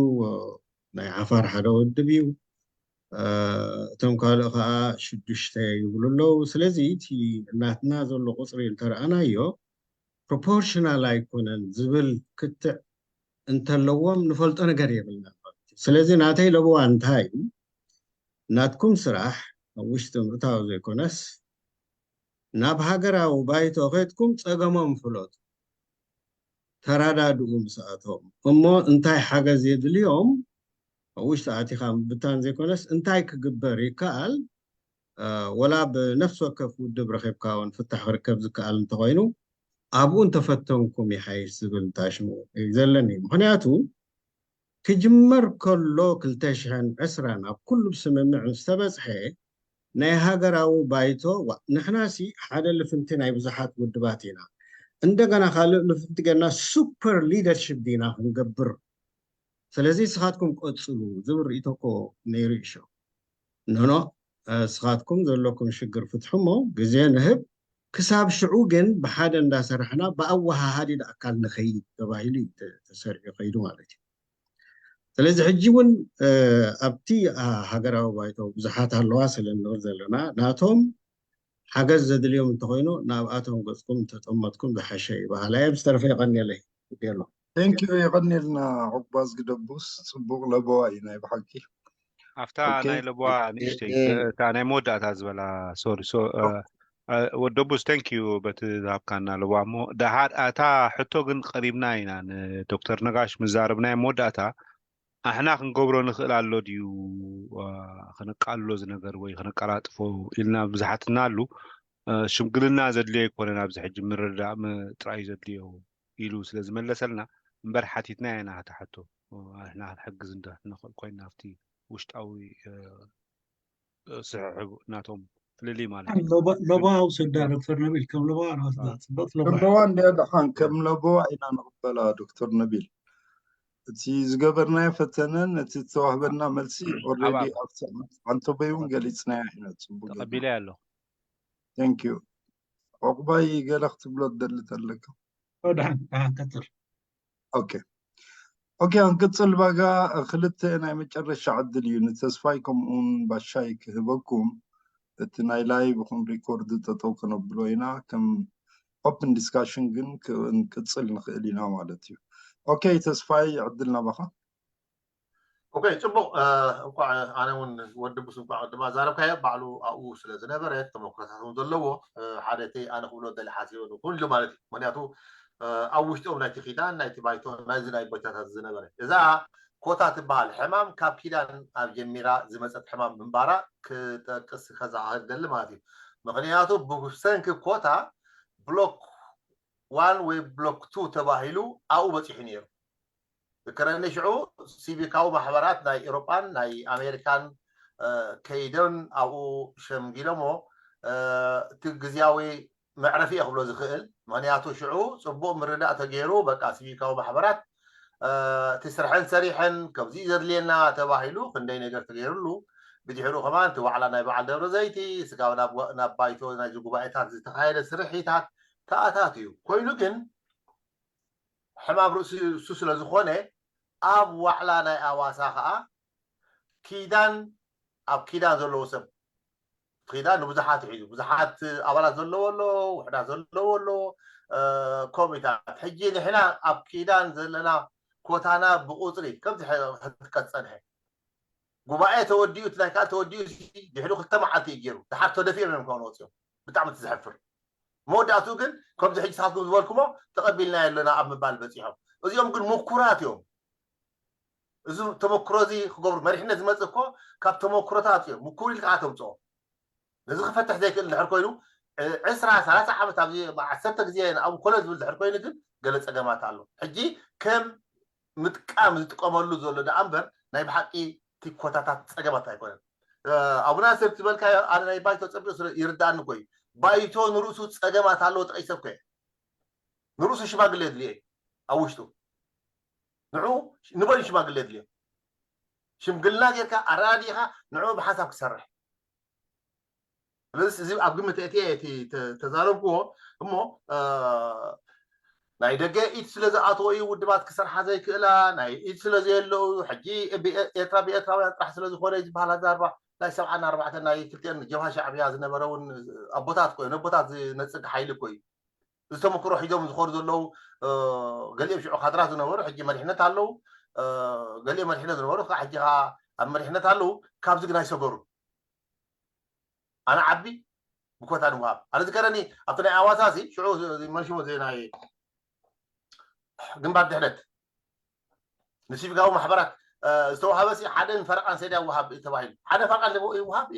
ናይ ዓፋር ሓደ ውድብ እዩ፣ እቶም ካልእ ከዓ ሽዱሽተ ይብሉ ኣለዉ። ስለዚ እቲ ናትና ዘሎ ቁፅሪ እንተረኣናዮ ፕሮፖርሽናል ኣይኮነን ዝብል ክትዕ እንተለዎም ንፈልጦ ነገር የብልና ማለት እዩ። ስለዚ ናተይ ለበዋ እንታይ እዩ? ናትኩም ስራሕ ኣብ ውሽጢ ምእታው ዘይኮነስ ናብ ሃገራዊ ባይቶ ከድኩም ፀገሞም ፍለጡ፣ ተራዳድኡ ምስኣቶም እሞ እንታይ ሓገዝ የድልዮም ኣብ ውሽጢ ኣቲኻ ምብታን ዘይኮነስ እንታይ ክግበር ይከኣል፣ ወላ ብነፍሲ ወከፍ ውድብ ረኺብካ እውን ፍታሕ ክርከብ ዝከኣል እንተኾይኑ ኣብኡ እንተፈተንኩም ይሓይሽ ዝብል ታሽሙ እዩ ዘለኒ። ምክንያቱ ክጅመር ከሎ ክልተ ሽሕን ዕስራን ኣብ ኩሉ ብስምምዕ ምስ ተበፅሐ ናይ ሃገራዊ ባይቶ ንሕናሲ ሓደ ልፍንቲ ናይ ብዙሓት ውድባት ኢና፣ እንደገና ካልእ ልፍንቲ ገና ሱፐር ሊደርሽፕ ዲና ክንገብር? ስለዚ ንስኻትኩም ቀፅሉ ዝብል ርእይቶ እኮ ነይሩ እዩ። ኖኖ፣ ንስኻትኩም ዘለኩም ሽግር ፍትሑ እሞ ግዜ ንህብ። ክሳብ ሽዑ ግን ብሓደ እንዳሰራሕና ብኣወሃሃዲ ኣካል ንኸይድ ተባሂሉ እዩ ተሰሪዑ ከይዱ ማለት እዩ። ስለዚ ሕጂ እውን ኣብቲ ሃገራዊ ባይቶ ብዙሓት ኣለዋ ስለ ንብል ዘለና ናቶም ሓገዝ ዘድልዮም እንተኮይኑ ናብኣቶም ገፅኩም እንተጠመትኩም ዝሓሸ እዩ በሃላይ። ብዝተረፈ የቐንየለይ። ግዲ ኣሎ። ቴንኪዩ። የቐንየልና ዑቅባዝ ግደቡስ። ፅቡቅ ለበዋ እዩ ናይ ብሓቂ። ኣብታ ናይ ለበዋ ንእሽተይ እታ ናይ መወዳእታ ዝበላ ሶሪ ወደቡስ ቴንኪዩ በቲ ዝሃብካና ለበዋ እሞ ደሓር እታ ሕቶ ግን ቀሪብና ኢና ንዶክተር ነጋሽ ምዛረብናዮ መወዳእታ ኣሕና ክንገብሮ ንኽእል ኣሎ ድዩ ከነቃልሎ ዝነገር ወይ ከነቀላጥፎ ኢልና ብዙሓትና ኣሉ ሽምግልና ዘድልዮ ኣይኮነን ኣብዚ ሕጂ ምርዳእ ጥራይ ዘድልዮ ኢሉ ስለ ዝመለሰልና እምበር ሓቲትና ኢና ተሓቶ ኣሕና ክንሕግዝ እንድሕር ንኽእል ኮይና ኣብቲ ውሽጣዊ ስሕሕቡ እናቶም ፍልልይ ማለት እዩ። ሎባ ውሰዳ ዶክተር ነቢል ከም ሎባ ንወስዳ ፅበት ሎባ ሎባ እንዲያ ደሓን ከም ሎባ ኢና ንቕበላ ዶክተር ነቢል። እቲ ዝገበርናዮ ፈተነን እቲ ዝተዋህበና መልሲ ኦልሬዲ ኣብቲ ዓንተቦይ እውን ገሊፅናዮ ኢና። ፅቡቅ ተቐቢለ ኣለኹ። ቴንክ ዩ። ዕቑባይ ገለ ክትብሎ ትደሊ ተለካ? ደሓን ደሓን ቀፅል። ኦኬ ኦኬ፣ ክንቅፅል ባጋ ክልተ ናይ መጨረሻ ዕድል እዩ ንተስፋይ ከምኡውን ባሻይ ክህበኩም። እቲ ናይ ላይቭ ኹም ሪኮርድ ጠጠው ከነብሎ ኢና። ከም ኦፕን ዲስካሽን ግን ክንቅፅል ንኽእል ኢና ማለት እዩ። ኦኬ ተስፋይ ዕድል ናባኻ። ኦኬ ፅቡቅ። እንኳዕ ኣነ እውን ወዲ ቡስ እንኳዕ ቅድማ ዛረብካዮ ባዕሉ ኣብኡ ስለ ዝነበረ ተመክሮታት እውን ዘለዎ ሓደ እቲ ኣነ ክብሎ ደሊ ሓሲበ ኩሉ ማለት እዩ። ምክንያቱ ኣብ ውሽጦም ናይቲ ኪዳን ናይቲ ባይቶ ናይዚ ናይ ቦይታታት ዝነበረ እዛ ኮታ ትበሃል ሕማም ካብ ኪዳን ኣብ ጀሚራ ዝመፀት ሕማም ምንባራ ክጠቅስ ከዘካኸር ደሊ ማለት እዩ። ምክንያቱ ብሰንኪ ኮታ ብሎክ ዋን ወይ ብሎክ ቱ ተባሂሉ ኣብኡ በፂሑ ነይሩ። ዝከረኒ ሽዑ ሲቪካዊ ማሕበራት ናይ ኤሮጳን ናይ ኣሜሪካን ከይደን ኣብኡ ሸምጊሎሞ እቲ ግዝያዊ መዕረፊ እየ ክብሎ ዝኽእል። ምክንያቱ ሽዑ ፅቡቅ ምርዳእ ተገይሩ በቃ ሲቪካዊ ማሕበራት እቲ ስርሐን ሰሪሐን ከምዚ ዘድልየና ተባሂሉ ክንደይ ነገር ተገይሩሉ። ብድሕሩ ከማን እቲ ዋዕላ ናይ በዓል ደብረ ዘይቲ ስጋብ ናብ ባይቶ ናይዚ ጉባኤታት ዝተካየደ ስርሒታት ተኣታት እዩ። ኮይኑ ግን ሕማም ርእሲ እሱ ስለ ዝኾነ ኣብ ዋዕላ ናይ ኣዋሳ ከዓ ኪዳን ኣብ ኪዳን ዘለዎ ሰብ ኪዳን ንብዙሓት ሒዙ ብዙሓት ኣባላት ዘለዎ ኣሎ፣ ውሕዳት ዘለዎ ኣሎ፣ ኮሚታት። ሕጂ ንሕና ኣብ ኪዳን ዘለና ኮታና ብቁፅሪ ከምዚ ክትቀፀንሐ ጉባኤ ተወዲኡ እቲ ናይ ካልእ ተወዲኡ ድሕሪ ክልተ መዓልቲ እዩ ገይሩ። ድሓር ተደፊኦም እዮም ከውን ወፂኦም። ብጣዕሚ እቲ ዘሕፍር መወዳእትኡ ግን ከምዚ ሕጂ ሳትኩም ዝበልኩሞ ተቐቢልና ኣለና ኣብ ምባል በፂሖም። እዚኦም ግን ምኩራት እዮም። እዚ ተመክሮ እዚ ክገብሩ መሪሕነት ዝመፅእ እኮ ካብ ተመክሮታት እዮም። ምኩር ኢልካ ተምፅኦ። ነዚ ክፈትሕ ዘይክእል እንድሕር ኮይኑ ዕስራ ሰላሳ ዓመት ኣብዚ ዓሰርተ ግዜ ኣብኡ ኮሎ ዝብል ድሕር ኮይኑ ግን ገለ ፀገማት ኣሎ። ሕጂ ከም ምጥቃም ዝጥቀመሉ ዘሎ ደኣ እምበር ናይ ብሓቂ እቲ ኮታታት ፀገማት ኣይኮነን። ኣቡና ሰብ ዝበልካዮ ኣነ ናይ ባይቶ ፀቢቑ ይርዳእኒ እኮ እዩ። ባይቶ ንርእሱ ፀገማት ኣለዎ ጠቒሰ እኮ እየ። ንርእሱ ሽማግለ የድልዮ እዩ። ኣብ ውሽጡ ንዑ ንበይኑ ሽማግለ የድልዮ። ሽምግልና ጌርካ ኣረዳዲእካ ንዑ ብሓንሳብ ክሰርሕ። ስለዚ እዚ ኣብ ግምት እቲ እቲ ተዛረብክዎ እሞ ናይ ደገ ኢድ ስለ ዝኣተወ እዩ ውድባት ክሰርሓ ዘይክእላ፣ ናይ ኢድ ስለ ዘየለዉ ሕጂ ኤርትራ ብኤርትራውያን ጥራሕ ስለ ዝኾነ ዝበሃል ኣዛርባ ናይ ሰብዓን ኣርባዕተን ናይ ክልቲኤን ጀብሃ ሻዕብያ ዝነበረ እውን ኣቦታት ኮ ነቦታት ዝነፅግ ሓይሊ ኮ እዩ። ዝተመክሮ ሒዞም ዝኾኑ ዘለዉ ገሊኦም ሽዑ ካድራት ዝነበሩ ሕጂ መሪሕነት ኣለዉ፣ ገሊኦም መሪሕነት ዝነበሩ ከዓ ሕጂ ከዓ ኣብ መሪሕነት ኣለዉ። ካብዚ ግን ኣይሰገሩን። ኣነ ዓቢ ብኮታ ንውሃብ ኣነ ዝከረኒ ኣብቲ ናይ ኣዋሳ ሲ ሽዑ መልሽዎ ናይ ግንባር ድሕነት ንሲቪካዊ ማሕበራት ዝተዋሃበ ሲ ሓደን ፈረቃን ሰድያ ውሃብ ተባሂሉ ሓደ ፈረቃ ኣለዎ ይውሃብ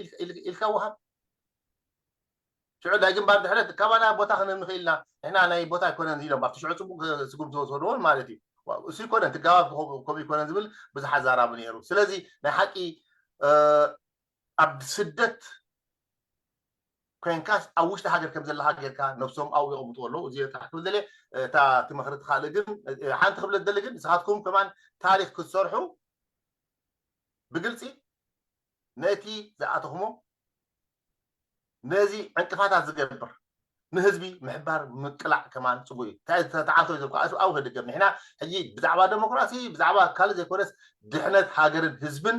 ኢልካ ውሃብ ሽዑ ናይ ግንባር ድሕነት ካባና ቦታ ክንህብ ንኽእል ኢና ንሕና ናይ ቦታ ኣይኮነን ኢሎም ኣብቲ ሽዑ ፅቡቅ ስጉምቲ ዝወሰድዎ ማለት እዩ። እሱ ይኮነን ትጋባብ ከምኡ ይኮነን ዝብል ብዙሓት ዛራቢ ነይሩ። ስለዚ ናይ ሓቂ ኣብ ስደት ኮይንካስ ኣብ ውሽጢ ሃገር ከም ዘለካ ጌርካ ነብሶም ኣብኡ የቐምጡ ኣለዉ። እዚ ጥራሕ ክብል ደልየ እታ ትመኽሪ ትኻልእ ግን ሓንቲ ክብለት ደሊ ግን ንስኻትኩም ከማን ታሪክ ክትሰርሑ ብግልፂ ነቲ ዝኣተኹሞ ነዚ ዕንቅፋታት ዝገብር ንህዝቢ ምሕባር ምቅላዕ ከማን ፅቡቅ እዩ። እንታይ ተዓልቶ እዩ ዘብካ ኣብኡ ከድገም ንሕና ሕጂ ብዛዕባ ዴሞክራሲ ብዛዕባ ካልእ ዘይኮነስ ድሕነት ሃገርን ህዝብን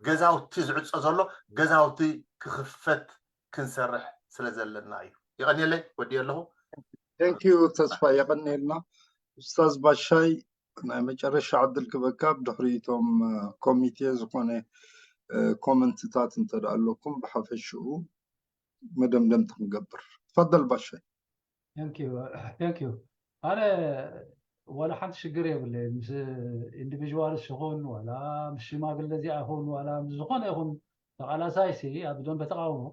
ገዛውቲ ዝዕጾ ዘሎ ገዛውቲ ክኽፈት ክንሰርሕ ስለ ዘለና እዩ። ይቐንየለይ ወዲ ኣለኹ። Thank you ተስፋ የቐንየልና። ኡስታዝ ባሻይ ናይ መጨረሻ ዕድል ክበካ ብድሕሪቶም ኮሚቴ ዝኾነ ኮመንትታት እንተደኣ ኣለኩም ብሓፈሽኡ መደምደምቲ ክንገብር ትፈደል ባሻይ። Thank you thank you ኣነ ዋላ ሓንቲ ሽግር የብለይ ምስ ኢንዲቪዥዋልስ ይኹን ዋላ ምስ ሽማግለ እዚኣ ይኹን ዋላ ምስ ዝኾነ ይኹን ተቓላሳይ ሲ ኣብ ደንበ ተቃውሞ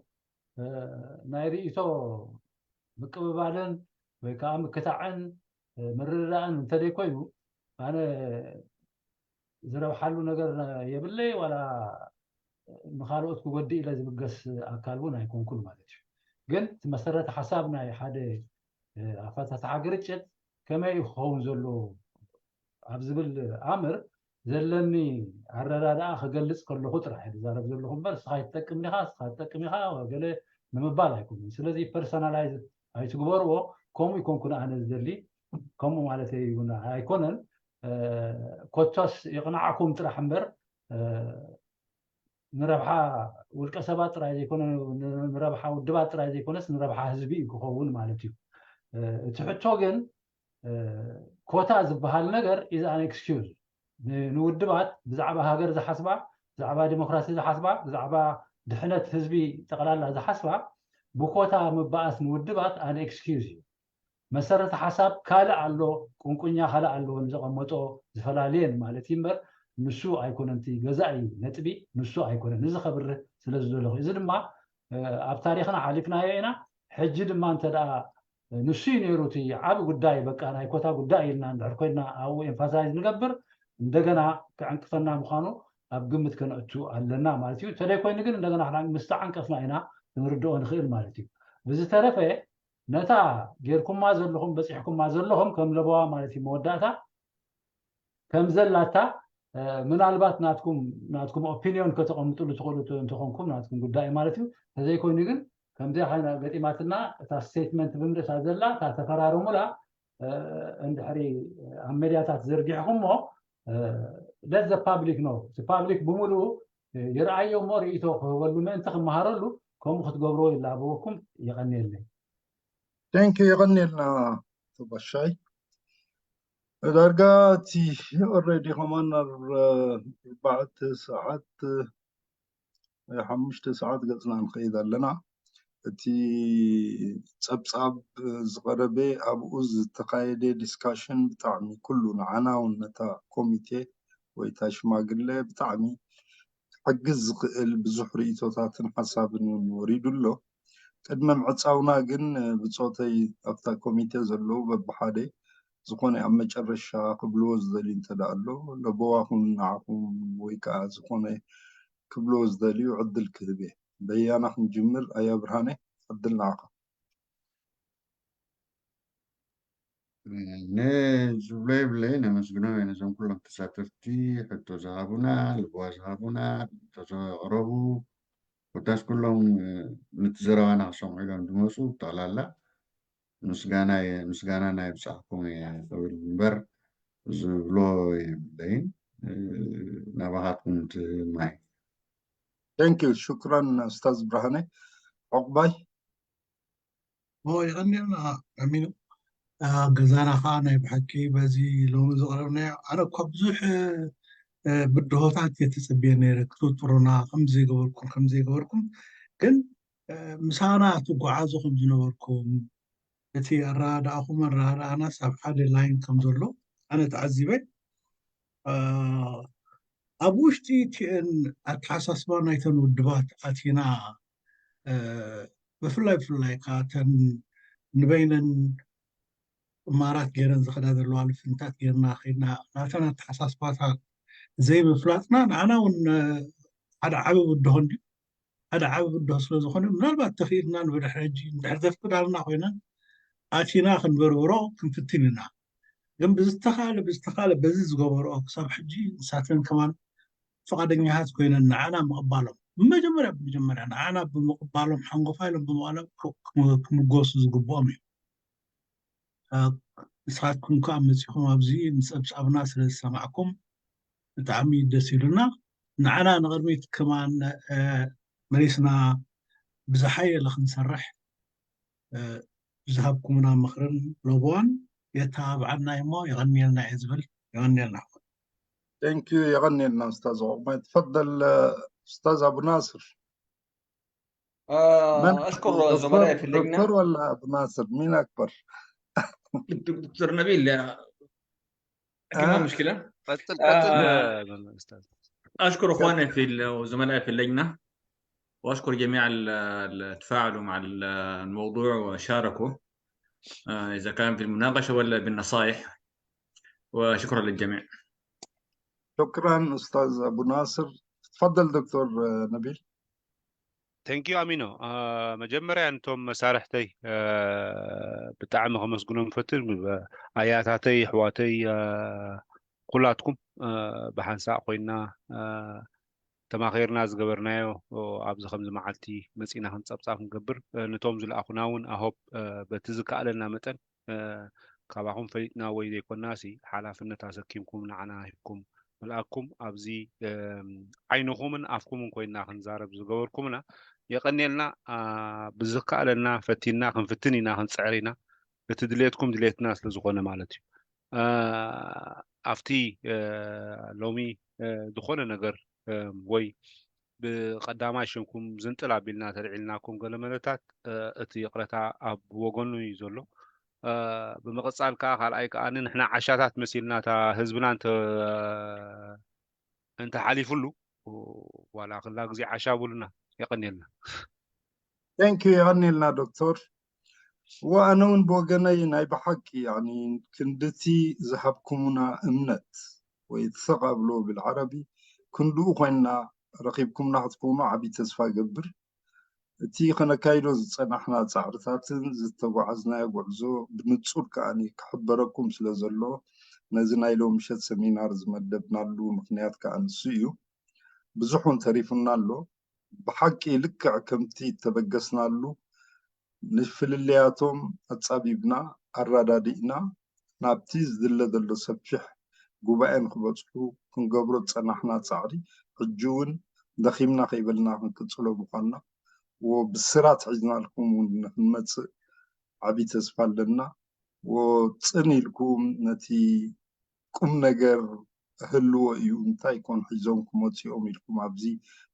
ናይ ርእይቶ ምቅብባልን ወይ ከዓ ምክታዕን ምርድዳእን እንተደይ ኮይኑ ኣነ ዝረብሓሉ ነገር የብለይ ዋላ ንካልኦት ክጎድእ ኢለ ዝብገስ ኣካል እውን ኣይኮንኩን ማለት እዩ። ግን እቲ መሰረተ ሓሳብ ናይ ሓደ ኣፈታትሓ ግርጭት ከመይ እዩ ክኸውን ዘለዎ ኣብ ዝብል ኣምር ዘለኒ ኣረዳድኣ ክገልፅ ከለኹ ጥራሕ እየ ዝዛረብ ዘለኹ እምበር ንስኻ ይትጠቅም ዲኻ ንስኻ ትጠቅም ኢኻ ገለ ንምባል ኣይኮኑን። ስለዚ ፐርሰናላይዝ ኣይትግበርዎ። ከምኡ ይኮንኩን ኣነ ዝደሊ ከምኡ ማለት ኣይኮነን። ኮቶስ ይቕናዕኩም ጥራሕ እምበር ንረብሓ ውልቀ ሰባት ጥራይ ዘይኮነ ንረብሓ ውድባት ጥራይ ዘይኮነስ ንረብሓ ህዝቢ እዩ ክኸውን ማለት እዩ። እቲ ሕቶ ግን ኮታ ዝበሃል ነገር is an excuse ንውድባት ብዛዕባ ሃገር ዝሓስባ ብዛዕባ ዲሞክራሲ ዝሓስባ ብዛዕባ ድሕነት ህዝቢ ጠቕላላ ዝሓስባ ብኮታ ምባኣስ ንውድባት an excuse እዩ። መሰረተ ሓሳብ ካልእ ኣሎ ቁንቁኛ ካልእ ኣለዎ ንዘቐመጦ ዝፈላልየን ማለት እዩ እምበር ንሱ ኣይኮነን እቲ ገዛኢ ነጥቢ ንሱ ኣይኮነን እዚ ከብርህ ስለ ዝደለኹ እዚ ድማ ኣብ ታሪኽና ሓሊፍናዮ ኢና ሕጂ ድማ እንተ ደኣ ንሱ እዩ ነይሩ እቲ ዓብ ጉዳይ በቃ ናይ ኮታ ጉዳይ ኢልና እንድሕር ኮይና ኣብኡ emphasize ንገብር እንደገና ክዕንቅፈና ምዃኑ ኣብ ግምት ከነእቱ ኣለና ማለት እዩ እንተደይ ኮይኑ ግን እንደገና ምስ ተዓንቀፍና ኢና ክንርድኦ ንኽእል ማለት እዩ ብዝተረፈ ነታ ጌርኩማ ዘለኹም በፂሕኩማ ዘለኹም ከም ለበዋ ማለት እዩ መወዳእታ ከም ዘላታ ምናልባት ናትኩም ናትኩም ኦፒኒዮን ከተቐምጥሉ ትኽእሉ እንተኾንኩም ናትኩም ጉዳይ ማለት እዩ ተዘይኮይኑ ግን ከምዚ ገጢማትና እታ ስቴትመንት ብምርእሳ ዘላ እታ ተፈራረሙላ እንድሕሪ ኣብ ሜድያታት ዘርጊሕኩሞ let the public know እቲ ፓብሊክ ብምሉኡ ይርኣዮ እሞ ርእይቶ ክህበሉ ምእንቲ ክመሃረሉ ከምኡ ክትገብርዎ ይላበወኩም የቐንየለይ Thank you የቐንየልና ተባሻይ ዳርጋ እቲ already ከማን ናብ ኣርባዕተ ሰዓት ሓሙሽተ ሰዓት ገፅና ንኸይድ ኣለና እቲ ፀብፃብ ዝቐረበ ኣብኡ ዝተኻየደ discussion ብጣዕሚ ኩሉ ንዓና እውን ነታ ኮሚቴ ወይ እታ ሽማግለ ብጣዕሚ ክሕግዝ ዝኽእል ብዙሕ ርእይቶታትን ሓሳብን እውን ወሪዱ ኣሎ። ቅድሚ ምዕፃውና ግን ብፆተይ ኣብታ ኮሚቴ ዘለዉ በብሓደ ዝኾነ ኣብ መጨረሻ ክብልዎ ዝደልዩ እንተ ደኣ ኣሎ ለበዋኹም ንዓኹም ወይ ከዓ ዝኾነ ክብልዎ ዝደልዩ ዕድል ክህብ እየ። በያና ክንጅምር ኣያ ብርሃነ ዕድል ንዓኻ። ንዝብሎ የብለይ። ነመስግኖም እየ ነዞም ኩሎም ተሳተፍቲ፣ ሕቶ ዝሃቡና፣ ልብዋ ዝሃቡና፣ ሕቶ ዘቕረቡ፣ ኮታስ ኩሎም ነቲ ዘረባና ክሰምዑ ኢሎም ዝመፁ ጠቕላላ ምስጋና ምስጋና ናይ ብፃዕኩም እየ ክብል እምበር ዝብሎ የብለይን። ናባኻትኩም ትማይ። Thank you. ሽክራን ኡስታዝ ብርሃነ። ዑቕባይ። ኦ የቐንየልና። ኣሚኑ ገዛና ከዓ ናይ ብሓቂ በዚ ሎሚ ዝቕረብናዮ ኣነ እኳ ብዙሕ ብድሆታት እየ ተፀብየ ነይረ ክትውጥሩና ከምዘይገበርኩም ከምዘይገበርኩም ግን ምሳና ትጓዓዙ ከም ዝነበርኩም እቲ ኣረዳድኣኹም ኣረዳድኣናስ ኣብ ሓደ ላይን ከም ዘሎ ኣነ ተዓዚበ። ኣብ ውሽጢ እቲአን ኣተሓሳስባ ናይተን ውድባት ኣቲና ብፍላይ ብፍላይ ከዓ እተን ንበይነን ጥማራት ገይረን ዝኸዳ ዘለዋ ልፍንታት ገይርና ከይድና ናተን ኣተሓሳስባታት ዘይምፍላጥና ንዓና እውን ሓደ ዓቢ ብድሆ እንድዩ። ሓደ ዓቢ ብድሆ ስለ ዝኾነ ምናልባት ተኽኢልና ንብድሕሪ ሕጂ እንድሕር ዘፍቅዳልና ኮይነን ኣቲና ክንበርብሮ ክንፍትን ኢና። ግን ብዝተኻለ ብዝተኻለ በዚ ዝገበርኦ ክሳብ ሕጂ ንሳተን ከማን ፍቓደኛታት ኮይነን ንዓና ምቕባሎም መጀመርያ ብመጀመርያ ንዓና ብምቕባሎም ሓንጎፋ ኢሎም ብምቕባሎም ክምጎሱ ዝግብኦም እዩ። ንስኻትኩም ከዓ መፂኹም ኣብዚ ንፀብፃብና ስለ ዝሰማዕኩም ብጣዕሚ ደስ ኢሉና። ንዓና ንቕድሚት ከማን መሊስና ብዝሓየለ ክንሰርሕ ዝሃብኩምና ምኽርን ለበዋን የተባብዓና እሞ የቐንየልና እየ ዝብል። የቐንየልና። Thank you። የቐንየልና ኡስታዝ ዑቕባይ። ትፈደል ኡስታዝ ኣቡ ናስር። أشكر زملائي في اللجنة. دكتور ولا أبو ناصر؟ مين أكبر؟ دكتور نبيل، لا. أكيد ما مشكلة. قتل قتل أستاذ. أشكر إخواني في وزملائي في اللجنة، وأشكر جميع اللي تفاعلوا مع الموضوع وشاركوا، إذا كان في المناقشة ولا بالنصائح، وشكرا للجميع. شكرا أستاذ أبو ناصر. تفضل دكتور نبيل. Thank you ኣሚኖ። መጀመርያ ነቶም መሳርሕተይ ብጣዕሚ ከመስግኖም ፈትን ኣያታተይ ኣሕዋተይ ኩላትኩም ብሓንሳእ ኮይና ተማኺርና ዝገበርናዮ ኣብዚ ከምዚ መዓልቲ መፂና ክንፀብፃብ ክንገብር ነቶም ዝለኣኹና እውን ኣሆብ በቲ ዝከኣለና መጠን ካባኹም ፈሊጥና ወይ ዘይኮና ሲ ሓላፍነት ኣሰኪምኩም ንዓና ሂብኩም ምልኣኩም ኣብዚ ዓይንኹምን ኣፍኩምን ኮይና ክንዛረብ ዝገበርኩምና የቐንየልና። ብዝከኣለና ፈቲና ክንፍትን ኢና ክንፅዕር ኢና። እቲ ድሌትኩም ድሌትና ስለዝኾነ ማለት እዩ። ኣብቲ ሎሚ ዝኾነ ነገር ወይ ብቐዳማይ ሽምኩም ዝንጥል ኣቢልና ተልዒልናኩም ገለ መለታት እቲ ይቕረታ ኣብ ወገኑ እዩ ዘሎ። ብምቕፃል ከዓ ካልኣይ ከዓ ንሕና ዓሻታት መሲልና እታ ህዝብና እንተ እንተ ሓሊፉሉ ዋላ ክላ ግዜ ዓሻ ብሉና። የቐንየልና። Thank you። የቐንየልና ዶክተር። ወኣነ እውን ብወገነይ ናይ ብሓቂ ያኒ ክንድቲ ዝሃብኩሙና እምነት ወይ ተቐብሎ ብልዓረቢ ክንድኡ ኮይንና ረኺብኩምና ክትኮኑ ዓብዪ ተስፋ እገብር። እቲ ከነካይዶ ዝጸናሕና ጻዕርታትን ዝተጓዓዝናዮ ጉዕዞ ብንጹር ከኣ ክሕበረኩም ስለ ዘሎ፣ ነዚ ናይ ሎሚ ምሸት ሰሚናር ዝመደብናሉ ምኽንያት ከኣ ንሱ እዩ። ብዙሕ እውን ተሪፉና ኣሎ። ብሓቂ ልክዕ ከምቲ እተበገስናሉ ንፍልልያቶም ኣጻቢብና ኣራዳዲእና ናብቲ ዝድለ ዘሎ ሰፊሕ ጉባኤ ንክበጽሑ ክንገብሮ ዝጸናሕና ጻዕሪ ሕጂ እውን ደኺምና ከይበልና ክንቅጽሎ ምዃንና ብስራት ሒዝናልኩም እውን ንክንመጽእ ዓቢ ተስፋ ኣለና። ጽን ኢልኩም ነቲ ቁም ነገር ህልዎ እዩ፣ እንታይ ኮን ሒዞም ክመጽኦም ኢልኩም ኣብዚ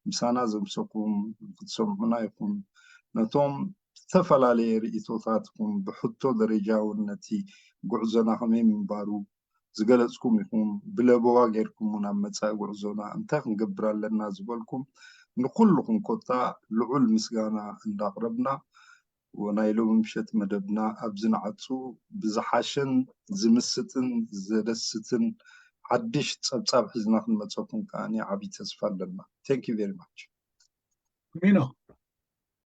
ምሳና ዘምሰኩም ክትሰምዑና ይኹን ነቶም ዝተፈላለየ ርእይቶታትኩም ብሕቶ ደረጃ እውን ነቲ ጉዕዞና ከመይ ምንባሩ ዝገለጽኩም ኢኹም። ብለበዋ ጌርኩም እውን ኣብ መጻኢ ጉዕዞና እንታይ ክንገብር ኣለና ዝበልኩም ንኩልኹም ኮታ ልዑል ምስጋና እንዳቕረብና ናይ ሎሚ ምሸት መደብና ኣብዚ ንዓጹ። ብዝሓሸን ዝምስጥን ዘደስትን ሓድሽ ጸብጻብ ሒዝና ክንመጸኩም ከኣ ዓቢ ተስፋ ኣለና። Thank you very much። ሚኖ